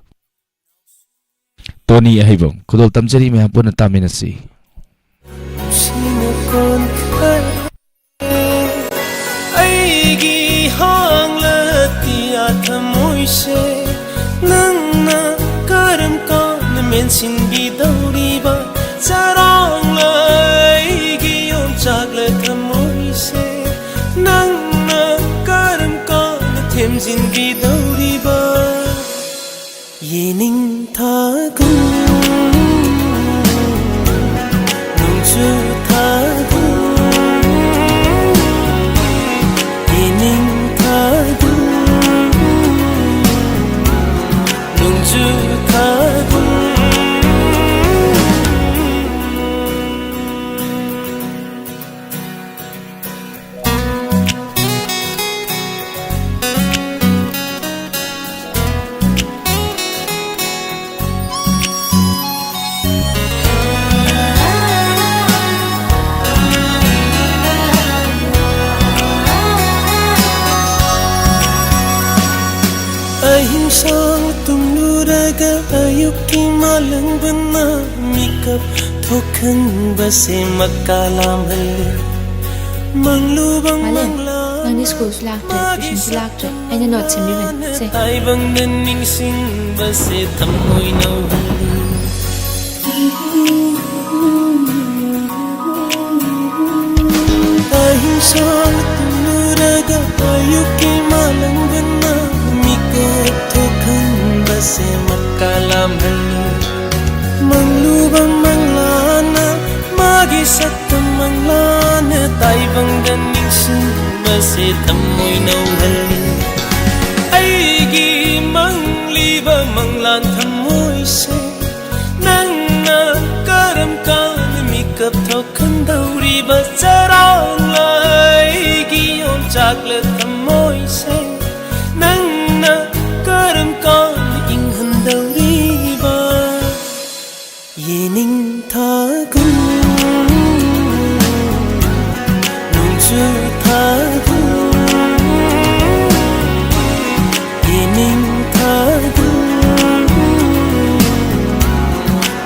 ꯇꯣꯅꯤ ꯑꯍꯩꯕꯝ꯫ ꯈꯨꯗꯣꯜ ꯇꯝꯖꯔꯤ, ꯃꯌꯥꯝ ꯄꯨꯟꯅ ꯇꯥꯃꯤꯟꯅꯁꯤ꯫ ꯑꯩꯒꯤ ꯍꯥꯡꯂ ꯇꯤꯌꯥ ꯊꯃꯣꯏꯁꯦ, ꯅꯪꯅ ꯀꯔꯝ ꯀꯥꯟꯗ ꯃꯦꯟꯁꯤꯟꯕꯤꯗꯧꯔꯤꯕ? ꯆꯔꯥꯡꯂ ꯑꯩꯒꯤ ꯌꯣꯡꯆꯥꯛꯂ ꯊꯃꯣꯏꯁꯦ, ꯅꯪꯅ ꯀꯔꯝ ꯀꯥꯟꯗ ꯊꯦꯝꯖꯤꯟꯕꯤꯗꯧꯔꯤꯕ? ꯌꯦꯅꯤꯡꯊꯥꯒꯨꯝ, ꯅꯣꯡꯖꯨꯊꯥꯒꯨꯝ, ꯌꯦꯅꯤꯡꯊꯥꯒꯨꯝ, ꯅꯣꯡꯖꯨꯊꯥꯒꯨꯝ꯫ ꯑꯍꯤꯡ ꯁꯥꯡꯅ ꯇꯨꯝꯂꯨꯔꯒ ꯑꯌꯨꯛꯀꯤ ꯃꯥꯂꯪꯕꯅ ꯃꯤꯀꯞ ꯊꯣꯛꯍꯟꯕꯁꯦ ꯃꯀꯥ ꯂꯥꯝꯍꯜꯂꯤ꯫ ꯃꯪꯂꯨꯕ ꯃꯥꯂꯦꯝ, ꯃꯪꯂꯥꯟ ꯅꯪꯗꯤ ꯁ꯭ꯀꯨꯜꯁꯨ ꯂꯥꯛꯇ꯭ꯔꯦ, ꯃꯥꯒꯤ ꯇ꯭ꯌꯨꯁꯟꯁꯨ ꯂꯥꯛꯇ꯭ꯔꯦ꯫ ꯑꯩꯅ ꯅꯣꯠ ꯁꯦꯝꯕꯤꯕꯅꯤ꯫ ꯁꯦ꯫ ꯇꯥꯏꯕꯪꯗ ꯅꯤꯡꯁꯤꯡꯕꯁꯦ ꯊꯃꯣꯏ ꯅꯧꯍꯜꯂꯤ꯫ ꯑꯍꯤꯡ ꯁꯥꯡꯅ ꯇꯨꯝꯂꯨꯔꯒ ꯑꯌꯨꯛꯀꯤ ꯃꯥꯂꯪꯕꯅ ꯃꯤꯀꯞ ꯊꯣꯛꯍꯟꯕꯁꯦ ꯃꯀꯥ ꯂꯥꯝꯍꯜꯂꯤ꯫ ꯃꯪꯂꯨꯕ ꯃꯪꯂꯥꯟꯅ ꯃꯥꯒꯤ ꯁꯛꯇꯝ ꯃꯪꯂꯥꯟꯅ ꯇꯥꯏꯕꯪꯗ ꯅꯤꯡꯁꯤꯡꯕꯁꯦ ꯊꯃꯣꯏ ꯅꯧꯍꯜꯂꯤ꯫ ꯑꯩꯒꯤ ꯃꯪ ꯂꯤꯕ ꯃꯪꯂꯥꯟ ꯊꯃꯣꯏꯁꯦ, ꯅꯪꯅ ꯀꯔꯝ ꯀꯥꯟꯗ ꯃꯤꯀꯞ ꯊꯣꯛꯍꯟꯗꯧꯔꯤꯕ? ꯆꯔꯥꯡꯂ ꯑꯩꯒꯤ ꯌꯣꯡꯆꯥꯛꯂ ꯊꯃꯣꯏꯁꯦ, ꯅꯪꯅ ꯀꯔꯝ ꯀꯥꯟꯗ ꯏꯪꯍꯟꯗꯧꯔꯤꯕ? ꯌꯦꯅꯤꯡꯊꯥꯒꯨꯝ, ꯅꯣꯡꯖꯨ ꯊꯥꯒꯨꯝ, ꯌꯦꯅꯤꯡꯊꯥꯒꯨꯝ,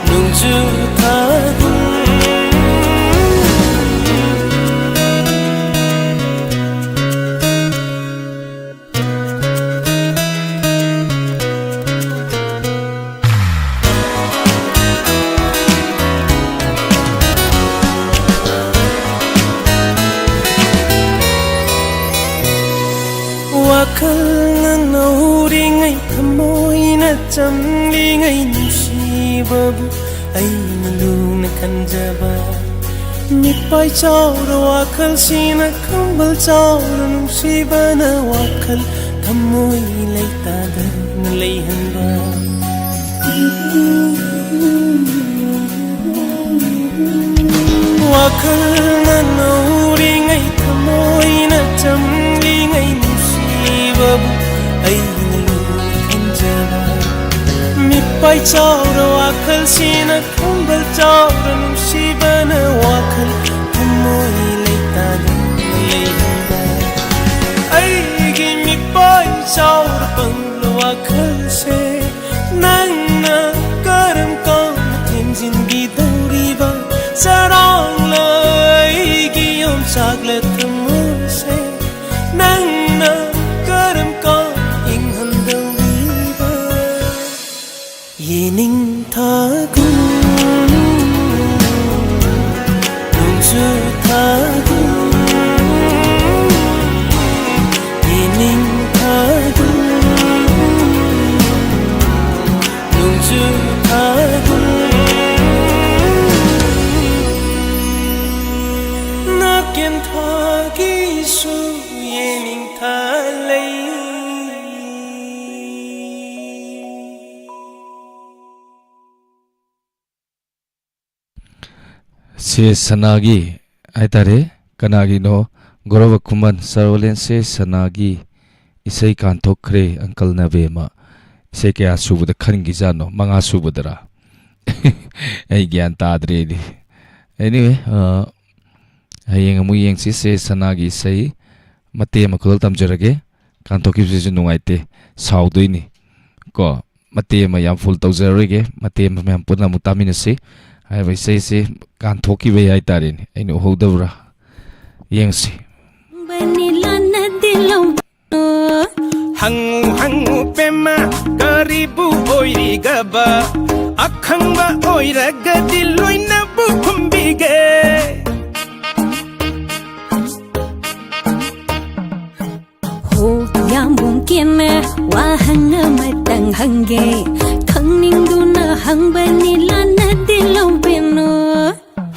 ꯅꯣꯡꯖꯨ ꯊꯥꯒꯨꯝ꯫ ꯋꯥꯈꯜꯅ ꯅꯧꯔꯤꯉꯩ, ꯊꯃꯣꯏꯅ ꯆꯝꯂꯤꯉꯩ, ꯅꯨꯡꯁꯤꯕꯕꯨ ꯑꯩꯅ ꯂꯨꯅ ꯈꯟꯖꯕ꯫ ꯃꯤꯠꯄꯥꯏ ꯆꯥꯎꯔ ꯋꯥꯈꯜꯁꯤꯅ ꯈꯝꯕꯜ ꯆꯥꯎꯔ, ꯅꯨꯡꯁꯤꯕꯅ ꯋꯥꯈꯜ ꯊꯃꯣꯏ ꯂꯩꯇꯥꯗꯅ ꯂꯩꯍꯟꯕ꯫ ꯋꯥꯈꯜꯅ ꯅꯧꯔꯤꯉꯩ, ꯊꯃꯣꯏꯅ ꯆꯝꯂꯤꯉꯩ, ꯅꯨꯡꯁꯤꯕꯕꯨ ꯑꯩꯅ ꯂꯨꯅ ꯈꯟꯖꯕ꯫ ꯃꯤꯠꯄꯥꯏ ꯆꯥꯎꯔ ꯋꯥꯈꯜꯁꯤꯅ ꯈꯝꯕꯜ ꯆꯥꯎꯔ, ꯅꯨꯡꯁꯤꯕꯅ ꯋꯥꯈꯜ ꯊꯃꯣꯏ ꯂꯩꯇꯥꯗꯅ ꯂꯩꯍꯟꯕ꯫ ꯑꯩꯒꯤ ꯃꯤꯠꯄꯥꯏ ꯆꯥꯎꯔ ꯄꯪꯂ ꯋꯥꯈꯜꯁꯦ, ꯅꯪꯅ ꯀꯔꯝ ꯀꯥꯟꯗ ꯊꯦꯝꯖꯤꯟꯈꯤꯗꯧꯔꯤꯕ? ꯆꯔꯥꯡꯂ ꯑꯩꯒꯤ ꯌꯣꯡꯆꯥꯛꯂ ꯊꯃꯣꯏꯁꯦ, ꯅꯪꯅ ꯀꯔꯝ ꯀꯥꯟꯗ ꯏꯪꯍꯟꯗꯧꯔꯤꯕ? ꯌꯦꯅꯤꯡꯊꯥꯒꯨꯝ, ꯅꯣꯡꯖꯨ ꯊꯥꯒꯨꯝ, ꯌꯦꯅꯤꯡꯊꯥꯒꯨꯝ, ꯅꯣꯡꯖꯨ ꯊꯥꯒꯨꯝ꯫ ꯅꯥꯀꯦꯟꯊꯥꯒꯤꯁꯨ ꯌꯦꯅꯤꯡꯊꯥ ꯂꯩ꯫ ꯁꯦ ꯁꯅꯥꯒꯤ ꯍꯥꯏꯇꯥꯔꯦ, ꯀꯅꯥꯒꯤꯅꯣ? ꯒꯧꯔꯕ ꯈꯨꯃꯟ, ꯁꯔꯣꯂꯦꯟ ꯁꯦ ꯁꯅꯥꯒꯤ ꯏꯁꯩ ꯀꯥꯟꯊꯣꯛꯈ꯭ꯔꯦ ꯑꯪꯀꯜ ꯅꯕꯦꯝꯃ꯫ ꯏꯁꯩ ꯀꯌꯥ ꯁꯨꯕꯗ ꯈꯟꯈꯤꯖꯥꯠꯅꯣ? ꯃꯉꯥ ꯁꯨꯕꯗꯔꯥ? ꯑꯩ ꯒ꯭ꯌꯥꯟ ꯇꯥꯗ꯭ꯔꯦ ꯑꯩꯗꯤ꯫ Anyway, ꯑ, ꯍꯌꯦꯡ ꯑꯃꯨꯛ ꯌꯦꯡꯁꯤ꯫ ꯁꯦ ꯁꯅꯥꯒꯤ ꯏꯁꯩ ꯃꯇꯦꯛ ꯑꯃ ꯈꯨꯗꯣꯜ ꯇꯝꯖꯔꯒꯦ꯫ ꯀꯥꯟꯊꯣꯛꯈꯤꯕꯁꯤꯁꯨ ꯅꯨꯡꯉꯥꯏꯇꯦ, ꯁꯥꯎꯗꯣꯏꯅꯤ ꯀꯣ꯫ ꯃꯇꯦꯛ ꯑꯃ, ꯌꯥꯝ ꯐꯨꯜ ꯇꯧꯖꯔꯔꯣꯏꯒꯦ, ꯃꯇꯦꯛ ꯑꯃ ꯃꯌꯥꯝ ꯄꯨꯟꯅ ꯑꯃꯨꯛ ꯇꯥꯃꯤꯟꯅꯁꯤ꯫ ꯍꯥꯏꯔꯤꯕ ꯏꯁꯩꯁꯤ ꯀꯥꯟꯊꯣꯛꯈꯤꯕꯩ ꯍꯥꯏꯇꯥꯔꯦꯅꯦ, ꯑꯩꯅ ꯎꯍꯧꯗꯕ꯭ꯔꯥ? ꯌꯦꯡꯁꯤ꯫ ꯕꯅꯤꯂꯥꯅ ꯗꯤꯜ ꯂꯧꯕꯅꯣ꯫ ꯍꯪꯉꯨ ꯍꯪꯉꯨ ꯄꯦꯝꯃ, ꯀꯔꯤꯕꯨ ꯑꯣꯏꯔꯤꯒꯕ? ꯑꯈꯪꯕ ꯑꯣꯏꯔꯒꯗꯤ ꯂꯣꯏꯅꯕꯨ ꯈꯨꯝꯕꯤꯒꯦ꯫ ꯍꯣ, ꯌꯥꯝꯕꯨꯡ ꯀꯦꯝꯃꯦ, ꯋꯥꯍꯪ ꯑꯃꯇꯪ ꯍꯪꯒꯦ꯫ ꯈꯪꯅꯤꯡꯗꯨꯅ ꯍꯪꯕꯅꯤ, ꯂꯥꯟꯅꯗꯤ ꯂꯧꯕꯤꯅꯨ꯫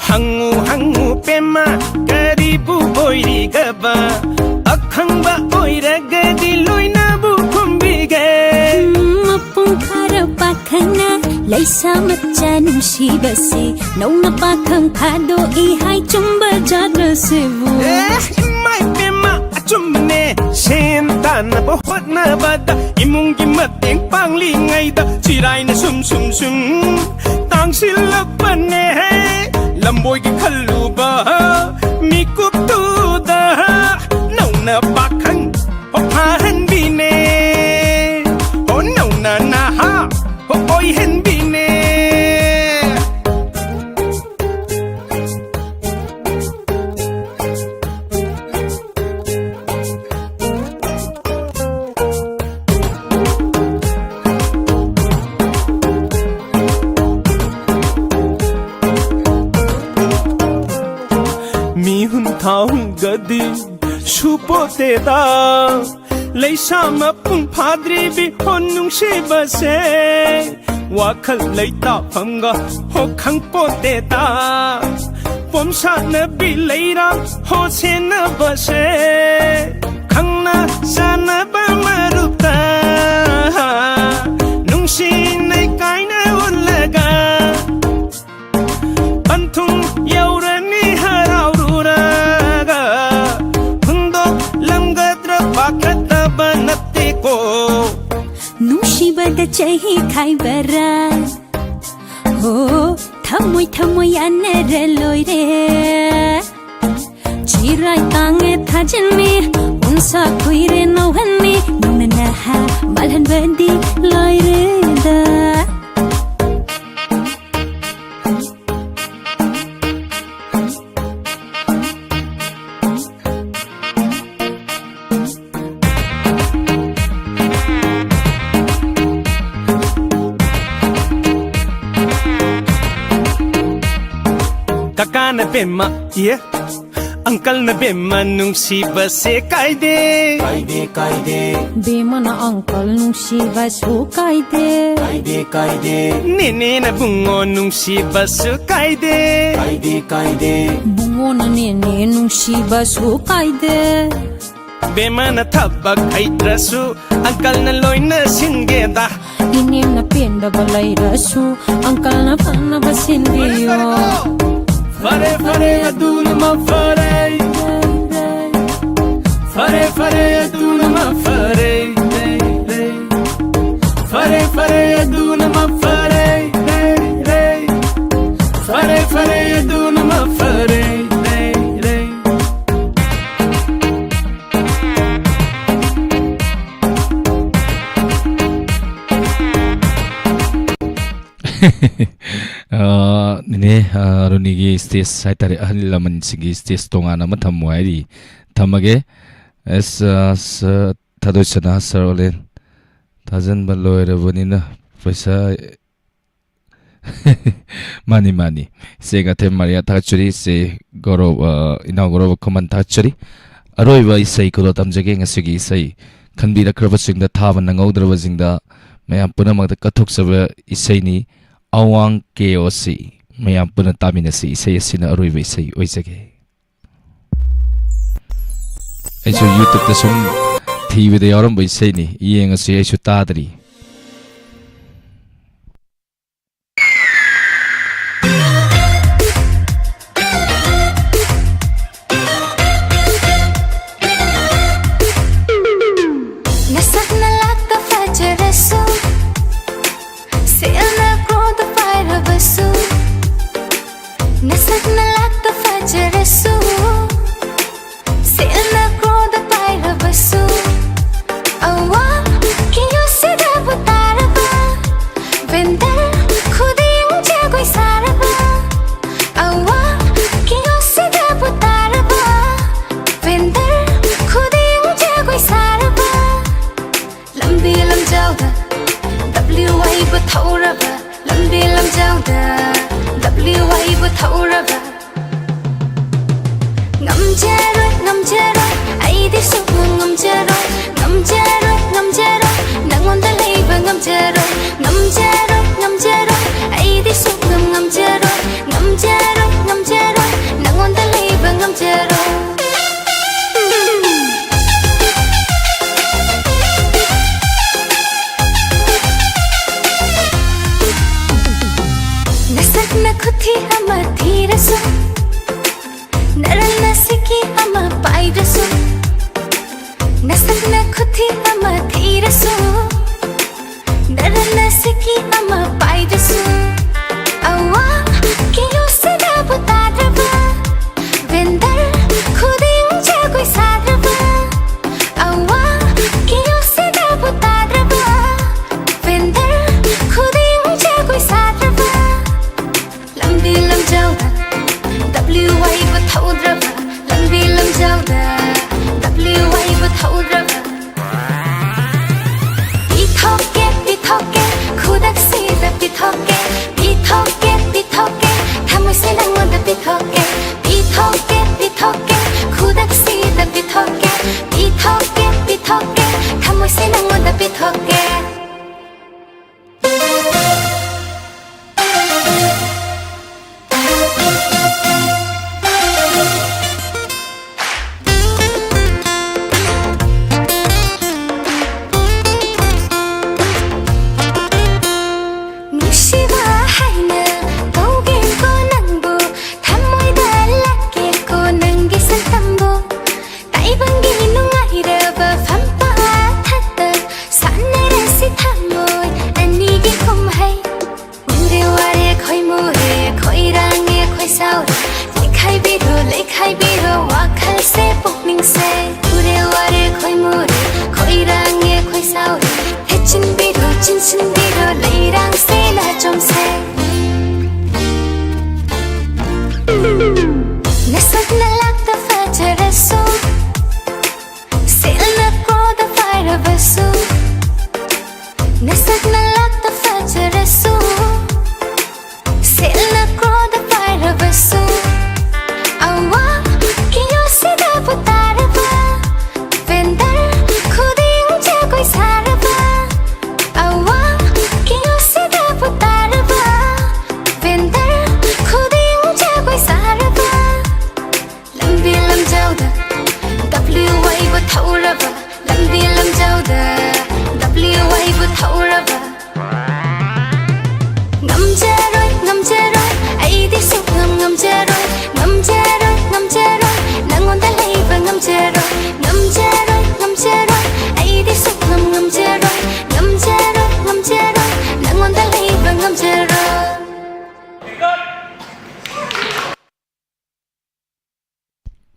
ꯍꯪꯉꯨ ꯍꯪꯉꯨ ꯄꯦꯝꯃ, ꯀꯔꯤꯕꯨ ꯑꯣꯏꯔꯤꯒꯕ? ꯑꯈꯪꯕ ꯑꯣꯏꯔꯒꯗꯤ ꯂꯣꯏꯅꯕꯨ ꯈꯨꯝꯕꯤꯒꯦ꯫ ꯎꯝ, ꯃꯄꯨꯡ ꯐꯥꯔꯕ ꯈꯪꯅ ꯂꯩꯁꯥ ꯃꯆꯥ ꯅꯨꯡꯁꯤꯕꯁꯤ ꯅꯧꯅ ꯄꯥꯈꯪ ꯐꯥꯗꯣꯛꯏ ꯍꯥꯏ, ꯆꯨꯝꯕ ꯖꯥꯠꯂ ꯁꯤꯕꯨ? ꯑꯦ, ꯏꯃꯥ ꯏꯕꯦꯝꯃ, ꯑꯆꯨꯝꯕꯅꯦ꯫ ꯁꯦꯟ ꯇꯥꯟꯅꯕ ꯍꯣꯠꯅꯕꯗ ꯏꯃꯨꯡꯒꯤ ꯃꯇꯦꯡ ꯄꯥꯡꯂꯤꯉꯩꯗ ꯆꯤꯔꯥꯏꯅ ꯁꯨꯝ ꯁꯨꯝ ꯁꯨꯝ ꯇꯥꯡꯁꯤꯜꯂꯛꯄꯅꯦ꯫ ꯂꯝꯕꯣꯏꯒꯤ ꯈꯜꯂꯨꯕ ꯃꯤꯀꯨꯞꯇꯨꯗ ꯅꯧꯅ ꯄꯥꯈꯪ ꯐꯥꯍꯟꯕꯤꯅꯦ꯫ ꯑꯣ, ꯅꯧꯅ ꯅꯍꯥ ꯑꯣꯏꯍꯟꯕꯤꯅꯦ꯫ ꯃꯤꯍꯨꯟ ꯊꯥꯍꯨꯟꯒꯗꯤ ꯁꯨꯄꯣꯇꯦꯗ꯫ ꯂꯩꯁꯥ ꯃꯄꯨꯡ ꯐꯥꯗ꯭ꯔꯤꯕꯤ ꯍꯣ ꯅꯨꯡꯁꯤꯕꯁꯦ, ꯋꯥꯈꯜ ꯂꯩꯇꯥꯐꯝꯒ ꯍꯣ ꯈꯪꯄꯣꯟꯇꯦꯗ꯫ ꯄꯣꯝꯁꯥꯠꯅꯕꯤ ꯂꯩꯔꯥ ꯍꯣ ꯁꯦꯟꯅꯕꯁꯦ, ꯈꯪꯅ ꯆꯥꯟꯅꯕ ꯃꯔꯨꯞꯇ ꯅꯨꯡꯁꯤꯅꯩ ꯀꯥꯏꯅ ꯎꯠꯂꯒ ꯄꯟꯊꯨꯡ ꯌꯧ ꯆꯍꯤ ꯈꯥꯏꯕꯔꯥ? ꯍꯣ, ꯊꯃꯣꯏ ꯊꯃꯣꯏ ꯌꯥꯅꯔ ꯂꯣꯏꯔꯦ꯫ ꯆꯤꯔꯥꯏ ꯇꯥꯡꯉꯦ ꯊꯥꯖꯤꯟꯃꯤ, ꯎꯟꯁꯥ ꯀꯨꯏꯔꯦ ꯅꯧꯍꯟꯃꯤ, ꯅꯧꯅ ꯅꯍꯥ ꯃꯥꯜꯍꯟꯕꯗꯤ ꯂꯣꯏꯔꯦꯗ꯫ ꯀꯀꯥꯅ ꯕꯦꯝꯃ, ꯏꯌꯦ꯫ ꯑꯪꯀꯜꯅ ꯕꯦꯝꯃ ꯅꯨꯡꯁꯤꯕꯁꯦ ꯀꯥꯏꯗꯦ꯫ ꯀꯥꯏꯗꯦ, ꯀꯥꯏꯗꯦ꯫ ꯕꯦꯝꯃꯅ ꯑꯪꯀꯜ ꯅꯨꯡꯁꯤꯕꯁꯨ ꯀꯥꯏꯗꯦ꯫ ꯀꯥꯏꯗꯦ, ꯀꯥꯏꯗꯦ꯫ ꯅꯦꯅꯦꯅ ꯕꯨꯡꯉꯣ ꯅꯨꯡꯁꯤꯕꯁꯨ ꯀꯥꯏꯗꯦ꯫ ꯀꯥꯏꯗꯦ, ꯀꯥꯏꯗꯦ꯫ ꯕꯨꯡꯉꯣꯅ ꯅꯦꯅꯦ ꯅꯨꯡꯁꯤꯕꯁꯨ ꯀꯥꯏꯗꯦ꯫ ꯕꯦꯝꯃꯅ ꯊꯕꯛ ꯍꯩꯇ꯭ꯔꯁꯨ ꯑꯪꯀꯜꯅ ꯂꯣꯏꯅ ꯁꯤꯟꯒꯦꯗ꯫ ꯏꯅꯦꯝꯅ ꯄꯦꯟꯗꯕ ꯂꯩꯔꯁꯨ ꯑꯪꯀꯜꯅ ꯐꯅꯕ ꯁꯤꯟꯕꯤꯌꯣ꯫ ꯐꯔꯦ, ꯐꯔꯦ, ꯑꯗꯨꯅ ꯃꯐꯔꯦ꯫ ꯐꯔꯦ, ꯐꯔꯦ, ꯑꯗꯨꯅ ꯃꯐꯔꯦ꯫ ꯐꯔꯦ, ꯐꯔꯦ, ꯑꯗꯨꯅ ꯃꯐꯔꯦ꯫ ꯐꯔꯦ, ꯐꯔꯦ, ꯑꯗꯨꯅ ꯃꯐꯔꯦ꯫ ꯑ, ꯅꯦꯅꯦ, ꯑ, ꯑꯔꯨꯅꯤꯒꯤ ꯁ꯭ꯇꯦꯖ ꯍꯥꯏꯇꯥꯔꯦ, ꯑꯍꯜ ꯂꯃꯟꯁꯤꯡꯒꯤ ꯁ꯭ꯇꯦꯖ ꯇꯣꯉꯥꯟꯅ ꯑꯃ ꯊꯝꯃꯨ ꯍꯥꯏꯔꯤ꯫ ꯊꯝꯃꯒꯦ꯫ ꯑꯁ, ꯑ, ꯁ-, ꯊꯥꯗꯣꯏꯁꯅꯥ ꯁꯔ ꯑꯣꯂꯦꯟ ꯊꯥꯖꯤꯟꯕ ꯂꯣꯏꯔꯕꯅꯤꯅ ꯄꯩꯁꯥ ꯃꯥꯅꯤ, ꯃꯥꯅꯤ꯫ ꯏꯆꯦ ꯉꯥꯊꯦꯝ ꯃꯥꯔꯤꯌꯥ ꯊꯥꯒꯠꯆꯔꯤ, ꯏꯆꯦ ꯒꯧꯔꯕ, ꯑ, ꯏꯅꯥꯎ ꯒꯧꯔꯕ ꯈꯨꯃꯟ ꯊꯥꯒꯠꯆꯔꯤ꯫ ꯑꯔꯣꯏꯕ ꯏꯁꯩ ꯈꯨꯗꯣꯜ ꯇꯝꯖꯒꯦ ꯉꯁꯤꯒꯤ ꯏꯁꯩ꯫ ꯈꯟꯕꯤꯔꯛꯈ꯭ꯔꯕꯁꯤꯡꯗ ꯊꯥꯕ ꯅꯪꯍꯧꯗ꯭ꯔꯕꯁꯤꯡꯗ ꯃꯌꯥꯝ ꯄꯨꯝꯅꯃꯛꯇ ꯀꯠꯊꯣꯛꯆꯕ ꯏꯁꯩꯅꯤ꯫ ꯑꯋꯥꯡ ꯀꯦ ꯑꯣ ꯁꯤ꯫ ꯃꯌꯥꯝ ꯄꯨꯟꯅ ꯇꯥꯃꯤꯟꯅꯁꯤ, ꯏꯁꯩ ꯑꯁꯤꯅ ꯑꯔꯣꯏꯕ ꯏꯁꯩ ꯑꯣꯏꯖꯒꯦ꯫ ꯑꯩꯁꯨ YouTube-ꯇ ꯁꯨꯝ ꯊꯤꯕꯗ ꯌꯥꯎꯔꯝꯕ ꯏꯁꯩꯅꯤ, ꯌꯦꯡꯉꯁꯤ, ꯑꯩꯁꯨ ꯇꯥꯗ꯭ꯔꯤ꯫ ꯅꯁꯛ ꯅꯂꯥꯛꯇ ꯐꯖꯔꯁꯨ, ꯊꯧꯔꯕ ꯂꯝꯕꯤ ꯂꯝꯖꯥꯎꯗ W Y ꯕꯨ ꯊꯧꯔꯕ ꯉꯝꯖꯔꯣꯏ, ꯉꯝꯖꯔꯣꯏ, ꯑꯩꯗꯤ ꯁꯨꯛꯉꯝ ꯉꯝꯖꯔꯣꯏ꯫ ꯉꯝꯖꯔꯣꯏ, ꯉꯝꯖꯔꯣꯏ, ꯅꯪꯉꯣꯟꯗ ꯂꯩꯕ ꯉꯝꯖꯔꯣꯏ꯫ ꯉꯝꯖꯔꯣꯏ, ꯉꯝꯖꯔꯣꯏ, ꯑꯩꯗꯤ ꯁꯨꯛꯉꯝ ꯉꯝꯖꯔꯣꯏ꯫ ꯉꯝꯖꯔꯣꯏ, ꯉꯝꯖꯔꯣꯏ, ꯅꯪꯉꯣꯟꯗ ꯂꯩꯕ ꯉꯝꯖꯔꯣꯏ꯫ ꯅꯁꯛꯅ ꯈꯨꯊꯤ ꯑꯃ ꯊꯤꯔꯁꯨ, ꯅꯔꯟꯅ ꯁꯤꯀꯤ ꯑꯃ ꯄꯥꯏꯗ꯭ꯔꯁꯨ, ꯅꯁꯛꯅ ꯈꯨꯊꯤ ꯑꯃ ꯊꯤꯔꯁꯨ, ꯅꯔꯟꯅ ꯁꯤꯀꯤ ꯑꯃ ꯄꯥꯏꯗ꯭ꯔꯁꯨ, ꯑꯋꯥ ꯀꯤꯌꯣꯁꯤꯗꯕꯨ ꯇꯥꯗ꯭ꯔꯕ, vendor ꯈꯨꯗꯤꯡ ꯖꯒꯣꯏ ꯁꯥꯗ꯭ꯔꯕ, ꯑꯋꯥ ꯀꯤꯌꯣꯁꯤꯗꯕꯨ ꯇꯥꯗ꯭ꯔꯕ, vendor ꯈꯨꯗꯤꯡ ꯖꯒꯣꯏ ꯁꯥꯗ꯭ꯔꯕ, ꯂꯝꯕꯤ ꯂꯝꯖꯥꯎꯗ W Y ꯕꯨ ꯊꯧꯗ꯭ꯔꯕ, ꯂꯝꯕꯤ ꯂꯝꯖꯥꯎꯗ W Y ꯕꯨ ꯊꯧꯗ꯭ꯔꯕ꯫ ꯄꯤꯊꯣꯛꯀꯦ, ꯄꯤꯊꯣꯛꯀꯦ, ꯈꯨꯗꯛꯁꯤꯗ ꯄꯤꯊꯣꯛꯀꯦ꯫ ꯄꯤꯊꯣꯛꯀꯦ, ꯄꯤꯊꯣꯛꯀꯦ, ꯊꯃꯣꯏꯁꯦ ꯅꯪꯉꯣꯟꯗ ꯄꯤꯊꯣꯛꯀꯦ꯫ ꯄꯤꯊꯣꯛꯀꯦ, ꯄꯤꯊꯣꯛꯀꯦ, ꯈꯨꯗꯛꯁꯤꯗ ꯄꯤꯊꯣꯛꯀꯦ꯫ ꯄꯤꯊꯣꯛꯀꯦ, ꯄꯤꯊꯣꯛꯀꯦ, ꯊꯃꯣꯏꯁꯦ ꯅꯪꯉꯣꯟꯗ ꯄꯤꯊꯣꯛꯀꯦ꯫ ꯅꯨꯡꯁꯤꯕ ꯍꯥꯏꯅ ꯀꯧꯒꯦꯀꯣ ꯅꯪꯕꯨ, ꯊꯃꯣꯏꯗ ꯂꯥꯛꯀꯦꯀꯣ ꯅꯪꯒꯤ ꯁꯛꯇꯝꯕꯨ꯫ ꯇꯥꯏꯕꯪꯒꯤ ꯅꯨꯡꯉꯥꯏꯔꯕ ꯐꯝꯄꯥꯛ ꯊꯥꯛꯇ ꯁꯥꯟꯅꯔꯁꯤ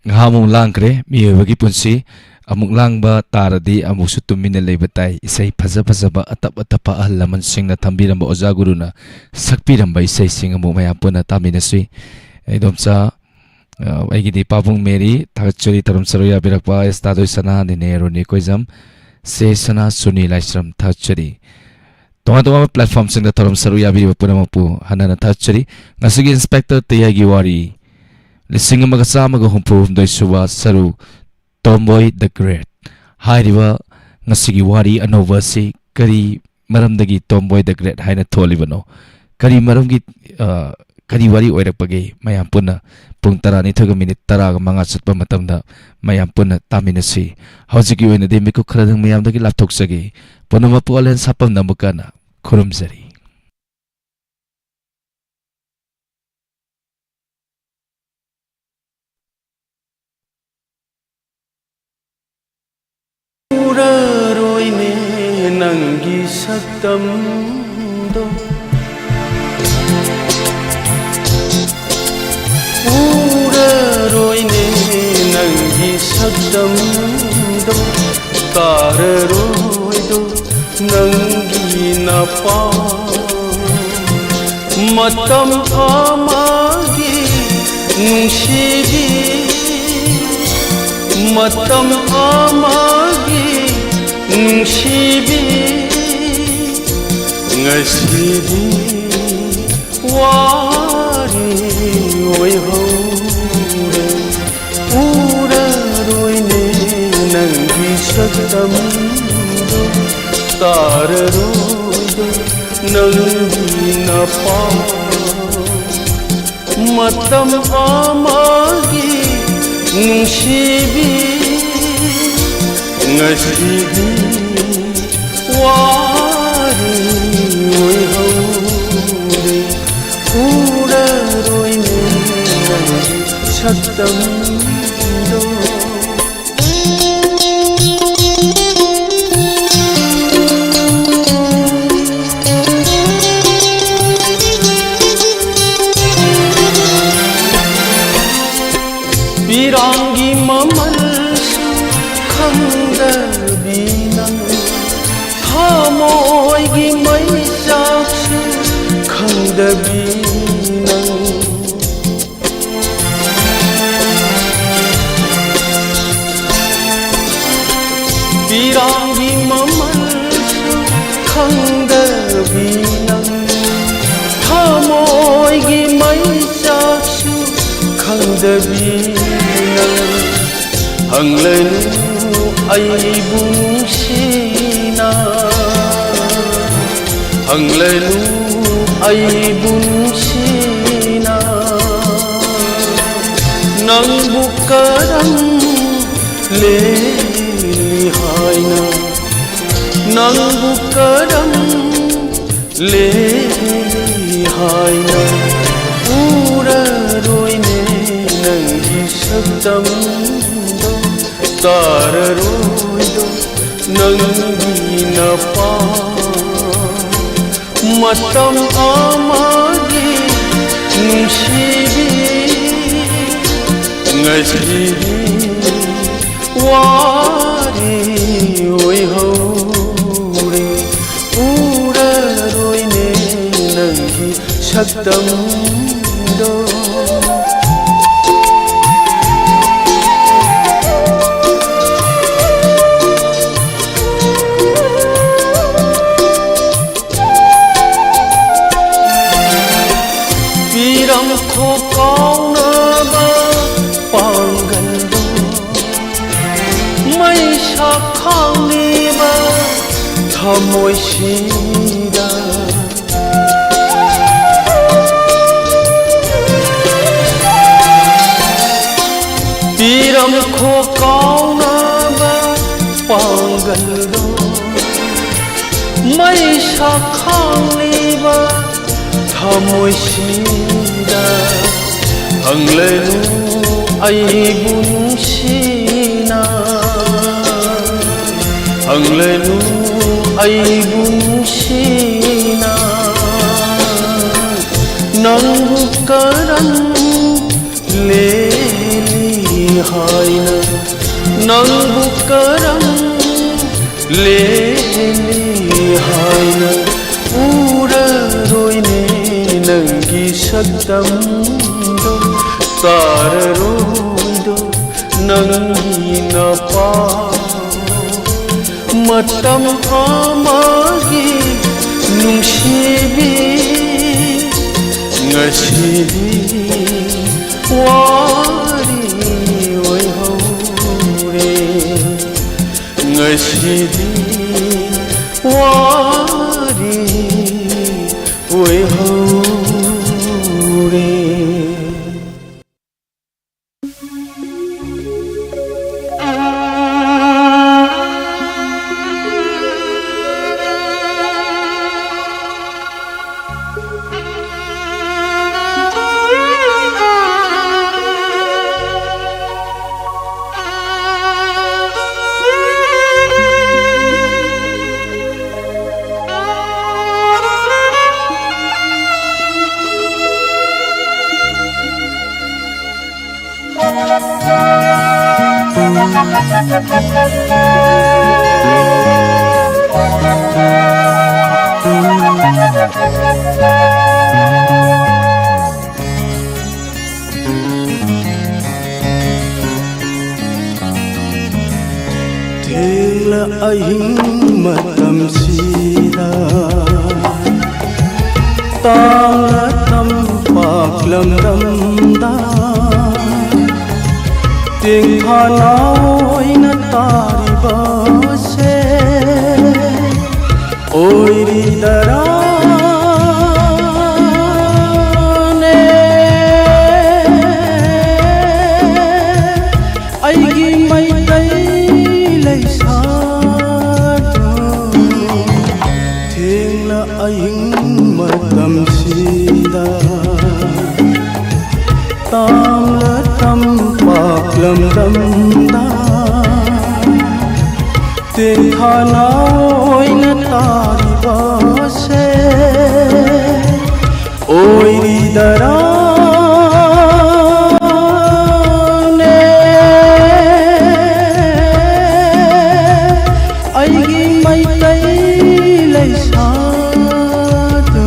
ꯉꯥꯏꯍꯥꯛ ꯑꯃꯨꯛ ꯂꯥꯡꯈ꯭ꯔꯦ꯫ ꯃꯤꯑꯣꯏꯕꯒꯤ ꯄꯨꯟꯁꯤ ꯑꯃꯨꯛ ꯂꯥꯡꯕ ꯇꯥꯔꯗꯤ ꯑꯃꯨꯛꯁꯨ ꯇꯨꯃꯤꯟꯅ ꯂꯩꯕ ꯇꯥꯏ꯫ ꯏꯁꯩ ꯐꯖ ꯐꯖꯕ, ꯑꯇꯞ ꯑꯇꯞꯄ ꯑꯍꯜ ꯂꯃꯟꯁꯤꯡꯅ ꯊꯝꯕꯤꯔꯝꯕ, ꯑꯣꯖꯥ ꯒꯨꯔꯨꯅ ꯁꯛꯄꯤꯔꯝꯕ ꯏꯁꯩꯁꯤꯡ ꯑꯃꯨꯛ ꯃꯌꯥꯝ ꯄꯨꯟꯅ ꯇꯥꯃꯤꯟꯅꯁꯤ꯫ ꯏꯗꯣꯝꯆꯥ, ꯑ, ꯑꯩꯒꯤꯗꯤ ꯄꯥꯕꯨꯡ ꯃꯦꯔꯤ, ꯊꯥꯒꯠꯆꯔꯤ ꯊꯧꯔꯝ ꯁꯔꯨꯛ ꯌꯥꯕꯤꯔꯛꯄ꯫ ꯑꯦꯁꯇꯥꯗꯣꯏ ꯁꯅꯥ, ꯅꯤꯅꯦ ꯔꯣꯅꯤ ꯀꯣꯏꯖꯝ, ꯆꯦ ꯁꯅꯥ, ꯁꯨꯅꯤ ꯂꯥꯏꯁ꯭ꯔꯝ, ꯊꯥꯒꯠꯆꯔꯤ꯫ ꯇꯣꯉꯥꯟ ꯇꯣꯉꯥꯟꯕ platformꯁꯤꯡꯗ ꯊꯧꯔꯝ ꯁꯔꯨꯛ ꯌꯥꯕꯤꯔꯤꯕ ꯄꯨꯝꯅꯃꯛꯄꯨ ꯍꯟꯅ ꯍꯟꯅ ꯊꯥꯒꯠꯆꯔꯤ꯫ ꯉꯁꯤꯒꯤ Inspector ꯇꯌꯥꯏꯒꯤ ꯋꯥꯔꯤ, ꯂꯤꯁꯤꯡ ꯑꯃꯒ ꯆꯥꯝꯃꯒ ꯍꯨꯝꯐꯨ ꯍꯨꯝꯗꯣꯏ ꯁꯨꯕ ꯁꯔꯨꯛ, Tomboy the Great꯫ ꯍꯥꯏꯔꯤꯕ ꯉꯁꯤꯒꯤ ꯋꯥꯔꯤ ꯑꯅꯧꯕ ꯑꯁꯤ ꯀꯔꯤ ꯃꯔꯝꯗꯒꯤ Tomboy the Great ꯍꯥꯏꯅ ꯊꯣꯜꯂꯤꯕꯅꯣ? ꯀꯔꯤ ꯃꯔꯝꯒꯤ, ꯑ, ꯀꯔꯤ ꯋꯥꯔꯤ ꯑꯣꯏꯔꯛꯄꯒꯦ? ꯃꯌꯥꯝ ꯄꯨꯟꯅ ꯄꯨꯡ ꯇꯔꯥꯅꯤꯊꯣꯏꯒ ꯃꯤꯅꯤꯠ ꯇꯔꯥꯒ ꯃꯉꯥ ꯆꯠꯄ ꯃꯇꯝꯗ ꯃꯌꯥꯝ ꯄꯨꯟꯅ ꯇꯥꯃꯤꯟꯅꯁꯤ꯫ ꯍꯧꯖꯤꯛꯀꯤ ꯑꯣꯏꯅꯗꯤ ꯃꯤꯀꯨꯞ ꯈꯔꯗꯪ ꯃꯌꯥꯝꯗꯒꯤ ꯂꯥꯞꯊꯣꯛꯆꯒꯦ꯫ ꯄꯨꯝꯅꯃꯛꯄꯨ ꯑꯣꯂꯦꯟ ꯁꯥꯄꯝ ꯅꯝꯕꯨꯀꯥꯅ ꯈꯨꯔꯨꯝꯖꯔꯤ꯫ ꯎꯔꯔꯣꯏꯅꯦ ꯅꯪꯒꯤ ꯁꯛꯇꯝꯗꯣ, ꯎꯔꯔꯣꯏꯅꯦ ꯅꯪꯒꯤ ꯁꯛꯇꯝꯗꯣ, ꯇꯥꯔꯔꯣꯏꯗꯣ ꯅꯪꯒꯤ ꯅꯄꯥ꯫ ꯃꯇꯝ ꯑꯃꯒꯤ ꯅꯨꯡꯁꯤꯕꯤ, ꯃꯇꯝ ꯑꯃꯒꯤ ꯅꯨꯡꯁꯤꯕꯤ, ꯉꯁꯤꯗꯤ ꯋꯥꯔꯤ ꯑꯣꯏꯍꯧꯔꯦ꯫ ꯎꯔꯔꯣꯏꯅꯦ ꯅꯪꯒꯤ ꯁꯛꯇꯝꯗꯣ, ꯇꯥꯔꯔꯣꯏꯗꯣ ꯅꯪꯒꯤ ꯅꯄꯥ꯫ ꯃꯇꯝ ꯑꯃꯒꯤ ꯅꯨꯡꯁꯤꯕꯤ, ꯉꯁꯤꯗꯤ ꯋꯥꯔꯤ ꯑꯣꯏꯍꯧꯔꯦ꯫ ꯎꯔꯔꯣꯏꯅꯦ ꯅꯪꯒꯤ ꯁꯛꯇꯝꯗꯣ꯫ ꯄꯤꯔꯥꯡ ꯅꯪ ꯄꯤꯔꯥꯡꯒꯤ ꯃꯃꯜꯁꯨ ꯈꯪꯗꯕꯤ ꯅꯪ, ꯊꯃꯣꯏꯒꯤ ꯃꯩꯆꯥꯛꯁꯨ ꯈꯪꯗꯕꯤ ꯅꯪ, ꯍꯪꯂꯅꯨ ꯑꯩꯕꯨ ꯅꯨꯡꯁꯤꯅ, ꯍꯪꯂꯅꯨ ꯑꯩꯕꯨ ꯅꯨꯡꯁꯤꯅ, ꯅꯪꯕꯨ ꯀꯔꯝ ꯂꯦꯜꯂꯤ ꯍꯥꯏꯅ, ꯅꯪꯕꯨ ꯀꯔꯝ ꯂꯦꯜꯂꯤ ꯍꯥꯏꯅ, ꯎꯔꯔꯣꯏꯅꯦ ꯅꯪꯒꯤ ꯁꯛꯇꯝꯗꯣ, ꯇꯥꯔꯔꯣꯏꯗꯣ ꯅꯪꯒꯤ ꯅꯄꯥ꯫ ꯃꯇꯝ ꯑꯃꯒꯤ ꯅꯨꯡꯁꯤꯕꯤ, ꯉꯁꯤꯗꯤ ꯋꯥꯔꯤ ꯑꯣꯏꯍꯧꯔꯦ꯫ ꯎꯔꯔꯣꯏꯅꯦ ꯅꯪꯒꯤ ꯁꯛꯇꯝꯗꯣ꯫ ꯄꯤꯔꯝꯈꯣ ꯀꯥꯎꯅꯕ ꯄꯥꯡꯒꯜꯗꯣ, ꯃꯩꯁꯥ ꯈꯥꯡꯂꯤꯕ ꯊꯃꯣꯏꯁꯤꯗ꯫ ꯄꯤꯔꯝꯈꯣ ꯀꯥꯎꯅꯕ ꯄꯥꯡꯒꯜꯗꯣ, ꯃꯩꯁꯥ ꯈꯥꯡꯂꯤꯕ ꯊꯃꯣꯏꯁꯤꯗ꯫ ꯍꯪꯂꯅꯨ ꯑꯩꯕꯨ ꯅꯨꯡꯁꯤꯅ, ꯍꯪꯂꯅꯨ ꯑꯩꯕꯨ ꯅꯨꯡꯁꯤꯅ, ꯅꯪꯕꯨ ꯀꯔꯝ ꯂꯦꯜꯂꯤ ꯍꯥꯏꯅ, ꯅꯪꯕꯨ ꯀꯔꯝ ꯂꯦꯜꯂꯤ ꯍꯥꯏꯅ, ꯎꯔꯔꯣꯏꯅꯦ ꯅꯪꯒꯤ ꯁꯛꯇꯝꯗꯣ ꯇꯥꯔꯔꯣꯏꯗꯣ ꯅꯪꯒꯤ ꯅꯄꯥꯎ꯫ ꯃꯇꯝ ꯑꯃꯒꯤ ꯅꯨꯡꯁꯤꯕꯤ ꯉꯁꯤꯗꯤ ꯋꯥꯔꯤ ꯑꯣꯏꯍꯧꯔꯦ꯫ ꯉꯁꯤꯗꯤ ꯋꯥꯔꯤ ꯑꯣꯏꯍꯧꯔꯦ꯫ ꯊꯦꯡꯂ ꯑꯍꯤꯡ ꯃꯇꯝꯁꯤꯗ ꯇꯥꯡꯅ ꯇꯝꯄꯥꯛ ꯂꯝꯗꯝꯗ ꯇꯦꯡꯊꯥꯅ ꯑꯣꯏꯅ ꯇꯥꯔꯤꯕꯁꯦ ꯑꯣꯏꯔꯤꯗꯔꯥꯅꯦ? ꯑꯩꯒꯤ ꯃꯩꯇꯩ ꯂꯩꯁꯥꯗꯣ ꯊꯦꯡꯂ ꯑꯍꯤꯡ ꯃꯇꯝꯁꯤꯗ ꯇꯥꯝꯂ ꯇꯝꯄꯥꯛ ꯂꯝꯗꯝꯗ ꯇꯦꯡꯊꯥꯅ ꯑꯣꯏꯅ ꯇꯥꯔꯤꯕꯁꯦ ꯑꯣꯏꯔꯤꯗꯔꯥꯅꯦ? ꯑꯩꯒꯤ ꯃꯩꯇꯩ ꯂꯩꯁꯥꯗꯣ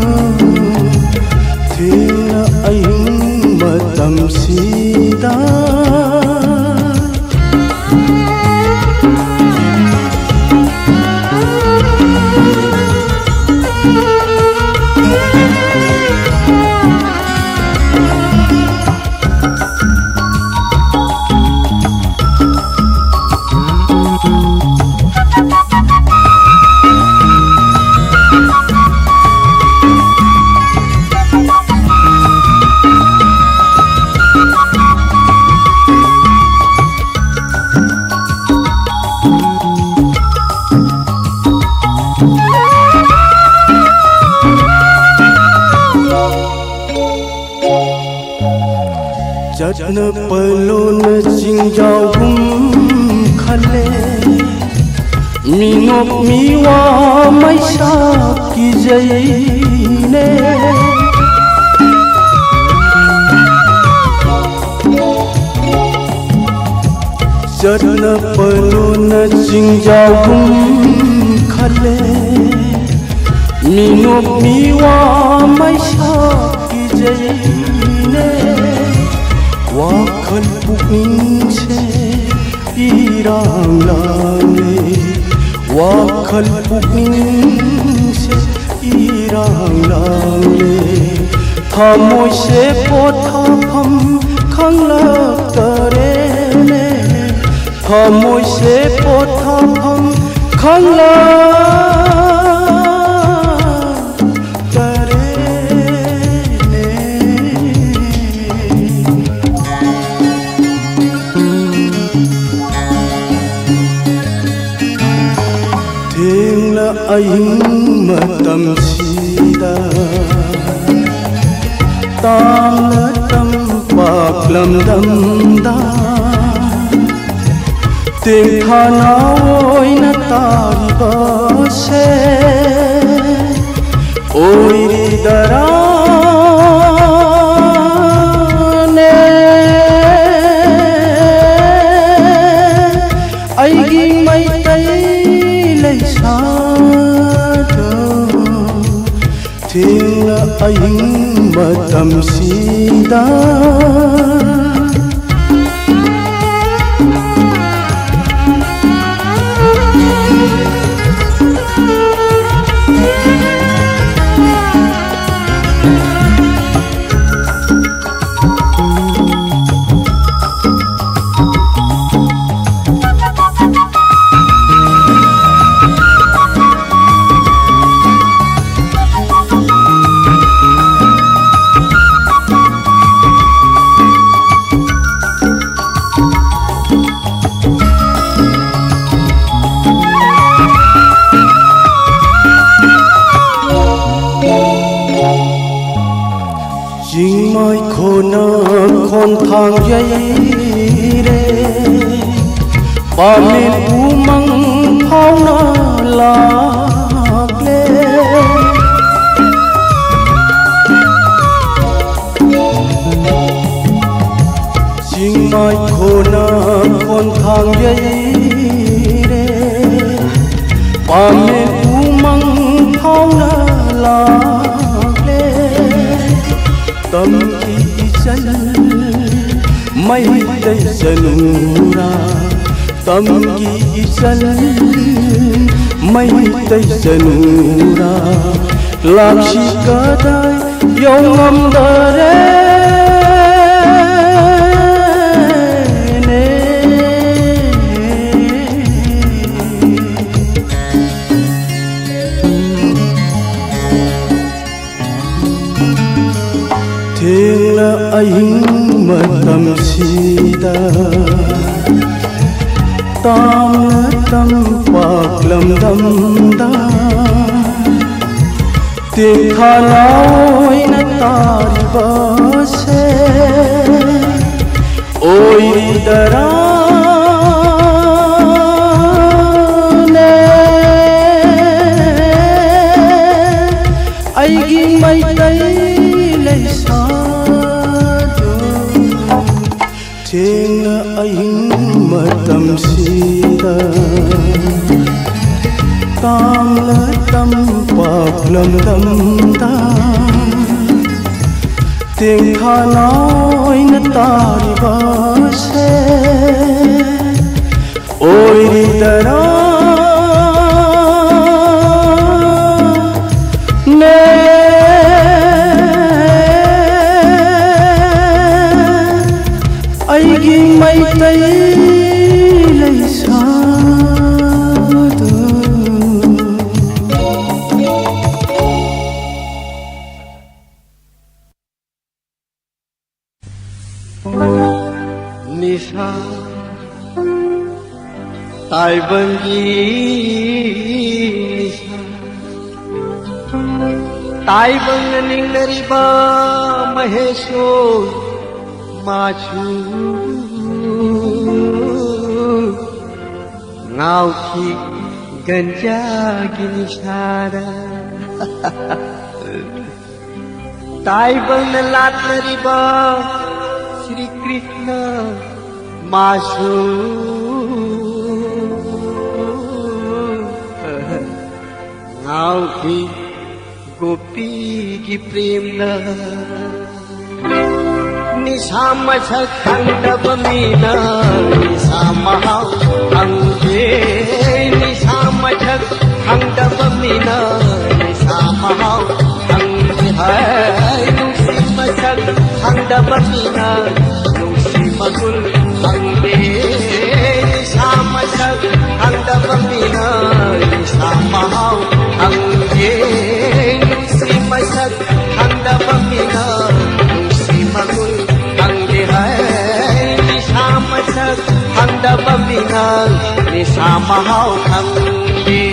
ꯆꯠꯅ ꯄꯂꯣꯅ ꯆꯤꯡꯖꯥꯎꯒꯨꯝ ꯈꯜꯂꯦ, ꯃꯤꯅꯣꯛ ꯃꯤꯋꯥ ꯃꯩꯁꯥ ꯀꯤꯖꯩꯅꯦ꯫ ꯆꯠꯅ ꯄꯂꯣꯅ ꯆꯤꯡꯖꯥꯎꯒꯨꯝ ꯈꯜꯂꯦ, ꯃꯤꯅꯣꯛ ꯃꯤꯋꯥ ꯃꯩꯁꯥ ꯀꯤꯖꯩꯅꯦ꯫ ꯋꯥꯈꯜ ꯄꯨꯛꯅꯤꯡꯁꯦ ꯏꯔꯥꯡ ꯂꯥꯡꯂꯦ, ꯋꯥꯈꯜ ꯄꯨꯛꯅꯤꯡꯁꯦ ꯏꯔꯥꯡ ꯂꯥꯡꯂꯦ꯫ ꯊꯃꯣꯏꯁꯦ ꯄꯣꯊꯥꯐꯝ ꯈꯪꯂꯛꯇꯔꯦꯅꯦ, ꯊꯃꯣꯏꯁꯦ ꯄꯣꯊꯥꯐꯝ ꯈꯪꯂꯛꯇꯔꯦꯅꯦ꯫ ꯊꯦꯡꯂ ꯑꯍꯤꯡ ꯃꯇꯝꯁꯤꯗ, ꯇꯥꯝꯅ ꯇꯝꯄꯥꯛ ꯂꯝꯗꯝꯗ ꯇꯦꯡꯊꯥꯅ ꯑꯣꯏꯅ ꯇꯥꯔꯤꯕꯁꯦ ꯑꯣꯏꯔꯤꯗꯔꯥꯅꯦ? ꯑꯩꯒꯤ ꯃꯩꯇꯩ ꯂꯩꯁꯥꯗꯣ ꯊꯦꯡꯅ ꯑꯍꯤꯡ ꯃꯇꯝꯁꯤꯗ꯫ ꯆꯤꯡꯃꯥꯏ ꯈꯣꯅ ꯈꯣꯟꯊꯥꯡ ꯌꯩꯔꯦ, ꯄꯥꯃꯦꯟ ꯎꯃꯪ ꯐꯥꯎꯅ ꯂꯥꯛꯂꯦ꯫ ꯆꯤꯡꯃꯥꯏ ꯈꯣꯅ ꯈꯣꯟꯊꯥꯡ ꯌꯩꯔꯦ, ꯄꯥꯃꯦꯟ ꯎꯃꯪ ꯐꯥꯎꯅ ꯂꯥꯛꯂꯦ꯫ ꯇꯝꯒꯤ ꯏꯆꯜ ꯃꯩꯇꯩ ꯆꯅꯨꯔꯥ, ꯇꯝꯒꯤ ꯏꯆꯜ ꯃꯩꯇꯩ ꯆꯅꯨꯔꯥ, ꯂꯥꯛꯁꯤ ꯀꯗꯥꯏ ꯌꯧꯉꯝꯗꯔꯦꯅꯦ꯫ ꯊꯦꯡꯅ ꯑꯍꯤꯡ ꯃꯇꯝꯁꯤꯗ, ꯇꯥꯝꯅ ꯇꯝꯄꯥꯛ ꯂꯝꯗꯝꯗ, ꯇꯦꯡꯊꯥ ꯂꯥꯎꯅ ꯇꯥꯔꯤꯕꯁꯦ ꯑꯣꯏꯔꯤꯗꯔꯥꯅꯦ? ꯑꯩꯒꯤ ꯃꯩꯇꯩ ꯂꯩꯁꯥꯗꯣ, ꯊꯦꯡꯅ ꯑꯍꯤꯡ ꯃꯇꯝꯁꯤꯗ, ꯇꯥꯝꯂ ꯇꯝꯄꯥꯛ ꯂꯝꯗꯝꯗ, ꯇꯦꯡꯊꯥ ꯂꯥꯎꯅ ꯇꯥꯔꯤꯕꯁꯦ ꯑꯣꯏꯔꯤꯗꯔꯥꯅꯦ? ꯑꯩꯒꯤ ꯃꯩꯇꯩ ꯂꯩꯁꯥꯗꯨ꯫ ꯅꯤꯁꯥ ꯇꯥꯏꯕꯪꯒꯤ ꯅꯤꯁꯥ, ꯇꯥꯏꯕꯪꯅ ꯅꯤꯡꯅꯔꯤꯕ ꯃꯍꯦꯁꯣꯔ ꯃꯥꯁꯨ ꯉꯥꯎꯈꯤ ꯒꯟꯖꯥꯒꯤ ꯅꯤꯁꯥꯗ꯫ ꯇꯥꯏꯕꯪꯅ ꯂꯥꯠꯅꯔꯤꯕ ꯁ꯭ꯔꯤ ꯀ꯭ꯔꯤꯁꯅ ꯃꯥꯁꯨ ꯉꯥꯎꯈꯤ ꯒꯣꯄꯤꯒꯤ ꯄ꯭ꯔꯦꯝꯅ꯫ ꯅꯤꯁꯥ ꯃꯁꯛ ꯈꯪꯗꯕ ꯃꯤꯅ ꯅꯤꯁꯥ ꯃꯍꯥꯎ ꯈꯪꯗꯦ꯫ ꯅꯤꯁꯥ ꯃꯁꯛ ꯈꯪꯗꯕ ꯃꯤꯅ ꯅꯤꯁꯥ ꯃꯍꯥꯎ ꯈꯪꯗꯦ꯫ ꯍꯥꯏ, ꯅꯨꯡꯁꯤ ꯃꯁꯛ ꯈꯪꯗꯕ ꯃꯤꯅ ꯅꯨꯡꯁꯤ ꯃꯒꯨꯟ ꯈꯪꯗꯦ꯫ ꯅꯤꯁꯥ ꯃꯁꯛ ꯈꯪꯗꯕ ꯃꯤꯅ ꯅꯤꯁꯥ ꯃꯍꯥꯎ ꯈꯪꯗꯦ꯫ ꯅꯨꯡꯁꯤ ꯃꯁꯛ ꯈꯪꯗꯕ ꯃꯤꯅ ꯅꯨꯡꯁꯤ ꯃꯒꯨꯟ ꯈꯪꯗꯦ꯫ ꯍꯥꯏ, ꯅꯤꯁꯥ ꯃꯁꯛ ꯈꯪꯗꯕ ꯃꯤꯅ ꯅꯤꯁꯥ ꯃꯍꯥꯎ ꯈꯪꯗꯦ꯫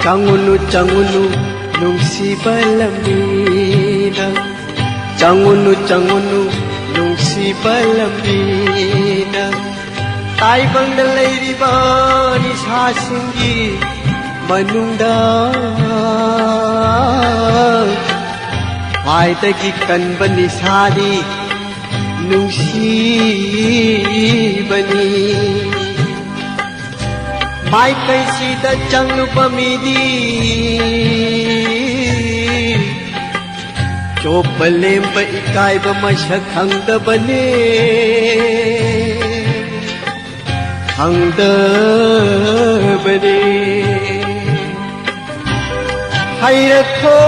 ꯆꯪꯉꯨꯅꯨ, ꯆꯪꯉꯨꯅꯨ ꯅꯨꯡꯁꯤꯕ ꯂꯝꯕꯤꯗ, ꯆꯪꯉꯨꯅꯨ, ꯆꯪꯉꯨꯅꯨ ꯅꯨꯡꯁꯤꯕ ꯂꯝꯕꯤꯗ꯫ ꯇꯥꯏꯕꯪꯗ ꯂꯩꯔꯤꯕ ꯅꯤꯁꯥꯁꯤꯡꯒꯤ ꯃꯅꯨꯡꯗ ꯈ꯭ꯋꯥꯏꯗꯒꯤ ꯀꯟꯕ ꯅꯤꯁꯥꯗꯤ ꯅꯨꯡꯁꯤꯕꯅꯤ꯫ ꯃꯥꯏꯀꯩꯁꯤꯗ ꯆꯪꯂꯨꯕ ꯃꯤꯗꯤ ꯆꯣꯞꯄ ꯂꯦꯝꯕ ꯏꯀꯥꯏꯕ ꯃꯁꯛ ꯈꯪꯗꯕꯅꯦ, ꯈꯪꯗꯕꯅꯦ꯫ ꯍꯩꯔꯛꯈꯣ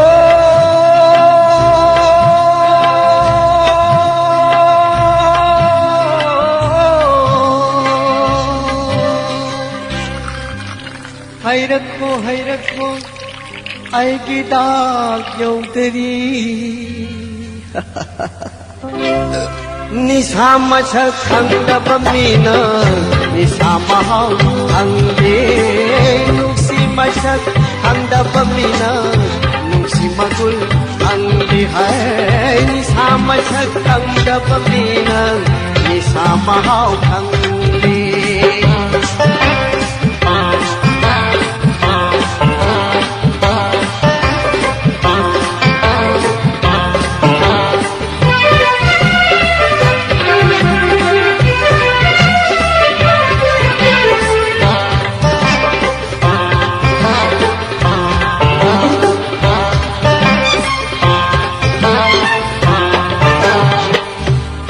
ꯍꯩꯔꯛꯈꯣ, ꯍꯩꯔꯛꯈꯣ, ꯑꯩꯒꯤ ꯗꯥꯛ ꯌꯧꯗꯔꯤ꯫ ꯅꯤꯁꯥ ꯃꯁꯛ ꯈꯪꯗꯕ ꯃꯤꯅ ꯅꯤꯁꯥ ꯃꯍꯥꯎ ꯈꯪꯗꯦ꯫ ꯅꯨꯡꯁꯤ ꯃꯁꯛ ꯈꯪꯗꯕ ꯃꯤꯅ ꯅꯨꯡꯁꯤ ꯃꯒꯨꯟ ꯈꯪꯗꯦ ꯍꯥꯏ꯫ ꯅꯤꯁꯥ ꯃꯁꯛ ꯈꯪꯗꯕ ꯃꯤꯅ ꯅꯤꯁꯥ ꯃꯍꯥꯎ ꯈꯪꯗꯦ꯫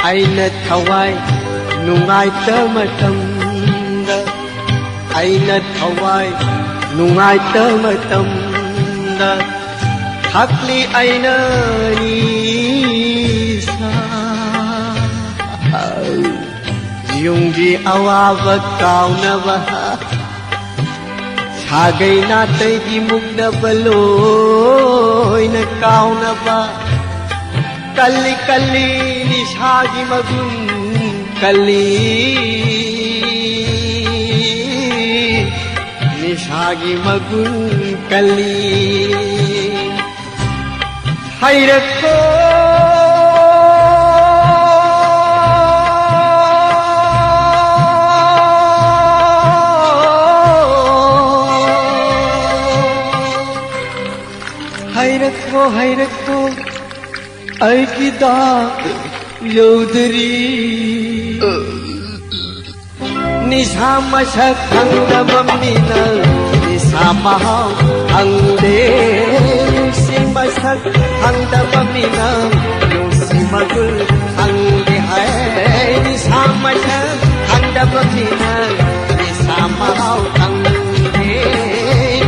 ꯑꯩꯅ ꯊꯋꯥꯏ ꯅꯨꯡꯉꯥꯏꯇ ꯃꯇꯝꯗ, ꯑꯩꯅ ꯊꯋꯥꯏ ꯅꯨꯡꯉꯥꯏꯇ ꯃꯇꯝꯗ, ꯊꯛꯂꯤ ꯑꯩꯅ ꯅꯤꯁꯥ꯫ ꯌꯨꯝꯒꯤ ꯑꯋꯥꯕ ꯀꯥꯎꯅꯕ, ꯁꯥꯒꯩ ꯅꯥꯇꯩꯒꯤ ꯃꯨꯛꯅꯕ ꯂꯣꯏꯅ ꯀꯥꯎꯅꯕ꯫ ꯀꯜꯂꯤ ꯀꯜꯂꯤ ꯅꯤꯁꯥꯒꯤ ꯃꯒꯨꯟ ꯀꯜꯂꯤ, ꯅꯤꯁꯥꯒꯤ ꯃꯒꯨꯟ ꯀꯜꯂꯤ꯫ ꯍꯩꯔꯛꯈꯣ꯫ ꯍꯩꯔꯛꯈꯣ, ꯍꯩꯔꯛꯈꯣ, ꯑꯩꯒꯤ ꯗꯥꯛ ꯌꯧꯗ꯭ꯔꯤ꯫ ꯅꯤꯁꯥ ꯃꯁꯛ ꯈꯪꯗꯕ ꯃꯤꯅ ꯅꯤꯁꯥ ꯃꯍꯥꯎ ꯈꯪꯗꯦ꯫ ꯅꯨꯡꯁꯤ ꯃꯁꯛ ꯈꯪꯗꯕ ꯃꯤꯅ ꯅꯨꯡꯁꯤ ꯃꯒꯨꯟ ꯈꯪꯗꯦ ꯍꯥꯏ꯫ ꯅꯤꯁꯥ ꯃꯁꯛ ꯈꯪꯗꯕ ꯃꯤꯅ ꯅꯤꯁꯥ ꯃꯍꯥꯎ ꯈꯪꯗꯦ꯫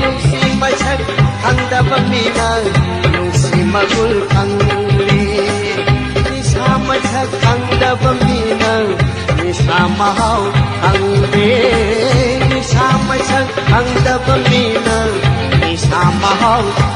ꯅꯨꯡꯁꯤ ꯃꯁꯛ ꯈꯪꯗꯕ ꯃꯤꯅ ꯅꯨꯡꯁꯤ ꯃꯒꯨꯟ ꯈꯪꯗꯦ꯫ ꯅꯤꯁꯥ ꯃꯁꯛ ꯈꯪꯗꯕ ꯃꯤꯅ ꯅꯤꯁꯥ ꯃꯍꯥꯎ ꯈꯪꯗꯦ꯫ ꯅꯤꯁꯥ ꯃꯁꯛ ꯁꯛ ꯈꯪꯗꯕ ꯃꯤꯅ ꯅꯤꯁꯥ ꯃꯍꯥꯎ